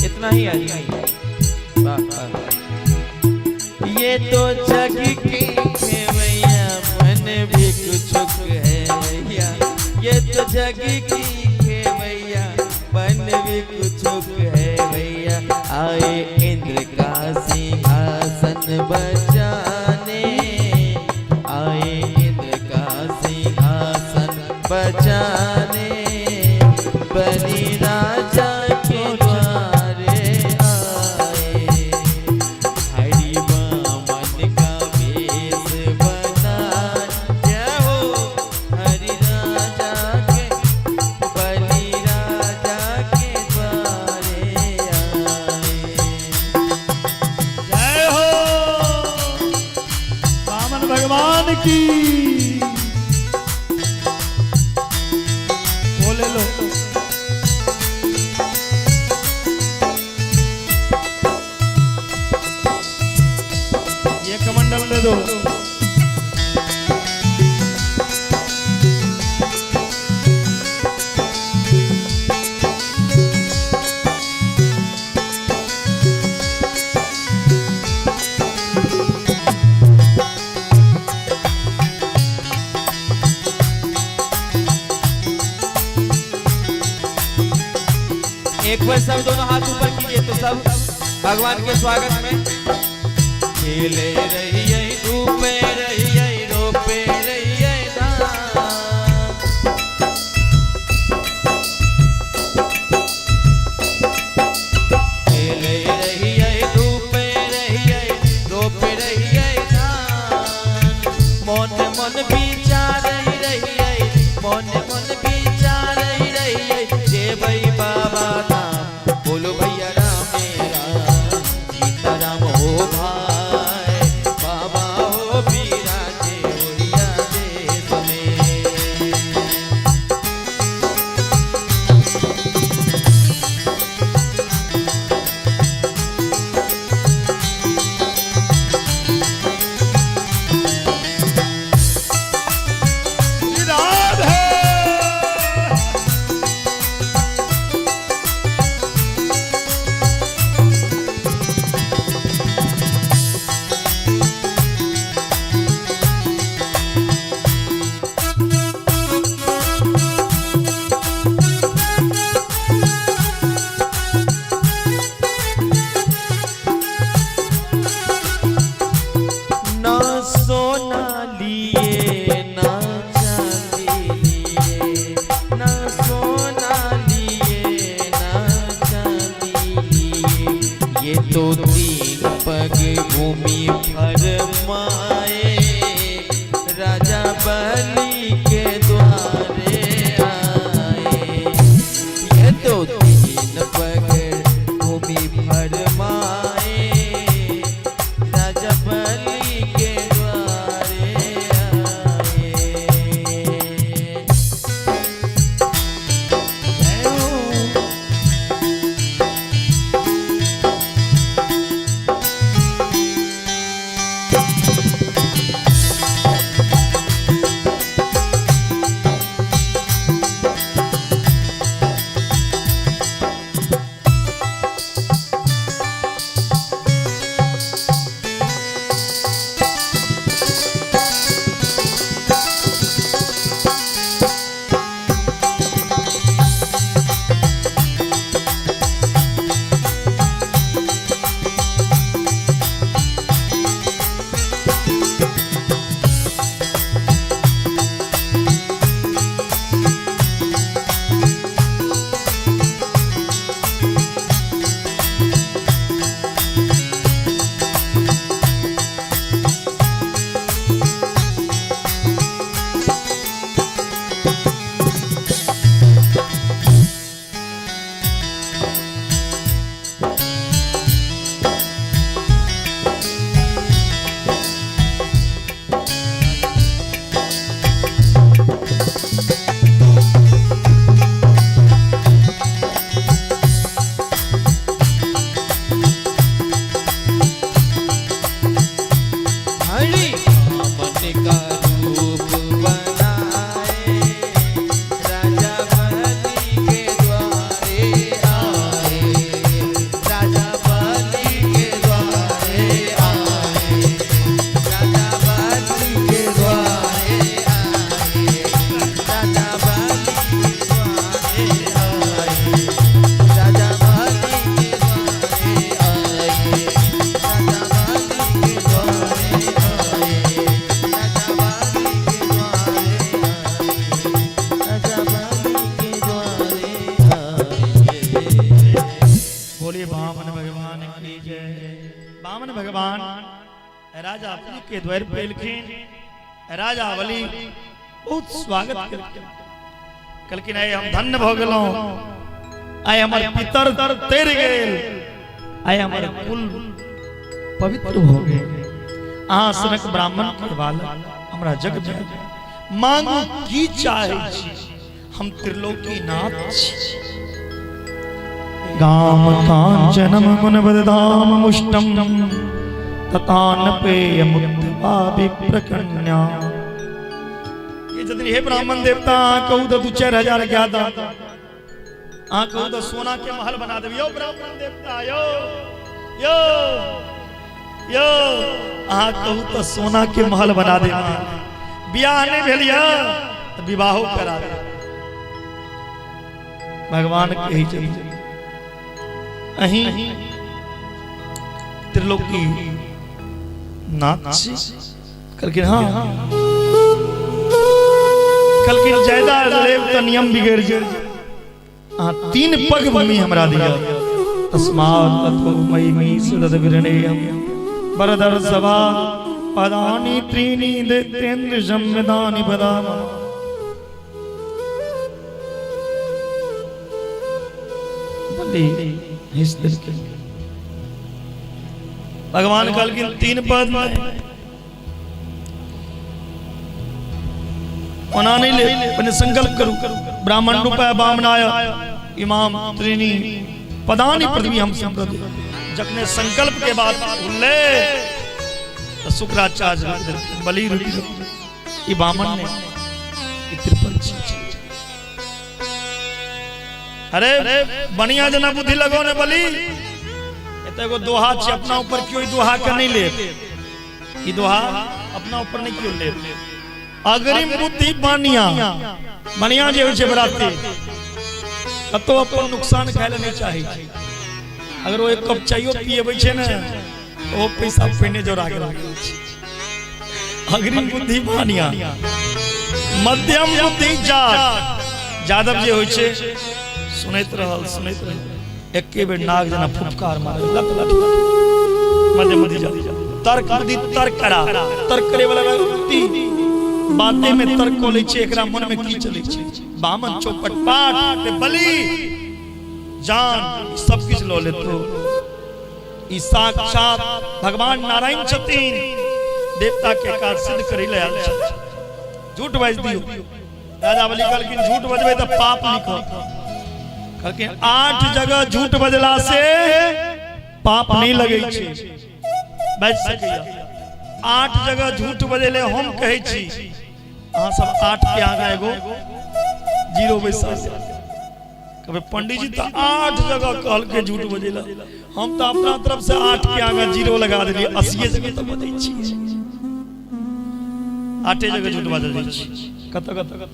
इतना ही आ जाए। वाह वाह। ये तो जग की खेवैया मन भी कुछ है भैया, ये तो जग की खेवैया मन भी कुछ है भैया। आए इंद्र का सिंहासन बचाने, आए इंद्र का सिंहासन बचाने, बलि राजा के द्वारे आए। हरि वामन का वेश बना, जय हो, हरि राजा के, बलि राजा के द्वारे आए। जय हो वामन भगवान की। बोले लो। दो। एक बार सब दोनों हाथ ऊपर कीजिए तो सब भगवान के स्वागत में। खेले रहिए धूपे रहिए रोपे रहिए धान। खेले रहिए धूपे रहिए रोपे रहिए धान। मन मन विचार रहिए मन मन विचार रहिए जेबै बाबा धाम। बोलो भैया राम राम सीता राम हो भाई बाबा हो बिराजे ओरिया देश में। राधे। ना सोना लिए ना चांदी लिए, ना सोना लिए ना चांदी लिए, ये तो तीन पग भूमि फरमाए राजा बलि के द्वारे आए। ये तो तीन पग भूमि फरमाए राजा बलि के द्वारे आए। जय हो। हरि मन का रूप बनाए राजा बलि के द्वारे आए, राजा बलि के द्वारे आए, राजा बलि के द्वारे आए, राजा बलि के द्वारे आए, राजा बलि के द्वारे आए, राजा बलि के द्वारे आए, राजा बलि के द्वारे आए, राजा बलि के द्वारे आए। बोलिए बामन भगवान की जय। बामन भगवान राजा बलि के द्वार पे एलखिन। राजा बलि बहुत स्वागत केलखिन। कहलखिन आइ हम धन्य भ गेलहुँ, आइ हमर पितर तर गेल, आइ हमर कुल पवित्र भ गेल। अहाँ सनक ब्राह्मण के बालक हमरा जग में मांगू की चाहे छी, हम त्रिलोकी नाथ छी। गाम कांचनम गुणवदाम मुष्टम ततान पेय मुक्त्वा विप्रकन्या। ये जदि हे ब्राह्मण देवता कहू तो 2-4 हजार ज्ञात, अहाँ कहू तो सोना के महल बना देब। यो ब्राह्मण देवता, यो यो यो, अहाँ कहू तो सोना के महल बना देब। बियाह नहीं भेल यऽ तऽ विवाहो करा देब। भगवान कहै छथिन, अहीं त्रिलोकी नाथ छी? कहलखिन हाँ। कहलखिन ज्यादा लेब तऽ नियम बिगड़ जाय, अहाँ 3 पग भूमि हमरा दिअ। तस्मात् ततो मयि मीश तद्विरणेयं वरदर सभा पदानि त्रीणि दैत्येन्द्र संविदानि पदाम। बलि हँसि देलखिन। भगवान कहलखिन 3 पद नहि, ओना नहि ले, पहिने संकल्प करू। ब्राह्मण रूपे बामनाय इमाम त्रीणी पदानि पृथ्वी हम संप्रति। जखने संकल्प के बाद उठले तऽ शुक्राचार्य रोकि देलखिन, बलि रुकि देलखिन। ई बामन ने, ई त्रिपल छी। अरे बढ़िया जना बुद्धि लगो ने बलि। एतऽ एगो दोहा छै, अपना ऊपर केओ ई दोहा के नहीं लेब, ई दोहा अपना ऊपर नहीं केओ लेब। अग्रिम बुद्धि बानिया, बनिया जे होइ छै बराती, कतौ अपन नुकसान खाय लए नहीं चाहै छै। अगर ओ एक कप चाइयो पियबै छै ने, तऽ ओ पैसा पहिने जोड़ा के राखै छै। अग्रिम बुद्धि बानिया, मध्यम बुद्धि जाट जादव जे होइ छै, सुनैत रहल सुनैत रहल, एके बेर नाग जेना फुफकार मारे लट लट लट। मध्यम बुद्धि जाट, तर्क बुद्धि तर्क करा, तर्क करे वाला व्यक्ति बाते में तर्क कऽ लै छै, एकरा मन में की चलै छै। बामन चौपट पाट बलि जान सब किछु लऽ लेतो। ई साक्षात भगवान नारायण छथिन, देवता के काज सिद्ध करै लए आयल छथिन। झूठ बाजि दियौ। राजा बलि कहलखिन झूठ बजबै तऽ पाप लिखत। कहलखिन 8 जगह झूठ बजला से पाप नहीं लगै छै, बाजि सकैया। 8 जगह झूठ बजेले हम कहै छी, अहाँ सब 8 के आगाँ एगो 0 बैसा। कहबै पंडीजी तऽ 8 जगह कहलकै झूठ बजेला, हम तऽ अपना तरफ से 8 के आगाँ 0 लगा देलियै, 80 जगह तऽ बजै छी। 8 जगह झूठ बाजल जाइ छै। कतऽ कतऽ?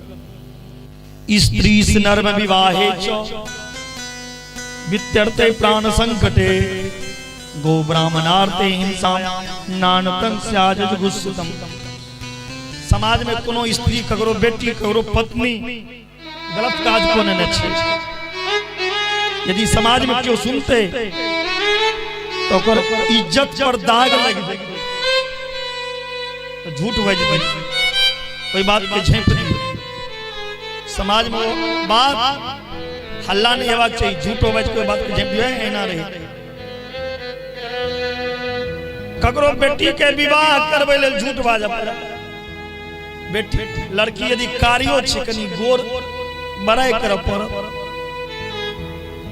स्त्री से नर्म विवाहे च वित्यर्थे प्राण संकटे गो ब्राह्मणार्थे हिंसा नानतं स्याज गुस्सतम। समाज में कोनो स्त्री, ककरो बेटी, ककरो पत्नी गलत काज को ने छै, यदि समाज में केओ सुनते तो ओकर इज्जत पर दाग लग जेतै, तो झूठ बाजि दियौ, ओहि बात के झाँपि दियौ। समाज में ओ बात हल्ला नहीं हेबाक चाही। झूठो बाजि के ओहि बात के झाँपि दियौ, एना रही। ककरो बेटी के विवाह करबै लेल झूठ बाजऽ पड़त। बेटी लड़की यदि कारियो छै, कनि गोर बड़ाइ करऽ पड़त।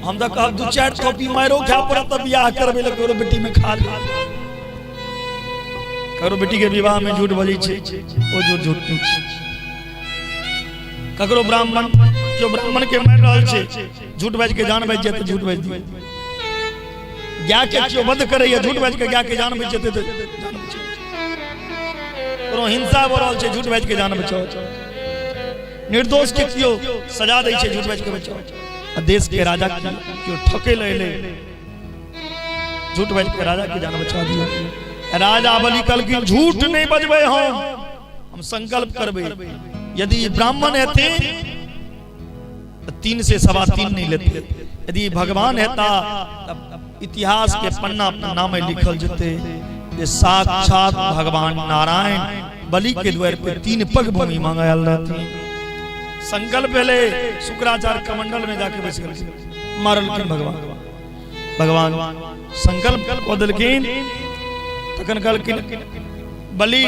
हम तऽ कहब 2-4 थोपी मारो खाय पड़त तऽ बियाह करबै लेल ककरो बेटी में खा ले। ककरो बेटी के विवाह में झूठ बजै छै, ओ झूठ झूठ नहीं छै। ककरो ब्राह्मण, जो ब्राह्मण के मारि रहल छै, झूठ बाजि के जान बचि जेतै, झूठ बाजि दियौ। गाय के केओ वध करैया, झूठ बाजि के गाय के जान बचि जेतै तऽ जान बचि। कोनो हिंसा भऽ रहल छै, झूठ बाजि के जान बचाओ। निर्दोष के केओ सजा दै छै, झूठ बाजि के बचाओ। आ देश के राजा के केओ ठकै लए एलै, झूठ बाजि के राजा के जान बचा दियौ। राजा बलि कहलखिन झूठ नहि बजबै, हम संकल्प करबै, यदि ब्राह्मण हेथिन तऽ 3 से 3.25 नहीं लेते, यदि भगवान हेता तब इतिहास के पन्ना पन्ना में लिखल जेते जे साक्षात भगवान नारायण बलि के द्वार पे 3 पग भूमि मांगायल रहथिन। संकल्प भेलै, शुक्राचार्य कमंडल में जाके बैस गेलखिन, मारलखिन भगवान। भगवान संकल्प कऽ देलखिन, तखन कहलखिन बलि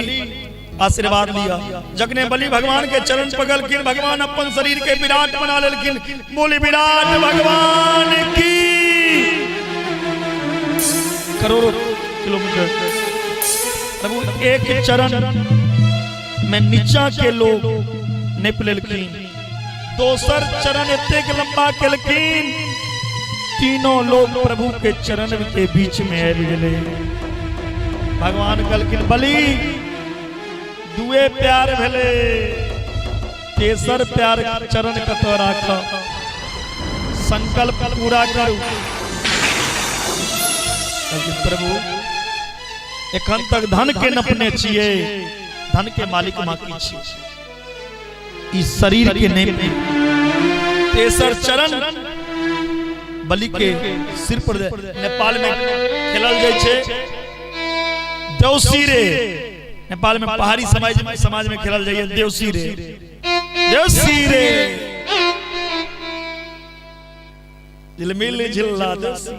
आशीर्वाद लिया। जखने बलि भगवान के चरण पकड़लखिन, भगवान अपन शरीर के विराट बना लेलखिन। बोली विराट भगवान की। करोड़ों किलोमीटर प्रभु एक चरण में नीचा के लोग निप लेलखिन, दोसर चरण एतेक लंबा केलखिन, तीनों लोग प्रभु के चरण के बीच में आबि गेलै। भगवान कहलखिन बलि दुए प्यार भेलै, तेसर प्यार चरण कतऽ राख, संकल्प पूरा करू। कहलखिन प्रभु एखन तक धन के नपने छियै, धन के मालिक बाकी छियै, ई शरीर के नहीं। तेसर चरण बलि के सिर पर नेपाल में खेलल जाइ छै देवसी रे, नेपाल में पहाड़ी समाज में खेलल जाइए देवसी रे, देवसी रे झिलमिल झिल्ला देवसी।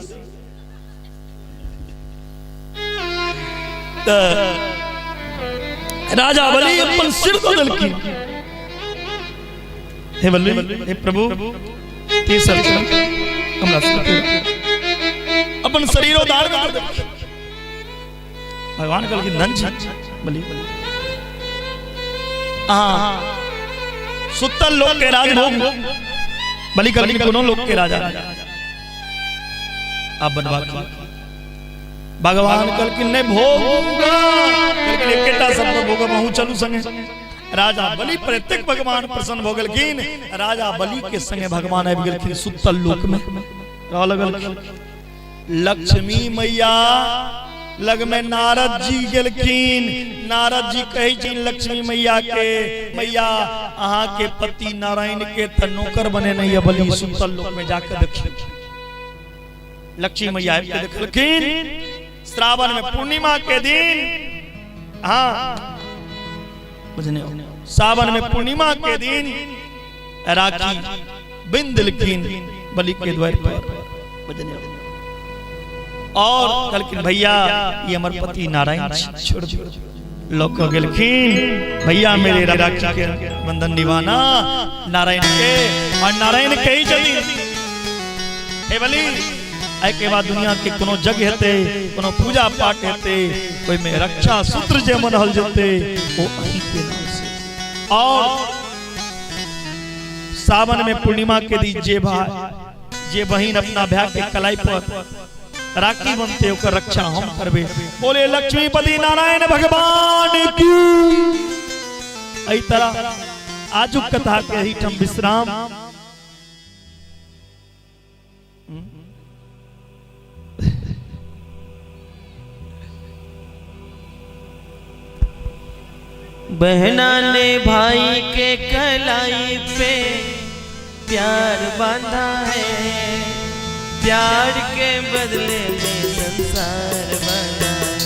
राजा बलि अपन सिर दऽ देलखिन। हे बलि, हे प्रभु, तेसर हमरा अपन शरीरो दान कर देलखिन। भगवान कहलखिन धन छी बलि, अहाँ सुतल लोक के राजभोग। बलि कहलखिन कोनो लोक के राजा आप बनवा। भगवान कहलखिन नहीं भोग, कहलखिन एकेटा सब भोग, अहूँ चलू संगे। राजा बलि प्रत्येक भगवान प्रसन्न भऽ गेलखिन। राजा बलि के संगे भगवान आबि गेलखिन सुतल लोक में रह लगलखिन। लक्ष्मी मैया लग में नारद जी गेलखिन। नारद जी कहै छथिन लक्ष्मी मैया के, मैया अहाँ के पति नारायण के त नौकर बने नहीं है बलि सुतल लोक में जाके देखियौ। लक्ष्मी मैया आबि के देखलखिन श्रावण में पूर्णिमा के दिन, हाँ बुझने, सावन में पूर्णिमा के दिन राखी बिन दिलखिन बलि के द्वार पर, बुझने, और कहलखिन भैया ये हमर पति नारायण छोड़ दियो। लोग गेलखिन भैया मेरे राखी के बंधन निभाना नारायण के, और नारायण के ही छथिन। हे बलि, एहि के बाद दुनिया के कोनो यज्ञ हेतै, कोनो पूजा पाठ हेतै, ओहिमे रक्षा सूत्र जे मनहल जेतै ओ अहीं के नाम से। और सावन में पूर्णिमा के दिन जे भाई जे बहिन अपना भाई के कलाई पर राखी बनते ओकर रक्षा हम करबे। बोले लक्ष्मीपति नारायण भगवान की। एहि तरह आजुक कथा के एहिठाम विश्राम। बहना ने भाई के कलाई पे प्यार बांधा है, प्यार के बदले में संसार बना है।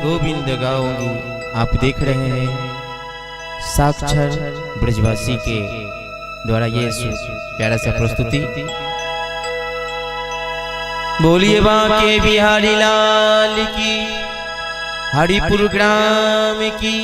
गोविंद गाऊंगी। आप देख रहे हैं साक्षर ब्रजवासी के द्वारा ये प्यारा सा प्रस्तुति। बोलिए बांके बिहारी लाल की, हरिपुर ग्राम की।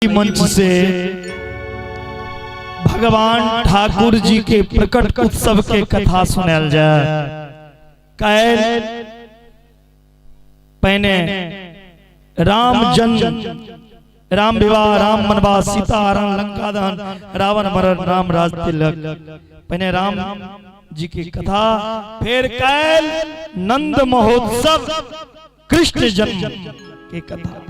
मंच से भगवान ठाकुर जी के प्रकट उत्सव के कथा सुनायल जाए। काल्हि पहिने राम जन्म, राम विवाह, राम वनवास, सीता हरण, लंका दहन, रावण मरण, राम राज तिलक, पहिने राम जी की कथा, फिर काल्हि नंद महोत्सव कृष्ण जन्म के कथा।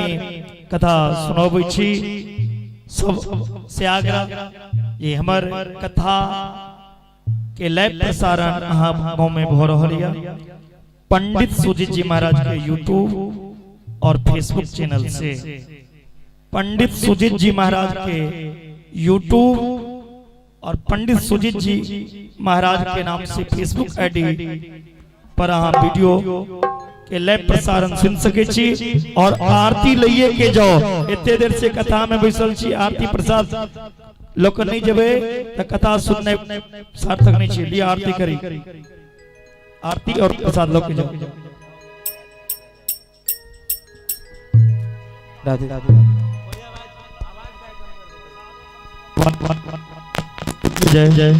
आदमी कथा सुनबै छी। सब से आग्रह ये हमर कथा के लाइव प्रसारण अहाँ गाँव में भऽ रहल यऽ पंडित सुजीत जी महाराज के यूट्यूब और फेसबुक चैनल से। पंडित सुजीत जी महाराज के यूट्यूब और पंडित सुजीत जी महाराज के नाम से फेसबुक आईडी पर अहाँ वीडियो के लाइव प्रसारण सुन सके छी और आरती लइए के जाओ। एते देर से कथा में बैसल छी, आरती प्रसाद लोक नहीं जेबै त कथा सुनने सार्थक नहीं छी। लिया आरती करी, आरती और प्रसाद लोग के जाओ। राधे राधे। जय जय।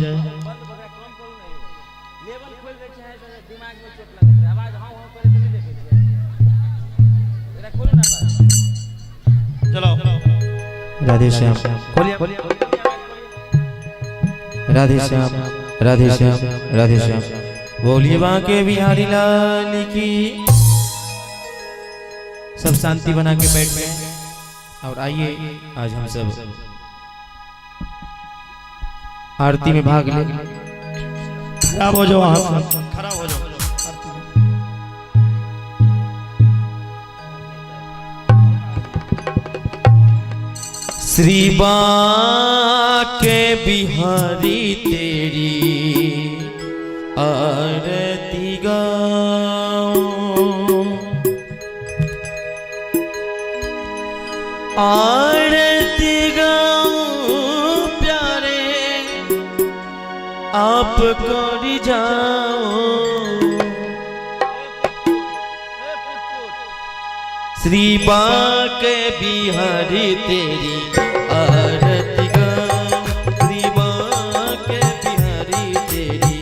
चलो राधे श्याम, राधे श्याम, राधे श्याम, राधे श्याम। बोलिए बांके बिहारी लाल की। सब शांति बना के बैठ गए और आइए आज हम सब आरती में भाग ले। खराब हो जाओ, वहां से खराब हो जाओ। श्री बांके बिहारी तेरी आरती गाऊं, आरती गाऊं प्यारे आपको रिझाऊं। श्री बांके बिहारी तेरी आरती गाऊं, श्री बांके बिहारी तेरी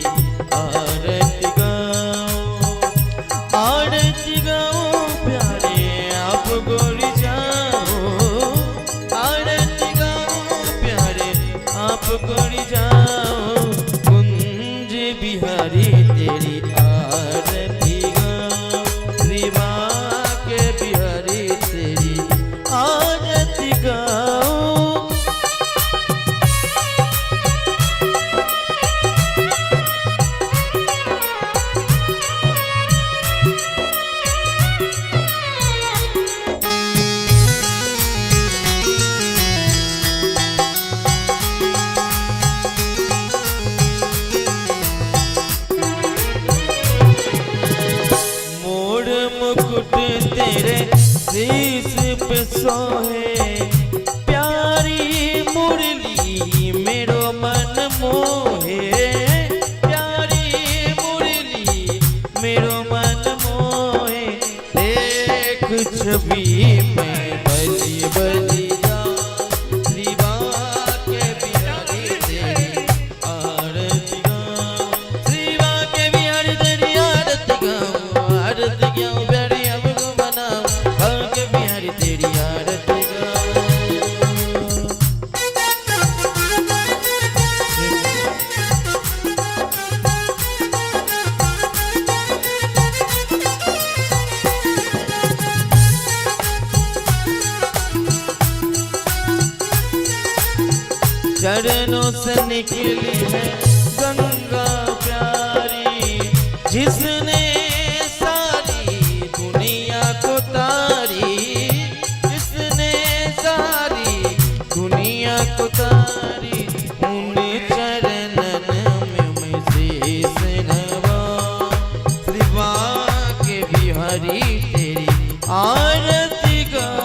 आरती गाऊं, आरती गाऊं प्यारे आपको रिझाऊं, आरती गाऊं प्यारे आपको रिझाऊं। कुंज बिहारी तेरी आरती गाऊं, श्री बांके बिहारी तेरी आरती गाऊं। मोर मुकुट तेरे शीश पे सोहे, प्यारी मुरली मेरो मन मोहे, प्यारी मुरली मेरो मन मोहे। देख छवि मैं बलि बलि जाऊं, श्री बांके बिहारी तेरी आरती गाऊं, श्री बांके बिहारी तेरी आरती गाऊं, आरती गाऊं प्यारी हमको बनाऊं, बांके बिहारी तेरी आरती गाऊं। चरणों से निकली है गंगा प्यारी, जिसने सारी दुनिया को तारी, जिसने सारी दुनिया को तारी। उन चरणन में मैं शीश नवाऊं, श्री बांके बिहारी तेरी आरती गाऊं।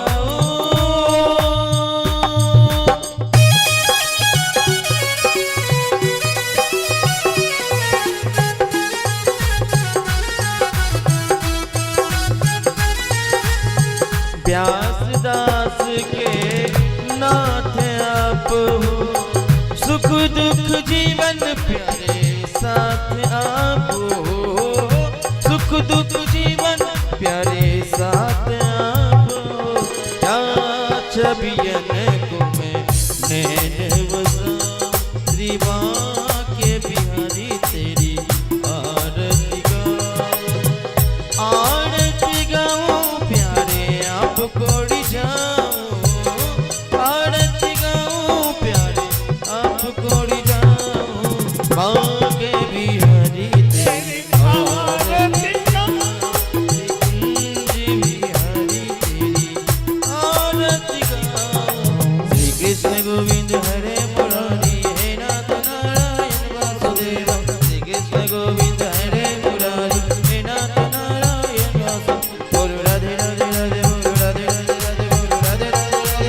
व्यास दास के नाथ आप हो, हरे मुरारी, हे नाथ नारायण वासुदेव। श्री कृष्ण गोविंद हरे मुरारी, हे नाथ नारायण वासुदेव। बोलो राधे राधे राधे, बोलो राधे राधे राधे, बोलो राधे राधे राधे,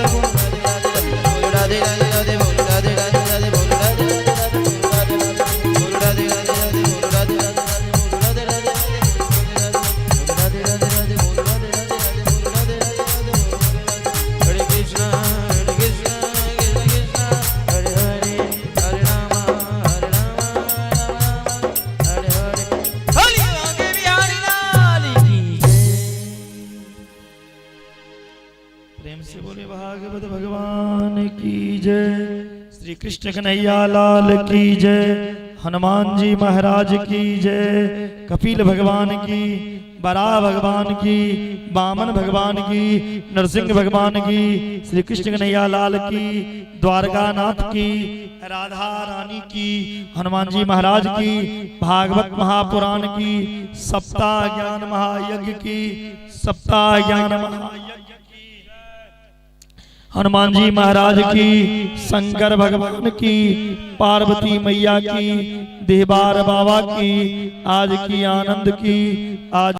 बोलो राधे राधे राधे, बोलो राधे राधे राधे, बोलो राधे राधे राधे, बोलो राधे राधे राधे, बोलो राधे राधे राधे, बोलो राधे राधे राधे, बोलो राधे राधे, बोलो राधे राधे राधे, बोलो राधे राधे राधे, बोलो राधे राधे। हरे कृष्णा हरे कृष्णा कृष्ण कृष्णा हरे हरे, हरे राम हरे राम राम राम हरे हरे। हरि बांके बिहारी लाल की जय। प्रेम से बोले भागवत भगवान की जय, श्री कृष्ण कन्हैया लाल की जय, हनुमान जी महाराज की जय, कपिल भगवान की, बरा भगवान की, बामन भगवान की, नरसिंह भगवान की, श्री कृष्ण कन्हैया लाल की, द्वारकानाथ की, राधा रानी की, हनुमान जी महाराज की, भागवत महापुराण की, सप्ताह ज्ञान महायज्ञ की, सप्ताह ज्ञान महायज्ञ की, हनुमान जी महाराज की, शंकर भगवान की, पार्वती मैया की, देवार बाबा की, आज की आनंद की, आज